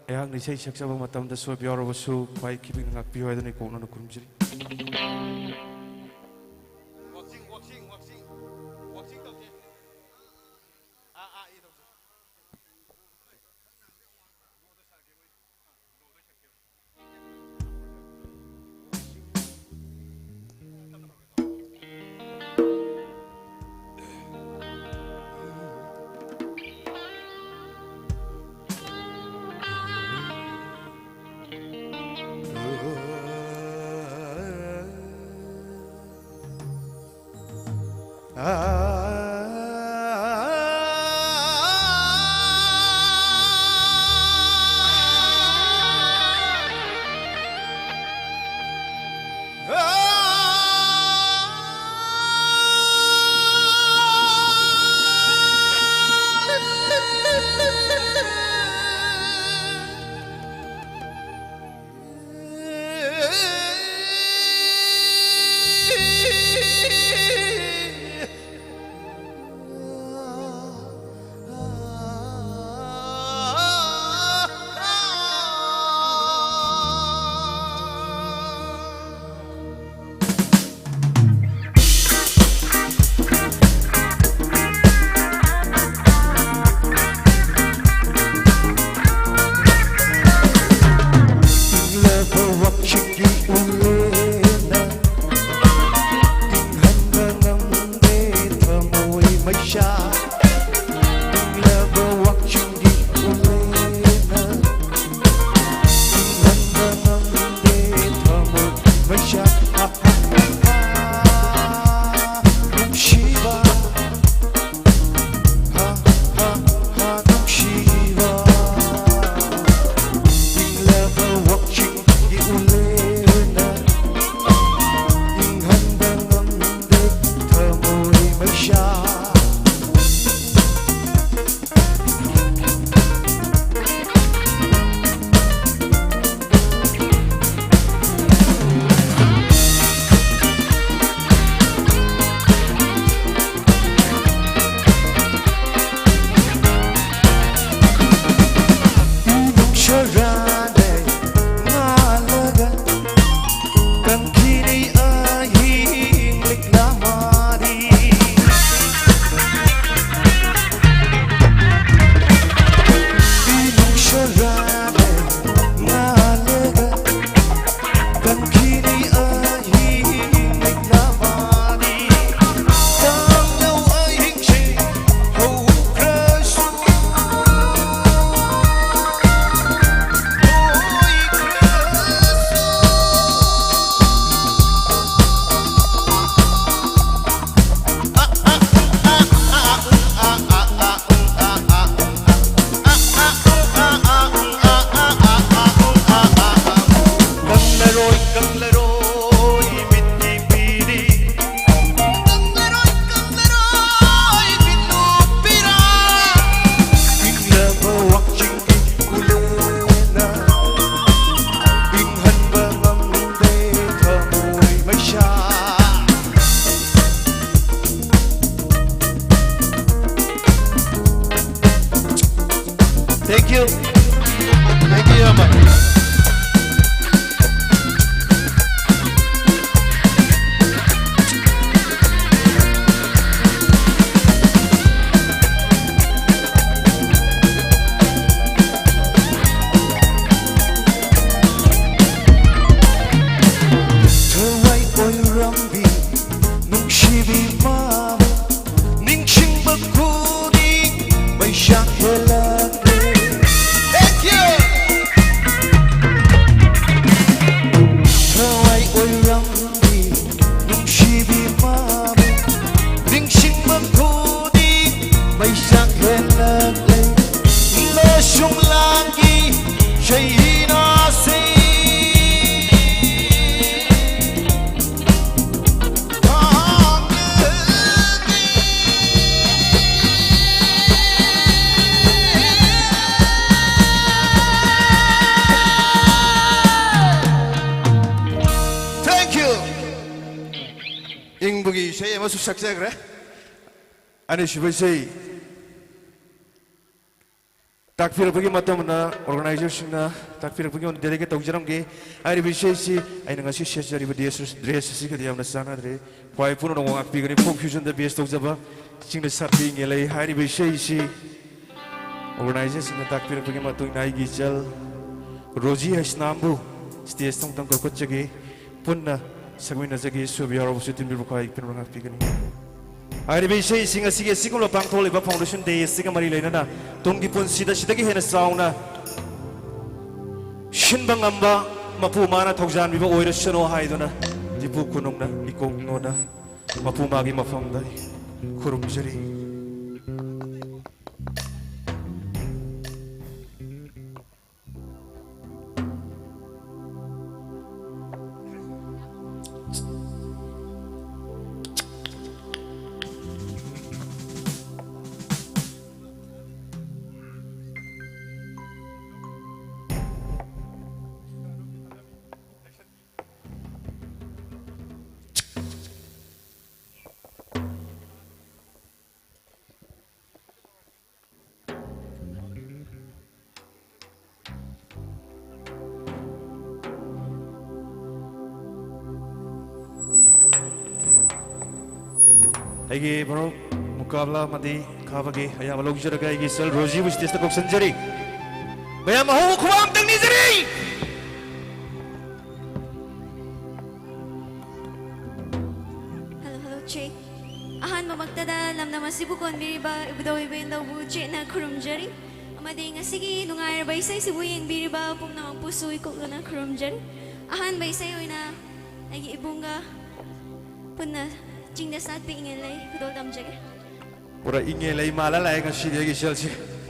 ꯑꯩꯍꯥꯛꯅ ꯏꯁꯩ ꯁꯛꯆꯕ ꯃꯇꯝꯗ ꯁꯣꯏꯕ ꯌꯥꯎꯔꯕꯁꯨ ꯈ꯭ꯋꯥꯏ ꯈꯤꯕꯤꯛꯅ ꯉꯥꯛꯄꯤꯌꯨ ꯍꯥꯏꯗꯨꯅ ꯑꯩ ꯀꯣꯛꯅꯅ ꯈꯨꯔꯨꯝꯖꯔꯤ꯫ Thank you. Thank you, ꯏꯌꯥꯝꯕ꯫ ꯊꯋꯥꯏ ꯑꯣꯏꯔꯝꯕꯤ ꯅꯨꯡꯁꯤꯕꯤ ꯃꯥꯕꯨ ꯅꯤꯡꯁꯤꯡꯕ ꯈꯨꯗꯤꯡ ꯃꯩꯁꯥ ꯍꯦꯜꯂꯛꯂꯦ꯫ Thank you. ꯊꯋꯥꯏ ꯑꯣꯏꯔꯝꯕꯤ ꯅꯨꯡꯁꯤꯕꯤ ꯃꯥꯕꯨ ꯅꯤꯡꯁꯤꯡꯕ ꯈꯨꯗꯤꯡ ꯃꯩꯁꯥ ꯍꯦꯜꯂꯛꯂꯦ꯫ ꯂꯣꯏꯁꯨꯝ ꯂꯥꯡꯒꯤ ꯆꯩꯅꯥꯁꯤ꯫ Thank you. ꯏꯪꯕꯒꯤ ꯏꯁꯩ ꯑꯃꯁꯨ ꯁꯛꯆꯈ꯭ꯔꯦ꯫ ꯑꯅꯤꯁꯨꯕ ꯏꯁꯩ ꯇꯥꯛꯄꯤꯔꯛꯄꯒꯤ ꯃꯇꯝꯗ organizerꯁꯤꯡꯅ ꯇꯥꯛꯄꯤꯔꯛꯄꯒꯤ ꯃꯇꯝꯗ dedicate ꯇꯧꯖꯔꯝꯒꯦ꯫ ꯍꯥꯏꯔꯤꯕ ꯏꯁꯩꯁꯤ ꯑꯩꯅ ꯉꯁꯤ ꯁꯦꯠꯆꯔꯤꯕ dress, dress ꯑꯁꯤꯒꯗꯤ ꯌꯥꯝꯅ ꯆꯥꯟꯅꯗ꯭ꯔꯦ꯫ ꯈ꯭ꯋꯥꯏ ꯄꯨꯝꯅꯃꯛ ꯉꯥꯛꯄꯤꯒꯅꯤ, folk fusionꯗ base ꯇꯧꯖꯕ ꯆꯤꯡꯗ ꯁꯥꯠꯄꯤ ꯏꯪꯉꯦ ꯂꯩ꯫ ꯍꯥꯏꯔꯤꯕ ꯏꯁꯩꯁꯤ organizerꯁꯤꯡꯅ ꯇꯥꯛꯄꯤꯔꯛꯄꯒꯤ ꯃꯇꯨꯡ ꯏꯟꯅ ꯑꯩꯒꯤ ꯏꯆꯜ ꯔꯣꯖꯤ ꯍꯩꯁꯅꯥꯝꯕꯨ stageꯇ ꯑꯃꯨꯛꯇꯪ ꯀꯧꯈꯠꯆꯒꯦ꯫ ꯄꯨꯟꯅ ꯁꯛꯃꯤꯟꯅꯖꯒꯦ꯫ ꯁꯨꯕ ꯌꯥꯎꯔꯕꯁꯨ ꯇꯤꯟꯕꯤꯕ ꯈ꯭ꯋꯥꯏ ꯄꯨꯝꯅꯃꯛ ꯉꯥꯛꯄꯤꯒꯅꯤ꯫ ꯍꯥꯏꯔꯤꯕ ꯏꯁꯩꯁꯤꯡ ꯑꯁꯤꯒꯤ ꯑꯁꯤꯒꯨꯝꯕ ꯄꯥꯡꯊꯣꯛꯂꯤꯕ Foundation Day ꯑꯁꯤꯒ ꯃꯔꯤ ꯂꯩꯅꯅ ꯇꯨꯡꯒꯤ ꯄꯨꯟꯁꯤꯗ ꯁꯤꯗꯒꯤ ꯍꯦꯟꯅ ꯆꯥꯎꯅ ꯁꯤꯟꯕ ꯉꯝꯕ ꯃꯄꯨ ꯃꯥꯅ ꯊꯧꯖꯥꯟꯕꯤꯕ ꯑꯣꯏꯔꯁꯅꯨ ꯍꯥꯏꯗꯨꯅ ꯏꯄꯨ ꯈꯨꯅꯨꯡꯅ ꯏꯀꯣꯛ ꯅꯣꯟꯅ ꯃꯄꯨ ꯃꯥꯒꯤ ꯃꯐꯝꯗ ꯈꯨꯔꯨꯝꯖꯔꯤ꯫ ꯑꯩꯒꯤ ꯃꯔꯨꯞ ꯃꯨꯀꯥꯕꯂꯥ ꯑꯃꯗꯤ ꯈꯥꯕꯒꯤ ꯑꯌꯥꯕ ꯂꯧꯖꯔꯒ ꯑꯩꯒꯤ ꯏꯆꯜ ꯔꯣꯖꯤꯕꯨ ꯁ꯭ꯇꯦꯖꯇ ꯀꯧꯁꯤꯟꯖꯔꯤ꯫ ꯃꯌꯥꯝ ꯑꯍꯧꯕ ꯈꯨꯕꯥꯛ ꯑꯝꯇꯪ ꯅꯤꯖꯔꯤ꯫ Hello, hello, check. ꯑꯍꯥꯟꯕꯃꯛꯇꯗ ꯂꯝꯗꯝ ꯑꯁꯤꯕꯨ ꯀꯣꯟꯕꯤꯔꯤꯕ ꯏꯕꯨꯙꯧ ꯏꯕꯦꯟꯗꯧꯕꯨ ꯆꯦꯠꯅ ꯈꯨꯔꯨꯝꯖꯔꯤ, ꯑꯃꯗꯤ ꯉꯁꯤꯒꯤ ꯅꯨꯡꯉꯥꯏꯔꯕ ꯏꯁꯩꯁꯤꯕꯨ ꯌꯦꯡꯕꯤꯔꯤꯕ ꯄꯨꯝꯅꯃꯛꯄꯨꯁꯨ ꯏꯀꯣꯛꯂꯅ ꯈꯨꯔꯨꯝꯖꯔꯤ꯫ ꯑꯍꯥꯟꯕ ꯏꯁꯩ ꯑꯣꯏꯅ ꯑꯩꯒꯤ ꯏꯕꯨꯡꯒ ꯄꯨꯟꯅ ꯆꯤꯡꯗ ꯁꯥꯠꯄꯤ ꯏꯉꯦꯜ ꯂꯩ ꯈꯨꯗꯣꯜ ꯇꯝꯖꯒꯦ꯫ ꯄꯨꯔꯥ ꯏꯉꯦꯜ ꯂꯩ ꯃꯥꯜꯂ ꯂꯥꯛꯑꯦ ꯉꯁꯤꯗꯤ ꯑꯩꯒꯤ ꯏꯆꯜꯁꯦ꯫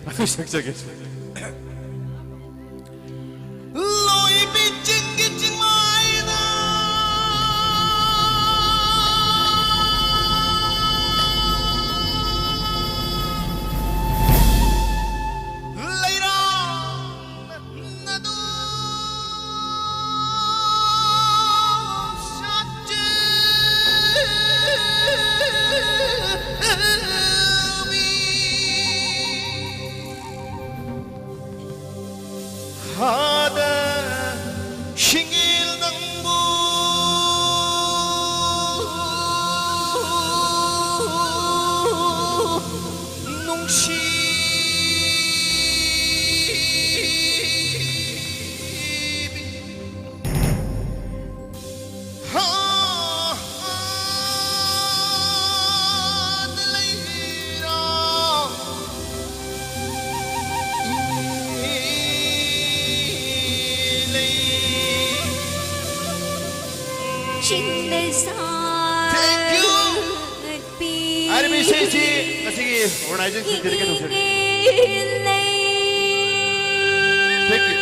ꯑꯗꯨ ꯁꯛꯆꯒꯦ꯫ ꯂꯣꯏꯕꯤ ꯆꯤꯡꯒꯤ ꯆꯤꯡꯃꯥꯏꯗ ꯂꯩꯔꯥꯡ ꯅꯗꯨꯝ ꯁꯥꯠꯆꯔꯕꯤ꯫ ꯍꯥꯗ ꯁꯤꯡꯒꯤꯜ ꯅꯪꯕꯨ ꯅꯨꯡꯁꯤ Thank you. ꯍꯥꯏꯔꯤꯕ ꯏꯁꯩꯁꯤ ꯉꯁꯤꯒꯤ organizing committeeꯗ ꯀꯩꯗꯧꯖꯔꯤ? Thank you.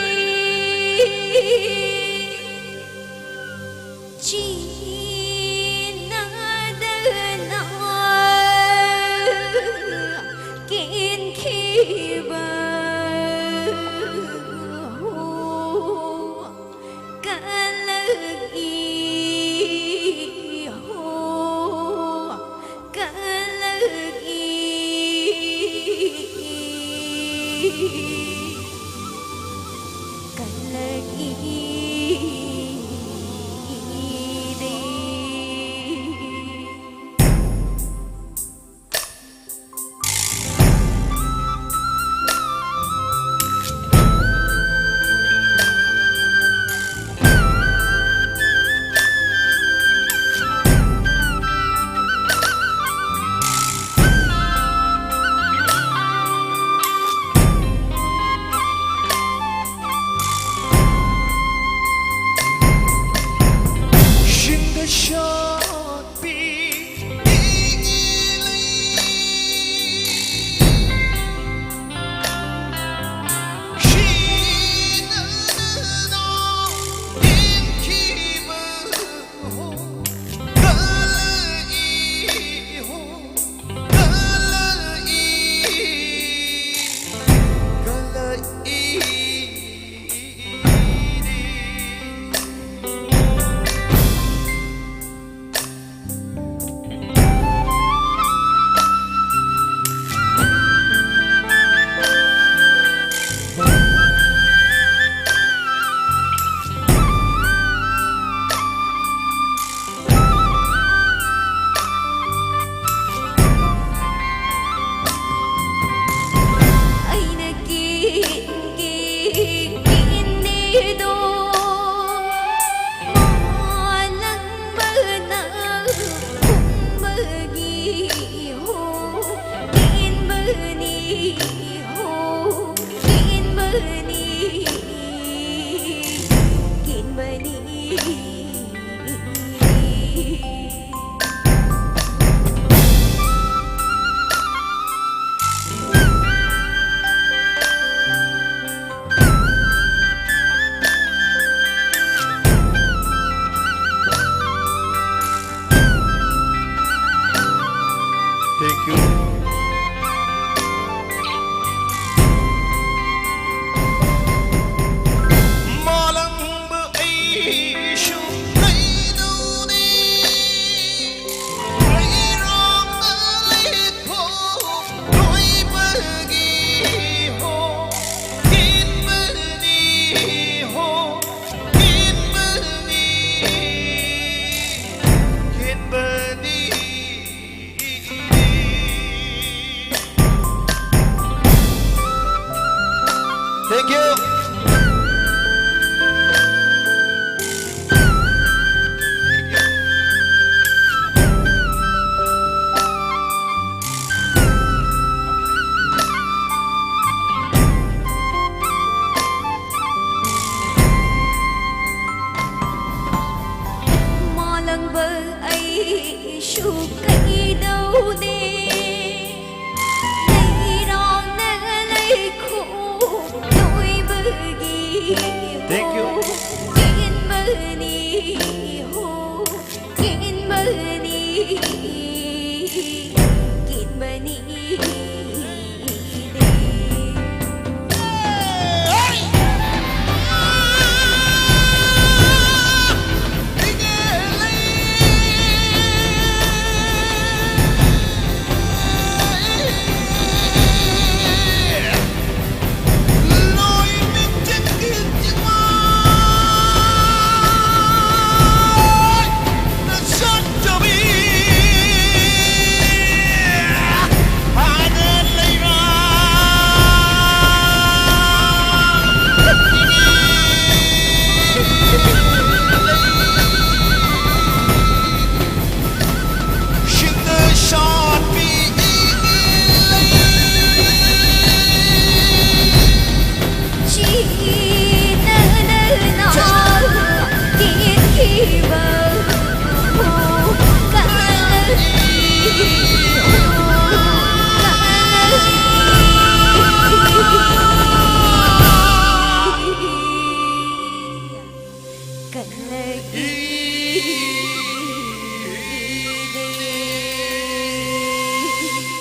Thank you. ꯃꯥꯂꯪꯕ ꯑꯩꯁꯨ ꯀꯩꯗꯧꯗꯦ꯫ ꯂꯩꯔꯥꯡꯅ ꯂꯩꯈꯣꯝ ꯅꯣꯏꯕꯒꯤ Thank you. ꯀꯦꯟꯕꯅꯤ ꯍꯣ, ꯀꯦꯟꯕꯅꯤ, ꯀꯦꯟꯕꯅꯤ꯫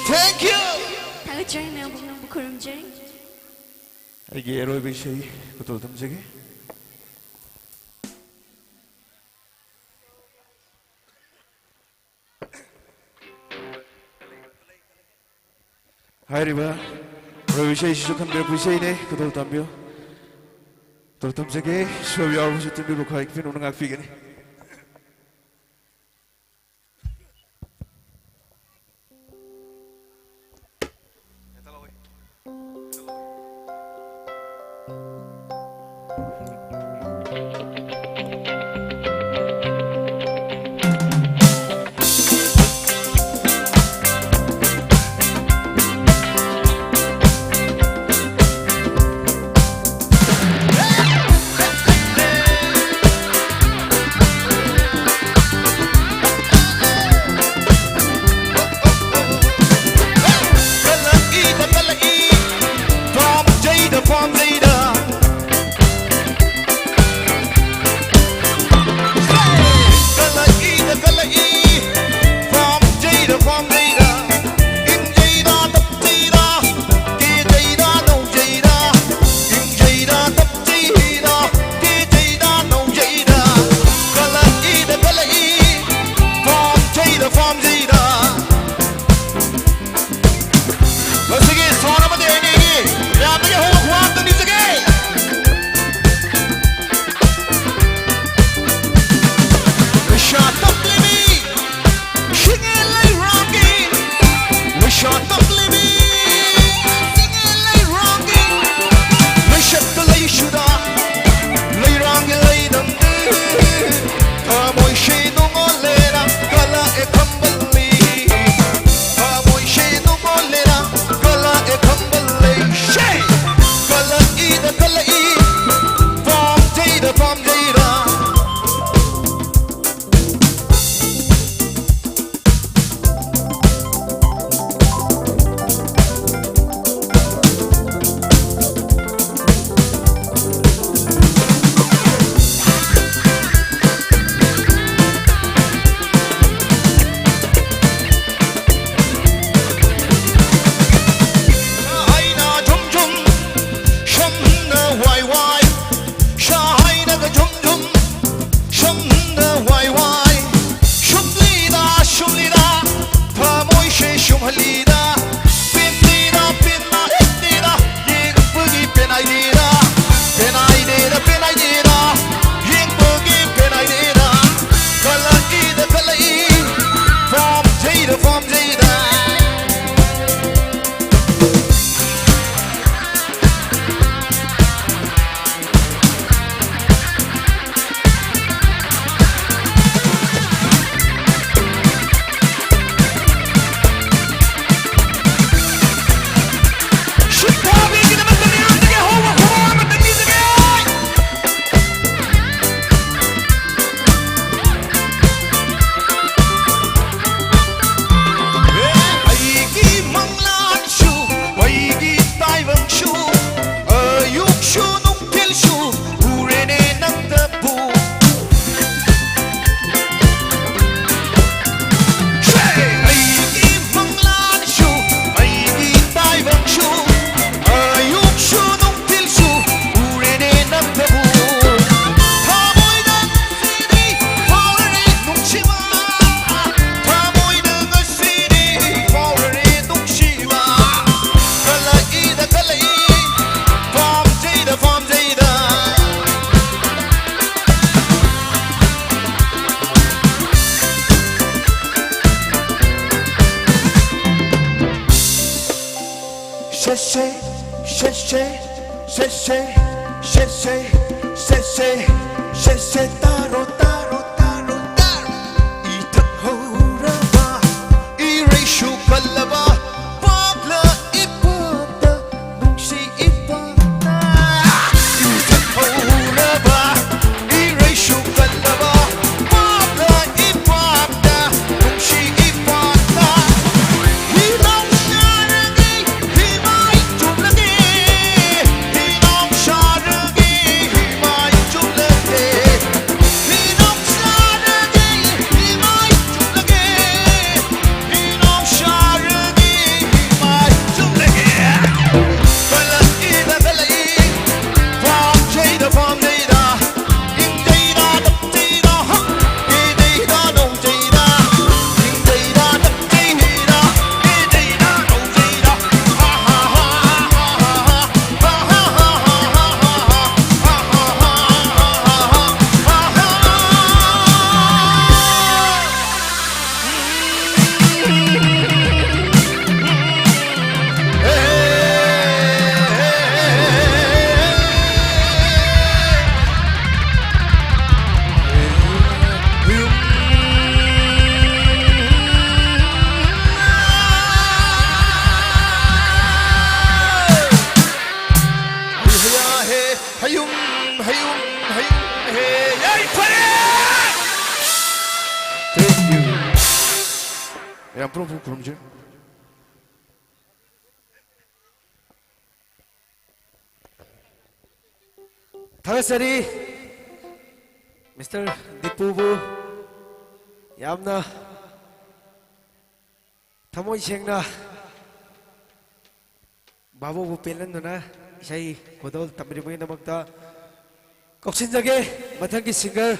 Thank you. ꯊꯥꯒꯠꯆꯔꯤ ꯃꯌꯥꯝ ꯄꯨꯝꯅꯃꯛꯄꯨ ꯈꯨꯔꯨꯝꯖꯔꯤ꯫ ꯑꯩꯒꯤ ꯑꯔꯣꯏꯕ ꯏꯁꯩ ꯈꯨꯗꯣꯜ ꯇꯝꯖꯒꯦ꯫ ꯍꯥꯏꯔꯤꯕ ꯑꯔꯣꯏꯕ ꯏꯁꯩꯁꯤꯁꯨ ꯈꯟꯕꯤꯔꯛꯄ ꯏꯁꯩꯅꯦ꯫ ꯈꯨꯗꯣꯜ ꯇꯝꯕꯤꯌꯨ꯫ ꯈꯨꯗꯣꯜ ꯇꯝꯖꯒꯦ꯫ ꯁꯣꯏꯕ ꯌꯥꯎꯔꯕꯁꯨ ꯇꯤꯟꯕꯤꯕ ꯈ꯭ꯋꯥꯏ ꯄꯤꯅꯧꯅ ꯉꯥꯛꯄꯤꯒꯅꯤ꯫ ꯁꯦ, ꯁꯦ, ꯁꯦ, ꯁꯦ, ꯁꯦ, ꯁꯦ, ꯁꯦ, ꯁꯦ, ꯁꯦ, ꯇꯥꯔꯣ, ꯇꯥꯔꯣ, ꯇꯥꯔꯣ, ꯇꯥꯔꯣ꯫ ꯏꯊꯛ ꯍꯧꯔꯕ ꯏꯔꯩꯁꯨ ꯀꯜꯂꯕ ꯄꯥꯛꯂ ꯏꯄꯥꯛꯇ ꯅꯨꯡꯁꯤ ꯏꯄꯥꯛꯅ꯫ ꯏꯊꯛ ꯍꯧꯔꯕ ꯏꯔꯩꯁꯨ ꯀꯜꯂꯕ ꯄꯥꯛꯂ ꯏꯄꯥꯛꯇ ꯅꯨꯡꯁꯤ ꯏꯄꯥꯛꯅ꯫ ꯍꯤꯅꯥꯎ ꯆꯥꯔꯒꯦ, ꯍꯤꯃꯥꯏ ꯆꯨꯝꯂꯒꯦ꯫ ꯍꯤꯅꯥꯎ ꯆꯥꯔꯒꯦ, ꯍꯤꯃꯥꯏ ꯆꯨꯝꯂꯒꯦ꯫ ꯍꯤꯅꯥꯎ ꯆꯥꯔꯒꯦ, ꯍꯤꯃꯥꯏ ꯆꯨꯝꯂꯒꯦ꯫ ꯍꯤꯅꯥꯎ ꯆꯥꯔꯒꯦ, ꯍꯤꯃꯥꯏ ꯆꯨꯝꯂꯒꯦ꯫ ꯀꯂꯛꯏꯗ ꯀꯂꯛꯏ, ꯄꯥꯝꯖꯩꯗ ꯄꯥꯝꯖꯩꯗ꯫ ꯍꯌꯨꯝ, ꯍꯌꯨꯝ, ꯍꯌꯨꯝ, ꯍꯦ, ꯌꯥꯏꯐꯔꯦ! Thank you. ꯃꯌꯥꯝ ꯄꯨꯝꯅꯃꯛꯄꯨ ꯈꯨꯔꯨꯝꯖꯔꯤ꯫ ꯊꯥꯒꯠꯆꯔꯤ ꯃꯤꯁꯇꯔ ꯗꯤꯄꯨꯕꯨ, ꯌꯥꯝꯅ ꯊꯃꯣꯏ ꯁꯦꯡꯅ ꯚꯥꯕꯣꯛꯄꯨ ꯄꯦꯜꯍꯟꯗꯨꯅ ꯏꯁꯩ ꯈꯨꯗꯣꯜ ꯇꯝꯕꯤꯔꯛꯄꯒꯤꯗꯃꯛꯇ ꯀꯧꯁꯤꯟꯖꯒꯦ꯫ ꯃꯊꯪꯒꯤ ꯁꯤꯡꯒꯔ,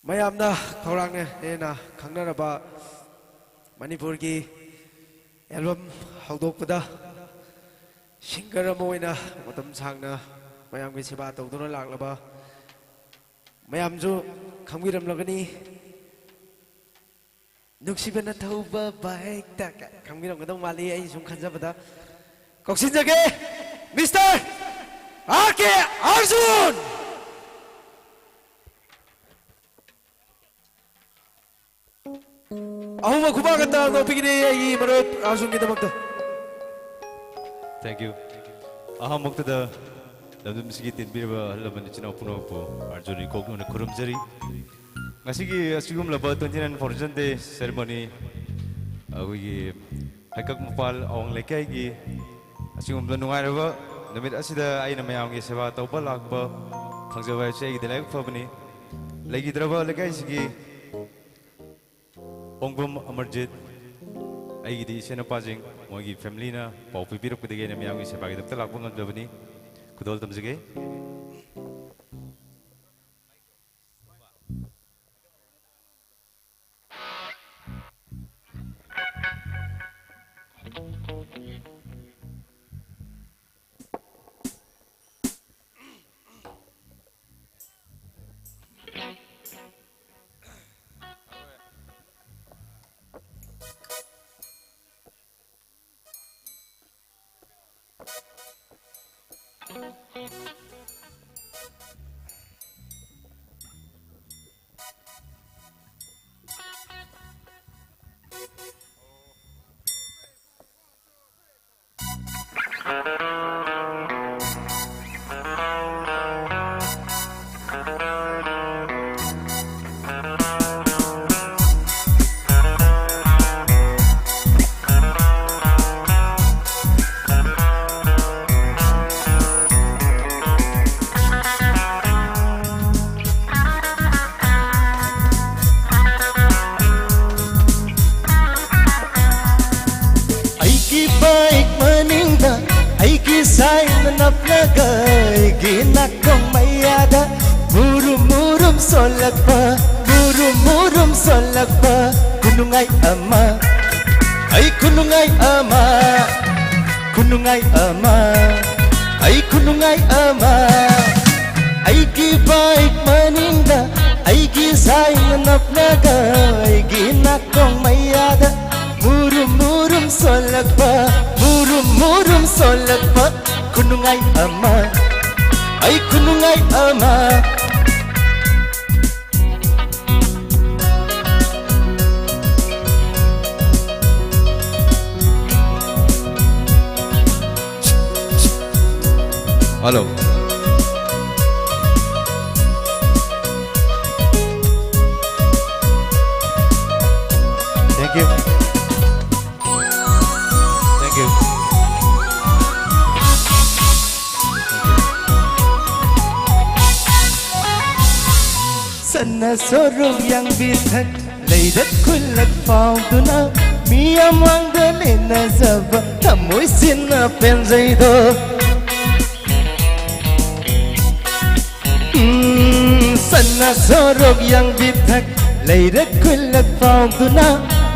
ꯃꯌꯥꯝꯅ ꯈꯧꯔꯥꯡꯅ ꯍꯦꯟꯅ ꯈꯪꯅꯔꯕ ꯃꯅꯤꯄꯨꯔꯒꯤ ꯑꯦꯜꯕꯝ ꯍꯧꯗꯣꯛꯄꯗ ꯁꯤꯡꯒꯔ ꯑꯃ ꯑꯣꯏꯅ ꯃꯇꯝ ꯁꯥꯡꯅ ꯃꯌꯥꯝꯒꯤ ꯁꯦꯕꯥ ꯇꯧꯗꯨꯅ ꯂꯥꯛꯂꯕ ꯃꯌꯥꯝꯁꯨ ꯈꯪꯕꯤꯔꯝꯂꯒꯅꯤ꯫ ꯅꯨꯡꯁꯤꯕꯅ ꯊꯧꯕ ꯕꯥꯏꯛꯇ꯫ ꯈꯪꯕꯤꯔꯝꯒꯗꯧ ꯃꯥꯜꯂꯤ ꯑꯩ ꯁꯨꯝ ꯈꯟꯖꯕꯗ꯫ ꯀꯧꯁꯤꯟꯖꯒꯦ, ꯃꯤꯁꯇꯔ ꯑꯥꯔ ꯀꯦ ꯑꯥꯔꯖꯨꯟ꯫ ꯑꯍꯨꯝꯃꯛ ꯈꯨꯕꯥꯛ ꯑꯝꯇ ꯅꯣꯛꯄꯤꯒꯅꯤ ꯑꯩꯒꯤ ꯃꯔꯨꯞ ꯑꯥꯔꯖꯨꯟꯒꯤꯗꯃꯛꯇ꯫ Thank you. ꯑꯍꯥꯟꯕꯃꯛꯇꯗ ꯂꯝꯗꯝꯁꯤꯒꯤ ꯇꯤꯟꯕꯤꯔꯕ ꯑꯍꯜ ꯂꯃꯟ ꯏꯆꯤꯟ ꯏꯅꯥꯎ ꯄꯨꯝꯅꯃꯛꯄꯨ ꯑꯥꯔꯖꯨꯟ ꯏꯀꯣꯛꯅꯅ ꯈꯨꯔꯨꯝꯖꯔꯤ꯫ ꯉꯁꯤꯒꯤ ꯑꯁꯤꯒꯨꯝꯂꯕ twenty nine Foundation Day ceremony, ꯑꯩꯈꯣꯏꯒꯤ ꯍꯩꯀꯛ ꯃꯄꯥꯜ ꯑꯋꯥꯡ ꯂꯩꯀꯥꯏꯒꯤ ꯑꯁꯤꯒꯨꯝꯕ ꯅꯨꯡꯉꯥꯏꯔꯕ ꯅꯨꯃꯤꯠ ꯑꯁꯤꯗ ꯑꯩꯅ ꯃꯌꯥꯝꯒꯤ ꯁꯦꯕꯥ ꯇꯧꯕ ꯂꯥꯛꯄ ꯐꯪꯖꯕ ꯍꯥꯏꯕꯁꯤ ꯑꯩꯒꯤꯗꯤ ꯂꯥꯏꯕꯛ ꯐꯕꯅꯤ꯫ ꯂꯩꯈꯤꯗ꯭ꯔꯕ ꯂꯩꯀꯥꯏꯁꯤꯒꯤ ꯄꯣꯡꯕꯝ ꯑꯃꯔꯖꯤꯠ, ꯑꯩꯒꯤꯗꯤ ꯏꯆꯦ ꯅꯨꯄꯥꯁꯤꯡ, ꯃꯣꯏꯒꯤ ꯐꯦꯃꯤꯂꯤꯅ ꯄꯥꯎ ꯄꯤꯕꯤꯔꯛꯄꯗꯒꯤ ꯑꯩꯅ ꯃꯌꯥꯝꯒꯤ ꯁꯦꯕꯥꯒꯤꯗꯃꯛꯇ ꯂꯥꯛꯄ ꯉꯝꯖꯕꯅꯤ꯫ ꯈꯨꯗꯣꯜ ꯇꯝꯖꯒꯦ꯫ ꯑꯩꯒꯤ ꯕꯥꯏꯛ ꯃꯅꯤꯡꯗ ꯑꯩꯒꯤ ꯁꯥꯏꯅ ꯅꯞꯂꯒ ꯑꯩꯒꯤ ꯅꯥꯀꯣꯡ ꯃꯌꯥꯗ ꯃꯨꯔꯨꯝ ꯃꯨꯔꯨꯝ ꯁꯣꯜꯂꯛꯄ, ꯃꯨꯔꯨꯝ ꯃꯨꯔꯨꯝ ꯁꯣꯜꯂꯛꯄ ꯈꯨꯅꯨꯡꯉꯥꯏ ꯑꯃ, ꯑꯩ ꯈꯨꯅꯨꯡꯉꯥꯏ ꯑꯃ, ꯈꯨꯅꯨꯡꯉꯥꯏ ꯑꯃ, ꯑꯩ ꯈꯨꯅꯨꯡꯉꯥꯏ ꯑꯃ꯫ ꯑꯩꯒꯤ ꯕꯥꯏꯛ ꯃꯅꯤꯡꯗ ꯑꯩꯒꯤ ꯁꯥꯏꯅ ꯅꯞꯂꯒ ꯑꯩꯒꯤ ꯅꯥꯀꯣꯡ ꯃꯌꯥꯗ ꯃꯨꯔꯨꯝ ꯃꯨꯔꯨꯝ ꯁꯣꯜꯂꯛꯄ, ꯃꯨꯔꯨꯝ ꯃꯨꯔꯨꯝ ꯁꯣꯜꯂꯛꯄ ꯈꯨꯅꯨꯡꯉꯥꯏ ꯑꯃ, ꯑꯩ ꯈꯨꯅꯨꯡꯉꯥꯏ ꯑꯃ꯫ Hello. Thank you. Thank you. ꯁꯅꯥ ꯁꯣꯔꯨꯝ ꯌꯥꯡꯕꯤꯊꯛ ꯂꯩꯔꯛ ꯈꯨꯜꯂꯛ ꯐꯥꯎꯗꯨꯅ ꯃꯤꯌꯥꯝ ꯃꯥꯡꯗ ꯂꯦꯟꯅꯖꯕ ꯊꯃꯣꯏꯁꯤꯅ ꯄꯦꯟꯖꯩꯗꯣ꯫ ꯎꯝ, ꯁꯅꯥ ꯁꯣꯔꯣꯛ ꯌꯥꯡꯕꯤꯊꯛ ꯂꯩꯔꯛ ꯈꯨꯜꯂꯛ ꯐꯥꯎꯗꯨꯅ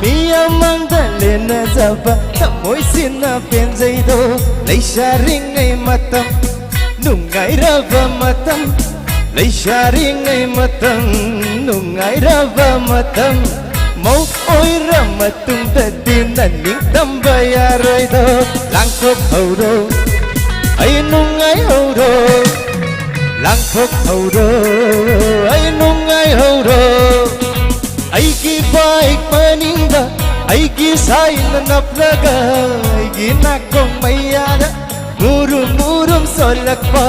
ꯃꯤꯌꯥꯝ ꯃꯥꯡꯗ ꯂꯦꯟꯅꯖꯕ ꯊꯃꯣꯏꯁꯤꯅ ꯄꯦꯟꯖꯩꯗꯣ꯫ ꯂꯩꯁꯥꯔꯤꯉꯩ ꯃꯇꯝ ꯅꯨꯡꯉꯥꯏꯔꯕ ꯃꯇꯝ, ꯂꯩꯁꯥꯔꯤꯉꯩ ꯃꯇꯝ ꯅꯨꯡꯉꯥꯏꯔꯕ ꯃꯇꯝ, ꯃꯧ ꯑꯣꯏꯔ ꯃꯇꯨꯡꯗꯗꯤ ꯅ ꯅꯤꯡꯇꯝꯕ ꯌꯥꯔꯣꯏꯗꯣ꯫ ꯂꯥꯡꯊꯣꯛꯍꯧꯔꯣ, ꯑꯩ ꯅꯨꯡꯉꯥꯏꯍꯧꯔꯣ꯫ ꯂꯥꯡꯊꯣꯛꯍꯧꯔꯣ, ꯑꯩ ꯅꯨꯡꯉꯥꯏꯍꯧꯔꯣ꯫ ꯑꯩꯒꯤ ꯕꯥꯏꯛ ꯃꯅꯤꯡꯗ ꯑꯩꯒꯤ ꯁꯥꯏꯅ ꯅꯞꯂꯒ ꯑꯩꯒꯤ ꯅꯥꯀꯣꯡ ꯃꯌꯥꯗ ꯃꯨꯔꯨꯝ ꯃꯨꯔꯨꯝ ꯁꯣꯜꯂꯛꯄ,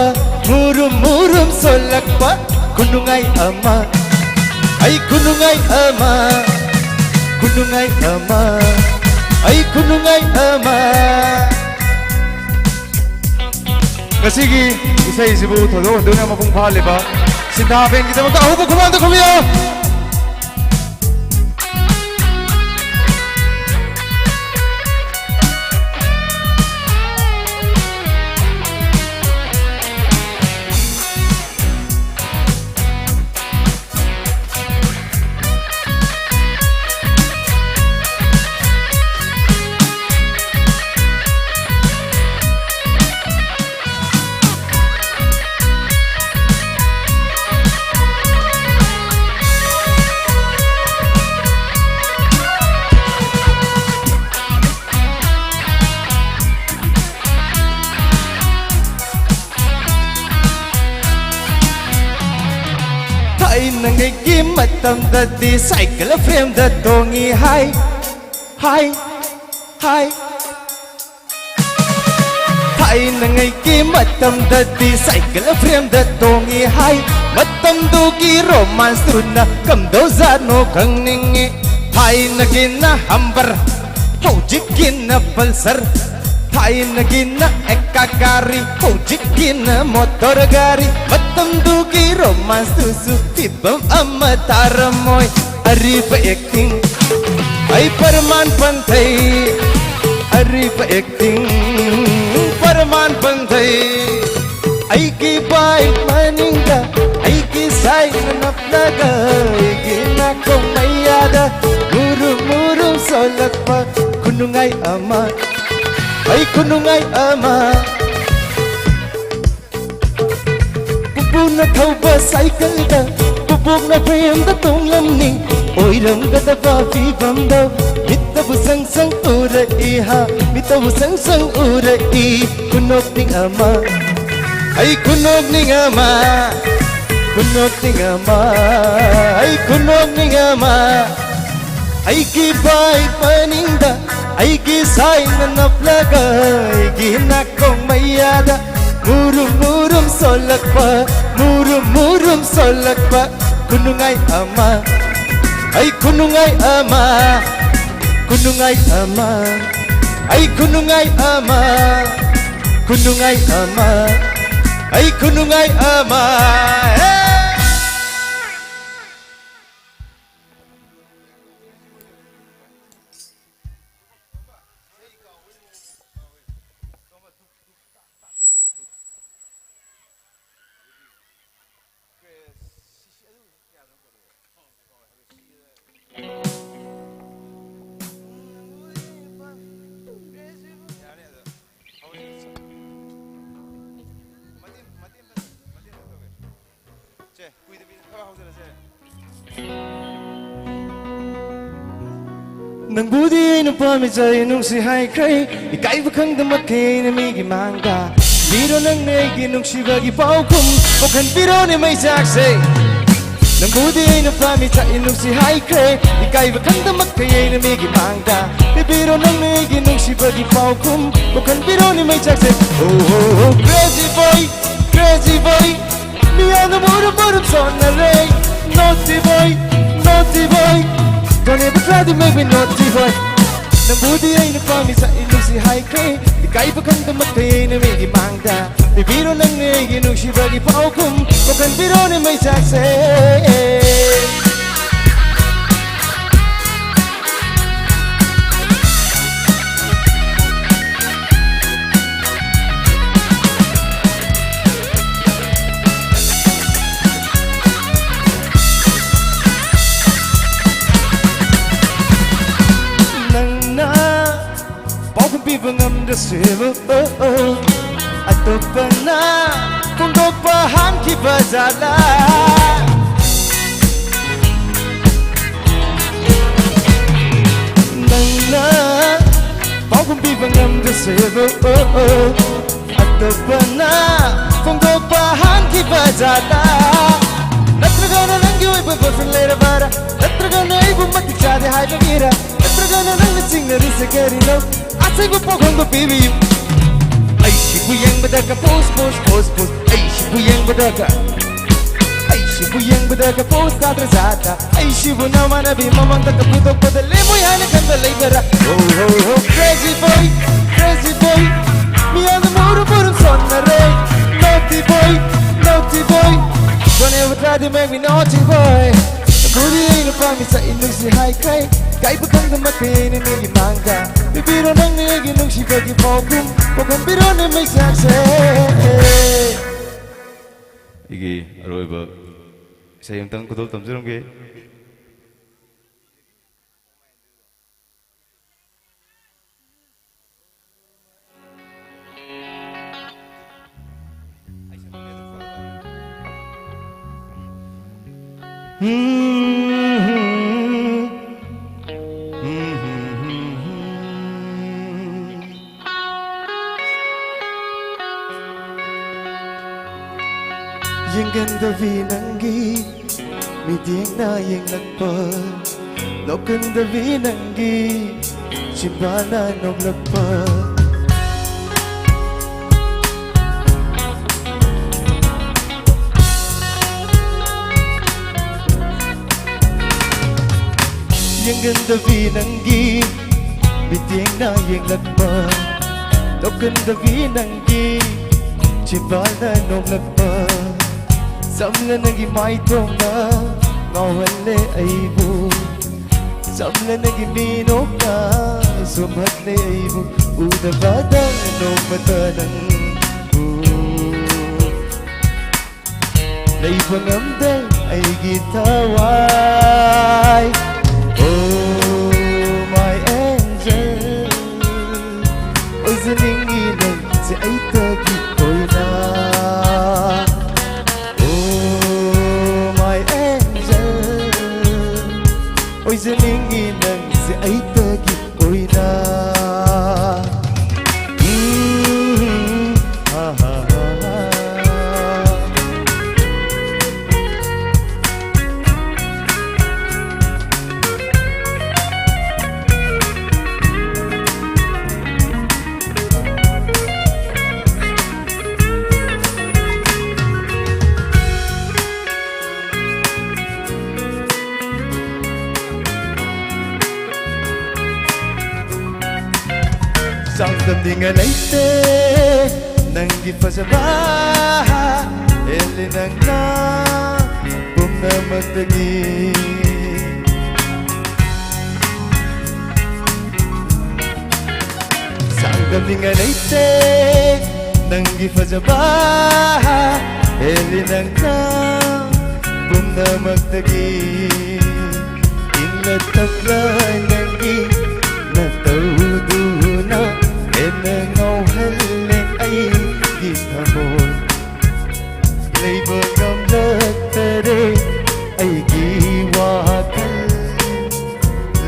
ꯃꯨꯔꯨꯝ ꯃꯨꯔꯨꯝ ꯁꯣꯜꯂꯛꯄ ꯈꯨꯅꯨꯡꯉꯥꯏ ꯑꯃ, ꯑꯩ ꯈꯨꯅꯨꯡꯉꯥꯏ ꯑꯃ, ꯈꯨꯅꯨꯡꯉꯥꯏ ꯑꯃ, ꯑꯩ ꯈꯨꯅꯨꯡꯉꯥꯏ ꯑꯃ꯫ ꯉꯁꯤꯒꯤ ꯏꯁꯩꯁꯤꯕꯨ ꯊꯣꯏꯗꯣꯛ ꯍꯦꯟꯗꯣꯛꯅ ꯃꯄꯨꯡ ꯐꯥꯍꯜꯂꯤꯕ ꯁꯤꯟꯊꯥ ꯕꯦꯟꯒꯤꯗꯃꯛꯇ ꯑꯍꯧꯕ ꯈꯨꯕꯥꯛ ꯑꯝꯇ ꯈꯨꯕꯤꯌꯨ꯫ ꯒꯤ ꯃꯇꯝꯗꯗꯤ ꯁꯥꯏꯀꯜ ꯐ꯭ꯔꯦꯝꯗ ꯇꯣꯡꯉꯤ ꯍꯥꯏ, ꯍꯥꯏ, ꯍꯥꯏ꯫ ꯊꯥꯏꯅꯉꯩꯒꯤ ꯃꯇꯝꯗꯗꯤ ꯁꯥꯏꯀꯜ ꯐ꯭ꯔꯦꯝꯗ ꯇꯣꯡꯉꯤ ꯍꯥꯏ꯫ ꯃꯇꯝꯗꯨꯒꯤ ꯔꯣꯃꯥꯟꯁꯇꯨꯅ ꯀꯝꯗꯧꯖꯥꯠꯅꯣ ꯈꯪꯅꯤꯡꯉꯤ꯫ ꯊꯥꯏꯅꯒꯤꯅ ꯍꯝꯕꯔ, ꯍꯧꯖꯤꯛꯀꯤꯅ ꯄꯜꯁꯔ꯫ ꯊꯥꯏꯅꯒꯤꯅ ꯑꯦꯀꯥ ꯒꯥꯔꯤ, ꯍꯧꯖꯤꯛꯀꯤꯅ ꯃꯣꯇꯣꯔ ꯒꯥꯔꯤ꯫ ꯃꯇꯝꯗꯨꯒꯤ ꯔꯣꯃꯥꯟꯁꯇꯨꯁꯨ ꯐꯤꯕꯝ ꯑꯃ ꯇꯥꯔꯝꯃꯣꯏ꯫ ꯑꯔꯤꯕ ꯑꯦꯛꯇꯤꯡ ꯑꯩ ꯄ꯭ꯔꯃꯥꯟ ꯄꯟꯊꯩ꯫ ꯑꯔꯤꯕ ꯑꯦꯛꯇꯤꯡ ꯄ꯭ꯔꯃꯥꯟ ꯄꯟꯊꯩ꯫ ꯑꯩꯒꯤ ꯕꯥꯏꯛ ꯃꯅꯤꯡꯗ ꯑꯩꯒꯤ ꯁꯥꯏꯅ ꯅꯞꯂꯒ ꯑꯩꯒꯤ ꯅꯥꯀꯣꯡ ꯃꯌꯥꯗ ꯃꯨꯔꯨꯝ ꯃꯨꯔꯨꯝ ꯁꯣꯜꯂꯛꯄ ꯈꯨꯅꯨꯡꯉꯥꯏ ꯑꯃ, ꯑꯩ ꯈꯨꯅꯨꯡꯉꯥꯏ ꯑꯃ꯫ ꯄꯨꯄꯨꯅ ꯊꯧꯕ ꯁꯥꯏꯀꯜꯗ ꯄꯨꯄꯨꯅ ꯐ꯭ꯔꯦꯝꯗ ꯇꯣꯡꯂꯝꯅꯤ꯫ ꯑꯣꯏꯔꯝꯒꯗꯕ ꯐꯤꯕꯝꯗꯣ ꯃꯤꯠꯇꯕꯨ ꯁꯪ ꯁꯪ ꯎꯔꯛꯏ ꯍꯥ, ꯃꯤꯠꯇꯕꯨ ꯁꯪ ꯁꯪ ꯎꯔꯛꯏ꯫ ꯈꯨꯅꯣꯛꯅꯤꯡ ꯑꯃ, ꯑꯩ ꯈꯨꯅꯣꯛꯅꯤꯡ ꯑꯃ, ꯈꯨꯅꯣꯛꯅꯤꯡ ꯑꯃ, ꯑꯩ ꯈꯨꯅꯣꯛꯅꯤꯡ ꯑꯃ꯫ ꯑꯩꯒꯤ ꯕꯥꯏꯛ ꯃꯅꯤꯡꯗ ꯑꯩꯒꯤ ꯁꯥꯏꯅ ꯅꯞꯂꯒ ꯑꯩꯒꯤ ꯅꯥꯀꯣꯡ ꯃꯌꯥꯗ ꯃꯨꯔꯨꯝ ꯃꯨꯔꯨꯝ ꯁꯣꯜꯂꯛꯄ, ꯃꯨꯔꯨꯝ ꯃꯨꯔꯨꯝ ꯁꯣꯜꯂꯛꯄ ꯈꯨꯅꯨꯡꯉꯥꯏ ꯑꯃ, ꯑꯩ ꯈꯨꯅꯨꯡꯉꯥꯏ ꯑꯃ, ꯈꯨꯅꯨꯡꯉꯥꯏ ꯑꯃ, ꯑꯩ ꯈꯨꯅꯨꯡꯉꯥꯏ ꯑꯃ, ꯈꯨꯅꯨꯡꯉꯥꯏ ꯑꯃ, ꯑꯩ ꯈꯨꯅꯨꯡꯉꯥꯏ ꯑꯃ꯫ ꯍꯦ! ꯅꯪꯕꯨꯗꯤ ꯑꯩꯅ ꯄꯥꯝꯃꯤ ꯆꯥꯏ ꯅꯨꯡꯁꯤ ꯍꯥꯏꯈ꯭ꯔꯦ꯫ ꯏꯀꯥꯏꯕ ꯈꯪꯗꯃꯛꯈꯩ ꯑꯩꯅ ꯃꯤꯒꯤ ꯃꯥꯡꯗ ꯄꯤꯔꯣ ꯅꯪꯅ ꯑꯩꯒꯤ ꯅꯨꯡꯁꯤꯕꯒꯤ ꯄꯥꯎꯈꯨꯝ꯫ ꯋꯥꯈꯜ ꯄꯤꯔꯣꯅꯦ ꯃꯩ ꯆꯥꯛꯁꯦ꯫ ꯅꯪꯕꯨꯗꯤ ꯑꯩꯅ ꯄꯥꯝꯃꯤ ꯆꯥꯛꯏ ꯅꯨꯡꯁꯤ ꯍꯥꯏꯈ꯭ꯔꯦ, ꯏꯀꯥꯏꯕ ꯈꯪꯗꯃꯛꯈꯩ ꯑꯩꯅ ꯃꯤꯒꯤ ꯃꯥꯡꯗ ꯄꯤꯕꯤꯔꯣ ꯅꯪꯅ ꯑꯩꯒꯤ ꯅꯨꯡꯁꯤꯕꯒꯤ ꯄꯥꯎꯈꯨꯝ, ꯀꯣꯛꯍꯟꯕꯤꯔꯣꯅꯦ ꯃꯩꯆꯥꯛꯁꯦ꯫ Oh, oh, oh, crazy boy, crazy boy, ꯃꯤꯌꯥꯝꯅ ꯃꯨꯔꯨꯝ ꯃꯨꯔꯨꯝ ꯁꯣꯟꯅꯔꯦ꯫ Naughty boy, naughty boy, don't ever try to make me naughty boy. ꯅꯪꯕꯨꯗꯤ ꯑꯩꯅ ꯄꯥꯝꯃꯤ ꯆꯥꯛꯏ ꯅꯨꯡꯁꯤ ꯍꯥꯏꯈ꯭ꯔꯦ, ꯏꯀꯥꯏꯕ ꯈꯪꯗꯃꯛꯈꯩ ꯑꯩꯅ ꯃꯤꯒꯤ ꯃꯥꯡꯗ ꯄꯤꯕꯤꯔꯣ ꯅꯪꯅ ꯑꯩꯒꯤ ꯅꯨꯡꯁꯤꯕꯒꯤ ꯄꯥꯎꯈꯨꯝ, ꯀꯣꯛꯍꯟꯕꯤꯔꯣꯅꯦ ꯃꯩꯆꯥꯛꯁꯦ꯫ ꯅꯪꯅ ꯄꯥꯎꯈꯨꯝ ꯄꯤꯕ ꯉꯝꯗ꯭ꯔꯁꯨ ꯑꯇꯣꯞꯄꯅ ꯐꯣꯡꯗꯣꯛꯄ ꯍꯥꯟꯈꯤꯕ ꯖꯥꯠꯂꯥ? ꯅꯪꯅ ꯄꯥꯎꯈꯨꯝ ꯄꯤꯕ ꯉꯝꯗ꯭ꯔꯁꯨ ꯑꯇꯣꯞꯄꯅ ꯐꯣꯡꯗꯣꯛꯄ ꯍꯥꯟꯈꯤꯕ ꯖꯥꯠꯂꯥ? ꯅꯠꯇ꯭ꯔꯒꯅ ꯅꯪꯒꯤ ꯑꯣꯏꯕ boyfriend ꯂꯩꯔꯕꯔꯥ? ꯅꯠꯇ꯭ꯔꯒꯅ ꯑꯩꯕꯨ ꯃꯇꯤꯛ ꯆꯥꯗꯦ ꯍꯥꯏꯕꯒꯤꯔ? ꯅꯠꯇ꯭ꯔꯒꯅ ꯅꯪꯅ ꯆꯤꯡꯅꯔꯤꯁꯦ ꯀꯔꯤꯅꯣ? ꯑꯁꯦꯡꯕ ꯄꯥꯎꯈꯨꯝꯗꯣ ꯄꯤꯕꯤꯌꯨ꯫ ꯑꯩꯁꯤꯕꯨ ꯌꯦꯡꯕꯗꯒ pose, pose, pose, pose꯫ ꯑꯩꯁꯤꯕꯨ ꯌꯦꯡꯕꯗꯒ, ꯑꯩꯁꯤꯕꯨ ꯌꯦꯡꯕꯗꯒ pose ꯇꯥꯗ꯭ꯔ ꯖꯥꯠꯂ? ꯑꯩꯁꯤꯕꯨ ꯅꯃꯥꯟꯅꯕꯤ ꯃꯃꯥꯡꯗꯒ ꯄꯨꯊꯣꯛꯄꯗ ꯂꯦꯝꯃꯣꯏ ꯍꯥꯏꯅ ꯈꯟꯕ ꯂꯩꯕꯔꯥ? Oh, oh, oh, crazy boy, crazy boy, ꯃꯤꯌꯥꯝꯅ ꯃꯨꯔꯨꯝ ꯃꯨꯔꯨꯝ ꯁꯣꯟꯅꯔꯦ꯫ Naughty boy, naughty boy, don't ever try to make me naughty boy. ꯅꯪꯕꯨꯗꯤ ꯑꯩꯅ ꯄꯥꯝꯃꯤ ꯆꯥꯛꯏ ꯅꯨꯡꯁꯤ ꯍꯥꯏꯈ꯭ꯔꯦ, ꯏꯀꯥꯏꯕ ꯈꯪꯗꯃꯛꯈꯩ ꯑꯩꯅ ꯃꯤꯒꯤ ꯃꯥꯡꯗ ꯄꯤꯕꯤꯔꯣ ꯅꯪꯅ ꯑꯩꯒꯤ ꯅꯨꯡꯁꯤꯕꯒꯤ ꯄꯥꯎꯈꯨꯝ, ꯀꯣꯛꯍꯟꯕꯤꯔꯣꯅꯦ ꯃꯩꯆꯥꯛꯁꯦ꯫ ꯑꯩꯒꯤ ꯑꯔꯣꯏꯕ ꯏꯁꯩ ꯑꯃꯇꯪ ꯈꯨꯗꯣꯜ ꯇꯝꯖꯔꯝꯒꯦ꯫ ꯌꯦꯡꯒꯟꯗꯕꯤ ꯅꯪꯒꯤ ꯃꯤꯠꯌꯦꯡꯅ ꯌꯦꯡꯂꯛꯄ, ꯂꯣꯛꯀꯟꯗꯕꯤ ꯅꯪꯒꯤ ꯆꯤꯝꯕꯥꯜꯅ ꯅꯣꯛꯂꯛꯄ꯫ ꯌꯦꯡꯒꯟꯗꯕꯤ ꯅꯪꯒꯤ ꯃꯤꯠꯌꯦꯡꯅ ꯌꯦꯡꯂꯛꯄ, ꯂꯣꯛꯀꯟꯗꯕꯤ ꯅꯪꯒꯤ ꯆꯤꯝꯕꯥꯜꯅ ꯅꯣꯛꯂꯛꯄ꯫ ꯆꯝꯂꯅꯒꯤ ꯃꯥꯏꯊꯣꯡꯅ ꯉꯥꯎꯍꯜꯂꯦ ꯑꯩꯕꯨ, ꯆꯝꯂꯅꯒꯤ ꯃꯤꯅꯣꯛꯅ ꯁꯨꯝꯍꯠꯂꯦ ꯑꯩꯕꯨ꯫ ꯎꯗꯕꯗ ꯅꯣꯡꯃꯇ ꯅꯪꯕꯨ ꯂꯩꯕ ꯉꯝꯗꯦ ꯑꯩꯒꯤ ꯊꯋꯥꯏ꯫ Oh, my angel, ꯑꯣꯏꯖꯅꯤꯡꯉꯤ ꯅꯪꯁꯦ ꯑꯩꯇꯒꯤ ꯑꯣꯏꯅ꯫ Oh, my angel, ꯑꯣꯏꯖꯅꯤꯡꯉꯤ ꯅꯪꯁꯦ ꯑꯩꯇꯒꯤ ꯑꯣꯏꯅ꯫ ꯎꯝ, ꯍꯥ, ꯍꯥ, ꯍꯥ, ꯍꯥ꯫ ꯆꯥꯡꯗꯝꯅꯤꯡꯉꯥꯏ ꯂꯩꯇꯦ ꯅꯪꯒꯤ ꯐꯖꯕ, ꯍꯦꯜꯂꯤ ꯅꯪꯅ ꯄꯨꯝꯅꯃꯛꯇꯒꯤ꯫ ꯆꯥꯡꯗꯝꯅꯤꯡꯉꯥꯏ ꯂꯩꯇꯦ ꯅꯪꯒꯤ ꯐꯖꯕ, ꯍꯦꯜꯂꯤ ꯅꯪꯅ ꯄꯨꯝꯅꯃꯛꯇꯒꯤ꯫ ꯏꯪꯅ ꯇꯞꯅ ꯅꯪꯒꯤ ꯅꯇꯧꯗꯨꯅ ꯍꯦꯟꯅ ꯉꯥꯎꯍꯜꯂꯦ ꯑꯩꯒꯤ ꯊꯃꯣꯏ꯫ ꯂꯩꯕ ꯉꯝꯂꯛꯇꯔꯦ ꯑꯩꯒꯤ ꯋꯥꯈꯜ,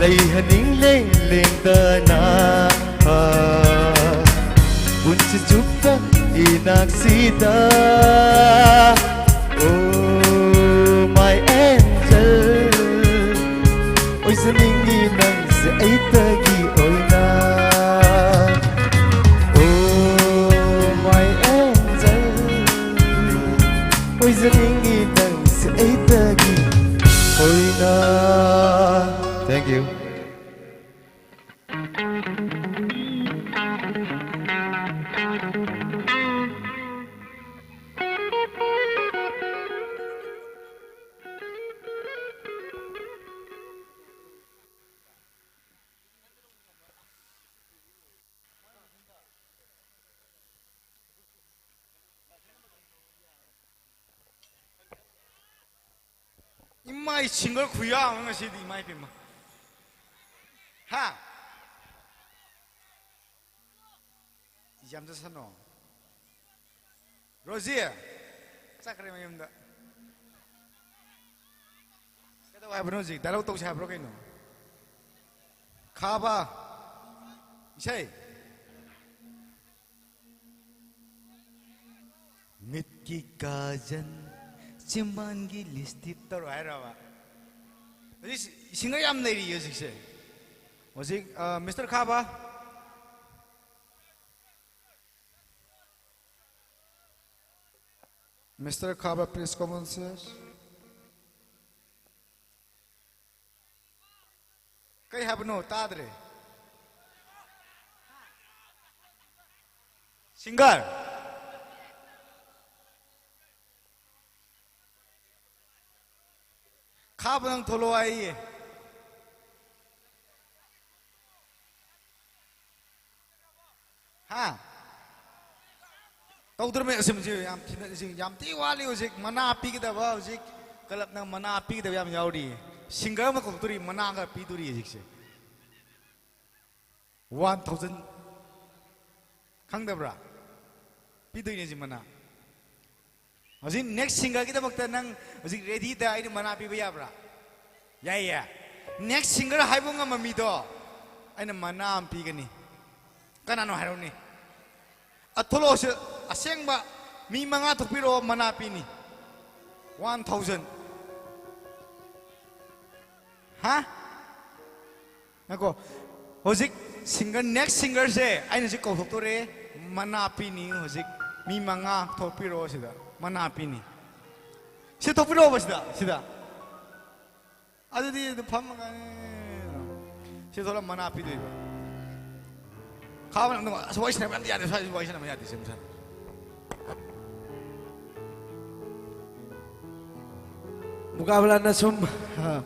ꯂꯩꯍꯟꯅꯤꯡꯂꯦ ꯂꯦꯡꯗꯅ꯫ ꯄꯨꯟꯁꯤ ꯆꯨꯞꯄ ꯏꯅꯥꯛꯁꯤꯗ꯫ Oh, my angel, my singer ꯈꯨꯌꯥꯝ ꯑꯃ ꯉꯁꯤꯗꯤ, ꯏꯃꯥ ꯏꯄꯦꯝꯃ꯫ ꯍꯥ? ꯌꯥꯝ ꯆꯠꯁꯅꯣ꯫ ꯔꯣꯖꯤ, ꯆꯠꯈ꯭ꯔꯦ ꯃꯌꯨꯝꯗ꯫ ꯀꯩꯗꯧ ꯍꯥꯏꯕꯅꯣ ꯍꯧꯖꯤꯛ? ꯗꯥꯏꯂꯣꯛ ꯇꯧꯁꯦ ꯍꯥꯏꯕ꯭ꯔꯣ ꯀꯩꯅꯣ? ꯈꯥꯕ꯫ ꯏꯁꯩ꯫ ꯃꯤꯠꯀꯤ ꯀꯥꯖꯟ, ꯆꯤꯝꯕꯥꯟꯒꯤ ꯂꯤꯁꯇꯤꯛ ꯇꯧꯔꯣ ꯍꯥꯏꯔꯕ? ꯍꯧꯖꯤꯛ ꯁꯤ-, ꯁꯤꯡꯒꯔ ꯌꯥꯝ ꯂꯩꯔꯤꯌꯦ ꯍꯧꯖꯤꯛꯁꯦ꯫ ꯍꯧꯖꯤꯛ, ꯑ, ꯃꯤꯁꯇꯔ ꯈꯥꯕ꯫ ꯃꯤꯁꯇꯔ ꯈꯥꯕ, please come on stage. ꯀꯩ ꯍꯥꯏꯕꯅꯣ? ꯇꯥꯗ꯭ꯔꯦ꯫ ꯁꯤꯡꯒꯔ꯫ ꯈꯥꯕ ꯅꯪ ꯊꯣꯛꯂꯛꯑꯣ ꯍꯥꯏꯌꯦ꯫ ꯍꯥ? ꯇꯧꯗ꯭ꯔꯃꯦ꯫ ꯑꯁꯤ ꯃꯁꯤ ꯌꯥꯝ ꯊꯤꯅ, ꯑꯁꯤ ꯌꯥꯝ ꯊꯤ ꯋꯥꯠꯂꯤ ꯍꯧꯖꯤꯛ꯫ ꯃꯅꯥ ꯄꯤꯒꯗꯕ ꯍꯧꯖꯤꯛ ꯀ꯭ꯂꯕꯅ ꯃꯅꯥ ꯄꯤꯒꯗꯕ ꯌꯥꯝ ꯌꯥꯎꯔꯤ꯫ ꯁꯤꯡꯒꯔ ꯑꯃ ꯀꯧꯊꯣꯔꯛꯏ, ꯃꯅꯥꯒ ꯄꯤꯗꯣꯔꯤ ꯍꯧꯖꯤꯛꯁꯦ꯫ One thousand. ꯈꯪꯗꯕ꯭ꯔꯥ? ꯄꯤꯗꯣꯏꯅꯦ ꯁꯤ ꯃꯅꯥ꯫ ꯍꯧꯖꯤꯛ ꯅꯦꯛꯁ ꯁꯤꯡꯒꯔꯒꯤꯗꯃꯛꯇ ꯅꯪ ꯍꯧꯖꯤꯛ ꯔꯦꯗꯤꯗ ꯑꯩꯅ ꯃꯅꯥ ꯄꯤꯕ ꯌꯥꯕ꯭ꯔꯥ? ꯌꯥꯏꯌꯦ꯫ ꯅꯦꯛꯁ ꯁꯤꯡꯒꯔ ꯍꯥꯏꯕ ꯉꯝꯕ ꯃꯤꯗꯣ ꯑꯩꯅ ꯃꯅꯥ ꯑꯃ ꯄꯤꯒꯅꯤ꯫ ꯀꯅꯥꯅꯣ ꯍꯥꯏꯔꯛꯎꯅꯦ? ꯑ, ꯊꯣꯛꯂꯛꯑꯣꯁꯦ꯫ ꯑꯁꯦꯡꯕ ꯃꯤ ꯃꯉꯥ ꯊꯣꯛꯄꯤꯔꯛꯑꯣ, ꯃꯅꯥ ꯄꯤꯅꯤ꯫ One thousand. ꯍꯥ? ꯉꯥꯏꯈꯣ꯫ ꯍꯧꯖꯤꯛ ꯁꯤꯡꯒꯔ, ꯅꯦꯛꯁ ꯁꯤꯡꯒꯔꯁꯦ ꯑꯩꯅ ꯍꯧꯖꯤꯛ ꯀꯧꯊꯣꯛꯇꯣꯔꯦ꯫ ꯃꯅꯥ ꯄꯤꯅꯤ ꯍꯧꯖꯤꯛ꯫ ꯃꯤ ꯃꯉꯥ ꯊꯣꯛꯄꯤꯔꯛꯑꯣ ꯁꯤꯗ꯫ ꯃꯅꯥ ꯄꯤꯅꯤ꯫ ꯁꯤ ꯊꯣꯛꯄꯤꯔꯛꯑꯣꯕ ꯁꯤꯗ, ꯁꯤꯗ꯫ ꯑꯗꯨꯗꯤ ꯑꯗꯨꯝ ꯐꯝꯃꯒ ꯁꯤ ꯊꯣꯛꯂꯛ ꯃꯅꯥ ꯄꯤꯗꯣꯏꯕ꯫ ꯈꯥꯕꯅ ꯑꯗꯨꯝ, "ꯑꯁ, ꯋꯥꯔꯤ ꯁꯥꯟꯅꯕ ꯌꯥꯝ ꯌꯥꯗꯦ, ꯁ꯭ꯋꯥꯏꯁꯤ ꯋꯥꯔꯤ ꯁꯥꯟꯅꯕ ꯌꯥꯗꯦ", ꯁꯤ ꯃꯁꯥꯅ꯫ ꯃꯨꯀꯥꯕꯂꯥꯅ ꯁꯨꯝ, ꯑ,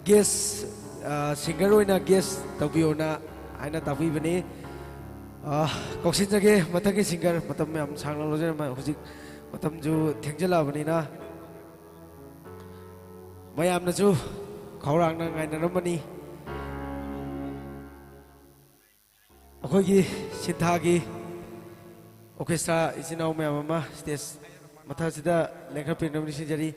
ꯒꯦꯁ, ꯑ, ꯁꯤꯡꯒꯔ ꯑꯣꯏꯅ ꯒꯦꯁ ꯇꯧꯕꯤꯌꯣꯅ ꯍꯥꯏꯅ ꯇꯥꯛꯄꯤꯕꯅꯤ꯫ ꯑ, ꯀꯧꯁꯤꯟꯖꯒꯦ ꯃꯊꯪꯒꯤ ꯁꯤꯡꯒꯔ, ꯃꯇꯝ ꯌꯥꯝ ꯁꯥꯡꯅ ꯂꯧꯖꯔꯝꯃ-, ꯍꯧꯖꯤꯛ ꯃꯇꯝꯁꯨ ꯊꯦꯡꯖꯤꯜꯂꯛꯑꯕꯅꯤꯅ꯫ ꯃꯌꯥꯝꯅꯁꯨ ꯈꯧꯔꯥꯡꯅ ꯉꯥꯏꯅꯔꯝꯕꯅꯤ꯫ ꯑꯩꯈꯣꯏꯒꯤ ꯁꯤꯟꯊꯥꯒꯤ orchestra ꯏꯆꯤꯟ ꯏꯅꯥꯎ ꯃꯌꯥꯝ ꯑꯃ stage ꯃꯊꯛꯁꯤꯗ ꯂꯦꯡꯈꯠꯄꯤꯅꯕ ꯅꯤꯡꯁꯤꯡꯖꯔꯤ꯫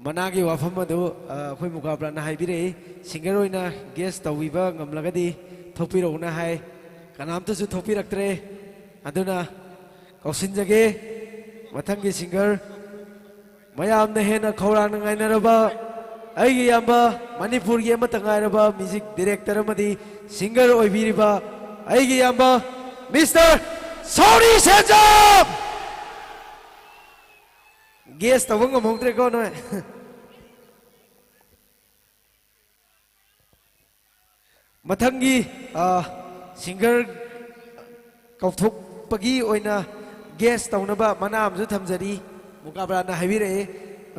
ꯃꯅꯥꯒꯤ ꯋꯥꯐꯝ ꯑꯗꯨ, ꯑ, ꯑꯩꯈꯣꯏ ꯃꯨꯒꯥ ꯕ꯭ꯔꯥꯟꯅ ꯍꯥꯏꯕꯤꯔꯛꯏ, singer ꯑꯣꯏꯅ guest ꯇꯧꯕꯤꯕ ꯉꯝꯂꯒꯗꯤ ꯊꯣꯛꯄꯤꯔꯛꯎꯅ ꯍꯥꯏ꯫ ꯀꯅꯥꯝꯇꯁꯨ ꯊꯣꯛꯄꯤꯔꯛꯇ꯭ꯔꯦ꯫ ꯑꯗꯨꯅ ꯀꯧꯁꯤꯟꯖꯒꯦ ꯃꯊꯪꯒꯤ singer꯫ ꯃꯌꯥꯝꯅ ꯍꯦꯟꯅ ꯈꯧꯔꯥꯡꯅ ꯉꯥꯏꯅꯔꯕ ꯑꯩꯒꯤ ꯏꯌꯥꯝꯕ, ꯃꯅꯤꯄꯨꯔꯒꯤ ꯑꯃꯠꯇ ꯉꯥꯏꯔꯕ music director ꯑꯃꯗꯤ singer ꯑꯣꯏꯕꯤꯔꯤꯕ ꯑꯩꯒꯤ ꯏꯌꯥꯝꯕ Mister ꯁꯣꯔꯤ ꯁꯦꯟꯖꯝ! Guess ꯇꯧꯕ ꯉꯝꯍꯧꯗ꯭ꯔꯦꯀꯣ ꯅꯣꯏ꯫ ꯃꯊꯪꯒꯤ, ꯑ, singer ꯀꯧꯊꯣꯛꯄꯒꯤ ꯑꯣꯏꯅ guest ꯇꯧꯅꯕ ꯃꯅꯥ ꯑꯃꯁꯨ ꯊꯝꯖꯔꯤ꯫ ꯃꯨꯒꯥ ꯕ꯭ꯔꯥꯟꯅ ꯍꯥꯏꯕꯤꯔꯛꯑꯦ꯫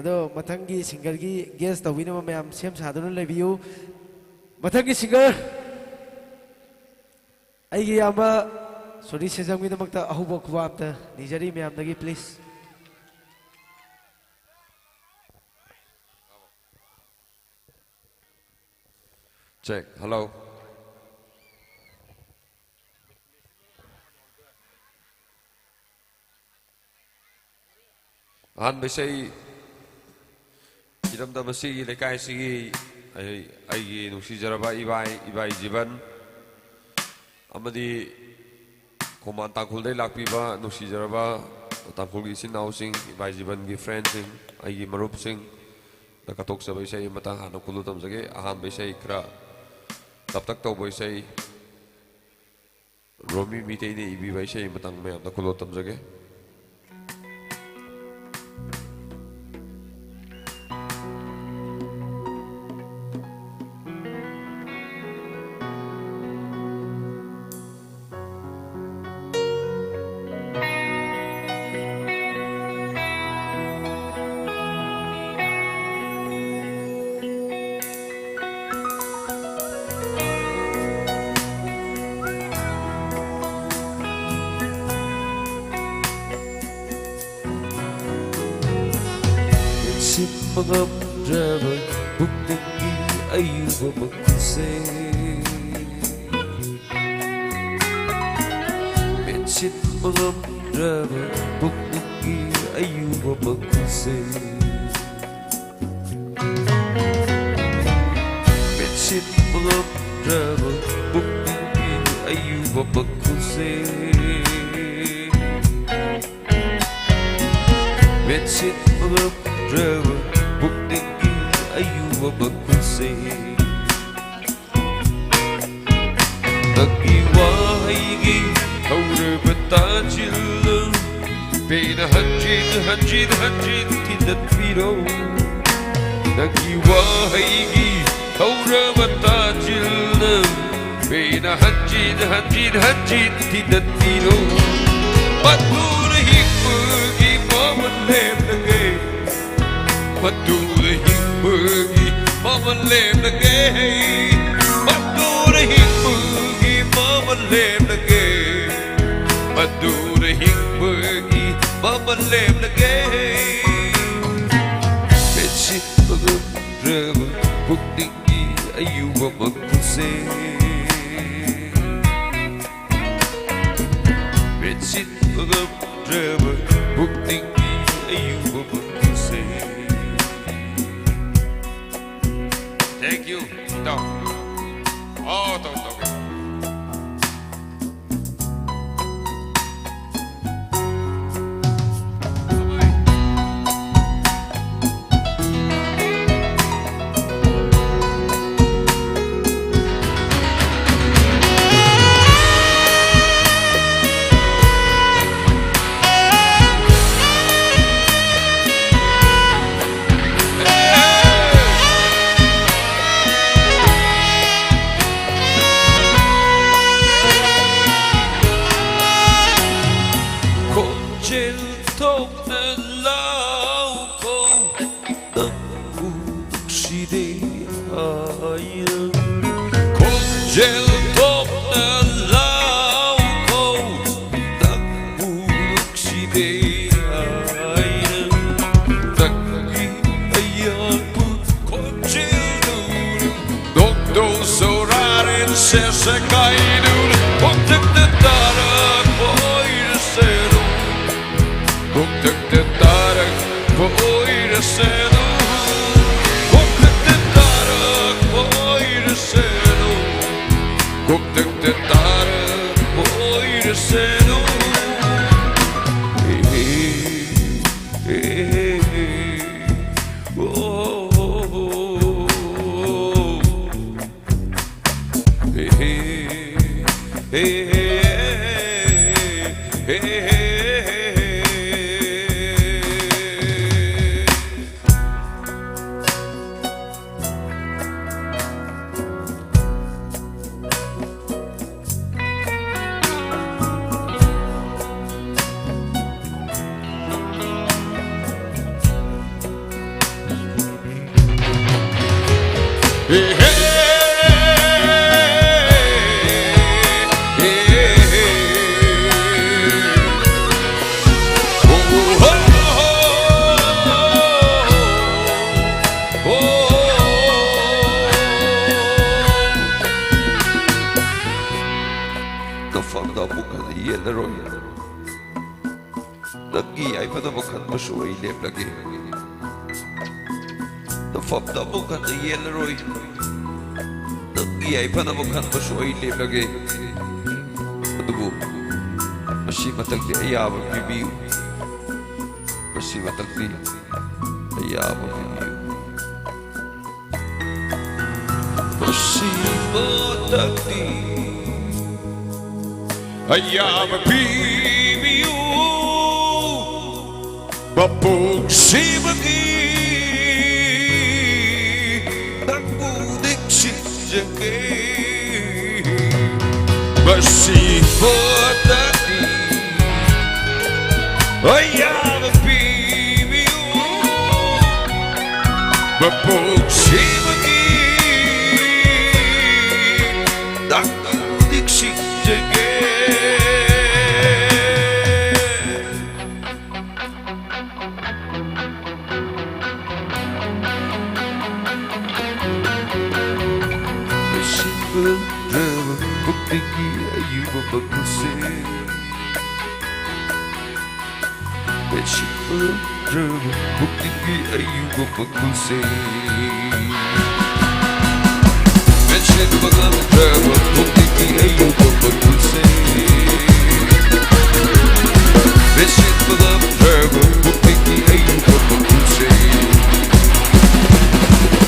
ꯑꯗꯣ ꯃꯊꯪꯒꯤ singerꯒꯤ guest ꯇꯧꯕꯤꯅꯕ ꯃꯌꯥꯝ ꯁꯦꯝ ꯁꯥꯗꯨꯅ ꯂꯩꯕꯤꯌꯨ꯫ ꯃꯊꯪꯒꯤ singer, ꯑꯩꯒꯤ ꯏꯌꯥꯝꯕ ꯁꯣꯔꯤ ꯁꯦꯟꯖꯝꯒꯤꯗꯃꯛꯇ ꯑꯍꯧꯕ ꯈꯨꯕꯥꯛ ꯑꯝꯇ ꯅꯤꯖꯔꯤ ꯃꯌꯥꯝꯗꯒꯤ, please꯫ Check. Hello. ꯑꯍꯥꯟꯕ ꯏꯁꯩ, ꯏꯔꯝꯗꯝ ꯑꯁꯤꯒꯤ, ꯂꯩꯀꯥꯏ ꯑꯁꯤꯒꯤ ꯑꯩ, ꯑꯩꯒꯤ ꯅꯨꯡꯁꯤꯖꯔꯕ ꯏꯕꯥꯏ, ꯏꯕꯥꯏ ꯖꯤꯕꯟ ꯑꯃꯗꯤ ꯈꯣꯡꯕꯥꯟ ꯇꯥꯡꯈꯨꯜꯗꯩ ꯂꯥꯛꯄꯤꯕ ꯅꯨꯡꯁꯤꯖꯔꯕ ꯇꯥꯡꯈꯨꯜꯒꯤ ꯏꯆꯤꯟ ꯏꯅꯥꯎꯁꯤꯡ, ꯏꯕꯥꯏ ꯖꯤꯕꯟꯒꯤ friendꯁꯤꯡ, ꯑꯩꯒꯤ ꯃꯔꯨꯞꯁꯤꯡꯗ ꯀꯠꯊꯣꯛꯆꯕ ꯏꯁꯩ ꯑꯃꯇꯪ ꯍꯥꯟꯅ ꯈꯨꯜꯂꯨ ꯇꯝꯖꯒꯦ꯫ ꯑꯍꯥꯟꯕ ꯏꯁꯩ ꯈꯔ ꯇꯞꯇꯛ ꯇꯧꯕ ꯏꯁꯩ, ꯔꯣꯃꯤ ꯃꯤꯇꯩꯅ ꯏꯕꯤꯕ ꯏꯁꯩ ꯑꯃꯇꯪ ꯃꯌꯥꯝꯗ ꯈꯨꯜꯂꯣ ꯇꯝꯖꯒꯦ꯫ ꯁꯤꯟꯕ ꯉꯝꯗ꯭ꯔꯕ ꯉꯝꯗ꯭ꯔꯕ ꯄꯨꯛꯅꯤꯡꯒꯤ ꯑꯌꯨꯕ ꯃꯈꯨꯜꯁꯦ, ꯃꯦꯠꯁꯤꯟꯕ ꯉꯝꯗ꯭ꯔꯕ ꯄꯨꯛꯅꯤꯡꯒꯤ ꯑꯌꯨꯕ ꯃꯈꯨꯜꯁꯦ, ꯃꯦꯠꯁꯤꯟꯕ ꯉꯝꯗ꯭ꯔꯕ ꯄꯨꯛꯅꯤꯡꯒꯤ ꯑꯌꯨꯕ ꯃꯈꯨꯜꯁꯦ, ꯃꯦꯠꯁꯤꯟꯕ ꯉꯝꯗ꯭ꯔꯕ ꯄꯨꯛꯅꯤꯡꯒꯤ ꯑꯌꯨꯕ ꯃꯈꯨꯜꯁꯦ, ꯅꯪꯒꯤ ꯋꯥꯍꯩꯒꯤ ꯍꯧꯔꯕ ꯇꯥꯁꯤꯜꯂꯨ꯫ ꯄꯦꯟꯅ ꯍꯟꯖꯤꯟ ꯍꯟꯖꯤꯟ ꯍꯟꯖꯤꯟ ꯊꯤꯟꯗꯠꯄꯤꯔꯣ꯫ ꯅꯪꯒꯤ ꯋꯥꯍꯩꯒꯤ ꯍꯧꯔꯕ ꯇꯥꯁꯤꯜꯂꯨ꯫ ꯄꯦꯟꯅ ꯍꯟꯖꯤꯟ ꯍꯟꯖꯤꯟ ꯍꯟꯖꯤꯟ ꯊꯤꯟꯗꯠꯄꯤꯔꯣ꯫ ꯃꯗꯨꯅ ꯍꯤꯡꯕꯒꯤ ꯃꯃꯜ ꯂꯦꯝꯂꯒꯦ꯫ ꯃꯗꯨꯅ ꯍꯤꯡꯕꯒꯤ ꯃꯃꯜ ꯂꯦꯝꯂꯒꯦ꯫ ꯃꯗꯨꯅ ꯍꯤꯡꯕꯒꯤ ꯃꯃꯜ ꯂꯦꯝꯂꯒꯦ꯫ ꯃꯗꯨꯅ ꯍꯤꯡꯕꯒꯤ ꯃꯃꯜ ꯂꯦꯝꯂꯒꯦ꯫ ꯃꯦꯠꯁꯤꯟꯕ ꯉꯝꯗ꯭ꯔꯕ ꯄꯨꯛꯅꯤꯡꯒꯤ ꯑꯌꯨꯕ ꯃꯈꯨꯜꯁꯦ, ꯃꯦꯠꯁꯤꯟꯕ ꯉꯝꯗ꯭ꯔꯕ ꯄꯨꯛꯅꯤꯡꯒꯤ ꯑꯌꯨꯕ ꯃꯈꯨꯜꯁꯦ꯫ Thank you, ꯏꯇꯥꯎ꯫ ꯑꯣ, ꯇꯧ, ꯇꯧꯒꯦ꯫ ꯈꯣꯟꯖꯦꯜ ꯊꯣꯛꯅ ꯂꯥꯎꯈꯣ, ꯅꯪꯕꯨ ꯅꯨꯡꯁꯤꯗꯦ ꯍꯥꯏꯅ꯫ ꯈꯣꯟꯖꯦꯜ ꯊꯣꯛꯅ ꯂꯥꯎꯈꯣ, ꯅꯪꯕꯨ ꯅꯨꯡꯁꯤꯗꯦ ꯍꯥꯏꯅ꯫ ꯅꯪꯒꯤ ꯑꯌꯥꯛꯄ Sese kaidun, buktek te tarak, boire seru. Buktek te tarak, boire seru. Buktek te tarak, boire seru. Buktek te tarak, boire seru. Eh, eh, eh, eh. Oh, oh, oh, oh. ꯅꯐꯝꯗ ꯑꯃꯨꯛ ꯍꯟꯅ ꯌꯦꯡꯂꯔꯣꯏ꯫ ꯅꯪꯒꯤ ꯌꯥꯏꯐꯅꯕ ꯈꯟꯕꯁꯨ ꯑꯩ ꯂꯦꯞꯂꯒꯦ꯫ ꯅꯐꯝꯗ ꯑꯃꯨꯛ ꯍꯟꯅ ꯌꯦꯡꯂꯔꯣꯏ꯫ ꯅꯪꯒꯤ ꯌꯥꯏꯐꯅꯕ ꯈꯟꯕꯁꯨ ꯑꯩ ꯂꯦꯞꯂꯒꯦ꯫ ꯑꯗꯨꯕꯨ ꯃꯁꯤ ꯃꯊꯛꯇꯤ ꯑꯌꯥꯕ ꯄꯤꯕꯤꯌꯨ꯫ ꯃꯁꯤ ꯃꯊꯛꯇꯤ ꯑꯌꯥꯕ ꯄꯤꯕꯤꯌꯨ꯫ ꯃꯁꯤ ꯃꯊꯛꯇꯤ ꯑꯌꯥꯕ ꯄꯤꯕꯤꯌꯨ꯫ ꯃꯄꯣꯛꯁꯤꯃꯒꯤ ꯅꯪꯕꯨ ꯅꯤꯡꯁꯤꯡꯖꯒꯦ꯫ ꯃꯁꯤ ꯃꯊꯛꯇꯤ ꯑꯌꯥꯕ ꯄꯤꯕꯤꯌꯨ꯫ ꯃꯄꯣꯛꯁꯤꯃꯒꯤ ꯅꯪꯕꯨ ꯅꯤꯡꯁꯤꯡꯖꯒꯦ꯫ ꯂꯣꯏꯁꯤꯟꯕ ꯃꯦꯠꯁꯤꯟꯕ ꯉꯝꯗ꯭ꯔꯕ ꯄꯨꯛꯅꯤꯡꯒꯤ ꯑꯌꯨꯕ ꯃꯈꯨꯜꯁꯦ꯫ ꯃꯦꯠꯁꯤꯟꯕ ꯉꯝꯗ꯭ꯔꯕ ꯄꯨꯛꯅꯤꯡꯒꯤ ꯑꯌꯨꯕ ꯃꯈꯨꯜꯁꯦ꯫ ꯃꯦꯠꯁꯤꯟꯕ ꯉꯝꯗ꯭ꯔꯕ ꯄꯨꯛꯅꯤꯡꯒꯤ ꯑꯌꯨꯕ ꯃꯈꯨꯜꯁꯦ꯫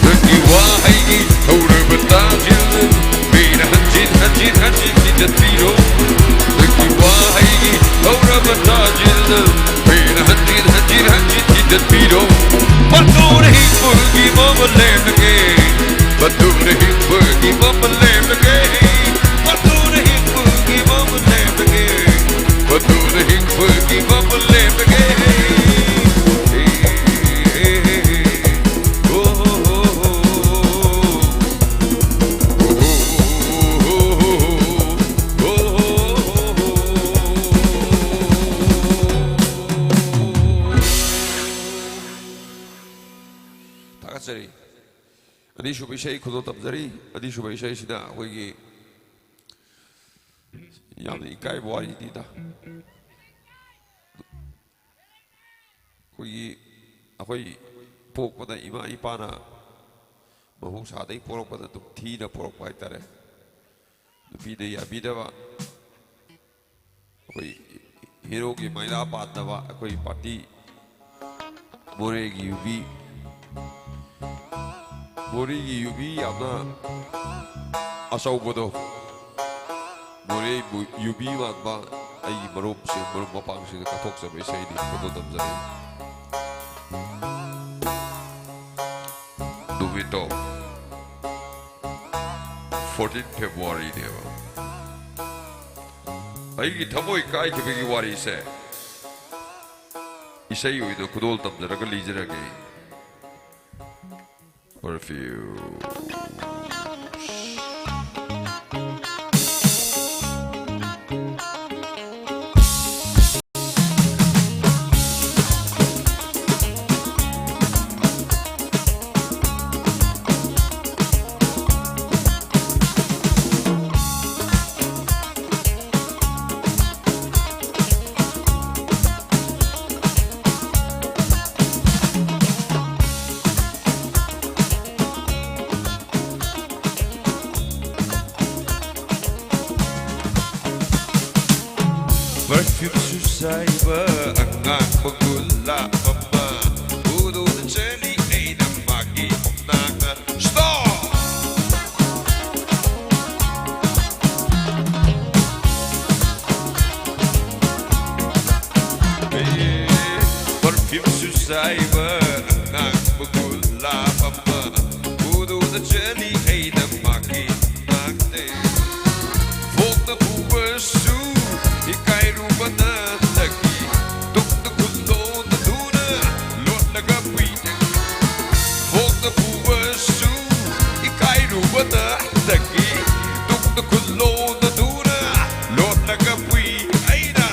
ꯅꯪꯒꯤ ꯋꯥꯍꯩꯒꯤ ꯊꯧꯔꯕ ꯇꯥꯖꯤꯜ ꯃꯤꯅ ꯍꯟꯖꯤꯟ ꯍꯟꯖꯤꯟ ꯍꯟꯖꯤꯟ ꯊꯤꯖꯤꯟꯕꯤꯔꯣ꯫ ꯅꯪꯒꯤ ꯋꯥꯍꯩꯒꯤ ꯊꯧꯔꯕ ꯇꯥꯖꯤꯜ ꯃꯤꯅ ꯍꯟꯖꯤꯟ ꯍꯟꯖꯤꯟ ꯍꯟꯖꯤꯟ ꯊꯤꯖꯤꯟꯕꯤꯔꯣ꯫ ꯃꯇꯨꯅ ꯍꯤꯡꯕꯒꯤ ꯃꯃꯜ ꯂꯦꯝꯂꯒꯦ꯫ ꯃꯇꯨꯅ ꯍꯤꯡꯕꯒꯤ ꯃꯃꯜ ꯂꯦꯝꯂꯒꯦ꯫ ꯃꯇꯨꯅ ꯍꯤꯡꯕꯒꯤ ꯃꯃꯜ ꯂꯦꯝꯂꯒꯦ꯫ ꯃꯇꯨꯅ ꯍꯤꯡꯕꯒꯤ ꯃꯃꯜ ꯂꯦꯝꯂꯒꯦ꯫ ꯑꯣ ꯍꯣ ꯍꯣ ꯍꯣ꯫ ꯊꯥꯒꯠꯆꯔꯤ꯫ ꯑꯅꯤꯁꯨꯕ ꯏꯁꯩ ꯈꯨꯗꯣꯜ ꯇꯝꯖꯔꯤ꯫ ꯑꯅꯤꯁꯨꯕ ꯏꯁꯩꯁꯤꯗ ꯑꯩꯈꯣꯏꯒꯤ ꯌꯥꯝꯅ ꯏꯀꯥꯏꯕ ꯋꯥꯔꯤꯅꯤꯗ꯫ ꯑꯩꯈꯣꯏꯒꯤ, ꯑꯩꯈꯣꯏ ꯄꯣꯛꯄꯗ ꯏꯃꯥ ꯏꯄꯥꯅ ꯃꯍꯧꯁꯥꯗꯒꯤ ꯄꯣꯛꯂꯛꯄꯗ ꯑꯗꯨꯝ ꯊꯤꯅ ꯄꯣꯛꯂꯛꯄ ꯍꯥꯏꯇꯥꯔꯦ꯫ ꯅꯨꯄꯤꯗ ꯌꯥꯕꯤꯗꯕ, ꯑꯩꯈꯣꯏ ꯍꯦꯔꯣꯒꯤ ꯃꯩꯂꯥ ꯄꯥꯟꯗꯕ ꯑꯩꯈꯣꯏ ꯄꯥꯔꯇꯤ ꯃꯣꯔꯦꯒꯤ ꯌꯨꯕꯤ, ꯃꯣꯔꯦꯒꯤ ꯌꯨꯕꯤ ꯌꯥꯝꯅ ꯑꯆꯧꯕꯗꯣ, ꯃꯣꯔꯦ ꯌꯨꯕꯤ ꯃꯥꯟꯕ ꯑꯩꯒꯤ ꯃꯔꯨꯞꯁꯤꯡ, ꯃꯔꯨꯞ ꯃꯄꯥꯡꯁꯤꯡꯗ ꯀꯠꯊꯣꯛꯆꯕ ꯏꯁꯩꯅꯤ꯫ ꯈꯨꯗꯣꯜ ꯇꯝꯖꯔꯤ꯫ ꯅꯨꯃꯤꯠꯇꯣ fourteen February ꯅꯦꯕ꯫ ꯑꯩꯒꯤ ꯊꯃꯣꯏ ꯀꯥꯏꯈꯤꯕꯒꯤ ꯋꯥꯔꯤꯁꯦ ꯏꯁꯩ ꯑꯣꯏꯅ ꯈꯨꯗꯣꯜ ꯇꯝꯖꯔꯒ ꯂꯤꯖꯔꯒꯦ꯫ Perfume꯫ ꯑꯉꯥꯡꯕ ꯒꯨꯂꯥꯞ ꯑꯃ ꯎꯔꯨꯅ ꯆꯠꯂꯤ ꯑꯩꯅ ꯃꯥꯒꯤ ꯃꯅꯥꯛꯇ꯫ Stop! Perfumeꯁꯨ ꯆꯥꯏꯕ ꯑꯉꯥꯡꯕ ꯒꯨꯂꯥꯞ ꯑꯃ ꯎꯔꯨꯅ ꯆꯠꯂꯤ ꯑꯩꯅ ꯃꯥꯒꯤ ꯃꯅꯥꯛꯇ꯫ ꯐꯣꯡꯅ ꯄꯨꯕꯁꯨ ꯏꯀꯥꯏꯔꯨꯕꯅ ꯍꯟꯗꯛꯀꯤ ꯇꯨꯡꯗ ꯈꯨꯜꯂꯣꯅ ꯊꯨꯅ ꯂꯣꯠꯂꯒ ꯄꯨꯏ꯫ ꯐꯣꯡꯅ ꯄꯨꯕꯁꯨ ꯏꯀꯥꯏꯔꯨꯕꯅ ꯍꯟꯗꯛꯀꯤ ꯇꯨꯡꯗ ꯈꯨꯜꯂꯣꯅ ꯊꯨꯅ ꯂꯣꯠꯂꯒ ꯄꯨꯏ꯫ ꯑꯩꯅ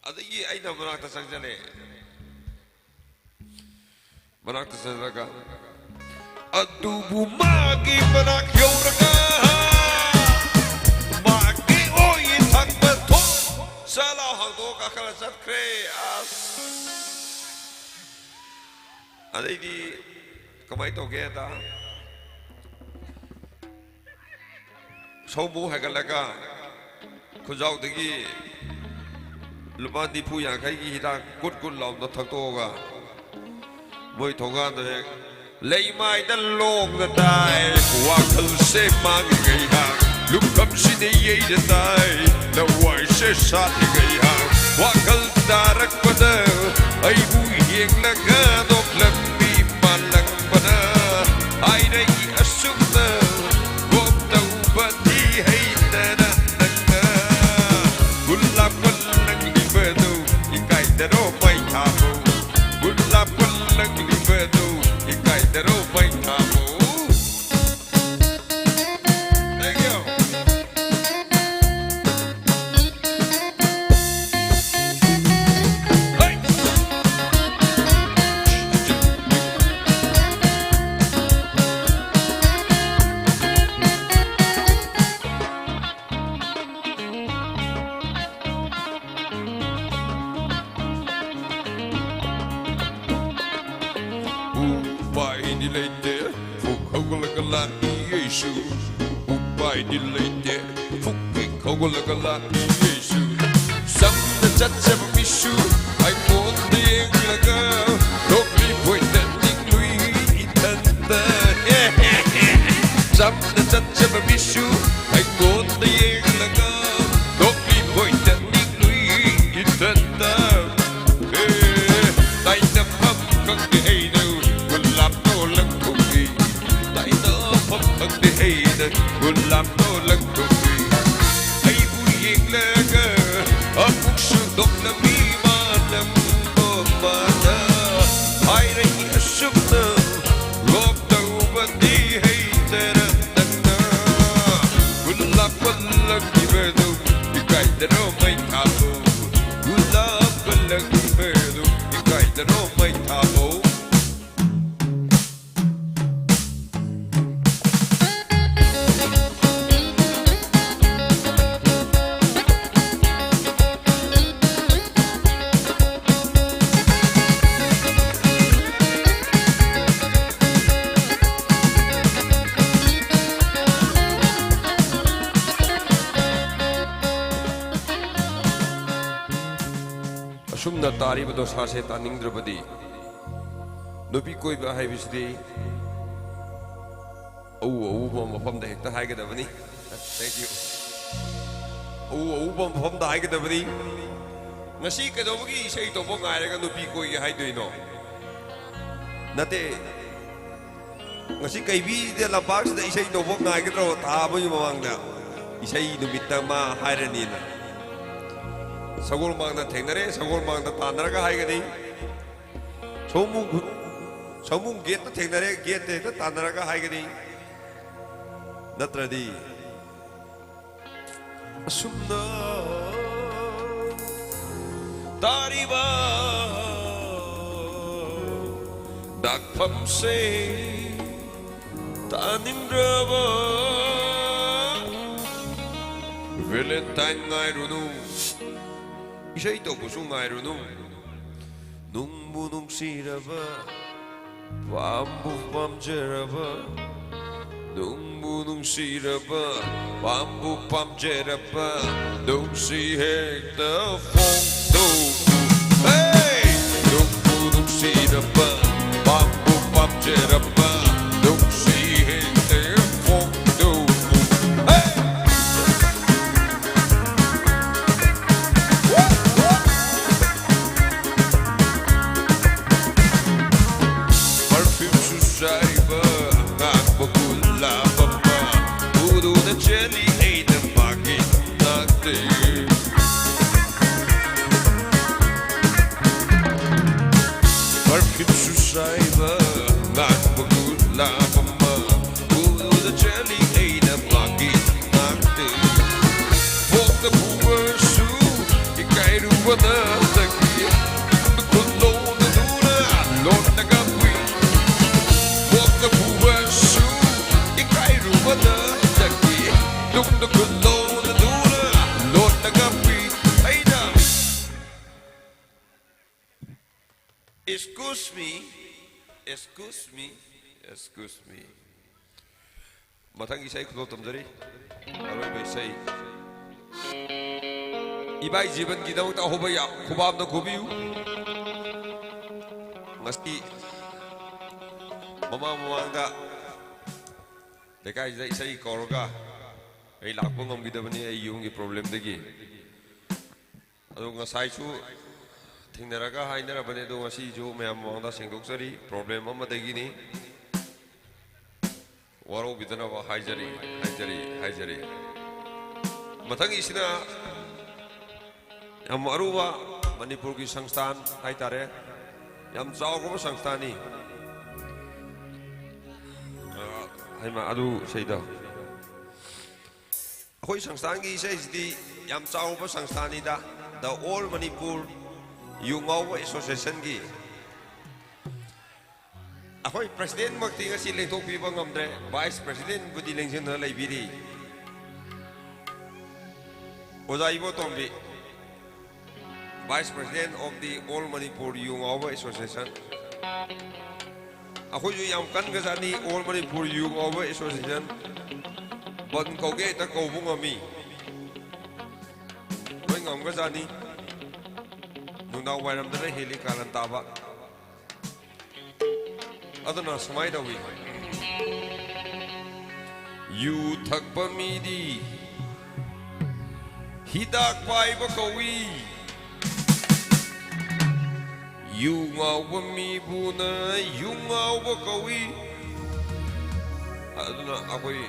ꯑꯗꯒꯤ ꯑꯩꯅ ꯃꯅꯥꯛꯇ ꯆꯪꯁꯤꯜꯂꯦ꯫ ꯃꯅꯥꯛꯇ ꯆꯪꯁꯤꯜꯂꯒ ꯑꯗꯨꯕꯨ ꯃꯥꯒꯤ ꯃꯅꯥꯛ ꯌꯧꯔꯒ ꯃꯥꯒꯤ ꯑꯣꯏ ꯊꯥꯡꯕ ꯊꯣꯡ ꯁꯠ ꯂꯥꯎ ꯍꯥꯡꯗꯣꯛꯑꯒ ꯀꯥꯈꯠꯂ ꯆꯠꯈ꯭ꯔꯦ꯫ ꯑꯁ! ꯑꯗꯩꯗꯤ ꯀꯃꯥꯏꯅ ꯇꯧꯒꯦꯗ, ꯁꯧꯕꯨ ꯍꯥꯏꯒꯠꯂꯒ ꯈꯨꯖꯥꯎꯗꯒꯤ ꯂꯨꯄꯥ ꯅꯤꯐꯨ ꯌꯥꯡꯈꯩꯒꯤ ꯍꯤꯗꯥꯛ ꯀꯨꯠ ꯀꯨꯠ ꯂꯥꯎꯅ ꯊꯛꯇꯣꯛꯑꯒ ꯃꯣꯏ ꯊꯣꯡꯒꯥꯟꯗ ꯍꯦꯛ ꯂꯩꯃꯥꯏꯗ ꯂꯣꯡꯅ ꯇꯥꯏ꯫ ꯋꯥꯈꯜꯁꯦ ꯃꯥꯡꯉꯤ ꯉꯩꯍꯥꯛ ꯂꯨꯈꯝꯁꯤꯗ ꯌꯩꯔ ꯇꯥꯏ꯫ ꯂꯋꯥꯏꯁꯦ ꯁꯥꯠꯂꯤ ꯉꯩꯍꯥꯛ ꯋꯥꯈꯜ ꯇꯥꯔꯛꯄꯗ ꯑꯩꯕꯨ ꯌꯦꯡꯂꯒ ꯅꯣꯛꯂꯝꯃꯤ ꯃꯥꯂꯪꯕꯅ꯫ ꯍꯥꯏꯔꯛꯏ ꯑꯁꯨꯝꯅ ꯒꯣꯞ ꯇꯧꯕꯗꯤ ꯍꯩꯇꯅ ꯅꯪꯅ ꯒꯨꯂꯥꯞ ꯄꯜꯂꯪꯂꯤꯕꯗꯨ ꯏꯀꯥꯏꯗꯔꯣ ꯃꯩ ꯊꯥꯕꯧ? ꯒꯨꯂꯥꯞ ꯄꯜꯂꯪꯂꯤꯕꯗꯨ ꯏꯀꯥꯏꯗꯔꯣ ꯃꯩ ꯊꯥꯕꯧ? Thank you. ꯎꯄꯥꯏꯗꯤ ꯂꯩꯇꯦ, ꯐꯨꯛ ꯍꯧꯒꯠꯂꯒ ꯂꯥꯛꯏ ꯑꯩꯁꯨ꯫ ꯎꯄꯥꯏꯗꯤ ꯂꯩꯇꯦ, ꯐꯨꯛ ꯍꯦꯛ ꯍꯧꯒꯠꯂꯒ ꯂꯥꯛꯏ ꯑꯩꯁꯨ꯫ ꯃꯤꯁꯨ ꯑꯩꯉꯣꯟꯗ ꯌꯦꯡꯂꯒ ꯅꯣꯛꯂꯤ ꯃꯣꯏ ꯆꯠꯅꯤꯡꯂꯨꯏ ꯏꯊꯟꯇ꯫ ꯑꯦ, ꯇꯥꯏꯅꯐꯝ ꯈꯪꯗꯦ ꯑꯩꯅ ꯒꯨꯂꯥꯞꯇꯣ ꯂꯪꯊꯣꯛꯏ꯫ ꯇꯥꯏꯅꯐꯝ ꯈꯪꯗꯦ ꯑꯩꯅ ꯒꯨꯂꯥꯞꯇꯣ ꯂꯪꯊꯣꯛꯏ꯫ ꯑꯩꯕꯨ ꯌꯦꯡꯂꯒ ꯑꯃꯨꯛꯁꯨ ꯅꯣꯛꯂꯝꯃꯤ ꯃꯥꯅ ꯃꯥꯅ ꯍꯥꯏꯔꯛꯏ ꯑꯁꯨꯝꯅ꯫ ꯂꯣꯞ ꯇꯧꯕꯗꯤ ꯍꯩꯇꯅ ꯅꯪꯅ ꯒꯨꯂꯥꯞ ꯄꯜꯂꯛꯈꯤꯕꯗꯨ ꯏꯀꯥꯏꯗꯔꯣ ꯃꯩ ꯊꯥꯕꯧ? ꯒꯨꯂꯥꯞ ꯄꯜꯂꯛꯈꯤꯕꯗꯨ ꯏꯀꯥꯏꯗꯔꯣ ꯃꯩ ꯊꯥꯕꯧ? ꯑꯁꯨꯝꯅ ꯇꯥꯔꯤꯕ ꯗꯣꯁꯥꯁꯦ ꯇꯥꯅꯤꯡꯗ꯭ꯔꯕꯗꯤ, ꯅꯨꯄꯤ ꯀꯣꯏꯕ ꯍꯥꯏꯕꯁꯤꯗꯤ ꯑꯎ ꯑꯎꯕ ꯃꯐꯝꯗ ꯍꯦꯛꯇ ꯍꯥꯏꯒꯗꯕꯅꯤ꯫ Thank you. ꯑꯎ ꯑꯎꯕ ꯃꯐꯝꯗ ꯍꯥꯏꯒꯗꯕꯅꯤ꯫ ꯉꯁꯤ ꯀꯩꯗꯧꯕꯒꯤ ꯏꯁꯩ ꯇꯧꯕ ꯉꯥꯏꯔꯒ ꯅꯨꯄꯤ ꯀꯣꯏꯒꯦ ꯍꯥꯏꯗꯣꯏꯅꯣ? ꯅꯠꯇꯦ, ꯉꯁꯤ ꯀꯩꯕꯤꯗ ꯂꯝꯄꯥꯛꯁꯤꯗ ꯏꯁꯩ ꯇꯧꯕ ꯉꯥꯏꯒꯗ꯭ꯔꯣ? ꯊꯥ ꯑꯃꯒꯤ ꯃꯃꯥꯡꯗ ꯏꯁꯩ ꯅꯨꯃꯤꯠꯇ ꯃꯥ ꯍꯥꯏꯔꯅꯤꯅ꯫ ꯁꯒꯣꯜ ꯃꯥꯡꯗ ꯊꯦꯡꯅꯔꯦ, ꯁꯒꯣꯜ ꯃꯥꯡꯗ ꯇꯥꯟꯅꯔꯒ ꯍꯥꯏꯒꯅꯤ꯫ ꯁꯣꯃꯨ ꯈꯨ-, ꯁꯣꯃꯨ ꯒꯦꯠꯇ ꯊꯦꯡꯅꯔꯦ, ꯒꯦꯠꯇ ꯍꯦꯛꯇ ꯇꯥꯟꯅꯔꯒ ꯍꯥꯏꯒꯅꯤ꯫ ꯅꯠꯇ꯭ꯔꯗꯤ ꯑꯁꯨꯝꯅ ꯇꯥꯔꯤꯕ ꯗꯥꯛꯐꯝꯁꯦ ꯇꯥꯅꯤꯡꯗ꯭ꯔꯕ꯫ ꯚꯦꯂꯦꯟꯇꯥꯏꯟ ꯉꯥꯏꯔꯨꯅꯨ, ꯏꯁꯩ ꯇꯧꯕꯁꯨ ꯉꯥꯏꯔꯨꯅꯨ꯫ ꯅꯨꯡꯕꯨ ꯅꯨꯡꯁꯤꯔꯕ, ꯄꯥꯝꯕꯨ ꯄꯥꯝꯖꯔꯕ, ꯅꯨꯡꯕꯨ ꯅꯨꯡꯁꯤꯔꯕ, ꯄꯥꯝꯕꯨ ꯄꯥꯝꯖꯔꯕ, ꯅꯨꯡꯁꯤ ꯍꯦꯛꯇ ꯐꯣꯡꯗꯣꯛꯎ꯫ ꯍꯦ! ꯅꯨꯡꯕꯨ ꯅꯨꯡꯁꯤꯔꯕ, ꯄꯥꯝꯕꯨ ꯄꯥꯝꯖꯔꯕ, ꯅꯨꯡꯁꯤ ꯍꯦꯛꯇ ꯐꯣꯡꯗꯣꯛꯎ꯫ ꯅꯠꯇꯒꯤ ꯈꯨꯜꯂꯣꯟ ꯑꯗꯨꯅ ꯂꯣꯠꯅꯒ ꯄꯨꯏ꯫ ꯃꯣꯠꯅ ꯄꯨꯕꯁꯨ ꯏꯀꯥꯏꯔꯨꯕ ꯅꯠꯇꯒꯤ ꯇꯨꯡꯗ ꯈꯨꯜꯂꯣꯟ ꯑꯗꯨꯅ ꯂꯣꯠꯅꯒ ꯄꯨꯏ꯫ ꯑꯩꯅ Excuse me, excuse me, excuse me. ꯃꯊꯪꯒꯤ ꯏꯁꯩ ꯈꯨꯗꯣꯜ ꯇꯝꯖꯔꯤ꯫ ꯑꯔꯣꯏꯕ ꯏꯁꯩ꯫ ꯏꯕꯥꯏ ꯖꯤꯕꯟꯒꯤꯗꯃꯛꯇ ꯑꯍꯧꯕ ꯌꯥ-, ꯈꯨꯕꯥꯝꯗ ꯈꯨꯕꯤꯌꯨ꯫ ꯉꯁꯤ ꯃꯃꯥꯡ ꯃꯃꯥꯡꯗ ꯂꯩꯀꯥꯏꯁꯤꯗ ꯏꯁꯩ ꯀꯧꯔꯒ ꯑꯩ ꯂꯥꯛꯄ ꯉꯝꯈꯤꯗꯕꯅꯤ, ꯑꯩ ꯌꯨꯝꯒꯤ problemꯗꯒꯤ꯫ ꯑꯗꯣ ꯉꯁꯥꯏꯁꯨ ꯊꯦꯡꯅꯔꯒ ꯍꯥꯏꯅꯔꯕꯅꯦ, ꯑꯗꯣ ꯉꯁꯤꯁꯨ ꯃꯌꯥꯝ ꯃꯃꯥꯡꯗ ꯁꯦꯡꯗꯣꯛꯆꯔꯤ꯫ Problem ꯑꯃꯗꯒꯤꯅꯤ, ꯋꯥꯔꯧꯕꯤꯗꯅꯕ ꯍꯥꯏꯖꯔꯤ, ꯍꯥꯏꯖꯔꯤ, ꯍꯥꯏꯖꯔꯤ꯫ ꯃꯊꯪꯒꯤꯁꯤꯅ ꯌꯥꯝ ꯑꯔꯨꯕ ꯃꯅꯤꯄꯨꯔꯒꯤ ꯁꯪꯁꯊꯥꯟ ꯍꯥꯏꯇꯥꯔꯦ, ꯌꯥꯝ ꯆꯥꯎꯈ꯭ꯔꯕ ꯁꯪꯁꯊꯥꯟꯅꯤ꯫ ꯑ, ꯍꯩꯃꯥ, ꯑꯗꯨ ꯏꯁꯩꯗꯣ꯫ ꯑꯩꯈꯣꯏ ꯁꯪꯁꯊꯥꯟꯒꯤ ꯏꯁꯩꯁꯤꯗꯤ ꯌꯥꯝ ꯆꯥꯎꯕ ꯁꯪꯁꯊꯥꯟꯅꯤꯗ, The All Manipur ꯌꯨ ꯉꯥꯎꯕ Associationꯒꯤ꯫ ꯑꯩꯈꯣꯏ Presidentꯃꯛꯇꯤ ꯉꯁꯤ ꯂꯦꯡꯊꯣꯛꯄꯤꯕ ꯉꯝꯗ꯭ꯔꯦ, Vice Presidentꯕꯨꯗꯤ ꯂꯦꯡꯁꯤꯟꯗꯨꯅ ꯂꯩꯕꯤꯔꯤ꯫ ꯑꯣꯖꯥ Ibotombi, Vice President of the All Manipur ꯌꯨ ꯉꯥꯎꯕ Association꯫ ꯑꯩꯈꯣꯏꯁꯨ ꯌꯥꯝ ꯀꯟꯒꯖꯥꯠꯅꯤ, All Manipur ꯌꯨ ꯉꯥꯎꯕ Association꯫ ꯕꯟ ꯀꯧꯒꯦ ꯍꯦꯛꯇ ꯀꯧꯕ ꯉꯝꯃꯤ, ꯂꯣꯏ ꯉꯝꯒꯖꯥꯠꯅꯤ꯫ ꯅꯨꯡꯗꯥꯡ ꯋꯥꯏꯔꯝꯗꯅ ꯍꯦꯜꯂꯤ ꯀꯥꯔꯟ ꯇꯥꯕ꯫ ꯑꯗꯨꯅ ꯁꯨꯃꯥꯏꯅ ꯇꯧꯏ, ꯌꯨ ꯊꯛꯄ ꯃꯤꯗꯤ ꯍꯤꯗꯥꯛ ꯄꯥꯏꯕ ꯀꯧꯏ꯫ ꯌꯨ ꯉꯥꯎꯕ ꯃꯤꯕꯨꯅ ꯌꯨ ꯉꯥꯎꯕ ꯀꯧꯏ꯫ ꯑꯗꯨꯅ ꯑꯩꯈꯣꯏ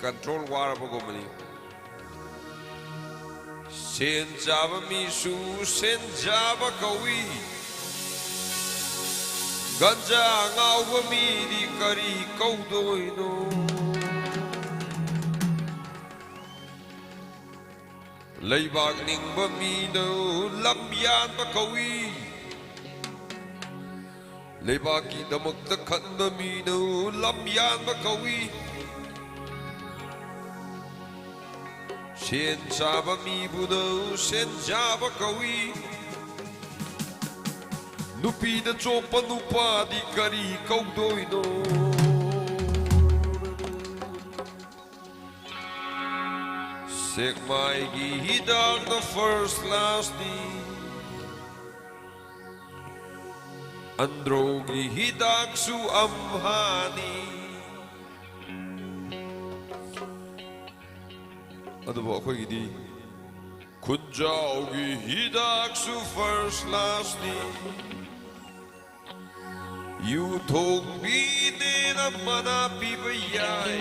control ꯋꯥꯔꯕꯒꯨꯝꯕꯅꯤ꯫ ꯁꯦꯟ ꯆꯥꯕ ꯃꯤꯁꯨ ꯁꯦꯟ ꯆꯥꯕ ꯀꯧꯏ꯫ ꯒꯟꯖꯥ ꯉꯥꯎꯕ ꯃꯤꯗꯤ ꯀꯔꯤ ꯀꯧꯗꯣꯏꯅꯣ? ꯂꯩꯕꯥꯛ ꯅꯤꯡꯕ ꯃꯤꯅ ꯂꯝ ꯌꯥꯟꯕ ꯀꯧꯏ꯫ ꯂꯩꯕꯥꯛꯀꯤꯗꯃꯛꯇ ꯈꯟꯕ ꯃꯤꯅ ꯂꯝ ꯌꯥꯟꯕ ꯀꯧꯏ꯫ ꯁꯦꯟ ꯆꯥꯕ ꯃꯤꯕꯨꯅ ꯁꯦꯟ ꯆꯥꯕ ꯀꯧꯏ꯫ ꯅꯨꯄꯤꯗ ꯆꯣꯞꯄ ꯅꯨꯄꯥꯗꯤ ꯀꯔꯤ ꯀꯧꯗꯣꯏꯅꯣ? ꯁꯦꯛꯃꯥꯏꯒꯤ ꯍꯤꯗꯥꯛꯅ first classꯅꯤ꯫ ꯑꯟꯗ꯭ꯔꯣꯒꯤ ꯍꯤꯗꯥꯛꯁꯨ ꯑꯝꯍꯥꯅꯤ꯫ ꯑꯗꯨꯕꯨ ꯑꯩꯈꯣꯏꯒꯤꯗꯤ ꯈꯨꯟꯖꯥꯎꯒꯤ ꯍꯤꯗꯥꯛꯁꯨ first classꯅꯤ꯫ ꯌꯨ ꯊꯣꯡꯕꯤꯅꯦꯅ ꯃꯅꯥ ꯄꯤꯕ ꯌꯥꯏ꯫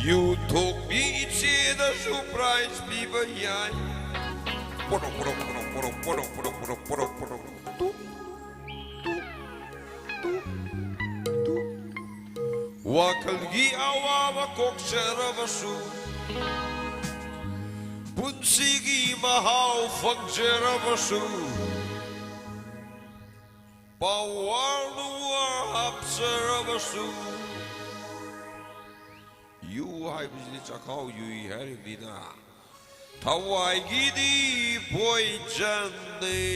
ꯌꯨ ꯊꯣꯡꯕꯤ ꯏꯆꯦꯅꯁꯨ prize ꯄꯤꯕ ꯌꯥꯏ꯫ ꯄꯣꯔꯣ, ꯄꯣꯔꯣ, ꯄꯣꯔꯣ, ꯄꯣꯔꯣ, ꯄꯣꯔꯣ, ꯄꯣꯔꯣ, ꯄꯣꯔꯣ, ꯄꯣꯔꯣ, ꯄꯣꯔꯣ, ꯄꯣꯔꯣ꯫ ꯇꯨ, ꯇꯨ, ꯇꯨ, ꯇꯨ꯫ ꯋꯥꯈꯜꯒꯤ ꯑꯋꯥꯕ ꯀꯣꯛꯆꯔꯕꯁꯨ, ꯄꯨꯟꯁꯤꯒꯤ ꯃꯍꯥꯎ ꯐꯪꯖꯔꯕꯁꯨ, power ꯅꯨꯡꯋꯥꯔ ꯍꯥꯞꯆꯔꯕꯁꯨ, ꯌꯨ ꯍꯥꯏꯕꯁꯤꯗꯤ ꯆꯥꯛꯈꯥꯎ ꯌꯨꯏ ꯍꯥꯏꯔꯤꯕꯅꯤꯅ, ꯊꯋꯥꯏꯒꯤꯗꯤ poisonꯅꯤ꯫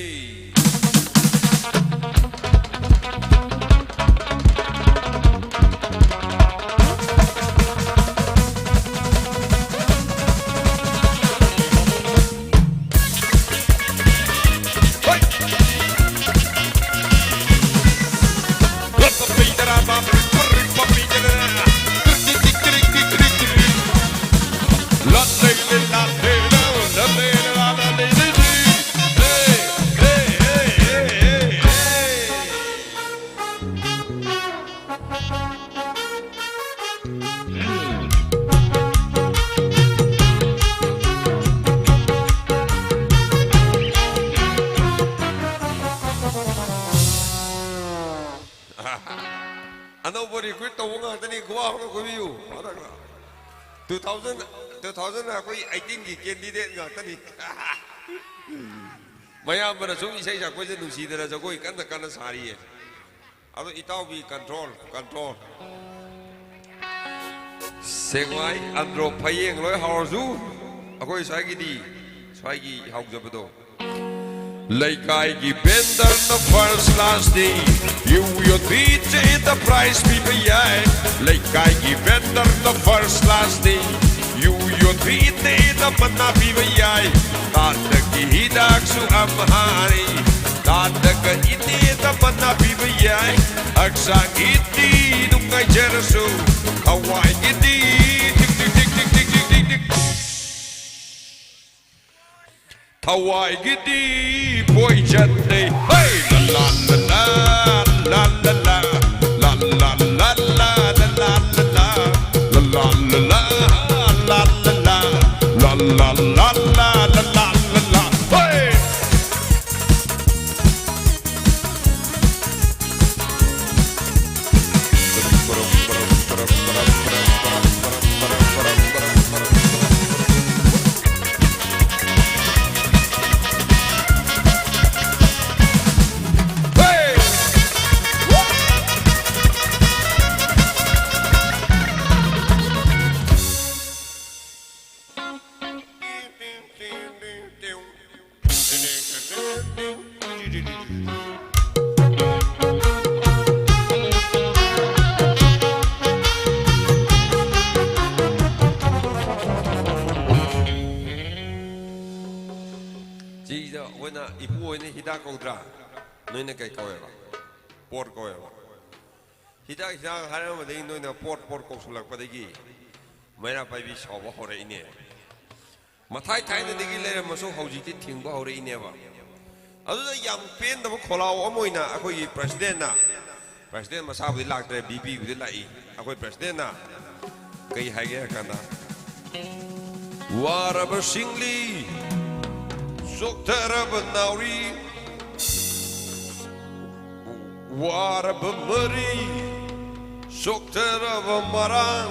ꯑꯅꯧꯕ recruit ꯇꯧꯕ ꯉꯥꯛꯇꯅꯤ, ꯈꯨꯕꯥꯛ ꯑꯃ ꯈꯨꯕꯤꯌꯨ꯫ ꯐꯔꯛꯂꯥ? Two thousand, two thousand ꯑꯩꯈꯣꯏ eighteenꯒꯤ candidate ꯉꯥꯛꯇꯅꯤ. ꯃꯌꯥꯝꯕꯅ ꯁꯨꯝ ꯏꯁꯩ ꯁꯛꯄꯁꯦ ꯅꯨꯡꯁꯤꯗꯅ ꯖꯒꯣꯏ ꯀꯟꯅ ꯀꯟꯅ ꯁꯥꯔꯤꯌꯦ. ꯑꯗꯣ ꯏꯇꯥꯎꯕꯤ, control, control. ꯁꯦꯛꯃꯥꯏ, ꯑꯟꯗ꯭ꯔꯣ, ꯐꯌꯦꯡ ꯂꯣꯏ ꯍꯥꯎꯔꯁꯨ, ꯑꯩꯈꯣꯏ ꯁ꯭ꯋꯥꯏꯒꯤꯗꯤ, ꯁ꯭ꯋꯥꯏꯒꯤ ꯍꯥꯎꯖꯕꯗꯣ. ꯂꯩꯀꯥꯏꯒꯤ vendorꯅ first classꯅꯤ, ꯌꯨ ꯌꯣꯟꯕꯤ ꯏꯆꯦꯗ prize ꯄꯤꯕ ꯌꯥꯏ. ꯂꯩꯀꯥꯏꯒꯤ vendorꯅ first classꯅꯤ, ꯌꯨ ꯌꯣꯟꯕꯤ ꯏꯆꯦꯗ ꯃꯅꯥ ꯄꯤꯕ ꯌꯥꯏ. ꯇꯥꯇꯒꯤ ꯍꯤꯗꯥꯛꯁꯨ ꯑꯝꯍꯥꯅꯤ, ꯇꯥꯇꯒ ꯏꯆꯦꯗ ꯃꯅꯥ ꯄꯤꯕ ꯌꯥꯏ. ꯍꯛꯆꯥꯡꯒꯤꯗꯤ ꯅꯨꯡꯉꯥꯏꯖꯔꯁꯨ, ꯊꯋꯥꯏꯒꯤꯗꯤ ꯇꯤꯛ ꯇꯤꯛ ꯇꯤꯛ ꯇꯤꯛ ꯇꯤꯛ ꯇꯤꯛ ꯇꯤꯛ ꯇꯤꯛ. ꯊꯋꯥꯏꯒꯤꯗꯤ poisonꯅꯤ. ꯍꯦ! ꯂ ꯂ ꯂ ꯂ, ꯂ ꯂ ꯂ, ꯂ ꯂ ꯂ ꯂ, ꯂ ꯂ ꯂ ꯂ, ꯂ ꯂ ꯂ ꯂ, ꯂ ꯂ ꯂ ꯂ, ꯂ ꯂ ꯂ ꯂ, ꯂ ꯂ ꯂ ꯂ, ꯍꯦ! ꯁꯤꯗ ꯑꯩꯈꯣꯏꯅ ꯏꯄꯨ ꯍꯣꯏꯅ ꯍꯤꯗꯥꯛ ꯀꯧꯗ꯭ꯔꯥ? ꯅꯣꯏꯅ ꯀꯩ ꯀꯧꯋꯦꯕ? ꯄꯣꯠ ꯀꯧꯋꯦꯕ꯫ ꯍꯤꯗꯥꯛ, ꯍꯤꯗꯥꯛ ꯍꯥꯏꯔꯝꯕꯗꯒꯤ ꯅꯣꯏꯅ ꯄꯣꯠ, ꯄꯣꯠ ꯀꯧꯁꯜꯂꯛꯄꯗꯒꯤ ꯃꯩꯔꯥ ꯄꯥꯏꯕꯤ ꯁꯥꯎꯕ ꯍꯧꯔꯛꯏꯅꯦ꯫ ꯃꯊꯥꯏ ꯊꯥꯏꯅꯗꯒꯤ ꯂꯩꯔꯝꯃꯁꯨ ꯍꯧꯖꯤꯛꯇꯤ ꯊꯤꯡꯕ ꯍꯧꯔꯛꯏꯅꯦꯕ꯫ ꯑꯗꯨꯗ ꯌꯥꯝ ꯄꯦꯟꯗꯕ ꯈꯣꯜꯂꯥꯎ ꯑꯃ ꯑꯣꯏꯅ ꯑꯩꯈꯣꯏꯒꯤ presidentꯅ, president ꯃꯁꯥꯕꯨꯗꯤ ꯂꯥꯛꯇ꯭ꯔꯦ, VPꯕꯨꯗꯤ ꯂꯥꯛꯏ꯫ ꯑꯩꯈꯣꯏ presidentꯅ ꯀꯩ ꯍꯥꯏꯒꯦ ꯍꯥꯏ ꯀꯥꯟꯗ, ꯋꯥꯔꯕ ꯁꯤꯡꯂꯤ, ꯆꯣꯛꯊꯔꯕ ꯅꯥꯎꯔꯤ, ꯋꯥꯔꯕ ꯃꯔꯤ, ꯆꯣꯛꯊꯔꯕ ꯃꯔꯥꯡ,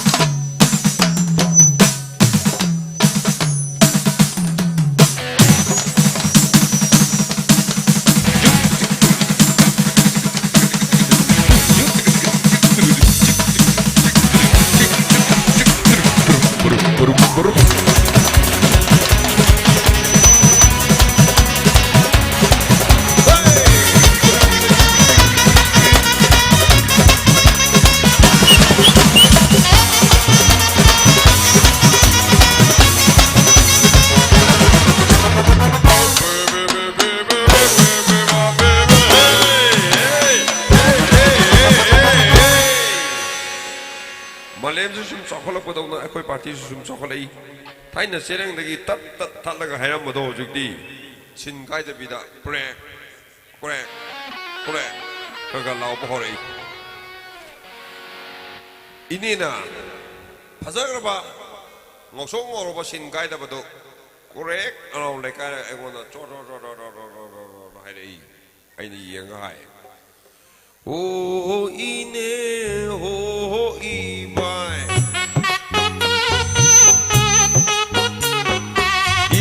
ꯁꯨꯝ ꯆꯥꯎꯈꯠꯂꯛꯄꯗꯧꯅ ꯑꯩꯈꯣꯏ ꯄꯥꯔꯇꯤꯁꯨ ꯁꯨꯝ ꯆꯥꯎꯈꯠꯂꯛꯏ꯫ ꯊꯥꯏꯅ ꯆꯦꯔꯪꯗꯒꯤ ꯇꯠ ꯇꯠ ꯊꯠꯂꯒ ꯍꯥꯏꯔꯝꯕꯗꯣ ꯍꯧꯖꯤꯛꯇꯤ ꯁꯤꯟ ꯀꯥꯏꯗꯕꯤꯗ ꯀ꯭ꯔꯦꯛ, ꯀ꯭ꯔꯦꯛ, ꯀ꯭ꯔꯦꯛ ꯈꯔ ꯈꯔ ꯂꯥꯎꯕ ꯍꯧꯔꯛꯏ꯫ ꯏꯅꯦꯅ ꯐꯖꯈ꯭ꯔꯕ ꯉꯧꯁꯣꯛ ꯉꯧꯔꯕ ꯁꯤꯟ ꯀꯥꯏꯗꯕꯗꯣ ꯀ꯭ꯔꯦꯛ ꯑꯅꯥꯎ ꯂꯩꯀꯥꯏꯗ ꯑꯩꯉꯣꯟꯗ ꯆꯣ ꯆꯣ ꯆꯣ ꯆꯣ ꯆꯣ ꯆꯣ ꯆꯣ ꯆꯣ ꯆꯣ ꯍꯥꯏꯔꯛꯏ꯫ ꯑꯩꯅ ꯌꯦꯡꯉ ꯍꯥꯏ, "ꯍꯣ ꯍꯣ ꯏꯅꯦ, ꯍꯣ ꯍꯣ ꯏꯕꯥꯏ,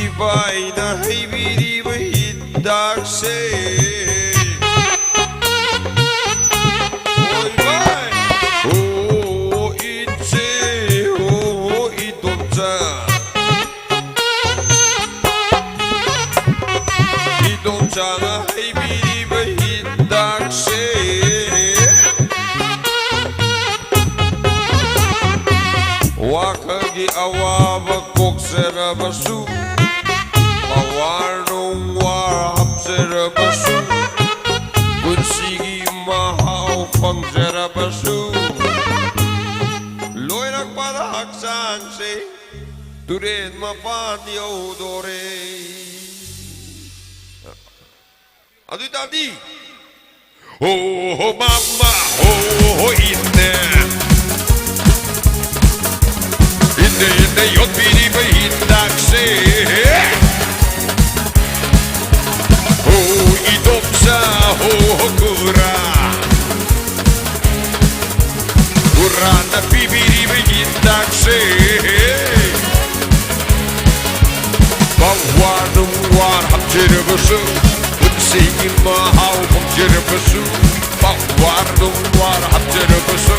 ꯏꯕꯥꯏꯅ ꯍꯩꯕꯤꯔꯤꯕ ꯍꯤꯗꯥꯛꯁꯦ, ꯍꯣ ꯏꯕꯥꯏ, ꯍꯣ ꯏꯆꯦ, ꯍꯣ ꯏꯗꯣꯝꯆꯥ, ꯏꯗꯣꯝꯆꯥꯅ ꯍꯩꯕꯤꯔꯤꯕ ꯍꯤꯗꯥꯛꯁꯦ, ꯋꯥꯈꯜꯒꯤ ꯑꯋꯥꯕ ꯀꯣꯛꯆꯔꯕꯁꯨ, ꯄꯋꯥꯔ ꯅꯨꯡꯋꯥꯔ ꯍꯥꯞꯆꯔꯕꯁꯨ, ꯄꯨꯟꯁꯤꯒꯤ ꯃꯍꯥꯎ ꯐꯪꯖꯔꯕꯁꯨ, ꯂꯣꯏꯔꯛꯄꯗ ꯍꯛꯆꯥꯡꯁꯦ ꯇꯨꯔꯦꯟ ꯃꯄꯥꯟ ꯌꯧꯗꯣꯔꯦ꯫ ꯑꯗꯨ ꯑꯣꯏ ꯇꯥꯔꯗꯤ, ꯍꯣ ꯍꯣ ꯃꯃꯥ, ꯍꯣ ꯍꯣ ꯏꯅꯦ, ꯏꯅꯦ ꯏꯅꯦ ꯌꯣꯟꯕꯤꯔꯤꯕ ꯍꯤꯗꯥꯛꯁꯦ, ꯍꯣ ꯏꯗꯣꯝꯆꯥ, ꯍꯣ ꯍꯣ ꯈꯨꯔꯥ, ꯈꯨꯔꯥꯅ ꯄꯤꯕꯤꯔꯤꯕ ꯍꯤꯗꯥꯛꯁꯦ, ꯄꯋꯥꯔ ꯅꯨꯡꯋꯥꯔ ꯍꯥꯞꯆꯔꯕꯁꯨ, ꯄꯨꯟꯁꯤꯒꯤ ꯃꯍꯥꯎ ꯐꯪꯖꯔꯕꯁꯨ, ꯄꯋꯥꯔ ꯅꯨꯡꯋꯥꯔ ꯍꯥꯞꯆꯔꯕꯁꯨ,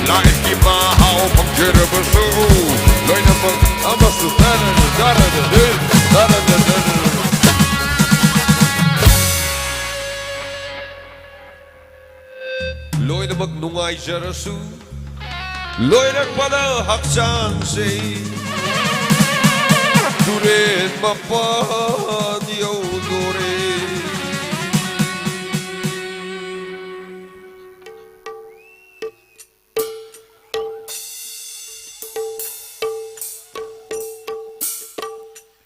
ꯂꯥꯏꯐꯀꯤ ꯃꯍꯥꯎ ꯐꯪꯖꯔꯕꯁꯨ, ꯂꯣꯏꯅꯃꯛ ꯑꯃꯁꯨ ꯇꯔꯔ ꯇꯔꯔ ꯇꯔꯔ ꯇꯔꯔ꯫ ꯂꯣꯏꯅꯃꯛ ꯅꯨꯡꯉꯥꯏꯖꯔꯁꯨ, ꯂꯣꯏꯔꯛꯄꯗ ꯍꯛꯆꯥꯡꯁꯦ ꯇꯨꯔꯦꯟ ꯃꯄꯥꯟ ꯌꯧꯗꯣꯔꯦ꯫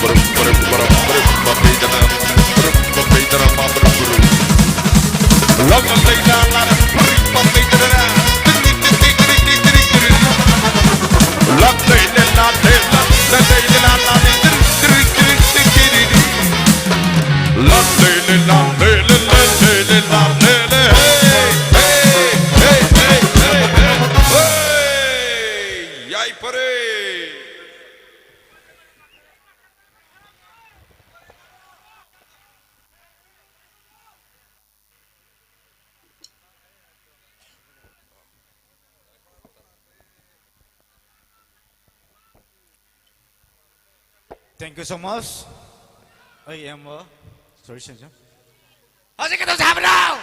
ꯕꯔꯨꯝ, ꯕꯔꯨꯝ, ꯕꯔꯨꯝ, ꯕꯔꯨꯝ, ꯄꯥꯝꯕꯩꯗꯅ, ꯕꯔꯨꯝ, ꯄꯥꯝꯕꯩꯗꯅ, ꯃꯥ ꯕꯔꯨꯝ, ꯕꯔꯨꯝ꯫ ꯂꯥꯡꯂꯝ ꯂꯩꯅ ꯂꯥꯔꯝ ꯄꯔꯤ ꯄꯥꯝꯕꯩꯗꯅ, ꯇꯤꯛ, ꯇꯤꯛ, ꯇꯤꯛ, ꯇꯤꯛ, ꯇꯤꯛ, Thank you so much. ꯑꯩ ꯏꯌꯥꯝꯕ, sorry, ꯁꯦꯟꯖꯝ꯫ ꯍꯧꯖꯤꯛ ꯀꯩꯗꯧꯁꯦ ꯍꯥꯏꯕꯅꯣ?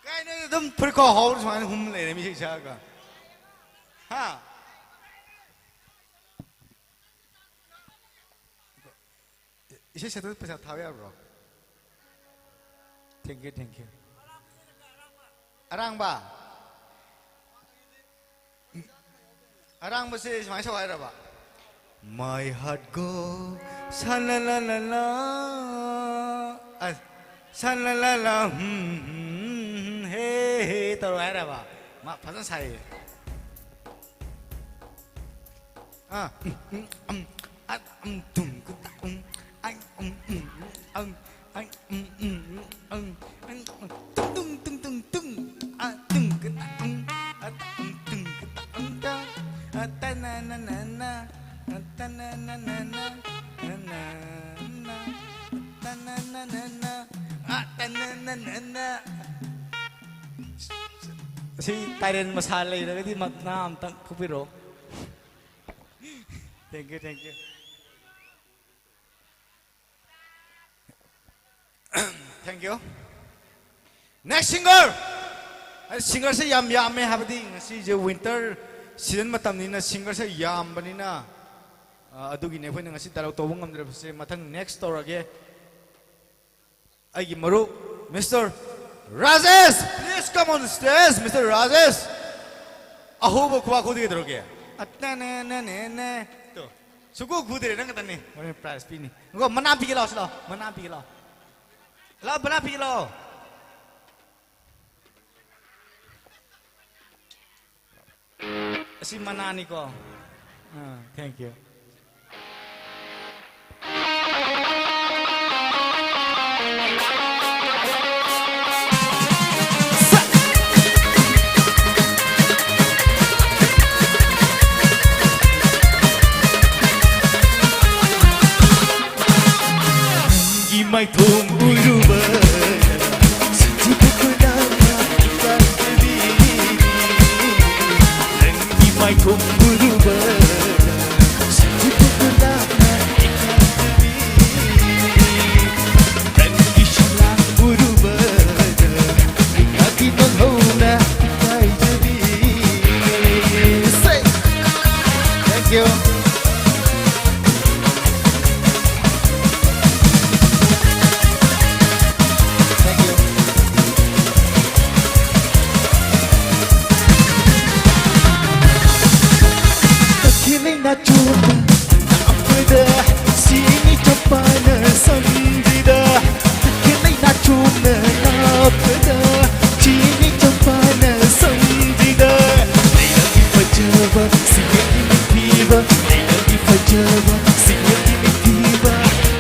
ꯀꯩꯅꯣ ꯑꯗꯨꯝ ꯐꯨꯔꯤꯠꯈꯥꯎ ꯍꯧꯔ ꯁꯨꯃꯥꯏꯅ ꯍꯨꯝ ꯂꯩꯔꯦ ꯃꯤ ꯏꯁꯩ ꯁꯛꯑꯒ꯫ ꯍꯥ? ꯏꯁꯩ ꯁꯛꯇ ꯄꯩꯁꯥ ꯊꯥꯕ ꯌꯥꯕ꯭ꯔꯣ? Thank you, thank you. ꯑꯔꯥꯡꯕ? ꯑꯔꯥꯡꯕꯁꯦ ꯁꯨꯃꯥꯏꯅ ꯁꯛꯑꯣ ꯍꯥꯏꯔꯕ? My heart go ꯁꯥ ꯂꯥ ꯂꯥ ꯂꯥ ꯂꯥ, ꯑ, ꯁꯥ ꯂꯥ ꯂꯥ ꯂꯥ, ꯍꯝ, ꯍꯝ, ꯍꯝ, ꯍꯦ, ꯍꯦ ꯇꯧꯔꯣ ꯍꯥꯏꯔꯕ? ꯃꯥ ꯐꯖꯅ ꯁꯥꯏꯌꯦ꯫ ꯑꯥ, ꯎꯝ, ꯎꯝ, ꯎꯝ, ꯑ, ꯎꯝ, ꯇꯨꯝ, ꯀꯨ, ꯇ, ꯎꯝ, ꯑ, ꯎꯝ, ꯎꯝ, ꯎꯝ, ꯑ, ꯎꯝ, ꯎꯝ, ꯎꯝ, ꯎꯝ, ꯎꯝ, ꯎꯝ, ꯎꯝ, ꯇꯨꯡ, ꯇꯨꯡ, ꯇꯨꯡ, ꯇꯨꯡ, ꯑ, ꯇꯨꯡ, ꯀ, ꯇ, ꯎꯝ, ꯑ, ꯎꯝ, ꯇꯨꯡ, ꯀ, ꯇ, ꯎꯝ, ꯇ, ꯑ, ꯇ, ꯅ, ꯅ, ꯅ, ꯅ, ꯑ, ꯇ, ꯅ, ꯅ, ꯅ, ꯅ, ꯅ, ꯅ, ꯅ, ꯇ, ꯅ, ꯅ, ꯅ, ꯅ, ꯑ, ꯇ, ꯅ, ꯅ, ꯅ, ꯅ꯫ ꯑꯁꯤ ꯇꯥꯏꯔꯦꯟ ꯃꯁꯥ ꯂꯩꯔꯒꯗꯤ ꯃꯛꯅꯥ ꯑꯝꯇꯪ ꯐꯨꯕꯤꯔꯛꯑꯣ꯫ Thank you, thank you. Thank you. Next singer. ꯑꯩ singerꯁꯦ ꯌꯥꯝ ꯌꯥꯝꯃꯦ, ꯍꯥꯏꯕꯗꯤ ꯉꯁꯤꯁꯦ winter season ꯃꯇꯝꯅꯤꯅ singerꯁꯦ ꯌꯥꯝꯕꯅꯤꯅ, ꯑ, ꯑꯗꯨꯒꯤꯅꯦ ꯑꯩꯈꯣꯏꯅ ꯉꯁꯤ dialogue ꯇꯧꯕ ꯉꯝꯗ꯭ꯔꯕꯁꯦ꯫ ꯃꯊꯪ next ꯇꯧꯔꯒꯦ꯫ ꯑꯩꯒꯤ ꯃꯔꯨꯞ Mister Rajesh, please come on stage, Mister Rajesh. ꯑꯍꯧꯕ ꯈꯨꯕꯥꯛ ꯈꯨꯗꯤ ꯀꯩꯗꯧꯔꯒꯦ? ꯑꯠꯇꯅꯦꯅꯦꯅꯦꯅꯦ꯫ ꯇꯣ, ꯁꯨꯛꯈꯨ ꯈꯨꯗ꯭ꯔꯦ, ꯅꯪ ꯈꯛꯇꯅꯤ꯫ ꯍꯣꯔꯦꯟ prize ꯄꯤꯅꯤ꯫ ꯉꯥꯏꯈꯣ, ꯃꯅꯥ ꯄꯤꯒꯦ ꯂꯥꯛꯑꯣ, ꯁꯤ ꯂꯥꯛꯑꯣ, ꯃꯅꯥ ꯄꯤꯒꯦ ꯂꯥꯛꯑꯣ꯫ ꯂꯥꯛꯑꯣ, ꯃꯅꯥ ꯄꯤꯒꯦ ꯂꯥꯛꯑꯣ꯫ ꯑꯁꯤ ꯃꯅꯥꯅꯤꯀꯣ꯫ ꯑꯥ, thank you꯫ ꯅꯪꯒꯤ ꯃꯥꯏꯊꯣꯡ ꯎꯔꯨꯕ, ꯁꯛꯊꯤꯕ ꯈꯨꯗꯝꯅ ꯇꯥꯛꯄꯤꯔꯤ꯫ ꯅꯪꯒꯤ ꯃꯥꯏꯊꯣꯡ ꯎꯔꯨꯕꯗ ꯁꯖꯤꯕꯨ ꯒꯨꯂꯥꯞꯅ ꯏꯀꯥꯏꯖꯕꯤ꯫ ꯅꯪꯒꯤ ꯁꯝꯂꯥꯡ ꯎꯔꯨꯕꯗ ꯏꯉꯥꯒꯤ ꯅꯣꯡꯍꯧꯅ ꯏꯀꯥꯏꯖꯕꯤ꯫ Say, thank you. Thank you. ꯇꯈꯦꯜ ꯂꯩꯅꯥ ꯆꯣꯝꯅ ꯂꯥꯛꯄꯗ, ꯁꯤꯡꯅꯤ ꯆꯝꯄꯥꯅ ꯁꯝꯖꯤꯗ꯫ ꯇꯈꯦꯜ ꯂꯩꯅꯥ ꯆꯣꯝꯅ ꯂꯥꯛꯄꯗ, ꯁꯤꯡꯅꯤ ꯆꯝꯄꯥꯅ ꯁꯝꯖꯤꯗ꯫ ꯂꯩꯔꯥꯡꯒꯤ ꯐꯖꯕ, ꯁꯤꯡꯒꯜꯒꯤ ꯅꯤꯡꯊꯤꯕ, ꯂꯩꯔꯥꯡꯒꯤ ꯐꯖꯕ, ꯁꯤꯡꯒꯜꯒꯤ ꯅꯤꯡꯊꯤꯕ꯫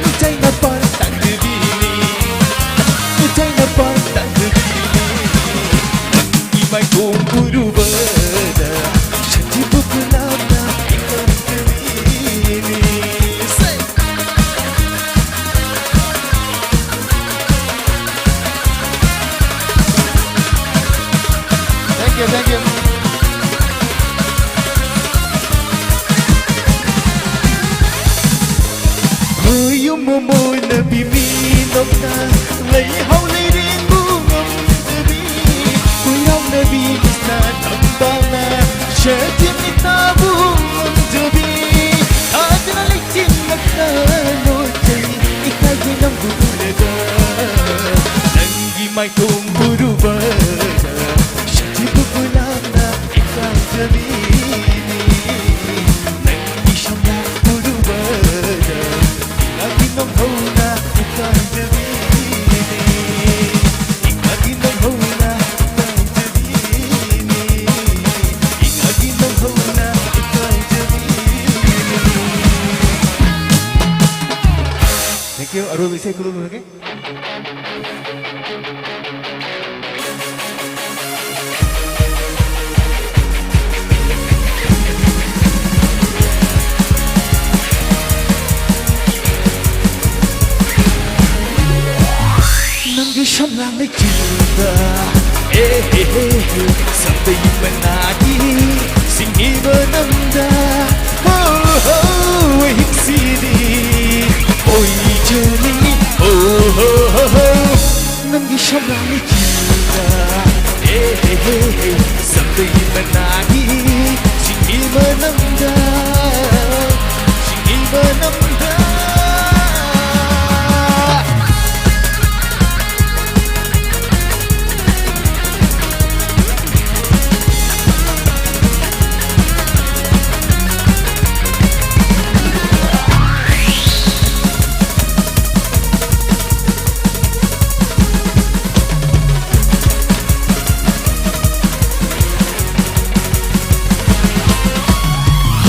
ꯃꯤꯆꯥꯏꯅ ꯄꯥꯟ ꯇꯥꯡꯖꯕꯤꯅꯤ, ꯃꯤꯆꯥꯏꯅ ꯄꯥꯟ ꯇꯥꯡꯖꯕꯤꯅꯤ꯫ ꯏꯃꯥꯏꯊꯣꯡ ꯎꯔꯨꯕꯗ ꯁꯖꯤꯕꯨ ꯒꯨꯂꯥꯞꯅ ꯏꯀꯥꯏꯖꯕꯤꯅꯤ꯫ Say! Thank you, thank you. ꯈꯣꯏꯌꯨꯝ ꯃꯃꯣꯏꯅꯕꯤ ꯃꯤꯅꯣꯛꯅ ꯂꯩꯍꯥꯎ ꯂꯩꯔꯦꯡꯕꯨ ꯉꯝꯗꯕꯤ, ꯈꯣꯏꯔꯥꯎꯅꯕꯤ ꯃꯤꯁꯅ ꯇꯝꯕꯥꯅ ꯁꯖꯤꯃꯤꯇꯥꯕꯨ ꯉꯝꯖꯕꯤ, ꯊꯥꯖꯅ ꯂꯩꯆꯤꯟ ꯉꯛꯅ ꯂꯣꯠꯆꯩ ꯏꯀꯥꯏꯖꯩ ꯅꯪꯕꯨ ꯎꯔꯒ꯫ ꯅꯪꯒꯤ ꯃꯥꯏꯊꯣꯡ ꯎꯔꯨꯕꯗ ꯁꯖꯤꯕꯨ ꯒꯨꯂꯥꯞꯅ ꯏꯀꯥꯏꯖꯕꯤꯅꯤ꯫ ꯅꯪꯒꯤ ꯁꯝꯂꯥꯡ ꯎꯔꯨꯕꯗ ꯏꯉꯥꯒꯤ ꯅꯣꯡꯍꯧꯅ ꯏꯀꯥꯏꯖꯕꯤꯅꯤ꯫ ꯏꯉꯥꯒꯤ ꯅꯣꯡꯍꯧꯅ ꯏꯀꯥꯏꯖꯕꯤꯅꯤ꯫ ꯏꯉꯥꯒꯤ ꯅꯣꯡꯍꯧꯅ ꯏꯀꯥꯏꯖꯕꯤꯅꯤ꯫ Thank you. ꯑꯔꯣꯏꯕ ꯏꯁꯩ ꯈꯨꯗꯣꯜ ꯂꯧꯔꯒꯦ꯫ ꯅꯪꯒꯤ ꯁꯝꯂꯥꯡ ꯂꯩꯆꯤꯜꯗ, ꯑꯦ ꯍꯦ ꯍꯦ ꯍꯦ, ꯁꯝꯕ꯭ꯔꯩ ꯃꯅꯥꯒꯤ ꯁꯤꯡ ꯁꯤꯡꯒꯤ ꯃꯅꯝꯗ, ꯍꯣ, ꯍꯣ, ꯍꯤꯡꯁꯤꯗꯤ ꯑꯣꯏꯖꯅꯤꯡꯉꯤ, ꯍꯣ, ꯍꯣ, ꯍꯣ, ꯍꯣ꯫ ꯅꯪꯒꯤ ꯁꯝꯂꯥꯡ ꯂꯩꯆꯤꯟꯗ, ꯑꯦ, ꯍꯦ, ꯍꯦ, ꯍꯦ, ꯁꯝꯗꯩ ꯃꯅꯥꯒꯤ ꯁꯤꯡꯒꯤ ꯃꯅꯝꯗ, ꯁꯤꯡꯒꯤ ꯃꯅꯝꯗ꯫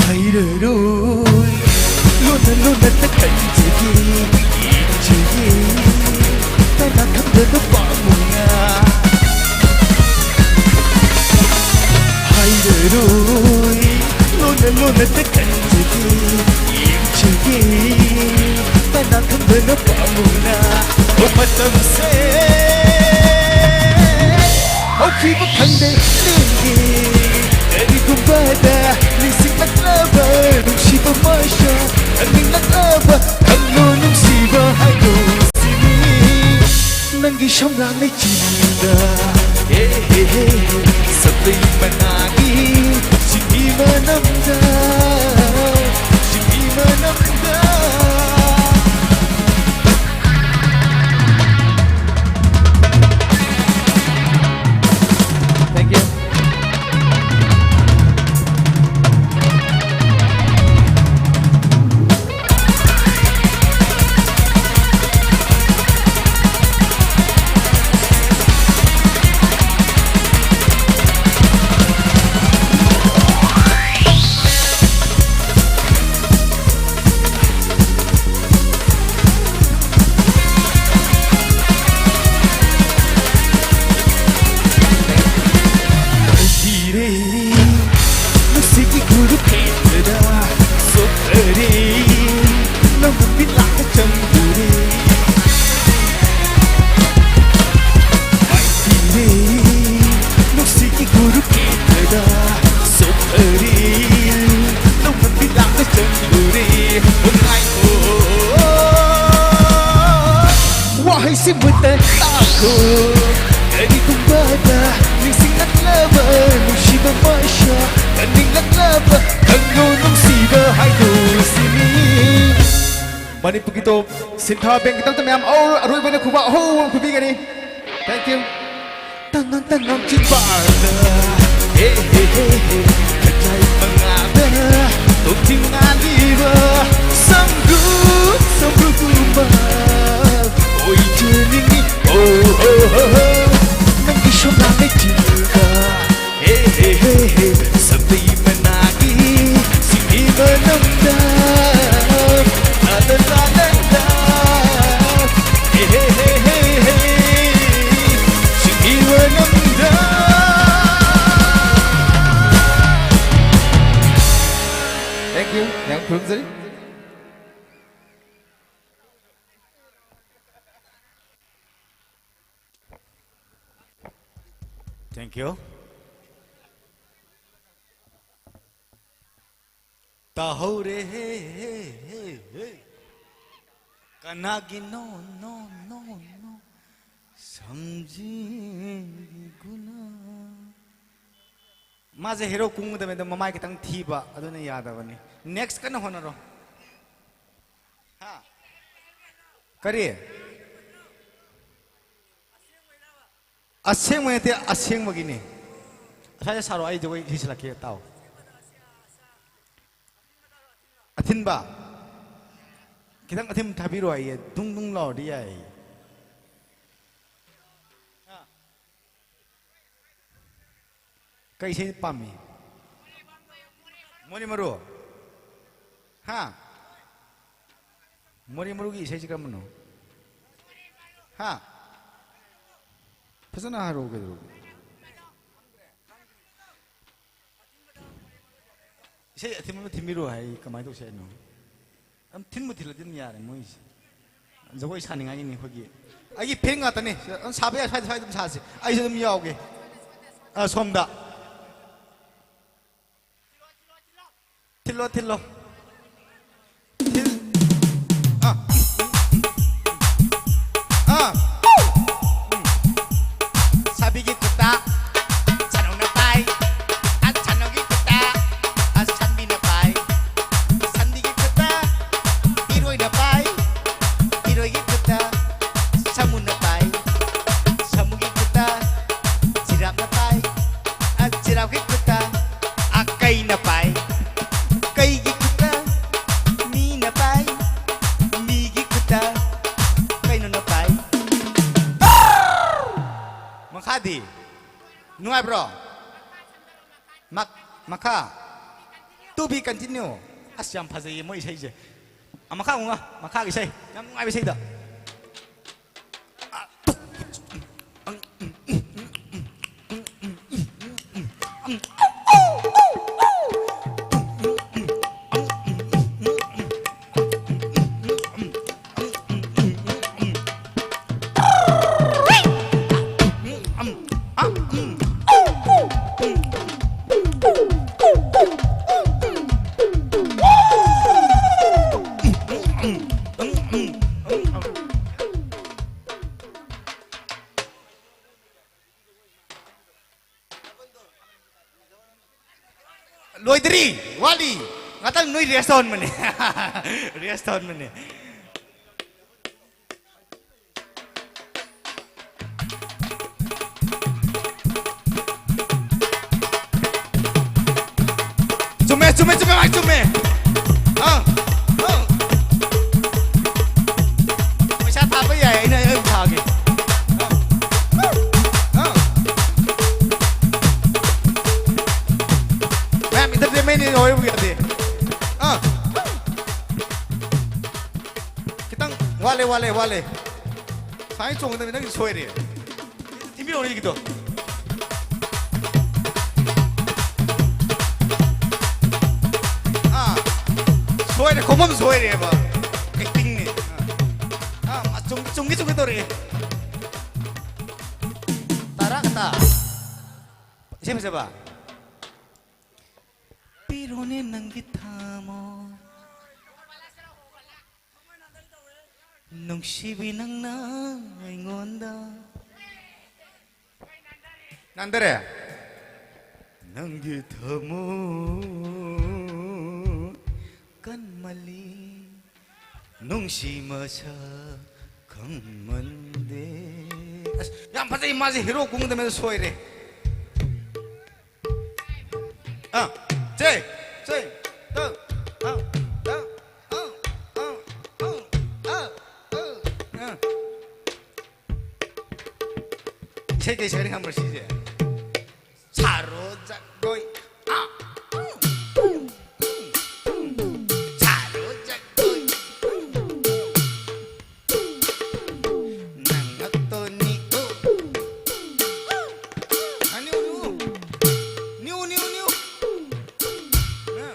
ꯍꯩꯔꯔꯣꯏ, ꯂꯣꯟꯅ ꯂꯣꯟꯅ ꯈꯟꯖꯒꯦ, ꯌꯦꯡꯖꯒꯦ, ꯀꯅꯥ ꯈꯪꯕꯅꯣ ꯄꯥꯝꯃꯨꯅ꯫ ꯍꯩꯔꯔꯣꯏ, ꯂꯣꯟꯅ ꯂꯣꯟꯅ ꯈꯟꯖꯒꯦ, ꯌꯦꯡꯖꯒꯦ, ꯀꯅꯥ ꯈꯪꯕꯅꯣ ꯄꯥꯝꯃꯨꯅ꯫ ꯑꯣ, ꯃꯇꯝꯁꯦ ꯍꯧꯈꯤꯕ ꯈꯪꯗꯦ, ꯂꯦꯡꯒꯦ꯫ ꯀꯔꯤꯒꯨꯝꯕꯗ ꯅꯤꯡꯁꯤꯡꯂꯛꯂꯕ ꯅꯨꯡꯁꯤꯕ ꯃꯁꯛ, ꯈꯪꯅꯤꯡꯂꯛꯂꯕ ꯈꯪꯂꯣ ꯅꯨꯡꯁꯤꯕ ꯍꯥꯏꯗꯣ ꯁꯤꯅꯤ꯫ ꯅꯪꯒꯤ ꯁꯝꯂꯥꯡ ꯂꯩꯆꯤꯟꯗ, ꯍꯦ, ꯍꯦ, ꯍꯦ, ꯍꯦ, ꯁꯝꯂꯩ ꯃꯅꯥꯒꯤ ꯁꯤꯡꯒꯤ ꯃꯅꯝꯗ, ꯁꯤꯡꯒꯤ ꯃꯅꯝꯗ꯫ Thank you. ꯊꯤꯔꯦ, ꯅꯨꯡꯁꯤꯠꯀꯤ ꯈꯨꯔꯨ ꯐꯦꯡꯕꯗ ꯁꯣꯛꯈ꯭ꯔꯦ, ꯅꯪꯕꯨ ꯃꯤꯠꯂꯥꯛꯇ ꯆꯪꯗꯣꯔꯦ꯫ ꯃꯥꯏꯊꯤꯔꯦ, ꯅꯨꯡꯁꯤꯠꯀꯤ ꯈꯨꯔꯨ ꯐꯦꯡꯕꯗ ꯁꯣꯛꯈ꯭ꯔꯦ, ꯀꯔꯤꯒꯨꯝꯕꯗ ꯅꯤꯡꯁꯤꯡꯂꯛꯂꯕ ꯅꯨꯡꯁꯤꯕ ꯃꯩꯁꯥ, ꯀꯟꯅꯤꯡꯂꯛꯂꯕ ꯈꯪꯉꯨ ꯅꯨꯡꯁꯤꯕ ꯍꯥꯏꯗꯨ ꯁꯤꯅꯤ꯫ ꯃꯅꯤꯄꯨꯔꯒꯤ ꯇꯣꯞ ꯁꯤꯟꯊꯥ ꯕꯦꯡꯒꯤꯗꯃꯛꯇ ꯃꯌꯥꯝ ꯑꯔꯣꯏꯕ ꯑꯣꯏꯅ ꯈꯨꯕꯥꯛ ꯑꯍꯧꯕ ꯑꯃ ꯈꯨꯕꯤꯒꯅꯤ꯫ Thank you꯫ ꯇꯉꯥꯡ ꯇꯉꯥꯡ ꯆꯤꯟꯕꯥꯜꯗ, ꯍꯦ, ꯍꯦ, ꯍꯦ, ꯍꯦ, ꯈꯖꯥꯏ ꯃꯉꯥꯗ ꯇꯣꯛꯊꯤꯡ ꯉꯥꯜꯂꯤꯕ ꯁꯝꯕ꯭ꯔꯨ, ꯁꯝꯕ꯭ꯔꯨꯒꯨꯝꯕ ꯑꯣꯏꯖꯅꯤꯡꯉꯤ꯫ ꯑꯣ, ꯍꯣ, ꯍꯣ, ꯍꯣ, ꯅꯪꯒꯤ ꯁꯣꯝꯂꯥꯡ ꯂꯩꯆꯤꯜꯗ, ꯍꯦ, ꯍꯦ, ꯍꯦ, ꯍꯦ, ꯁꯝꯕ꯭ꯔꯤ ꯃꯅꯥꯒꯤ ꯁꯤꯡꯂꯤ ꯃꯅꯝꯗ, ꯂꯥ, ꯂꯥ, ꯂꯥ, ꯂꯥ, ꯂꯥ꯫ ꯍꯦ, ꯍꯦ, ꯍꯦ, ꯍꯦ, ꯍꯦ꯫ ꯁꯤꯡꯂꯤ ꯃꯅꯝꯗ꯫ Thank you꯫ ꯌꯥꯝ ꯈꯨꯔꯨꯝꯖꯔꯤ꯫ Thank you꯫ ꯇꯥꯍꯧꯔꯦ ꯍꯦ, ꯍꯦ, ꯍꯦ, ꯍꯦ꯫ ꯀꯅꯥꯒꯤꯅꯣ, ꯅꯣ, ꯅꯣ, ꯅꯣ? ꯁꯝꯖꯤꯟꯒꯨꯅ꯫ ꯃꯥꯁꯦ ꯍꯦꯔꯣ ꯀꯨꯝꯒꯗꯕꯅꯦ, ꯑꯗꯣ ꯃꯃꯥꯏ ꯈꯤꯇꯪ ꯊꯤꯕ, ꯑꯗꯨꯅ ꯌꯥꯗꯕꯅꯤ꯫ Next ꯀꯟꯅ ꯍꯣꯠꯅꯔꯣ꯫ ꯍꯥ? ꯀꯔꯤ? ꯑꯁꯦꯡꯕ ꯅꯠꯇꯦ, ꯑꯁꯦꯡꯕꯒꯤꯅꯤ꯫ ꯑꯁ꯭ꯋꯥꯏꯗ ꯁꯥꯔꯣ, ꯑꯩ ꯖꯒꯣꯏ ꯏꯁꯩ ꯁꯤꯜꯂꯛꯀꯦ, ꯇꯥꯎ꯫ ꯑꯊꯤꯟꯕ? ꯈꯤꯇꯪ ꯑꯊꯤꯟꯕ ꯊꯥꯕꯤꯔꯣ ꯍꯥꯏꯌꯦ, ꯗꯨꯡ ꯗꯨꯡ ꯂꯥꯎꯔꯗꯤ ꯌꯥꯏ꯫ ꯀꯩ ꯏꯁꯩ ꯄꯥꯝꯃꯤ? ꯃꯣꯔꯦ ꯃꯔꯨ? ꯍꯥ? ꯃꯣꯔꯦ ꯃꯔꯨꯒꯤ ꯏꯁꯩꯁꯤ ꯀꯔꯝꯕꯅꯣ? ꯍꯥ? ꯐꯖꯅ ꯍꯥꯏꯔꯛꯑꯣ, ꯀꯩꯗꯧꯔꯒꯦ? ꯏꯁꯩ ꯑꯊꯤꯟꯕ ꯑꯃ ꯊꯤꯟꯕꯤꯔꯣ ꯍꯥꯏ, ꯀꯃꯥꯏꯅ ꯇꯧꯁꯦ ꯍꯥꯏꯅꯣ? ꯑꯗꯨꯝ ꯊꯤꯟꯕꯨ ꯊꯤꯜꯂꯗꯤ ꯑꯗꯨꯝ ꯌꯥꯔꯦ ꯃꯣꯏꯁꯦ꯫ ꯖꯒꯣꯏ ꯁꯥꯅꯤꯡꯉꯥꯏꯒꯤꯅꯤ ꯑꯩꯈꯣꯏꯒꯤ꯫ ꯑꯩꯒꯤ ꯐꯦꯟ ꯉꯥꯛꯇꯅꯤ꯫ ꯁꯤꯗ ꯑꯗꯨꯝ ꯁꯥꯕ ꯌꯥꯏ, ꯁ꯭ꯋꯥꯏꯗ, ꯁ꯭ꯋꯥꯏꯗ ꯑꯗꯨꯝ ꯁꯥꯁꯤ꯫ ꯑꯩꯁꯨ ꯑꯗꯨꯝ ꯌꯥꯎꯒꯦ꯫ ꯑ, ꯁꯣꯝꯗ꯫ ꯊꯤꯜꯂꯣ, ꯊꯤꯜꯂꯣ꯫ ꯊꯤꯜ-, ꯑ꯫ ꯑ꯫ ꯍꯥꯏꯕ꯭ꯔꯣ? ꯃꯛ-, ꯃꯈꯥ꯫ To be continue꯫ ꯑꯁ, ꯌꯥꯝ ꯐꯖꯩꯌꯦ ꯃꯣꯏ ꯏꯁꯩꯁꯦ꯫ ꯑ, ꯃꯈꯥ ꯑꯃꯨꯛ ꯉꯥ-, ꯃꯈꯥꯒꯤ ꯏꯁꯩ꯫ ꯌꯥꯝ ꯅꯨꯡꯉꯥꯏꯕ ꯏꯁꯩꯗ꯫ ꯂꯣꯏꯗ꯭ꯔꯤ, ꯋꯥꯠꯂꯤ꯫ ꯉꯥꯛꯇꯪ ꯅꯣꯏ rest ꯇꯧꯍꯟꯕꯅꯦ꯫ Rest ꯇꯧꯍꯟꯕꯅꯦ꯫ ꯆꯨꯝꯃꯦ, ꯆꯨꯝꯃꯦ, ꯆꯨꯝꯃꯦ, ꯃꯥꯏ ꯆꯨꯝꯃꯦ꯫ ꯑꯥ, ꯑꯥ꯫ ꯄꯩꯁꯥ ꯊꯥꯕ ꯌꯥꯏ, ꯑꯩꯅ, ꯑꯩ ꯑꯗꯨꯝ ꯊꯥꯒꯦ꯫ ꯑꯥ, ꯑꯥ꯫ ꯃꯌꯥꯝ entertainment ꯅꯤ, ꯍꯣꯏꯕꯨ ꯌꯥꯗꯦ꯫ ꯑꯥ꯫ ꯈꯤꯇꯪ ꯋꯥꯠꯂꯦ, ꯋꯥꯠꯂꯦ, ꯋꯥꯠꯂꯦ꯫ ꯁꯨꯃꯥꯏꯅ ꯆꯣꯡꯒꯗꯕꯅꯤ, ꯅꯪꯒꯤ ꯁꯣꯏꯔꯦ꯫ ꯊꯤꯟꯕꯤꯔꯛꯑꯣꯅꯦ ꯍꯧꯖꯤꯛꯀꯤꯗꯣ꯫ ꯑꯥ, ꯁꯣꯏꯔꯦ, ꯈꯣꯡꯐꯝ ꯁꯣꯏꯔꯦꯕ꯫ Acting ꯅꯤ꯫ ꯑꯥ, ꯑꯥ, ꯆꯨꯝ-, ꯆꯨꯝꯒꯦ, ꯆꯨꯝꯒꯦ ꯇꯧꯔꯛꯑꯦ꯫ ꯇꯔꯥ ꯈꯛꯇ꯫ ꯏꯁꯩ ꯐꯖꯕ꯫ ꯄꯤꯔꯣꯅꯦ ꯅꯪꯒꯤ ꯊꯃꯣꯏ꯫ ꯅꯨꯡꯁꯤꯕꯤ ꯅꯪꯅ ꯑꯩꯉꯣꯟꯗ꯫ ꯅꯥꯟꯗꯔꯦ꯫ ꯅꯪꯒꯤ ꯊꯃꯣꯏ ꯀꯟꯃꯜꯂꯤ, ꯅꯨꯡꯁꯤ ꯃꯁꯛ ꯈꯪꯃꯟꯗꯦ꯫ ꯑꯁ, ꯌꯥꯝ ꯐꯖꯩ, ꯃꯥꯁꯦ hero ꯀꯨꯝꯒꯗꯕꯅꯦ, ꯁꯣꯏꯔꯦ꯫ ꯑꯥ, ꯁꯦ, ꯁꯦ, ꯇ, ꯑꯥ, ꯇ, ꯑꯥ, ꯑꯥ, ꯑꯥ, ꯑꯥ, ꯑꯥ, ꯑꯥ꯫ ꯏꯁꯩ ꯀꯩ ꯁꯛꯅꯤ ꯈꯪꯕ꯭ꯔꯥ ꯁꯤꯁꯦ? ꯖꯒꯣꯏ꯫ ꯑꯥ꯫ ꯁꯥꯔꯣ ꯖꯒꯣꯏ꯫ ꯅꯪ ꯉꯥꯛꯇꯅꯤ꯫ ꯑꯥ, ꯅꯤꯌꯨ, ꯅꯤꯌꯨ꯫ ꯅꯤꯌꯨ, ꯅꯤꯌꯨ, ꯅꯤꯌꯨ꯫ ꯑꯥ꯫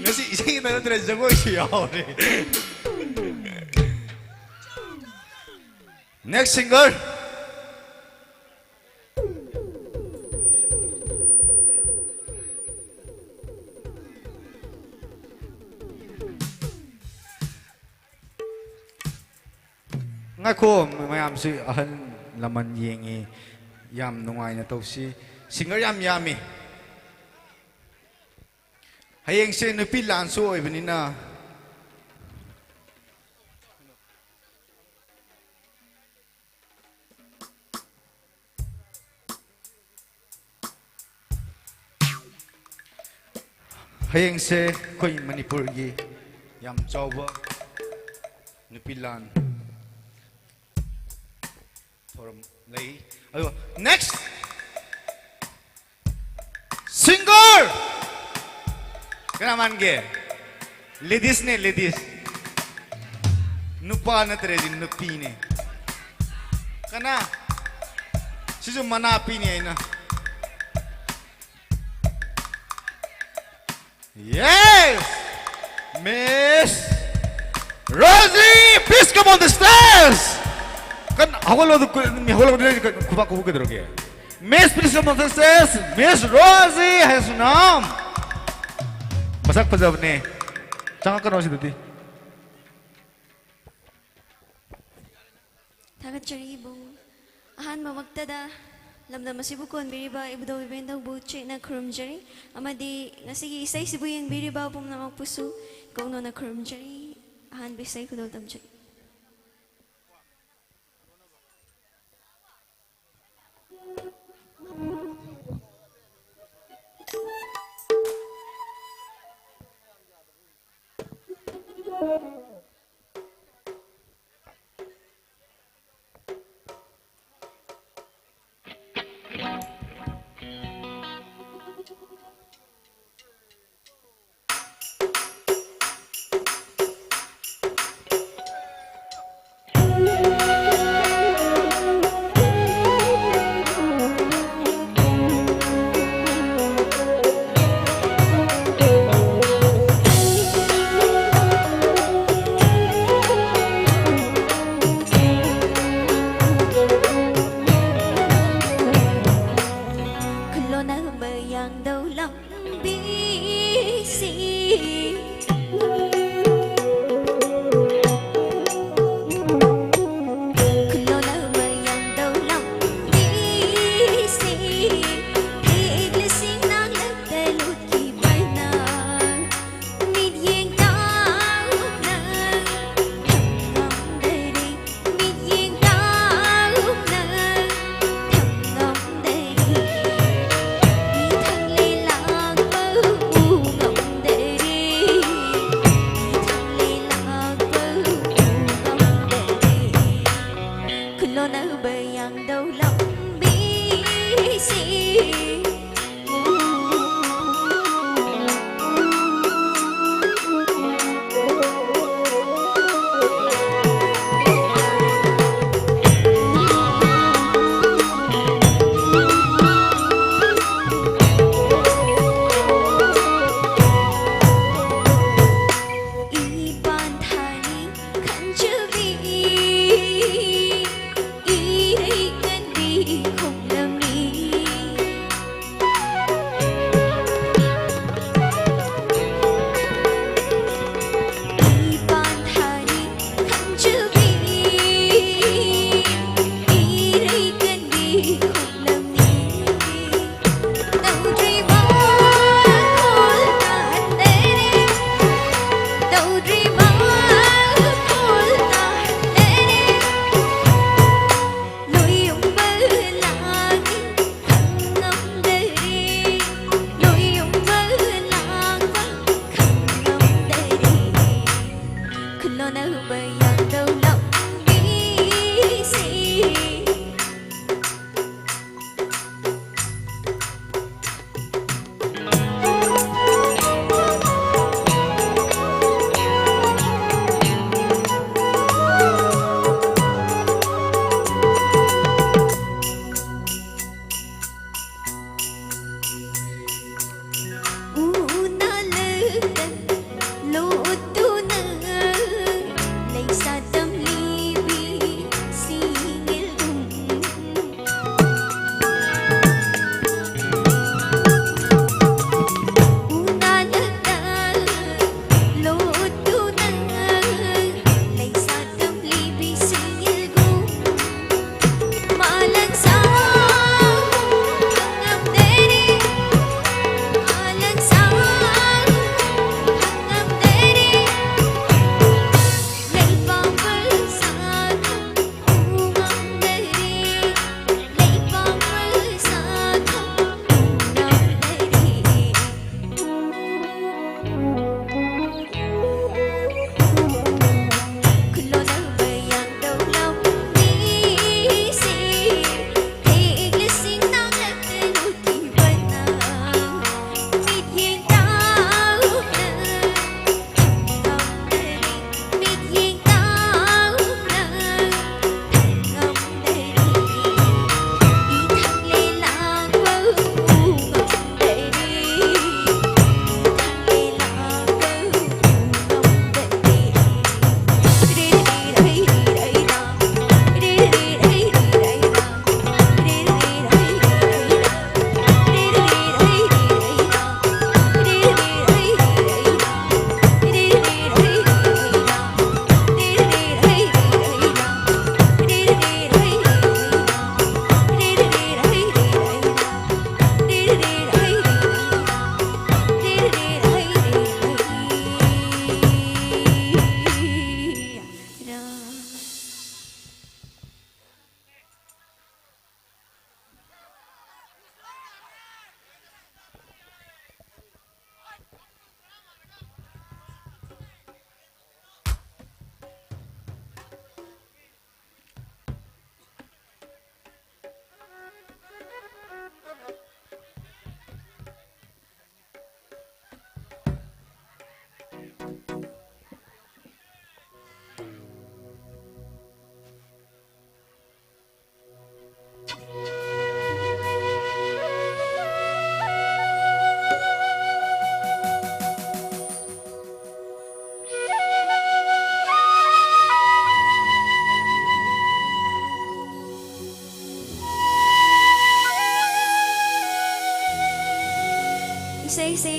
ꯉꯁꯤ ꯏꯁꯩ ꯈꯛꯇ ꯅꯠꯇ꯭ꯔꯦ, ꯖꯒꯣꯏꯁꯨ ꯌꯥꯎꯔꯦ꯫ Next singer꯫ ꯉꯥꯏꯈꯣ, ꯃꯌꯥꯝꯁꯤ ꯑꯍꯜ ꯂꯃꯟ ꯌꯦꯡꯉꯤ꯫ ꯌꯥꯝ ꯅꯨꯡꯉꯥꯏꯅ ꯇꯧꯁꯤ꯫ Singer ꯌꯥꯝ ꯌꯥꯝꯃꯤ꯫ ꯍꯌꯦꯡꯁꯦ ꯅꯨꯄꯤ ꯂꯥꯟꯁꯨ ꯑꯣꯏꯕꯅꯤꯅ꯫ ꯍꯌꯦꯡꯁꯦ ꯑꯩꯈꯣꯏ ꯃꯅꯤꯄꯨꯔꯒꯤ ꯌꯥꯝ ꯆꯥꯎꯕ ꯅꯨꯄꯤ ꯂꯥꯟ ꯊꯧꯔꯝ ꯂꯩ꯫ ꯑꯗꯨꯒ next singer ꯀꯅꯥ ꯃꯥꯟꯒꯦ? Ladies ꯅꯦ, ladies꯫ ꯅꯨꯄꯥ ꯅꯠꯇ꯭ꯔꯦꯗꯤ ꯅꯨꯄꯤꯅꯦ꯫ ꯀꯅꯥ? ꯁꯤꯁꯨ ꯃꯅꯥ ꯄꯤꯅꯤ ꯑꯩꯅ꯫ Yes! Miss Rosie, please come on the stage! ꯀꯟ-, ꯍꯧꯒꯠꯂꯣ, ꯑꯗꯨ ꯀꯨ-, ꯃꯤ ꯍꯧꯒꯠꯂꯛꯄꯗ ꯀ-, ꯈꯨꯕꯥꯛ ꯈꯨꯕ ꯀꯩꯗꯧꯔꯒꯦ? Miss, please come on the stage, Miss Rosie ꯍꯥꯏꯁꯅꯥꯝ꯫ ꯃꯁꯛ ꯐꯖꯕꯅꯦ꯫ ꯆꯪꯉꯛꯀꯅꯣ ꯁꯤꯗꯗꯤ꯫ ꯊꯥꯒꯠꯆꯔꯤ ꯏꯕꯨꯡ꯫ ꯑꯍꯥꯟꯕꯃꯛꯇꯗ ꯂꯝꯗꯝ ꯑꯁꯤꯕꯨ ꯀꯣꯟꯕꯤꯔꯤꯕ ꯏꯕꯨꯙꯧ ꯏꯕꯦꯟꯗꯧꯕꯨ ꯆꯦꯠꯅ ꯈꯨꯔꯨꯝꯖꯔꯤ, ꯑꯃꯗꯤ ꯉꯁꯤꯒꯤ ꯏꯁꯩꯁꯤꯕꯨ ꯌꯦꯡꯕꯤꯔꯤꯕ ꯄꯨꯝꯅꯃꯛꯄꯨꯁꯨ ꯀꯧꯅꯅ ꯈꯨꯔꯨꯝꯖꯔꯤ꯫ ꯑꯍꯥꯟꯕ ꯏꯁꯩ ꯈꯨꯗꯣꯜ ꯇꯝꯖꯔꯤ꯫ ꯌꯥꯡꯗꯧ ꯂꯝꯕꯤꯁꯤ꯫ ꯈꯨꯂꯣꯅꯕ ꯌꯥꯡꯗꯧ ꯂꯝꯕꯤꯁꯤ꯫ ꯊꯦꯛꯂꯁꯤꯡ ꯅꯥꯛꯂꯛꯇ ꯂꯨꯠꯈꯤꯕꯅ꯫ ꯃꯤꯠꯌꯦꯡ ꯇꯥꯎꯅ ꯊꯝꯉꯝꯗꯔꯦ꯫ ꯃꯤꯠꯌꯦꯡ ꯇꯥꯎꯅ ꯊꯝꯉꯝꯗꯔꯦ꯫ ꯃꯤꯊꯪ ꯂꯦꯂꯥꯛꯄ ꯎ ꯉꯝꯗꯔꯦ꯫ ꯃꯤꯊꯪ ꯂꯦꯂꯥꯛꯄ ꯎ ꯉꯝꯗꯔꯦ꯫ ꯈꯨꯂꯣꯅꯕ ꯌꯥꯡꯗꯧ ꯂꯝꯕꯤꯁꯤ꯫ ꯏ ꯄꯥꯟꯊꯥꯅꯤ ꯈꯟꯖꯕꯤ, ꯏꯔꯩ ꯀꯟꯕꯤ ꯈꯣꯡꯂꯝꯅꯤ꯫ ꯏ ꯄꯥꯟꯊꯥꯅꯤ ꯈꯟꯖꯕꯤ, ꯏꯔꯩ ꯀꯟꯕꯤ ꯈꯣꯡꯂꯝꯅꯤ꯫ ꯇꯧꯗ꯭ꯔꯤꯕ ꯈꯣꯜ ꯇꯥꯍꯟꯗꯔꯦ, ꯇꯧꯗ꯭ꯔꯤꯕ ꯈꯣꯜ ꯇꯥꯍꯟꯗꯔꯦ꯫ ꯂꯣꯏꯌꯨꯝꯕ ꯂꯥꯡꯉꯤ ꯈꯪꯉꯝꯗꯔꯦ, ꯂꯣꯏꯌꯨꯝꯕ ꯂꯥꯡꯕ ꯈꯪꯉꯝꯗꯔꯦ꯫ ꯈꯨꯂꯣꯅꯕ ꯌꯥꯡꯗꯧ ꯂꯝꯕꯤꯁꯤ꯫ ꯎꯅꯥꯂꯛꯇ ꯂꯣꯠꯇꯨꯅ ꯂꯩꯁꯥ ꯇꯝꯂꯤꯕꯤ ꯁꯤꯡꯒꯤꯜꯒꯨꯝ꯫ ꯏꯁꯩꯁꯤ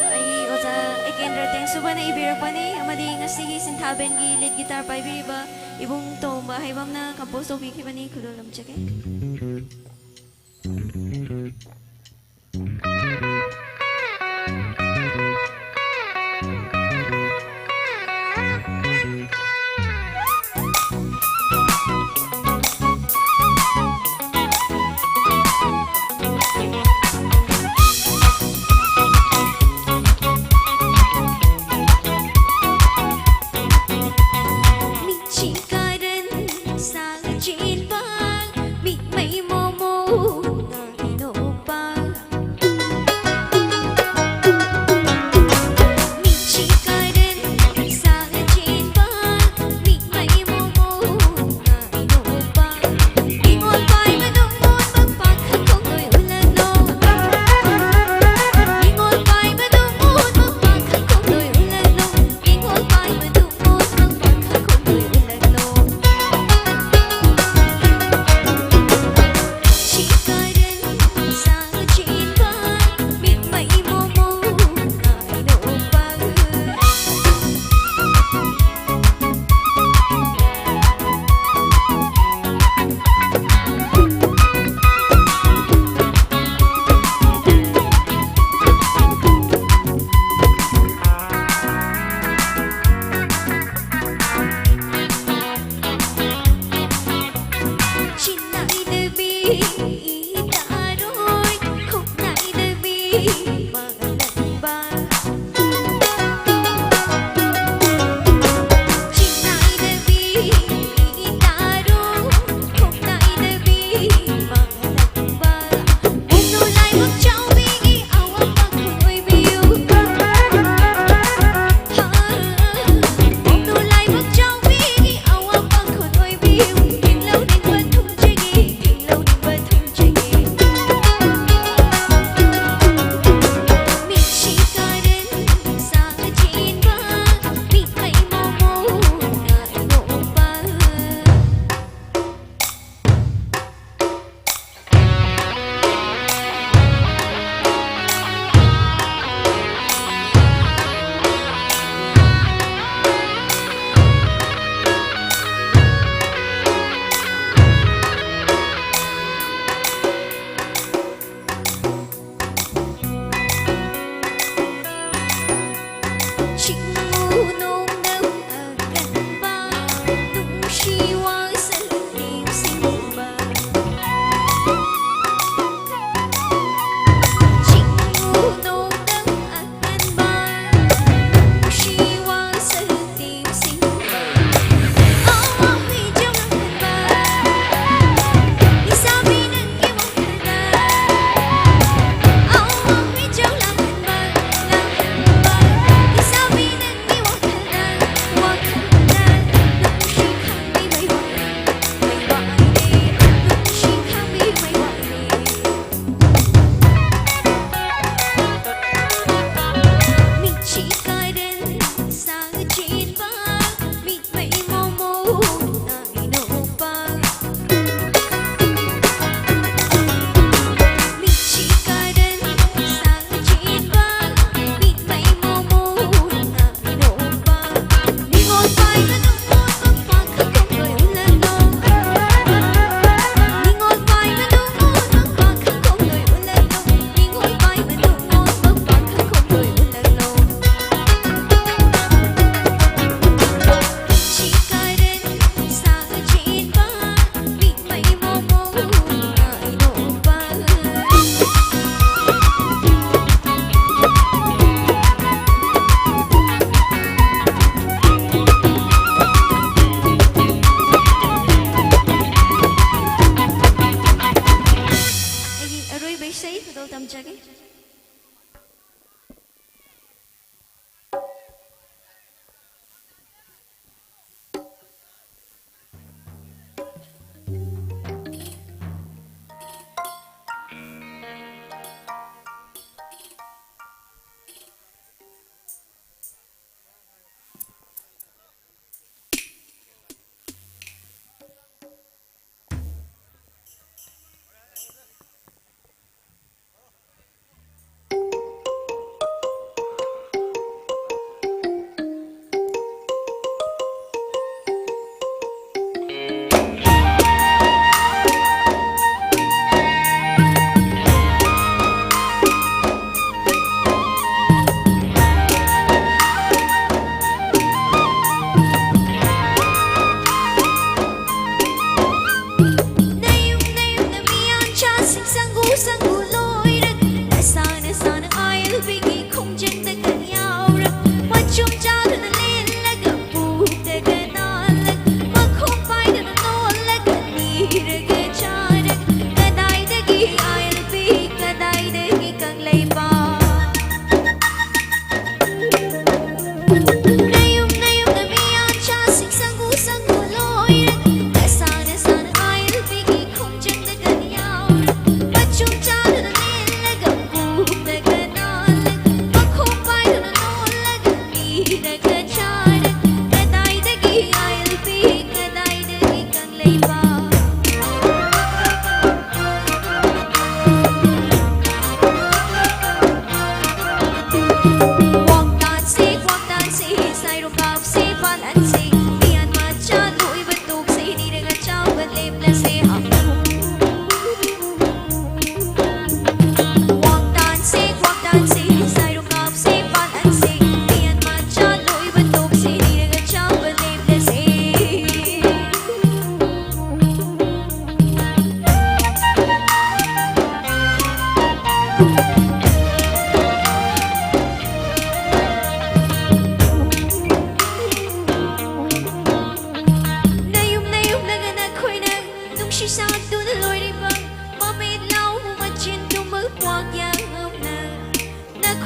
ꯑꯩꯒꯤ ꯑꯣꯖꯥ ꯑꯦ ꯀꯦꯟꯗ꯭ꯔ ꯇꯦꯡꯁꯨꯕꯅ ꯏꯕꯤꯔꯛꯄꯅꯤ ꯑꯃꯗꯤ ꯉꯁꯤꯒꯤ ꯁꯤꯟꯊꯥ ꯕꯦꯟꯒꯤ ꯂꯤꯗ ꯒꯤꯇꯥꯔ ꯄꯥꯏꯕꯤꯔꯤꯕ ꯏꯕꯨꯡ ꯇꯣꯝꯕ ꯍꯥꯏꯕꯝꯅ ꯀꯝꯄꯣꯖ ꯇꯧꯕꯤꯈꯤꯕꯅꯤ꯫ ꯈꯨꯗꯣꯜꯂꯝꯖꯒꯦ꯫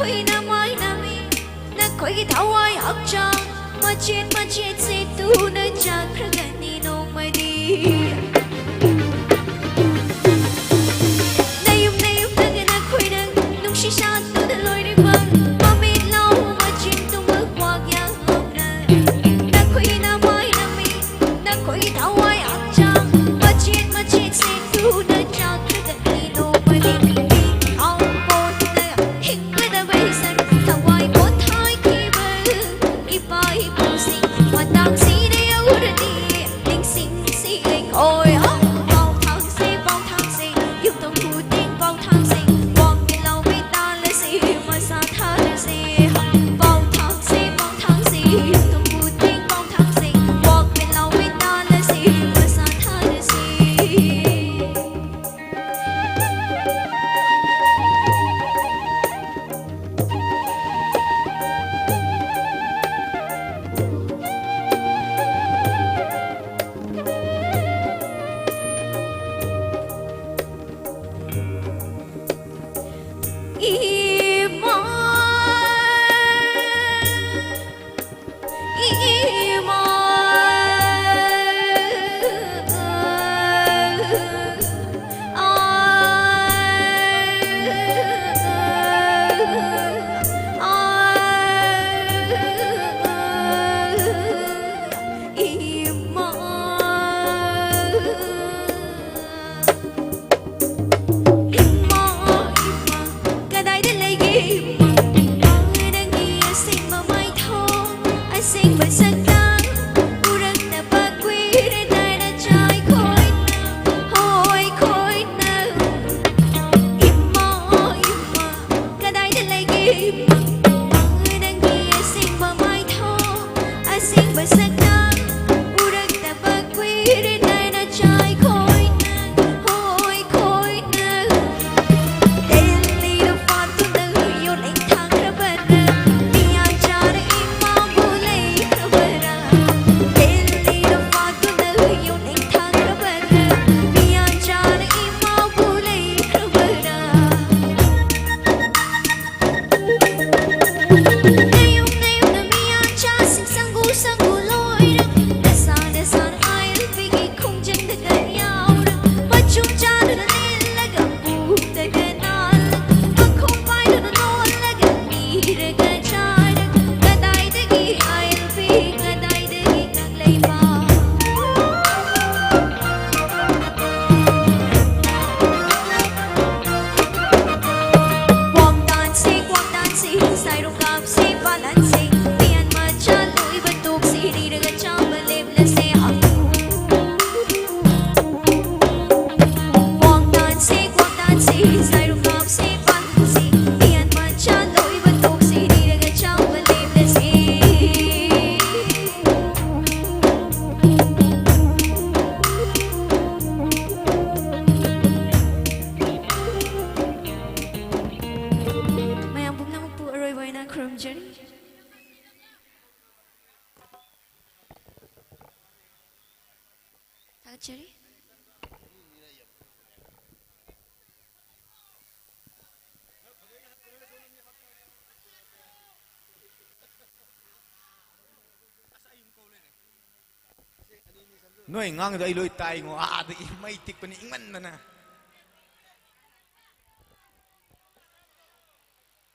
ꯀꯨꯏꯅ ꯃꯥꯏꯅꯃꯤ ꯅꯈꯣꯏꯒꯤ ꯊꯋꯥꯏ ꯍꯛꯆꯥꯡ ꯃꯆꯦꯠ ꯃꯆꯦꯠ ꯁꯦꯠꯇꯨꯅ ꯆꯠꯈ꯭ꯔꯒꯅꯤ ꯅꯣꯡꯃꯗꯤ꯫ ꯅꯌꯨꯝ ꯅꯌꯨꯝꯗꯒꯤ ꯅꯈꯣꯏꯅ ꯅꯨꯡꯁꯤ ꯁꯥꯠꯇꯨꯅ ꯂꯣꯏꯔꯤꯕ ꯃꯃꯤꯠ ꯂꯥꯎ ꯃꯆꯤꯟ ꯇꯨꯝꯕ ꯀ꯭ꯋꯥꯛ ꯌꯥꯍꯧꯅ ꯅꯈꯣꯏꯒꯤ ꯅꯃꯥꯏꯅꯃꯤ ꯅꯈꯣꯏꯒꯤ ꯊꯋꯥꯏ ꯍꯛꯆꯥꯡ ꯃꯆꯦꯠ ꯃꯆꯦꯠ ꯁꯦꯠꯇꯨꯅ ꯆꯠꯈ꯭ꯔꯒꯅꯤ ꯅꯣꯡꯃꯗꯤ꯫ ꯃꯤ ꯑꯃ ꯑꯣꯏꯅ ꯍꯤꯡꯒꯗꯕ ꯏꯁꯛ ꯊꯋꯥꯏ ꯄꯣꯊꯥꯏꯈꯤꯕ ꯏꯄꯥ ꯏꯄꯨꯁꯤꯡ ꯃꯇꯥꯡꯁꯤꯗ ꯌꯧꯔꯗꯤ ꯅꯤꯡꯁꯤꯡꯁꯤ ꯂꯩꯉꯣꯏ꯫ ꯄꯥꯎ ꯊꯥꯡꯁꯦ, ꯄꯥꯎ ꯊꯥꯡꯁꯦ, ꯌꯨꯝꯊꯣꯡ ꯈꯨꯗꯤꯡ ꯄꯥꯎ ꯊꯥꯡꯁꯦ, ꯋꯥꯡ ꯂꯥꯎꯃꯤ ꯇꯥꯜꯂꯁꯤ, ꯃꯁꯥ ꯊꯥꯔꯁꯤ꯫ ꯄꯥꯎ ꯊꯥꯡꯁꯦ, ꯄꯥꯎ ꯊꯥꯡꯁꯦ, ꯌꯨꯝꯊꯣꯡ ꯈꯨꯗꯤꯡ ꯄꯥꯎ ꯊꯥꯡꯁꯦ, ꯋꯥꯡ ꯂꯥꯎꯃꯤ ꯇꯥꯜꯂꯁꯤ, ꯃꯁꯥ ꯊꯥꯔꯁꯤ꯫ ꯏꯃꯥ, ꯏꯃꯥ, ꯏꯃꯥ꯫ ꯏꯃꯥ, ꯏꯃꯥ, ꯀꯗꯥꯏꯗ ꯂꯩꯒꯦ ꯏꯃꯥ? ꯏꯃꯥ, ꯅꯪꯒꯤ ꯑꯁꯦꯡꯕ ꯃꯥꯏꯊꯣꯡ, ꯑꯁꯦꯡꯕ ꯁꯛꯇꯝ ꯎꯔꯛꯇꯕ ꯀꯨꯏꯔꯦ ꯅꯥꯏꯅ ꯆꯥꯏ ꯈꯣꯏꯅ, ꯍꯣꯏ ꯈꯣꯏꯅ꯫ ꯏꯃꯥ, ꯏꯃꯥ, ꯀꯗꯥꯏꯗ ꯂꯩꯒꯦ ꯏꯃꯥ? ꯏꯃꯥ, ꯅꯪꯒꯤ ꯑꯁꯦꯡꯕ ꯃꯥꯏꯊꯣꯡ, ꯑꯁꯦꯡꯕ ꯁꯛꯇꯝ ꯎꯔꯛꯇꯕ ꯀꯨꯏꯔꯦ ꯅꯥꯏꯅ ꯆꯥꯏ ꯈꯣꯏꯅ, ꯍꯣꯏ ꯈꯣꯏꯅ꯫ ꯗꯦꯜꯂꯤꯗ ꯐꯥꯠꯇꯨꯅ ꯌꯣꯜꯂꯦꯡ ꯊꯥꯈ꯭ꯔꯕꯅ, ꯃꯤꯌꯥꯟ ꯆꯥꯅ ꯏꯃꯥꯕꯨ ꯂꯩꯈ꯭ꯔꯕꯔꯥ? ꯗꯦꯜꯂꯤꯗ ꯐꯥꯠꯇꯨꯅ ꯌꯣꯜꯂꯦꯡ ꯊꯥꯈ꯭ꯔꯕꯅ, ꯃꯤꯌꯥꯟ ꯆꯥꯅ ꯏꯃꯥꯕꯨ ꯂꯩꯈ꯭ꯔꯕꯔꯥ? ꯏꯔꯒ ꯆꯥꯔꯒ ꯀꯗꯥꯏꯗꯒꯤ ꯑꯥꯏ ꯑꯦꯜ ꯄꯤ, ꯀꯗꯥꯏꯗꯒꯤ ꯀꯪꯂꯩꯄꯥꯛ? ꯀ꯭ꯋꯥꯛ ꯇꯥꯟꯁꯤ, ꯀ꯭ꯋꯥꯛ ꯇꯥꯟꯁꯤ, ꯁꯥꯏꯔꯨꯛ ꯀꯥꯞꯁꯤ, ꯄꯥꯂꯟꯁꯤ, ꯃꯤꯌꯥꯟ ꯃꯆꯥ ꯂꯣꯏꯕ ꯇꯣꯛꯁꯤ, ꯅꯤꯔꯒ ꯆꯥꯕ ꯂꯦꯞꯂꯁꯦ꯫ ꯀ꯭ꯋꯥꯛ ꯇꯥꯟꯁꯤ, ꯀ꯭ꯋꯥꯛ ꯇꯥꯟꯁꯤ, ꯁꯥꯏꯔꯨꯛ ꯀꯥꯞꯁꯤ, ꯄꯥꯂꯟꯁꯤ, ꯃꯤꯌꯥꯟ ꯃꯆꯥ ꯂꯣꯏꯕ ꯇꯣꯛꯁꯤ, ꯅꯤꯔꯒ ꯆꯥꯕ ꯂꯦꯞꯂꯁꯤ꯫ ꯃꯌꯥꯝ ꯄꯨꯝꯅꯃꯛꯄꯨ ꯑꯔꯣꯏꯕ ꯑꯣꯏꯅ ꯈꯨꯔꯨꯝꯖꯔꯤ꯫ ꯊꯥꯒꯠꯆꯔꯤ꯫ ꯅꯣꯏ ꯉꯥꯡꯉꯤꯗꯣ ꯑꯩ ꯂꯣꯏ ꯇꯥꯏꯉꯣ, ꯑꯥꯗꯒꯤ ꯃꯩ ꯇꯤꯛꯄꯅꯤ ꯏꯪꯃꯟꯗꯅ꯫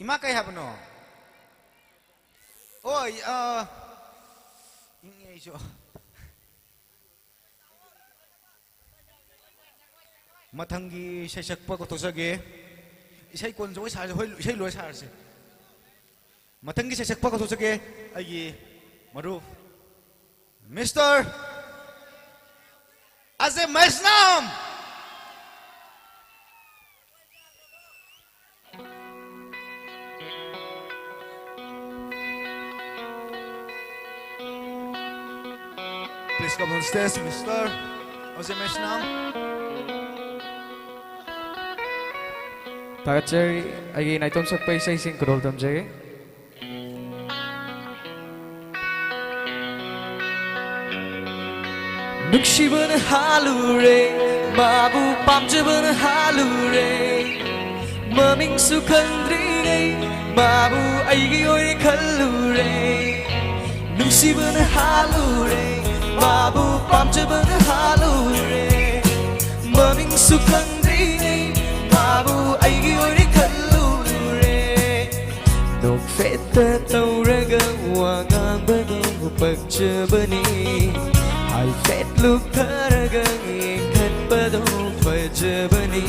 ꯏꯃꯥ ꯀꯩ ꯍꯥꯏꯕꯅꯣ? ꯑꯣ, ꯑ, ꯏꯪꯉꯦ ꯑꯩꯁꯨ꯫ ꯃꯊꯪꯒꯤ ꯏꯁꯩ ꯁꯛꯄ ꯀꯧꯊꯣꯛꯆꯒꯦ꯫ ꯏꯁꯩ ꯀꯣꯟ ꯖꯒꯣꯏ ꯁꯥꯔꯁꯦ, ꯍꯣꯏ, ꯏꯁꯩ ꯂꯣꯏ ꯁꯥꯔꯁꯦ꯫ ꯃꯊꯪꯒꯤ ꯏꯁꯩ ꯁꯛꯄ ꯀꯧꯊꯣꯛꯆꯒꯦ, ꯑꯩꯒꯤ ꯃꯔꯨꯞ mister Aje Meisnam. Please come on stage, Mister Aje Meisnam. ꯊꯥꯒꯠꯆꯔꯤ꯫ ꯑꯩꯒꯤ ꯅꯥꯏꯇꯣꯝ ꯁꯛꯄ ꯏꯁꯩꯁꯤꯡ ꯈꯨꯗꯣꯜ ꯇꯝꯖꯒꯦ꯫ ꯅꯨꯡꯁꯤꯕꯅ ꯍꯥꯜꯂꯨꯔꯦ, ꯃꯥꯕꯨ ꯄꯥꯝꯖꯕꯅ ꯍꯥꯜꯂꯨꯔꯦ꯫ ꯃꯃꯤꯡꯁꯨ ꯈꯪꯗ꯭ꯔꯤꯉꯩ ꯃꯥꯕꯨ ꯑꯩꯒꯤ ꯑꯣꯏꯔꯦ ꯈꯜꯂꯨꯔꯦ꯫ ꯅꯨꯡꯁꯤꯕꯅ ꯍꯥꯜꯂꯨꯔꯦ, ꯃꯥꯕꯨ ꯄꯥꯝꯖꯕꯅ ꯍꯥꯜꯂꯨꯔꯦ꯫ ꯃꯃꯤꯡꯁꯨ ꯈꯪꯗ꯭ꯔꯤꯉꯩ ꯃꯥꯕꯨ ꯑꯩꯒꯤ ꯑꯣꯏꯔꯦ ꯈꯜꯂꯨꯔꯦ꯫ ꯅꯣꯛꯐꯦꯠꯇ ꯇꯧꯔꯒ ꯋꯥ ꯉꯥꯡꯕꯗꯣ ꯄꯛꯆꯕꯅꯤ꯫ High fat look ꯊꯥꯔꯒ ꯌꯦꯡꯈꯠꯄꯗꯣ ꯐꯖꯕꯅꯤ꯫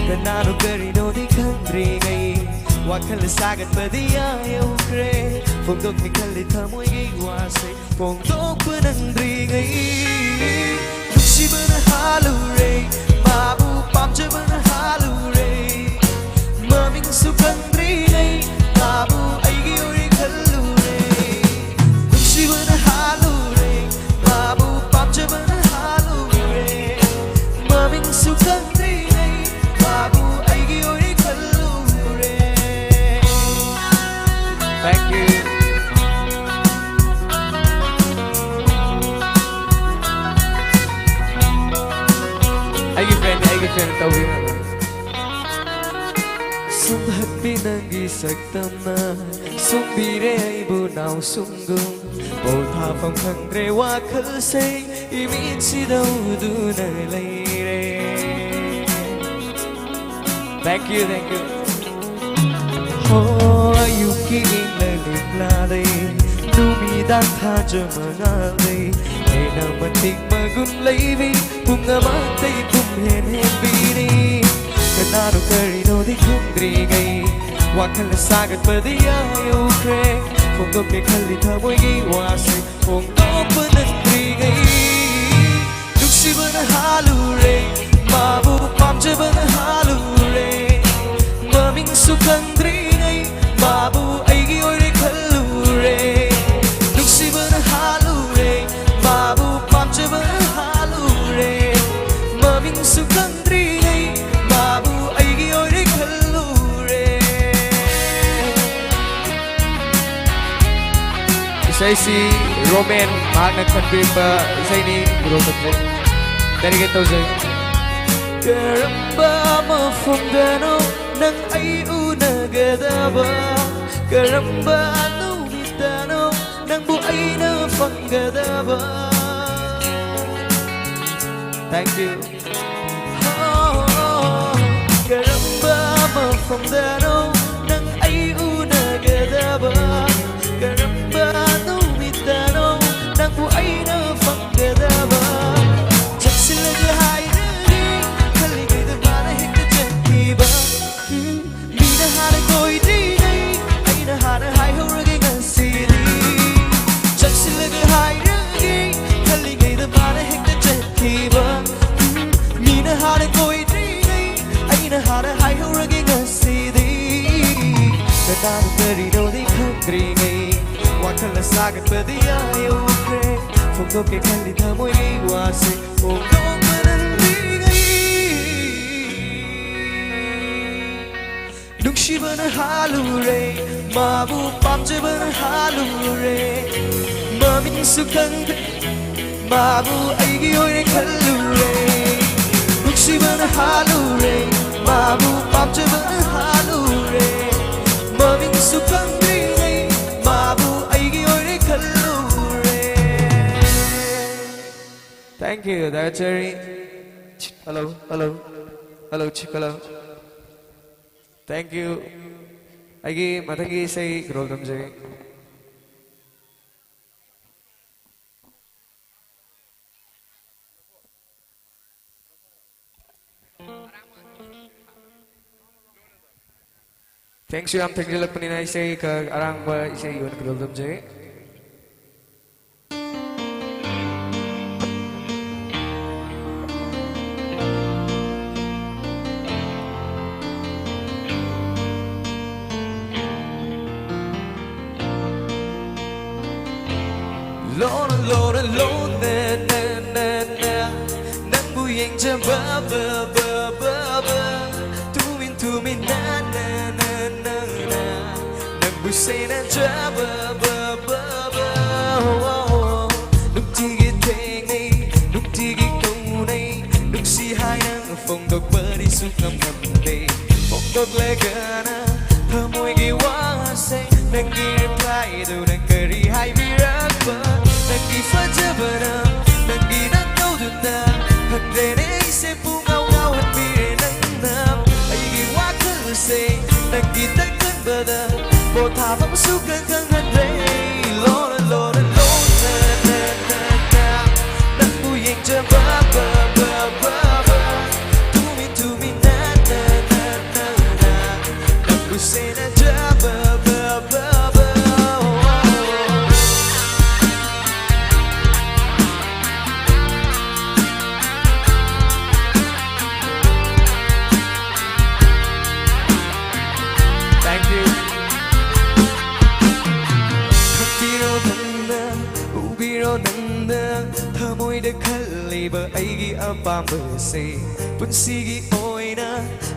ꯀꯅꯥꯅꯣ ꯀꯔꯤꯅꯣꯗꯤ ꯈꯪꯗ꯭ꯔꯤꯉꯩ ꯋꯥꯈꯜ ꯁꯥꯒꯠꯄꯗꯤ ꯌꯥꯎꯈ꯭ꯔꯦ꯫ ꯐꯣꯡꯗꯣꯛꯀꯦ ꯈꯜꯂꯤ ꯊꯃꯣꯏꯒꯤ ꯋꯥꯁꯦ ꯐꯣꯡꯗꯣꯛꯄ ꯅꯪꯗ꯭ꯔꯤꯉꯩ꯫ ꯅꯨꯡꯁꯤꯕꯅ ꯍꯥꯜꯂꯨꯔꯦ, ꯃꯥꯕꯨ ꯄꯥꯝꯖꯕꯅ ꯍꯥꯜꯂꯨꯔꯦ꯫ ꯃꯃꯤꯡꯁꯨ ꯈꯪꯗ꯭ꯔꯤꯉꯩ ꯃꯥꯕꯨ ꯑꯩꯒꯤ ꯑꯣꯏꯔꯦ ꯈꯜꯂꯨꯔꯦ꯫ ꯅꯨꯡꯁꯤꯕꯅ ꯍꯥꯜꯂꯨꯔꯦ, ꯃꯥꯕꯨ ꯄꯥꯝꯖꯕꯅ ꯍꯥꯜꯂꯨꯔꯦ꯫ ꯃꯃꯤꯡꯁꯨ ꯈꯪꯗ꯭ꯔꯤꯉꯩ ꯃꯥꯕꯨ ꯑꯩꯒꯤ ꯑꯣꯏꯔꯦ ꯈꯜꯂꯨꯔꯦ꯫ Thank you. ꯑꯩꯒꯤ friend, ꯑꯩꯒꯤ friend ꯇꯧꯕꯤꯔꯣ꯫ ꯁꯨꯝꯍꯠꯄꯤ ꯅꯪꯒꯤ ꯁꯛꯇꯝꯅ ꯁꯨꯝꯕꯤꯔꯦ ꯑꯩꯕꯨ ꯅꯥꯎꯁꯨꯝꯒꯨꯝ꯫ ꯄꯣꯊꯥꯐꯝ ꯈꯪꯗ꯭ꯔꯦ ꯋꯥꯈꯜꯁꯦ ꯏꯃꯤꯠꯁꯤꯗ ꯎꯗꯨꯅ ꯂꯩꯔꯦ꯫ Thank you, thank you. ꯍꯣ, ꯑꯌꯨꯛꯀꯤ ꯏꯪꯂ ꯂꯤꯛꯂꯥꯗꯩ ꯅꯨꯃꯤꯗꯥꯡ ꯊꯥꯖ ꯃꯉꯥꯜꯗꯩ ꯍꯦꯟꯅ ꯃꯇꯤꯛ ꯃꯒꯨꯟ ꯂꯩꯕꯤ ꯄꯨꯡ ꯑꯃꯗꯩ ꯄꯨꯡ ꯍꯦꯟ ꯍꯦꯟꯕꯤꯅꯤ꯫ ꯀꯅꯥꯅꯣ ꯀꯔꯤꯅꯣꯗꯤ ꯈꯪꯗ꯭ꯔꯤꯉꯩ ꯋꯥꯈꯜ ꯁꯥꯒꯠꯄꯗꯤ ꯌꯥꯎꯈ꯭ꯔꯦ꯫ ꯐꯣꯡꯗꯣꯛꯀꯦ ꯈꯜꯂꯤ ꯊꯃꯣꯏꯒꯤ ꯋꯥꯁꯦ ꯐꯣꯡꯗꯣꯛꯄ ꯅꯪꯗ꯭ꯔꯤꯉꯩ꯫ ꯅꯨꯡꯁꯤꯕꯅ ꯍꯥꯜꯂꯨꯔꯦ, ꯃꯥꯕꯨ ꯄꯥꯝꯖꯕꯅ ꯍꯥꯜꯂꯨꯔꯦ꯫ ꯃꯃꯤꯡꯁꯨ ꯈꯪꯗ꯭ꯔꯤꯉꯩ ꯃꯥꯕꯨ ꯑꯩꯒꯤ ꯑꯣꯏꯔꯦ ꯈꯜꯂꯨꯔꯦ꯫ ꯅꯨꯡꯁꯤꯕꯅ ꯍꯥꯜꯂꯨꯔꯦ, ꯃꯥꯕꯨ ꯄꯥꯝꯖꯕꯅ ꯍꯥꯜꯂꯨꯔꯦ꯫ ꯃꯃꯤꯡꯁꯨ ꯈꯪꯗ꯭ꯔꯤꯉꯩ ꯃꯥꯕꯨ ꯑꯩꯒꯤ ꯑꯣꯏꯔꯦ ꯈꯜꯂꯨꯔꯦ꯫ ꯏꯁꯩꯁꯤ ꯔꯣꯃꯦꯟ ꯃꯍꯥꯛꯅ ꯈꯟꯕꯤꯕ ꯏꯁꯩꯅꯤ꯫ ꯒꯨꯔꯨ ꯀꯠꯆꯩ꯫ Dedicate ꯇꯧꯖꯩ꯫ ꯀꯔꯝꯕ ꯃꯐꯝꯗꯅꯣ ꯅꯪ ꯑꯩ ꯎꯅꯒꯗꯕ? ꯀꯔꯝꯕ ꯅꯨꯃꯤꯠꯇꯅꯣ ꯅꯪꯕꯨ ꯑꯩꯅ ꯐꯪꯒꯗꯕ? Thank you. ꯍꯣ, ꯀꯔꯝꯕ ꯃꯐꯝꯗꯅꯣ ꯅꯪ ꯑꯩ ꯎꯅ ꯀꯔꯤꯅꯣꯗꯤ ꯈꯪꯗ꯭ꯔꯤꯉꯩ ꯋꯥꯈꯜꯅ ꯁꯥꯒꯠꯄꯗꯤ ꯌꯥꯏ ꯎꯈ꯭ꯔꯦ꯫ ꯐꯣꯡꯗꯣꯛꯀꯦ ꯈꯜꯂꯤ ꯊꯃꯣꯏꯒꯤ ꯋꯥꯁꯦ ꯐꯣꯡꯗꯣꯛꯄ ꯅꯪꯗ꯭ꯔꯤꯉꯩ꯫ ꯅꯨꯡꯁꯤꯕꯅ ꯍꯥꯜꯂꯨꯔꯦ, ꯃꯥꯕꯨ ꯄꯥꯝꯖꯕꯅ ꯍꯥꯜꯂꯨꯔꯦ꯫ ꯃꯃꯤꯡꯁꯨ ꯈꯪꯗꯦ, ꯃꯥꯕꯨ ꯑꯩꯒꯤ ꯑꯣꯏꯅ ꯈꯜꯂꯨꯔꯦ꯫ ꯅꯨꯡꯁꯤꯕꯅ ꯍꯥꯜꯂꯨꯔꯦ, ꯃꯥꯕꯨ ꯄꯥꯝꯖꯕꯅ ꯍꯥꯜꯂꯨꯔꯦ꯫ ꯃꯃꯤꯡꯁꯨ ꯈꯪꯗ꯭ꯔꯤꯉꯩ ꯃꯥꯕꯨ ꯑꯩꯒꯤ ꯑꯣꯏꯅ ꯈꯜꯂꯨꯔꯦ꯫ Thank you, the cherry. Hello, hello, hello, hello꯫ Thank you꯫ ꯑꯩꯒꯤ ꯃꯊꯪꯒꯤ ꯏꯁꯩ ꯀꯩꯅꯣ ꯇꯝꯖꯒꯦ꯫ Thanks ꯌꯥꯝ ꯊꯦꯡꯖꯤꯜꯂꯛꯄꯅꯤꯅ ꯏꯁꯩ ꯈꯔ ꯑꯔꯥꯡꯕ ꯏꯁꯩ ꯑꯣꯏꯅ ꯀꯩꯅꯣ ꯇꯝꯖꯒꯦ꯫ ꯂꯣꯟꯅ ꯂꯣꯟꯅ ꯂꯣꯟꯅ ꯅ ꯅ ꯅ ꯅꯪꯕꯨ ꯌꯦꯡꯖꯕ ꯕ ꯕ ꯕ ꯕ ꯇꯨꯃꯤꯟ ꯇꯨꯃꯤꯟ ꯅ ꯅ ꯅ ꯅ ꯅ ꯅꯪꯕꯨ ꯁꯦꯟꯅꯖꯕ ꯕ ꯕ ꯕ ꯅꯨꯡꯇꯤꯒꯤ ꯊꯦꯡꯅꯩ ꯅꯨꯡꯇꯤꯒꯤ ꯀꯧꯅꯩ ꯅꯨꯡꯁꯤ ꯍꯥꯏꯅ ꯐꯣꯡꯗꯣꯛꯄꯗꯤ ꯁꯨꯛꯉꯝ ꯉꯝꯗꯦ ꯐꯣꯡꯗꯣꯛꯂꯒꯅ ꯊꯃꯣꯏꯒꯤ ꯋꯥꯁꯦ ꯅꯪꯒꯤ replyꯗꯨꯅ ꯀꯔꯤ ꯍꯥꯏꯕꯤꯔꯛꯄ ꯅꯪꯒꯤ ꯐꯖꯕꯅ ꯅꯪꯒꯤ ꯅꯪ ꯇꯧꯗꯨꯅ ꯈꯪꯗ꯭ꯔꯦꯅꯦ ꯑꯩꯁꯦ ꯄꯨꯡꯉꯥꯎ ꯉꯥꯎꯍꯟꯕꯤꯔꯦ ꯅꯪꯅ ꯑꯩꯒꯤ ꯋꯥꯈꯜꯁꯦ ꯅꯪꯒꯤ ꯇꯪ ꯈꯟꯕꯗ ꯄꯣꯊꯥꯐꯝꯁꯨ ꯈꯪ ꯈꯪꯍꯟꯗ꯭ꯔꯦ ꯂꯣꯟꯅ ꯂꯣꯟꯅ ꯂꯣꯟꯅ ꯅꯪꯕꯨ ꯌꯦꯡꯖꯕ ꯕ ꯕ ꯕ ꯕ ꯇꯨꯃꯤꯟ ꯇꯨꯃꯤꯟ ꯅ ꯅ ꯅ ꯅ ꯅ ꯅꯪꯕꯨ ꯁꯦꯟꯅꯖꯕ ꯕ ꯕ ꯕ Thank you. ꯅꯪꯅ ꯊꯃꯣꯏꯗ ꯈꯜꯂꯤꯕ ꯑꯩꯒꯤ ꯑꯄꯥꯝꯕꯁꯦ ꯄꯨꯟꯁꯤꯒꯤ ꯑꯣꯏꯅ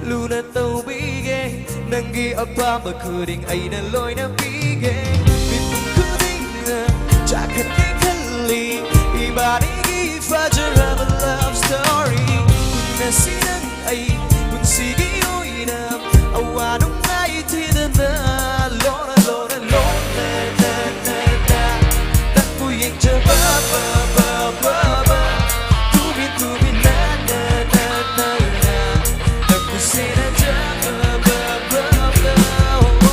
ꯂꯨꯅ ꯇꯧꯕꯤꯒꯦ꯫ ꯅꯪꯒꯤ ꯑꯄꯥꯝꯕ ꯈꯨꯗꯤꯡ ꯑꯩꯅ ꯂꯣꯏꯅ ꯄꯤꯒꯦ꯫ ꯃꯤꯄꯨꯝ ꯈꯨꯗꯤꯡꯅ ꯆꯥꯈꯠꯀꯦ ꯈꯜꯂꯤ ꯏꯕꯥꯅꯤꯒꯤ ꯐꯖꯔꯕ love story꯫ ꯀꯨꯏꯅ ꯁꯤ ꯅꯪ ꯑꯩ ꯄꯨꯟꯁꯤꯒꯤ ꯑꯣꯏꯅ ꯑꯋꯥ ꯅꯨꯡꯉꯥꯏ ꯊꯤꯗꯅ ꯂꯣꯟꯅ ꯂꯣꯟꯅ ꯂꯣꯟꯅ ꯅꯪꯕꯨ ꯌꯦꯡꯖꯕ ꯕ ꯕ ꯕ ꯕ ꯇꯨꯃꯤꯟ ꯇꯨꯃꯤꯟ ꯅ ꯅ ꯅ ꯅ ꯅ ꯅꯪꯕꯨ ꯁꯦꯟꯅꯖꯕ ꯕ ꯕ ꯕ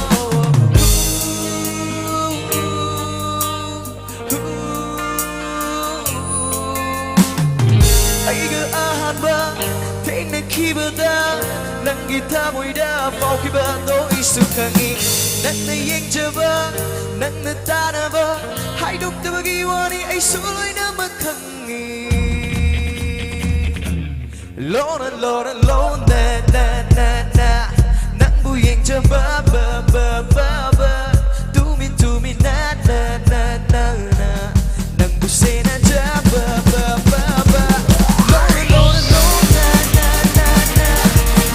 ꯑꯩꯒ ꯑꯍꯥꯟꯕ ꯊꯦꯡꯅꯈꯤꯕꯗ ꯅꯪꯒꯤ ꯊꯃꯣꯏꯗ ꯐꯥꯎꯈꯤꯕꯗꯣ ꯑꯩꯁꯨ ꯈꯪꯏ꯫ ꯅꯪꯅ ꯌꯦꯡꯖꯕ, ꯅꯪꯅ ꯇꯥꯅꯕ ꯍꯥꯏꯗꯣꯛꯇꯕꯒꯤ ꯋꯥꯅꯤ ꯑꯩꯁꯨ ꯂꯣꯏꯅꯃꯛ ꯈꯪꯏ꯫ ꯂꯣꯟꯅ ꯂꯣꯟꯅ ꯂꯣꯟꯅ ꯅ ꯅ ꯅ ꯅꯪꯕꯨ ꯌꯦꯡꯖꯕ ꯕ ꯕ ꯕ ꯕ ꯇꯨꯃꯤꯟ ꯇꯨꯃꯤꯟ ꯅ ꯅ ꯅ ꯅ ꯅ ꯅꯪꯕꯨ ꯁꯦꯟꯅꯖꯕ ꯕ ꯕ ꯕ ꯂꯣꯟꯅ ꯂꯣꯟꯅ ꯂꯣꯟꯅ ꯅ ꯅ ꯅ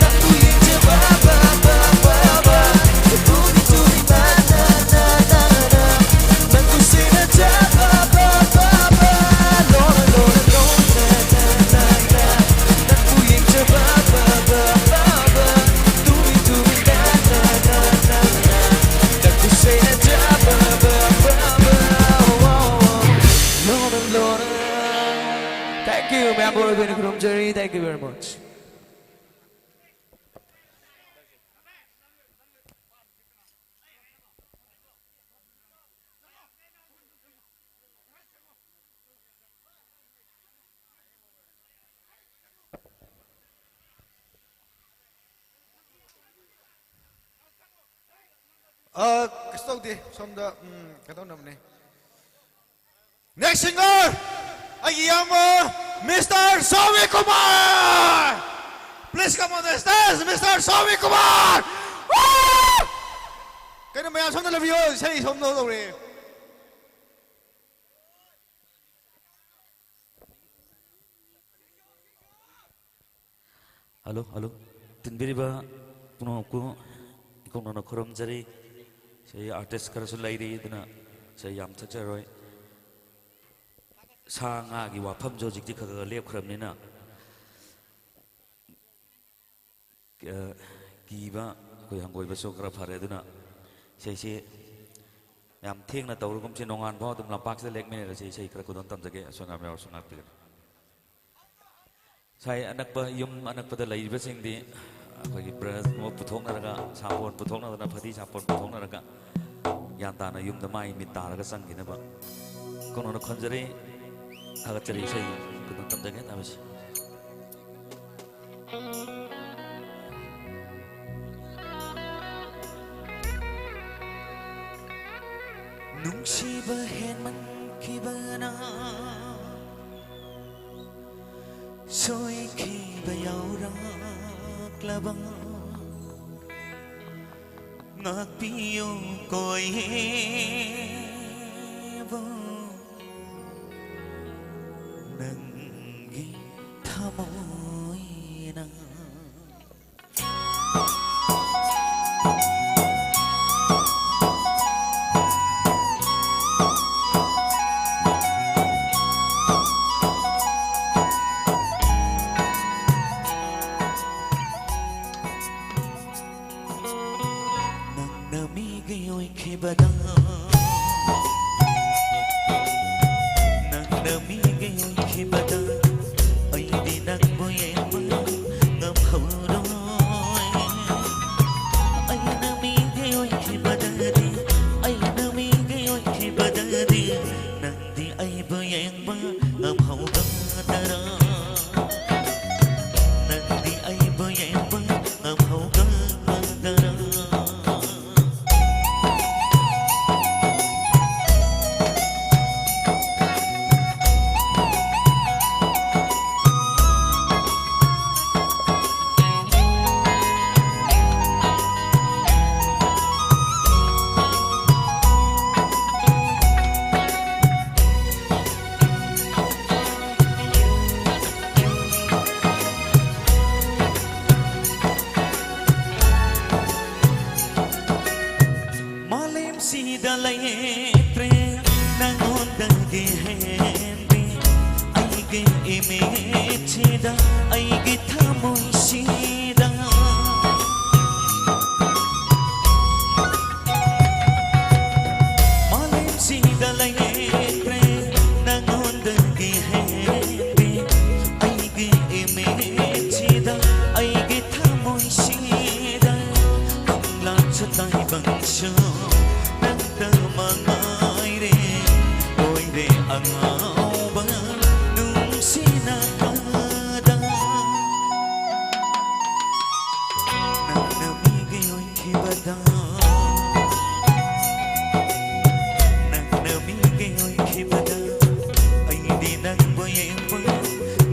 ꯅꯪꯕꯨ ꯌꯦꯡꯖꯕ ꯕ ꯕ ꯕ ꯕ ꯇꯨꯃꯤꯟ ꯇꯨꯃꯤꯟ ꯅ ꯅ ꯅ ꯅ ꯅ ꯅꯪꯕꯨ ꯁꯦꯟꯅꯖꯕ ꯕ ꯕ ꯕ ꯂꯣꯟꯅ ꯂꯣꯟꯅ ꯂꯣꯟꯅ ꯅ ꯅ ꯅ ꯅꯪꯕꯨ ꯌꯦꯡꯖꯕ ꯕ ꯕ ꯕ ꯕ ꯇꯨꯃꯤꯟ ꯇꯨꯃꯤꯟ ꯅ ꯅ ꯅ ꯅ ꯅ ꯅꯪꯕꯨ ꯁꯦꯟꯅꯖꯕ ꯕ ꯕ ꯕ ꯂꯣꯟꯅ ꯂꯣꯟꯅ Thank you, ꯃꯌꯥꯝꯕꯨ ꯑꯣꯏꯕ ꯑꯣꯏꯅ ꯈꯨꯔꯨꯝꯖꯔꯤ꯫ Thank you very much. ꯑ, ꯀꯩꯁꯨ ꯇꯧꯗꯦ꯫ ꯁꯣꯝꯗ, ꯎꯝ, ꯀꯩꯅꯣ ꯇꯧꯅꯕꯅꯦ꯫ Next singer, ꯑꯩꯒꯤ ꯏꯌꯥꯝꯕ, Mister Somi Kumar. Please come on the stage, Mister Somi Kumar. Woo! ꯀꯩꯅꯣ ꯃꯌꯥꯝ ꯁꯣꯝꯗ ꯂꯩꯕꯤꯌꯣ, ꯏꯁꯩ ꯁꯣꯝꯗ ꯇꯧꯔꯦ꯫ Hello, hello. ꯇꯤꯟꯕꯤꯔꯤꯕ ꯄꯨꯝꯅꯃꯛꯄꯨ ꯏꯀꯣꯛꯅꯅ ꯈꯨꯔꯨꯝꯖꯔꯤ꯫ ꯁꯤ ꯑꯥꯔꯇꯤꯁ ꯈꯔꯁꯨ ꯂꯩꯔꯤ, ꯑꯗꯨꯅ ꯁꯤ ꯌꯥꯝ ꯊꯛꯆꯔꯣꯏ꯫ ꯁꯥ ꯉꯥꯒꯤ ꯋꯥꯐꯝꯁꯨ ꯍꯧꯖꯤꯛꯇꯤ ꯈꯔ ꯈꯔ ꯂꯦꯞꯈ꯭ꯔꯕꯅꯤꯅ, ꯑ, ꯀꯤꯕ ꯑꯩꯈꯣꯏ ꯍꯪꯒꯣꯏꯕꯁꯨ ꯈꯔ ꯐꯔꯦ꯫ ꯑꯗꯨꯅ ꯏꯁꯩꯁꯤ ꯌꯥꯝ ꯊꯦꯡꯅ ꯇꯧꯔꯒꯨꯝꯁꯤ, ꯅꯣꯡꯉꯥꯟ ꯐꯥꯎ ꯑꯗꯨꯝ ꯂꯝꯄꯥꯛꯁꯤꯗ ꯂꯦꯛꯃꯤꯟꯅꯔꯁꯤ꯫ ꯏꯁꯩ ꯈꯔ ꯈꯨꯗꯣꯟ ꯇꯝꯖꯒꯦ, ꯑꯁꯣꯏ ꯑꯉꯥꯝ ꯌꯥꯎꯔꯁꯨ ꯉꯥꯛꯄꯤꯒꯅꯤ꯫ ꯉꯁꯥꯏ ꯑꯅꯛꯄ ꯌꯨꯝ ꯑꯅꯛꯄꯗ ꯂꯩꯔꯤꯕꯁꯤꯡꯗꯤ ꯑꯩꯈꯣꯏꯒꯤ ꯕ꯭ꯔꯁꯀꯨꯝꯕ ꯄꯨꯊꯣꯛꯅꯔꯒ, ꯁꯥꯄꯣꯟ ꯄꯨꯊꯣꯛꯅꯗꯅ, ꯐꯗꯤ ꯁꯥꯄꯣꯟ ꯄꯨꯊꯣꯛꯅꯔꯒ ꯒ꯭ꯌꯥꯟ ꯇꯥꯅ ꯌꯨꯝꯗ ꯃꯥꯏ ꯃꯤꯠ ꯇꯥꯔꯒ ꯆꯪꯈꯤꯅꯕ ꯀꯣꯅꯣꯅ ꯈꯣꯟꯖꯔꯤ꯫ ꯊꯥꯒꯠꯆꯔꯤ꯫ ꯏꯁꯩ ꯈꯨꯗꯣꯟ ꯇꯝꯖꯒꯦ ꯇꯥꯕꯁꯤ꯫ ꯅꯨꯡꯁꯤꯕ ꯍꯦꯟꯃꯟꯈꯤꯕꯅ ꯁꯣꯏꯈꯤꯕ ꯌꯥꯎꯔꯛꯂꯕ ꯉꯥꯛꯄꯤꯌꯨ ꯀꯣ ꯏꯍꯦꯕꯨ ꯅꯪꯒꯤ ꯊꯃꯣꯏꯅ꯫ ꯅꯪꯅ ꯃꯤꯒꯤ ꯑꯣꯏꯈꯤꯕꯗ, ꯅꯪꯅ ꯃꯤꯒꯤ ꯑꯣꯏꯈꯤꯕꯗ, ꯑꯩꯗꯤ ꯅꯪꯕꯨ ꯌꯦꯡꯕ ꯉꯝꯍꯧꯔꯣꯏ꯫ ꯑꯩꯅ ꯃꯤꯒꯤ ꯑꯣꯏꯈꯤꯕꯗꯗꯤ, ꯑꯩꯅ ꯃꯤꯒꯤ ꯑꯣꯏꯈꯤꯕꯗꯗꯤ, ꯅꯪꯗꯤ ꯑꯩꯕꯨ ꯌꯦꯡꯕ ꯉꯝꯍꯧꯒꯗ꯭ꯔꯥ? ꯅꯪꯗꯤ ꯑꯩꯕꯨ ꯌꯦꯡꯕ ꯉꯝꯍꯧꯒꯗ꯭ꯔꯥ? ꯃꯥꯂꯦꯝꯁꯤꯗ ꯂꯩꯇ꯭ꯔꯦ ꯅꯪꯉꯣꯟꯗꯒꯤ ꯍꯦꯟꯕꯤ, ꯑꯩꯒꯤ ꯏꯃꯤꯠꯁꯤꯗ, ꯑꯩꯒꯤ ꯊꯃꯣꯏꯁꯤꯗ꯫ ꯃꯥꯂꯦꯝꯁꯤꯗ ꯂꯩꯇ꯭ꯔꯦ ꯅꯪꯉꯣꯟꯗꯒꯤ ꯍꯦꯟꯕꯤ, ꯑꯩꯒꯤ ꯏꯃꯤꯠꯁꯤꯗ, ꯑꯩꯒꯤ ꯊꯃꯣꯏꯁꯤꯗ꯫ ꯀꯪꯂꯥꯁꯨ ꯇꯥꯏꯕꯪꯁꯨ ꯅꯪꯇ ꯃꯉꯥꯏꯔꯦ, ꯂꯣꯏꯔꯦ ꯑꯉꯥꯎꯕ ꯅꯨꯡꯁꯤꯅꯕꯗ꯫ ꯅꯪꯅ ꯃꯤꯒꯤ ꯑꯣꯏꯈꯤꯕꯗ, ꯅꯪꯅ ꯃꯤꯒꯤ ꯑꯣꯏꯈꯤꯕꯗ, ꯑꯩꯗꯤ ꯅꯪꯕꯨ ꯌꯦꯡꯕ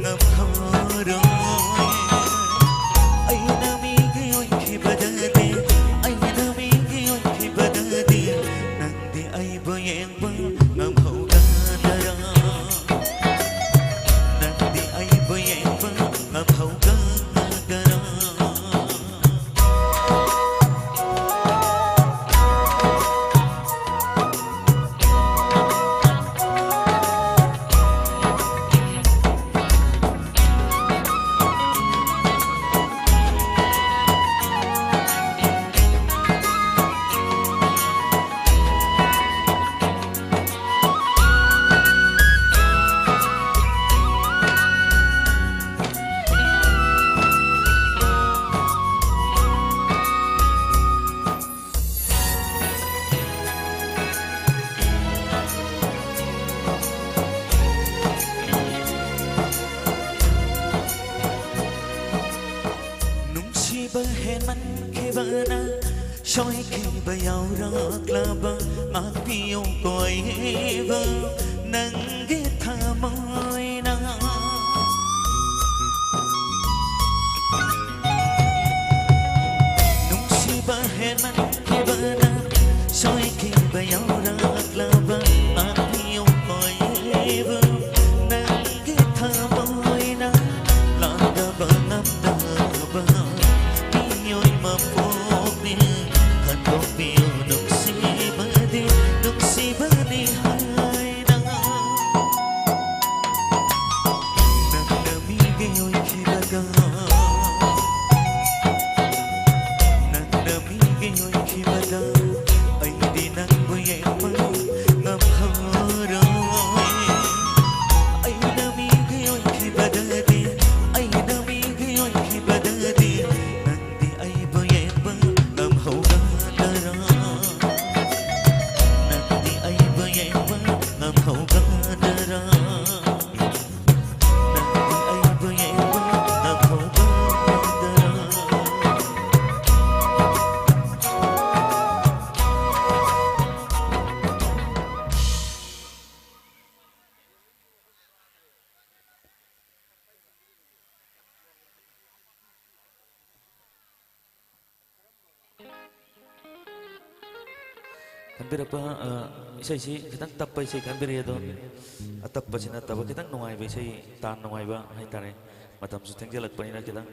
ꯉꯝꯍꯧꯔꯣꯏ꯫ ꯑꯩꯅ ꯃꯤꯒꯤ ꯑꯣꯏꯈꯤꯕꯗꯗꯤ, ꯑꯩꯅ ꯃꯤꯒꯤ ꯑꯣꯏꯈꯤꯕꯗꯗꯤ, ꯅꯪꯗꯤ ꯑꯩꯕꯨ ꯌꯦꯡꯕ ꯉꯝꯍꯧꯒꯗꯔꯥ? ꯅꯪꯗꯤ ꯑꯩꯕꯨ ꯌꯦꯡꯕ ꯉꯝꯍꯧꯒꯗꯔꯥ? ꯅꯨꯡꯁꯤꯕ ꯍꯦꯟꯃꯟꯈꯤꯕꯅ ꯁꯣꯏꯈꯤꯕ ꯌꯥꯎꯔꯛꯂꯕ ꯉꯥꯛꯄꯤꯌꯨ ꯀꯣ ꯑꯏꯕ ꯅꯪꯒꯤ ꯊꯃꯣꯏꯅ꯫ ꯅꯨꯡꯁꯤꯕ ꯍꯦꯟꯃꯟꯈꯤꯕꯅ ꯁꯣꯏꯈꯤꯕ ꯌꯥꯎꯔꯛꯂꯕ ꯉꯥꯛꯄꯤꯌꯨ ꯀꯣ ꯑꯏꯕ ꯅꯪꯒꯤ ꯊꯃꯣꯏꯅ꯫ ꯂꯥꯟꯗꯕ ꯉꯝꯗꯕ ꯃꯤꯑꯣꯏ ꯃꯄꯣꯛꯅꯤ, ꯈꯟꯗꯣꯛꯄꯤꯌꯨ ꯅꯨꯡꯁꯤ ꯈꯟꯕꯤꯔꯛꯄ, ꯑ, ꯏꯁꯩꯁꯤ ꯈꯤꯇꯪ ꯇꯞꯄ ꯏꯁꯩ ꯈꯟꯕꯤꯔꯛꯑꯦ, ꯑꯗꯣ ꯑꯇꯞꯄꯁꯤ ꯅꯠꯇꯕ ꯈꯤꯇꯪ ꯅꯨꯡꯉꯥꯏꯕ ꯏꯁꯩ, ꯇꯥꯟ ꯅꯨꯡꯉꯥꯏꯕ ꯍꯥꯏꯇꯥꯔꯦ꯫ ꯃꯇꯝꯁꯨ ꯊꯦꯡꯖꯤꯜꯂꯛꯄꯅꯤꯅ ꯈꯤꯇꯪ,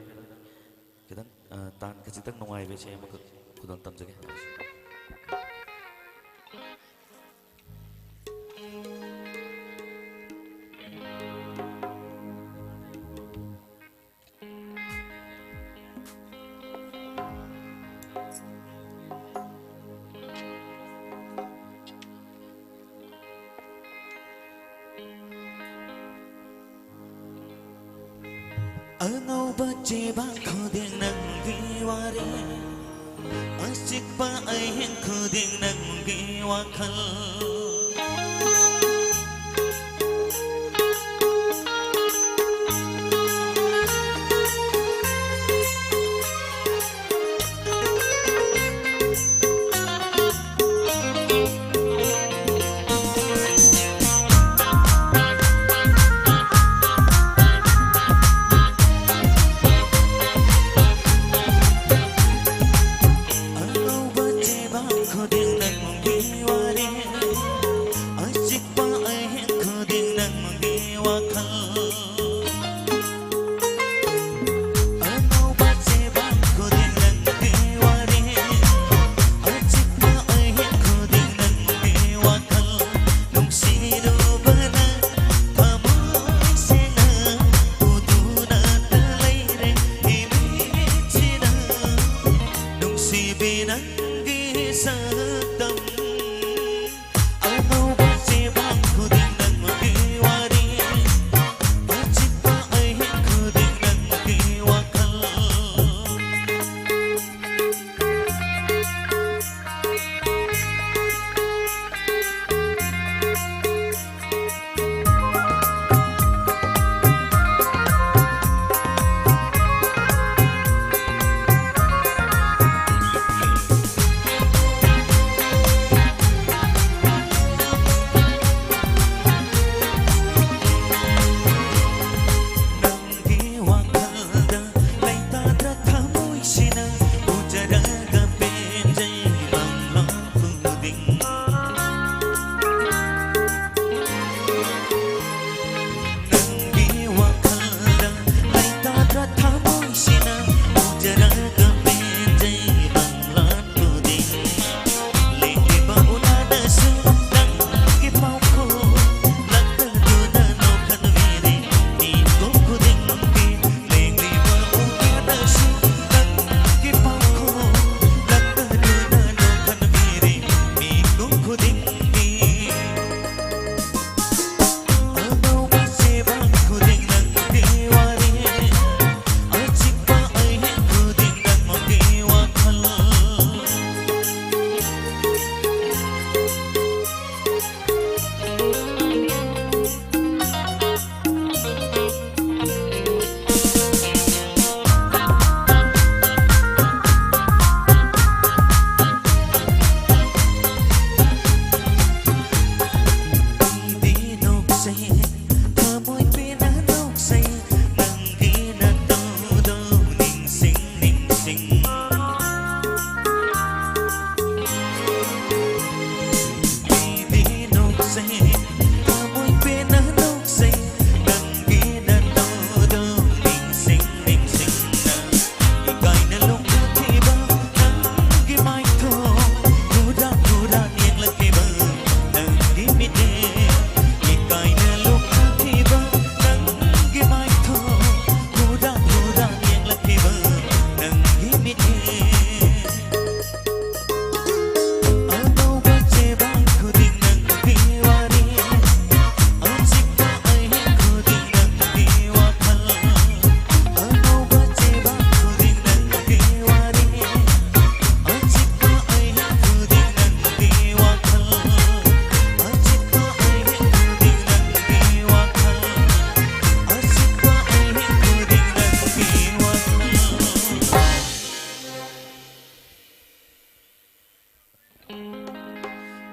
ꯈꯤꯇꯪ, ꯑ, ꯇꯥꯟ ꯈꯖꯤꯛꯇꯪ ꯅꯨꯡꯉꯥꯏꯕ ꯏꯁꯩ ꯑꯃꯈꯛ ꯈꯨꯗꯣꯜ ꯇꯝꯖꯒꯦ꯫ ꯑꯉꯧꯕ ꯆꯦꯕꯥꯡ ꯈꯨꯗꯤꯡ ꯅꯪꯒꯤ ꯋꯥꯔꯤ, ꯑꯆꯤꯛꯄ ꯑꯍꯤꯡ ꯈꯨꯗꯤꯡ ꯅꯪꯒꯤ ꯋꯥꯈꯜ꯫ ꯑꯉꯧꯕ ꯆꯦꯕꯥꯡ ꯈꯨꯗꯤꯡ ꯅꯪꯒꯤ ꯋꯥꯔꯤ, ꯑꯆꯤꯛ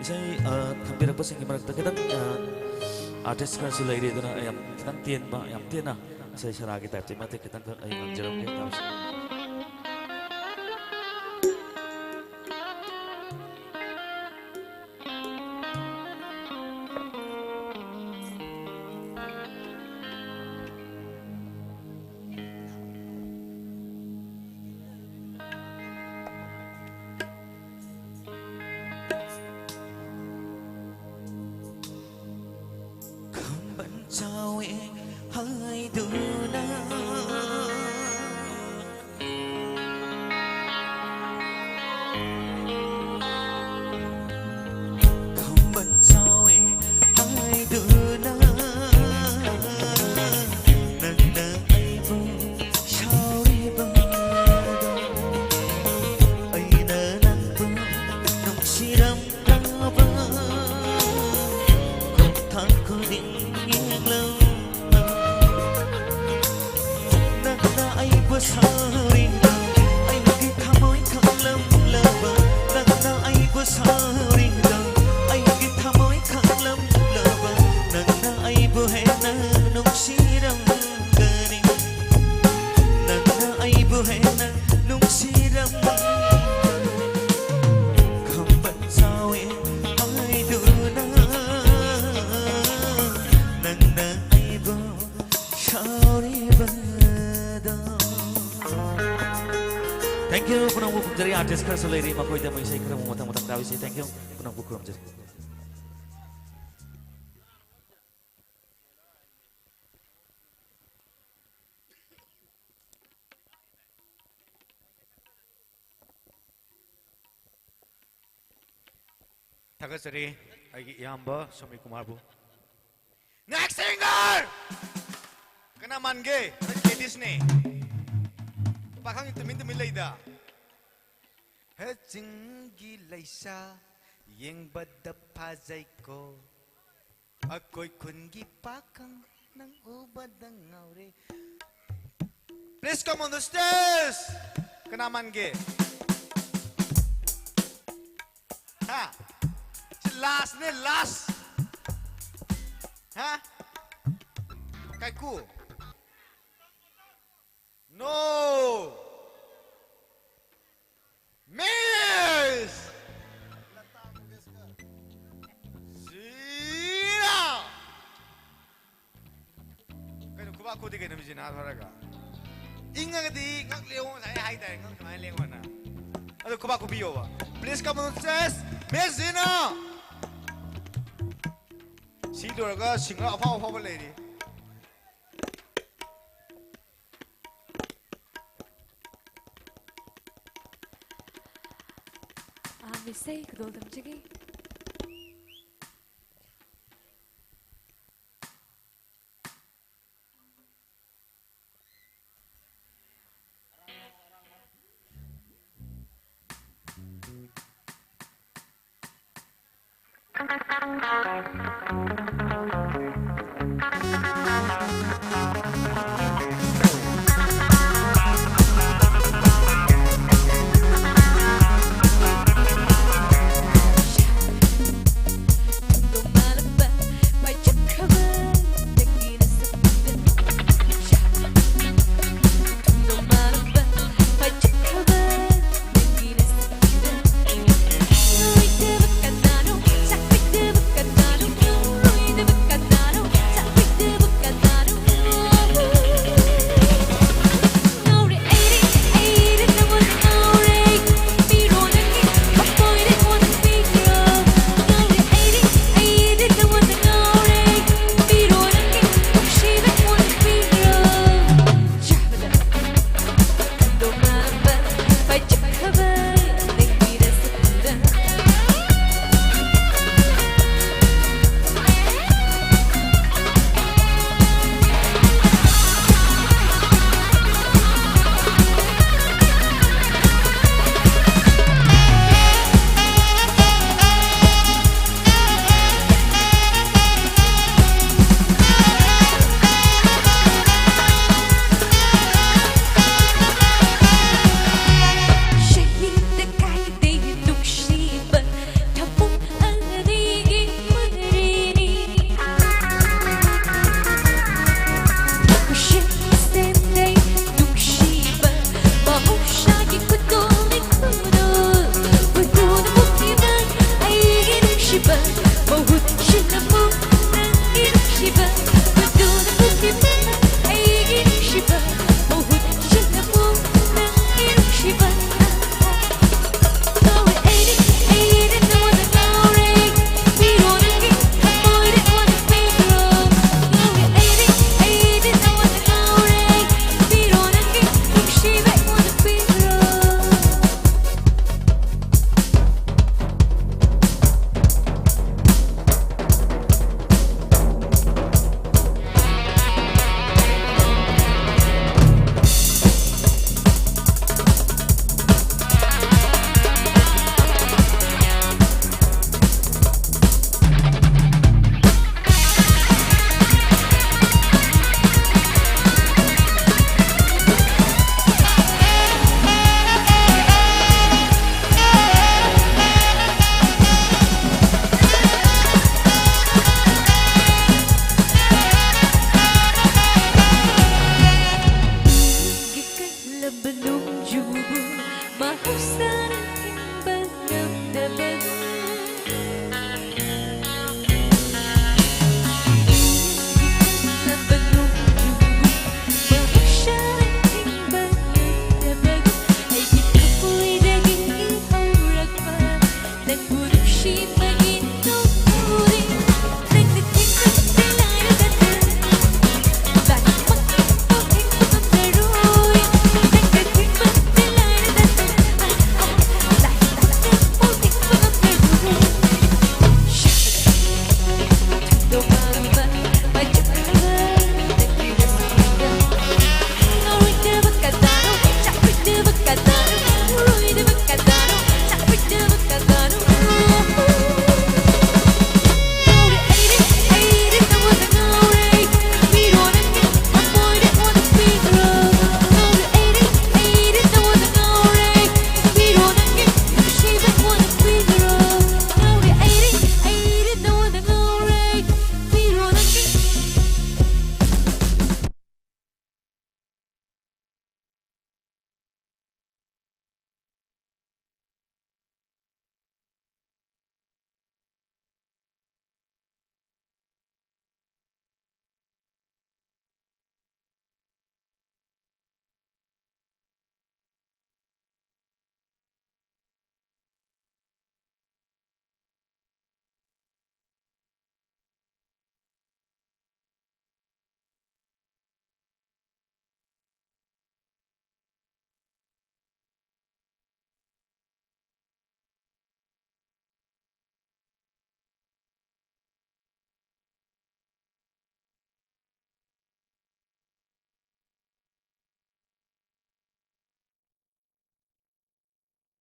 ꯏꯁꯩ, ꯑ, ꯊꯝꯕꯤꯔꯛꯄꯁꯤꯡꯒꯤ ꯃꯔꯛꯇ ꯈꯤꯇꯪ, ꯑ, artist ꯈꯔꯁꯨ ꯂꯩꯔꯤ, ꯑꯗꯨꯅ ꯌꯥꯝ ꯈꯤꯇꯪ ꯇꯦꯟꯕ, ꯌꯥꯝ ꯇꯦꯟꯅ ꯏꯁꯩ ꯁꯔꯥꯒꯤ type ꯇ ꯃꯇꯦꯛ ꯈꯤꯇꯪꯈꯛ ꯑꯩ ꯉꯪꯖꯔꯝꯒꯦ꯫ ꯇꯥꯕꯁꯤ꯫ ꯈꯝꯕꯟ ꯆꯥꯎꯏ ꯍꯥꯏꯗꯨꯅ ꯈꯝꯕꯟ ꯆꯥꯎꯏ ꯍꯥꯏꯗꯨꯅ ꯅꯪꯅ ꯑꯩꯕꯨ ꯁꯥꯎꯔꯤꯕ ꯑꯩꯅ ꯅꯪꯕꯨ ꯅꯨꯡꯁꯤꯔꯝꯂꯕ ꯈꯣꯡꯊꯥꯡ ꯈꯨꯗꯤꯡ ꯌꯦꯡꯂꯝꯂꯕ ꯅꯪꯅ ꯑꯩꯕꯨ ꯁꯥꯎꯔꯤꯕ ꯑꯩꯒꯤ ꯊꯃꯣꯏ ꯈꯪꯂꯝꯂꯕ ꯅꯪꯅ ꯑꯩꯕꯨ ꯁꯥꯎꯔꯤꯕ ꯑꯩꯒꯤ ꯊꯃꯣꯏ ꯈꯪꯂꯝꯂꯕ ꯅꯪꯅ ꯑꯩꯕꯨ ꯍꯦꯟꯅ ꯅꯨꯡꯁꯤꯔꯝꯒꯅꯤ ꯅꯪꯅ ꯑꯩꯕꯨ ꯍꯦꯟꯅ ꯅꯨꯡꯁꯤꯔꯝꯒꯅꯤ ꯈꯝꯕꯟ ꯆꯥꯎꯏ ꯍꯥꯏꯗꯨꯅ ꯅꯪꯅ ꯑꯩꯕꯨ ꯁꯥꯎꯔꯤꯕꯗꯣ꯫ Thank you, ꯄꯨꯝꯅꯃꯛꯄꯨ ꯈꯨꯔꯨꯝꯖꯔꯤ꯫ Artist ꯈꯔꯁꯨ ꯂꯩꯔꯤ, ꯃꯈꯣꯏꯗ ꯑꯃꯨꯛ ꯏꯁꯩ ꯈꯔ ꯑꯃꯨꯛ ꯃꯊꯪ ꯃꯊꯪ ꯇꯥꯕꯤꯁꯤ꯫ Thank you, ꯄꯨꯝꯅꯃꯛꯄꯨ ꯈꯨꯔꯨꯝꯖꯔꯤ꯫ ꯊꯥꯒꯠꯆꯔꯤ ꯑꯩꯒꯤ ꯏꯌꯥꯝꯕ ꯁꯣꯃꯤ ꯀꯨꯃꯥꯔꯕꯨ꯫ Next singer! ꯀꯅꯥ ꯃꯥꯟꯒꯦ? ꯅꯪ ꯀꯦꯗꯤꯁꯅꯦ꯫ ꯄꯥꯈꯪ ꯇꯨꯃꯤꯟ ꯇꯨꯃꯤꯟ ꯂꯩꯗ꯫ ꯍꯦ ꯆꯤꯡꯒꯤ ꯂꯩꯁꯥ ꯌꯦꯡꯕꯗ ꯐꯖꯩꯀꯣ꯫ ꯑꯩꯈꯣꯏ ꯈꯨꯟꯒꯤ ꯄꯥꯈꯪ ꯅꯪ ꯎꯕꯗ ꯉꯥꯎꯔꯦ꯫ Please come on the stage. ꯀꯅꯥ ꯃꯥꯟꯒꯦ? ꯍꯥ? Last ꯅꯦ, last. ꯍꯥ? ꯀꯥꯏꯀꯨ? No. Miss ꯖꯤꯅꯥ! ꯀꯩꯅꯣ, ꯈꯨꯕꯥꯛ ꯈꯨꯗꯤ ꯀꯩꯅꯣ, ꯃꯤꯁꯤ ꯅꯍꯥꯟ ꯐꯔꯒ? ꯏꯪꯉꯒꯗꯤ ꯉꯛ ꯂꯦꯡꯉꯣ ꯉꯁꯥꯏ ꯍꯥꯏꯇꯥꯔꯦ, ꯉꯛ ꯁꯨꯃꯥꯏꯅ ꯂꯦꯡꯉꯣꯅ꯫ ꯑꯗꯣ ꯈꯨꯕꯥꯛ ꯈꯨꯕꯤꯌꯣꯕ꯫ Please come on stage, Miss ꯖꯤꯅꯥ! ꯁꯤ ꯂꯣꯏꯔꯒ singer ꯑꯐꯥꯎ ꯑꯐꯥꯎꯕ ꯂꯩꯔꯤ꯫ ꯑꯍꯥꯟꯕ ꯏꯁꯩ ꯈꯨꯗꯣꯜ ꯇꯝꯖꯒꯦ꯫ ꯅꯨꯡꯁꯤꯕ, ꯃꯍꯨꯠ ꯁꯤꯜꯂꯝꯃꯨ ꯅꯪꯒꯤ ꯅꯨꯡꯁꯤꯕ.